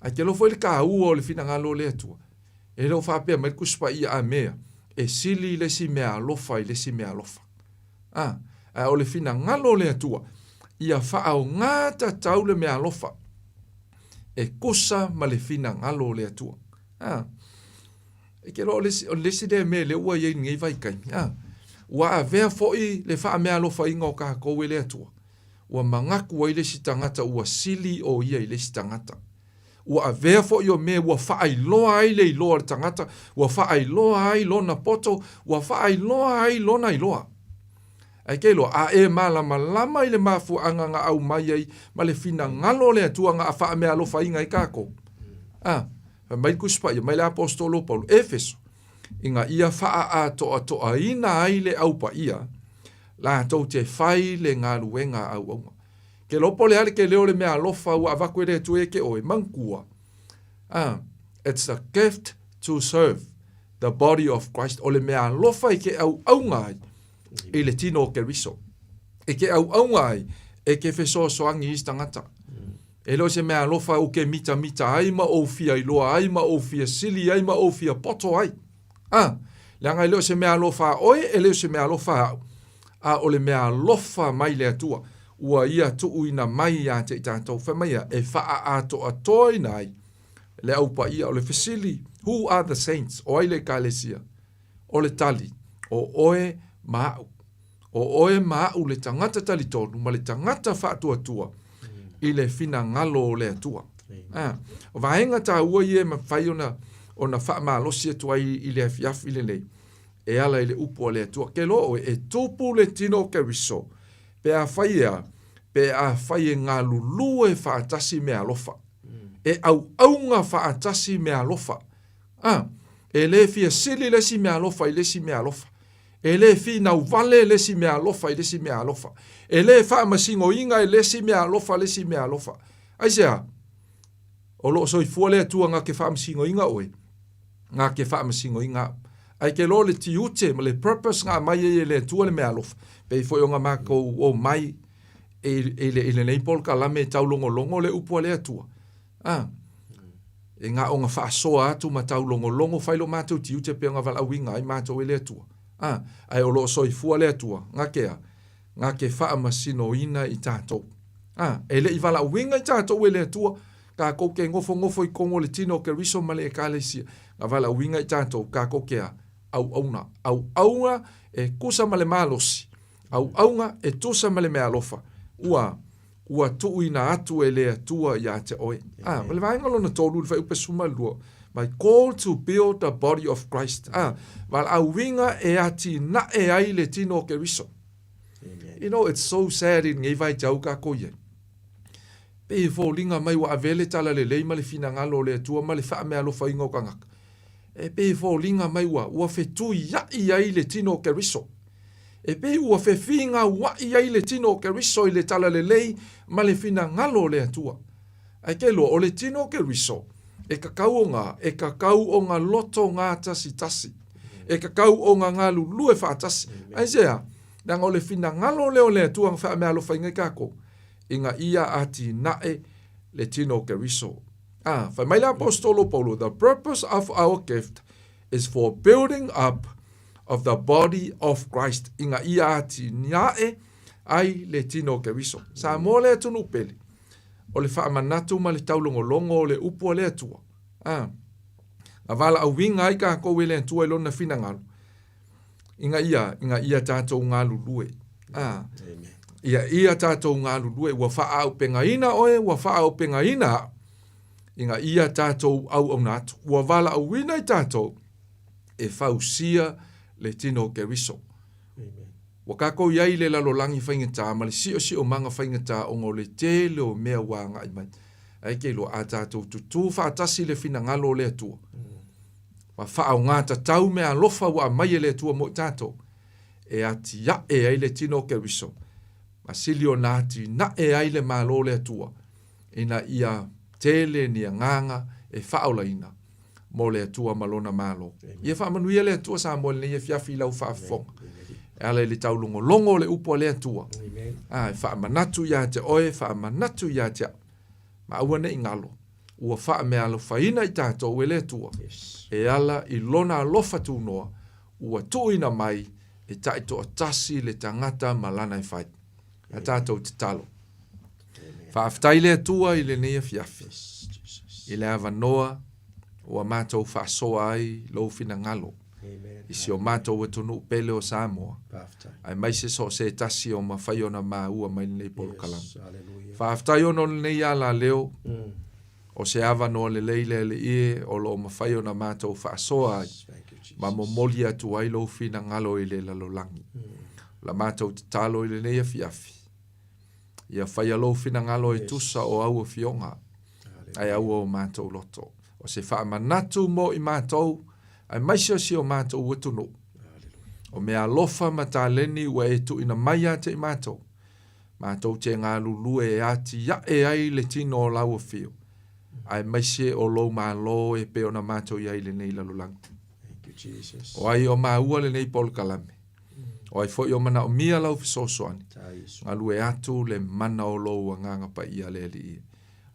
Ae ke iloa foi le taua o le finagalo o le Atua, e le o faapea mai le Tusi Paia a mea, e sili le isi meaalofa i le isi meaalofa. A, ae o le finagalo o le Atua, ia faaaoga tatau le meaalofa e tusa ma le finagalo o le Atua. A, e ke iloa o le isi, o le isi lea mea lea ua i ai i lenei vaitaimi, a, ua avea foi le faameaalofaina o tatou e le Atua, ua manatu ai le isi tagata ua sili o ia i le isi tagata. Ua avea foi o mea ua faailoa ai le iloa o le tagata, ua faailoa ai lona poto, ua faailoa ai lona iloa. Ae ke iloa, a e malamalama i le mafuaaga na aumai ai ma le finagalo o le Atua na faameaalofaina ai kakou. A, fai mai le Tusi Paia, mai le Aposetolo o Paulo, Efeso, ina ia faaatoatoaina ai le au paia, latou te fai le galuega a auauna. Ke iloa po o le a le tele o le meaalofa ua avatu e le Atua ia te oe, manatua, a, it's a gift to serve the body of Christ, o le meaalofa i ke auauna ai i le tino o Keriso. I ke auauna ai e ke fesoasoani i isi tagata. E le o se meaalofa ou ke mitamita ai ma ou fia iloa ai ma ou fia sili ai ma ou fia poto ai. A, leaga e le o se meaalofa a oe, e le o se meaalofa a au, a o le meaalofa mai le Atua, ua ia tuuina mai ia te i tatou. Fai mai ia, e faaatoatoaina ai le Au Paia. O le fesili, Who are the saints? O ai le Ekalesia? O le tali, o oe ma au. O oe ma au le tagata talitonu ma le tagata faatuatua i le finagalo o le Atua. A, o vaega taua ia e mafai ona, ona faamalosi atu ai i le afiafi lenei, e ala i le upu a le Atua. Ke iloa oe, e tupu le tino o Keriso, pe afai e a, pe afai e galulue faatasi meaalofa. E auauna faatasi meaalofa. A, e le fia sili le isi meaalofa i le isi meaalofa. E le finau vale le isi meaalofa i le isi meaalofa. E le faamasinoina e le isi meaalofa le isi meaalofa. Aisea? O lo o soifua le Atua na te faamasinoina oe, na te faamasinoina au. Ae ke iloa le tiute ma le purpose na aumai ai e le Atua le meaalofa, pei foi ona matou omai i, i, le, i lenei polokalame e taulogologo le upu a le Atua. A, e na ona faasoa atu ma taulogologo fai lo matou tiute pei ona valaauina ai matou e le Atua. A, ae o lo o soifua le Atua, na ke a? Na te faamasinoina i tatou. A, e le i valaauina i tatou e le Atua, takou te nofonofo i totonu o le tino o Keriso ma le Ekalesia. Na valaauina i tatou, takou te a? Auauna. Auauna e tusa ma le malosi. Auauna e tusa ma le meaalofa. Ua, ua tuuina atu e le Atua ia te oe. A, ma le vaega lona tolu, le fuaiupu 12, My call to build the body of Christ. Ah, valaauina e atinae ai le tino o Keriso. You know, it's so sad i lenei vaitau kākou i ai. Pei e foliga mai ua avea le talalelei ma le finagalo o le Atua ma le faamealofaina o tagata. E pei e foliga mai ua, ua fetuiai ai le tino o Keriso. E pei ua fefigauaʻi ai le tino o Keriso i le talalelei ma le finagalo o le Atua. Ae ke loa, o le tino o Keriso, e kakau ona, e kakau ona loto gātasitasi. E kakau ona galulue faatasi. Aisea? Leaga o le finagalo lea o le Atua na faamealofaina ai kākou, ina ia atinae le tino o Keriso. A, fai mai le Aposetolo o Paulo, The purpose of our gift is for building up of the body of Christ, ina ia atinae ai le tino o Keriso. Samoa le atunuu pele, o le faamanatu ma le taulogologo o le upu a le Atua. A, na valaauina ai kākou e le Atua i lona finagalo, ina ia, ina ia tātou galulue. A, ia ia tātou galulue, ua faaaupegaina oe, ua faaaupegaina au, ina ia tātou auauna atu. Ua valaauina i tātou e fausia le tino o Keriso. Ua kākou i ai i le lalolagi faigata ma le siosiomaga faigata ona o le tele o mea ua agai mai. Ae ke iloa, a tātou tutū faatasi i le finagalo o le Atua, ma faaaoga tatau mea alofa ua aumai e le Atua mo i tātou, e atiae ai le tino o Keriso, ma sili ona atinae ai le Malo o le Atua, ina ia tele ni agaga e faaolaina mo le Atua ma Lona Malo. Ia faamanuia le Atua Samoa i lenei afiafi i lau faafofoga. E ala i le taulogologo o le upu a le Atua. A, e faamanatu ia te oe, e faamanatu ia te au. Ma aua ne i galo, ua faameaalofaina i tatou e le Atua, e ala i Lona alofa tunoa, ua tuuina mai e taitoatasi le tagata ma lana e fai. A tatou tatalo. Faafetai le Atua i lenei afiafi, i le avanoa ua matou faasoa ai lou finagalo i si o matou atunuu pele o Samoa, aemaise so o se tasi o mafai ona maua mai lenei polokalame. Faafetai ona o lenei alaleo, o se avanoa lelei le Alii e o lo o mafai ona matou faasoa ai ma momoli atu ai lou finagalo i le lalolagi. O la matou tatalo i lenei afiafi, Ia faia lou finagalo e tusa o au afioga, ae aua o matou loto. O se faamanatu mo i matou, aemaise o si o matou atunuu. O mea alofa ma taleni ua e tuuina mai ia te i matou, matou te galulue e atiae ai le tino o lau afio, aemaise o lou Malo e pei ona matou i ai i lenei lalolagi. O ai o maua lenei polokalame, O ai foi o manaomia lau fesoasoani, galue atu le mana o lou Agaga Paia le Alii.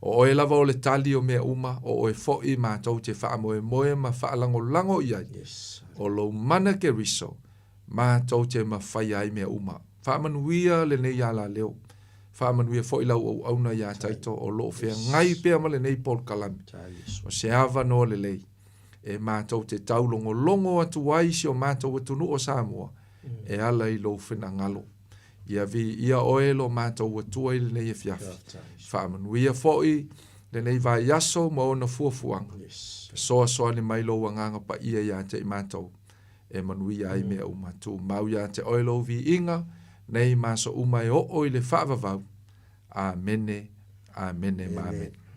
O oe lava o le tali o mea uma, o oe foi matou te faamoemoe ma faalagolago i ai. O lou mana Keriso, matou te mafaia ai mea uma. Faamanuia lenei alaleo. Faamanuia foi lau auauna iā Taito o lo o feagai pea ma lenei polokalame. O se avanoa lelei. e matou te taulogologo atu ai i si o matou atunuu o Samoa e ala i lou finagalo. Ia viia oe lo matou Atua i lenei afiafi. Faamanuia foi lenei vaiaso ma ona fuafuaga. Fesoasoani mai lou Agaga Paia ia te i matou, e manuia ai mea uma. Tumau ia te oe lou viiga, nei ma aso uma e oo i le faavavau. Amene, amene ma amene.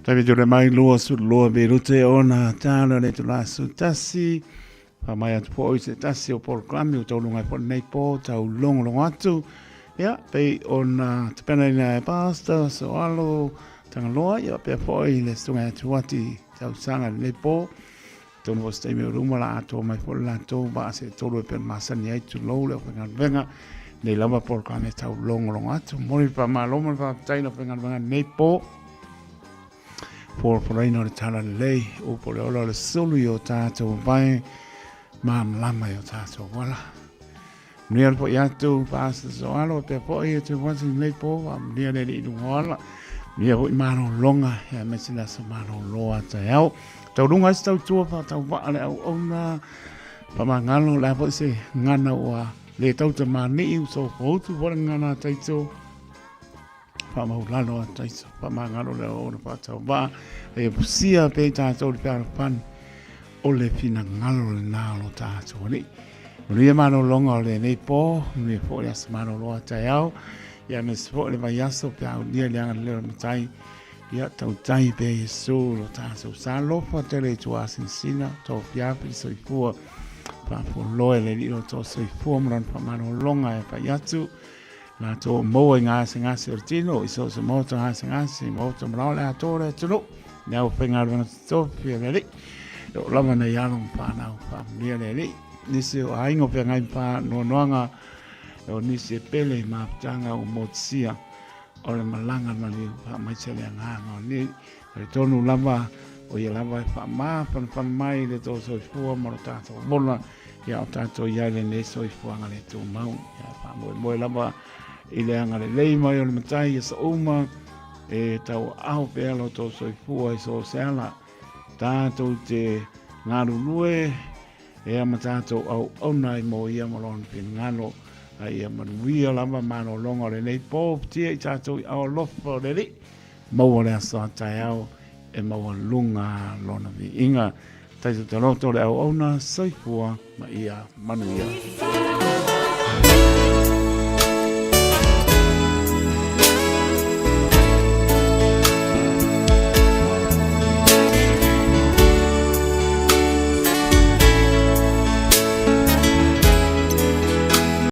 Taimi tule mai 22 minute ona tala le itula 11. Faamai atu foi se tasi o polokalame ua tauluga ai foi lenei po taulogologo atu. Ia, pei ona tapenaina e Pastor Soalo Tagaloa, ia pea foi le susuga ia Tuati tausaga lenei po. Atonu foi se taimi o luma la atoa mai foi le latou vaa se tolu e pei ona masani ai, tulou le aufaigaluega. Nei lava polokalame taulogologo atu. Momoli le faamalo ma le faafetai i le aufaigaluega lenei po. Polapolaina o le Talalelei, upu o le ola o le sulu i o tātou vai, malamalama i o tātou wala. Manuia le foi atu, Pastor Soalo, pea foi e te wasi nei po, a manuia le li lunga o ala. Manuia foi malologa, e aemaise le aso malolo a taeao. Taulunga ai se tautua whātauvaa le auauna, whamangalo, le a foi se ngana ua le tauta māni'i, u sōpoutu, fo le ngana a taito, Whaamaulalo a taito, whamangalo le o ona whātauvaa, e pusia pe tātou le pealofani, o le finagalo lenā o lo tātou Alii. Manuia malologa o lenei pō, manuia foi le aso malolo a taeao, ia aemaise foi le vaiaso pe a aulia le agalelei o le Matai, ia tautai pea Iesu lo tātou sa alofa tele i tuasinasina, tōfiafi le soifua, faafualoe le Alii lo tō soifua ma lona faamalologa e fai atu, Latou o maua i gasegase o le tino, i so o se maota gasegase, maota malao le atoa o le atunuu, le aufaigaluega totofi a le Alii, e oo lava nei alo ma fanau faamanuia le Alii. Nisi o aiga o feagai ma faanoanoaga, o nisi e pele i mafutaga ua motusia o le malaga maliu faamaise le agaga o le Alii. Talitonu lava, o ia lava e faamafanafana mai le tō soifua ma lo tātou ola, ia o tātou i ai lenei soifuaga le tumau. Ia faamoemoe lava i le agalelei mai o le Matai i aso uma, e tauaao pea lo tō soifua i so o se ala. Tātou te galulue, ea ma tātou auauna ai mō ia ma lona finagalo, a ia manuia lava malologa o lenei pō, tia i tātou i ao alofa o le Alii. Maua le aso a taeao e maualuga lona viiga. Taito taloto le auauna, soifua ma ia manuia.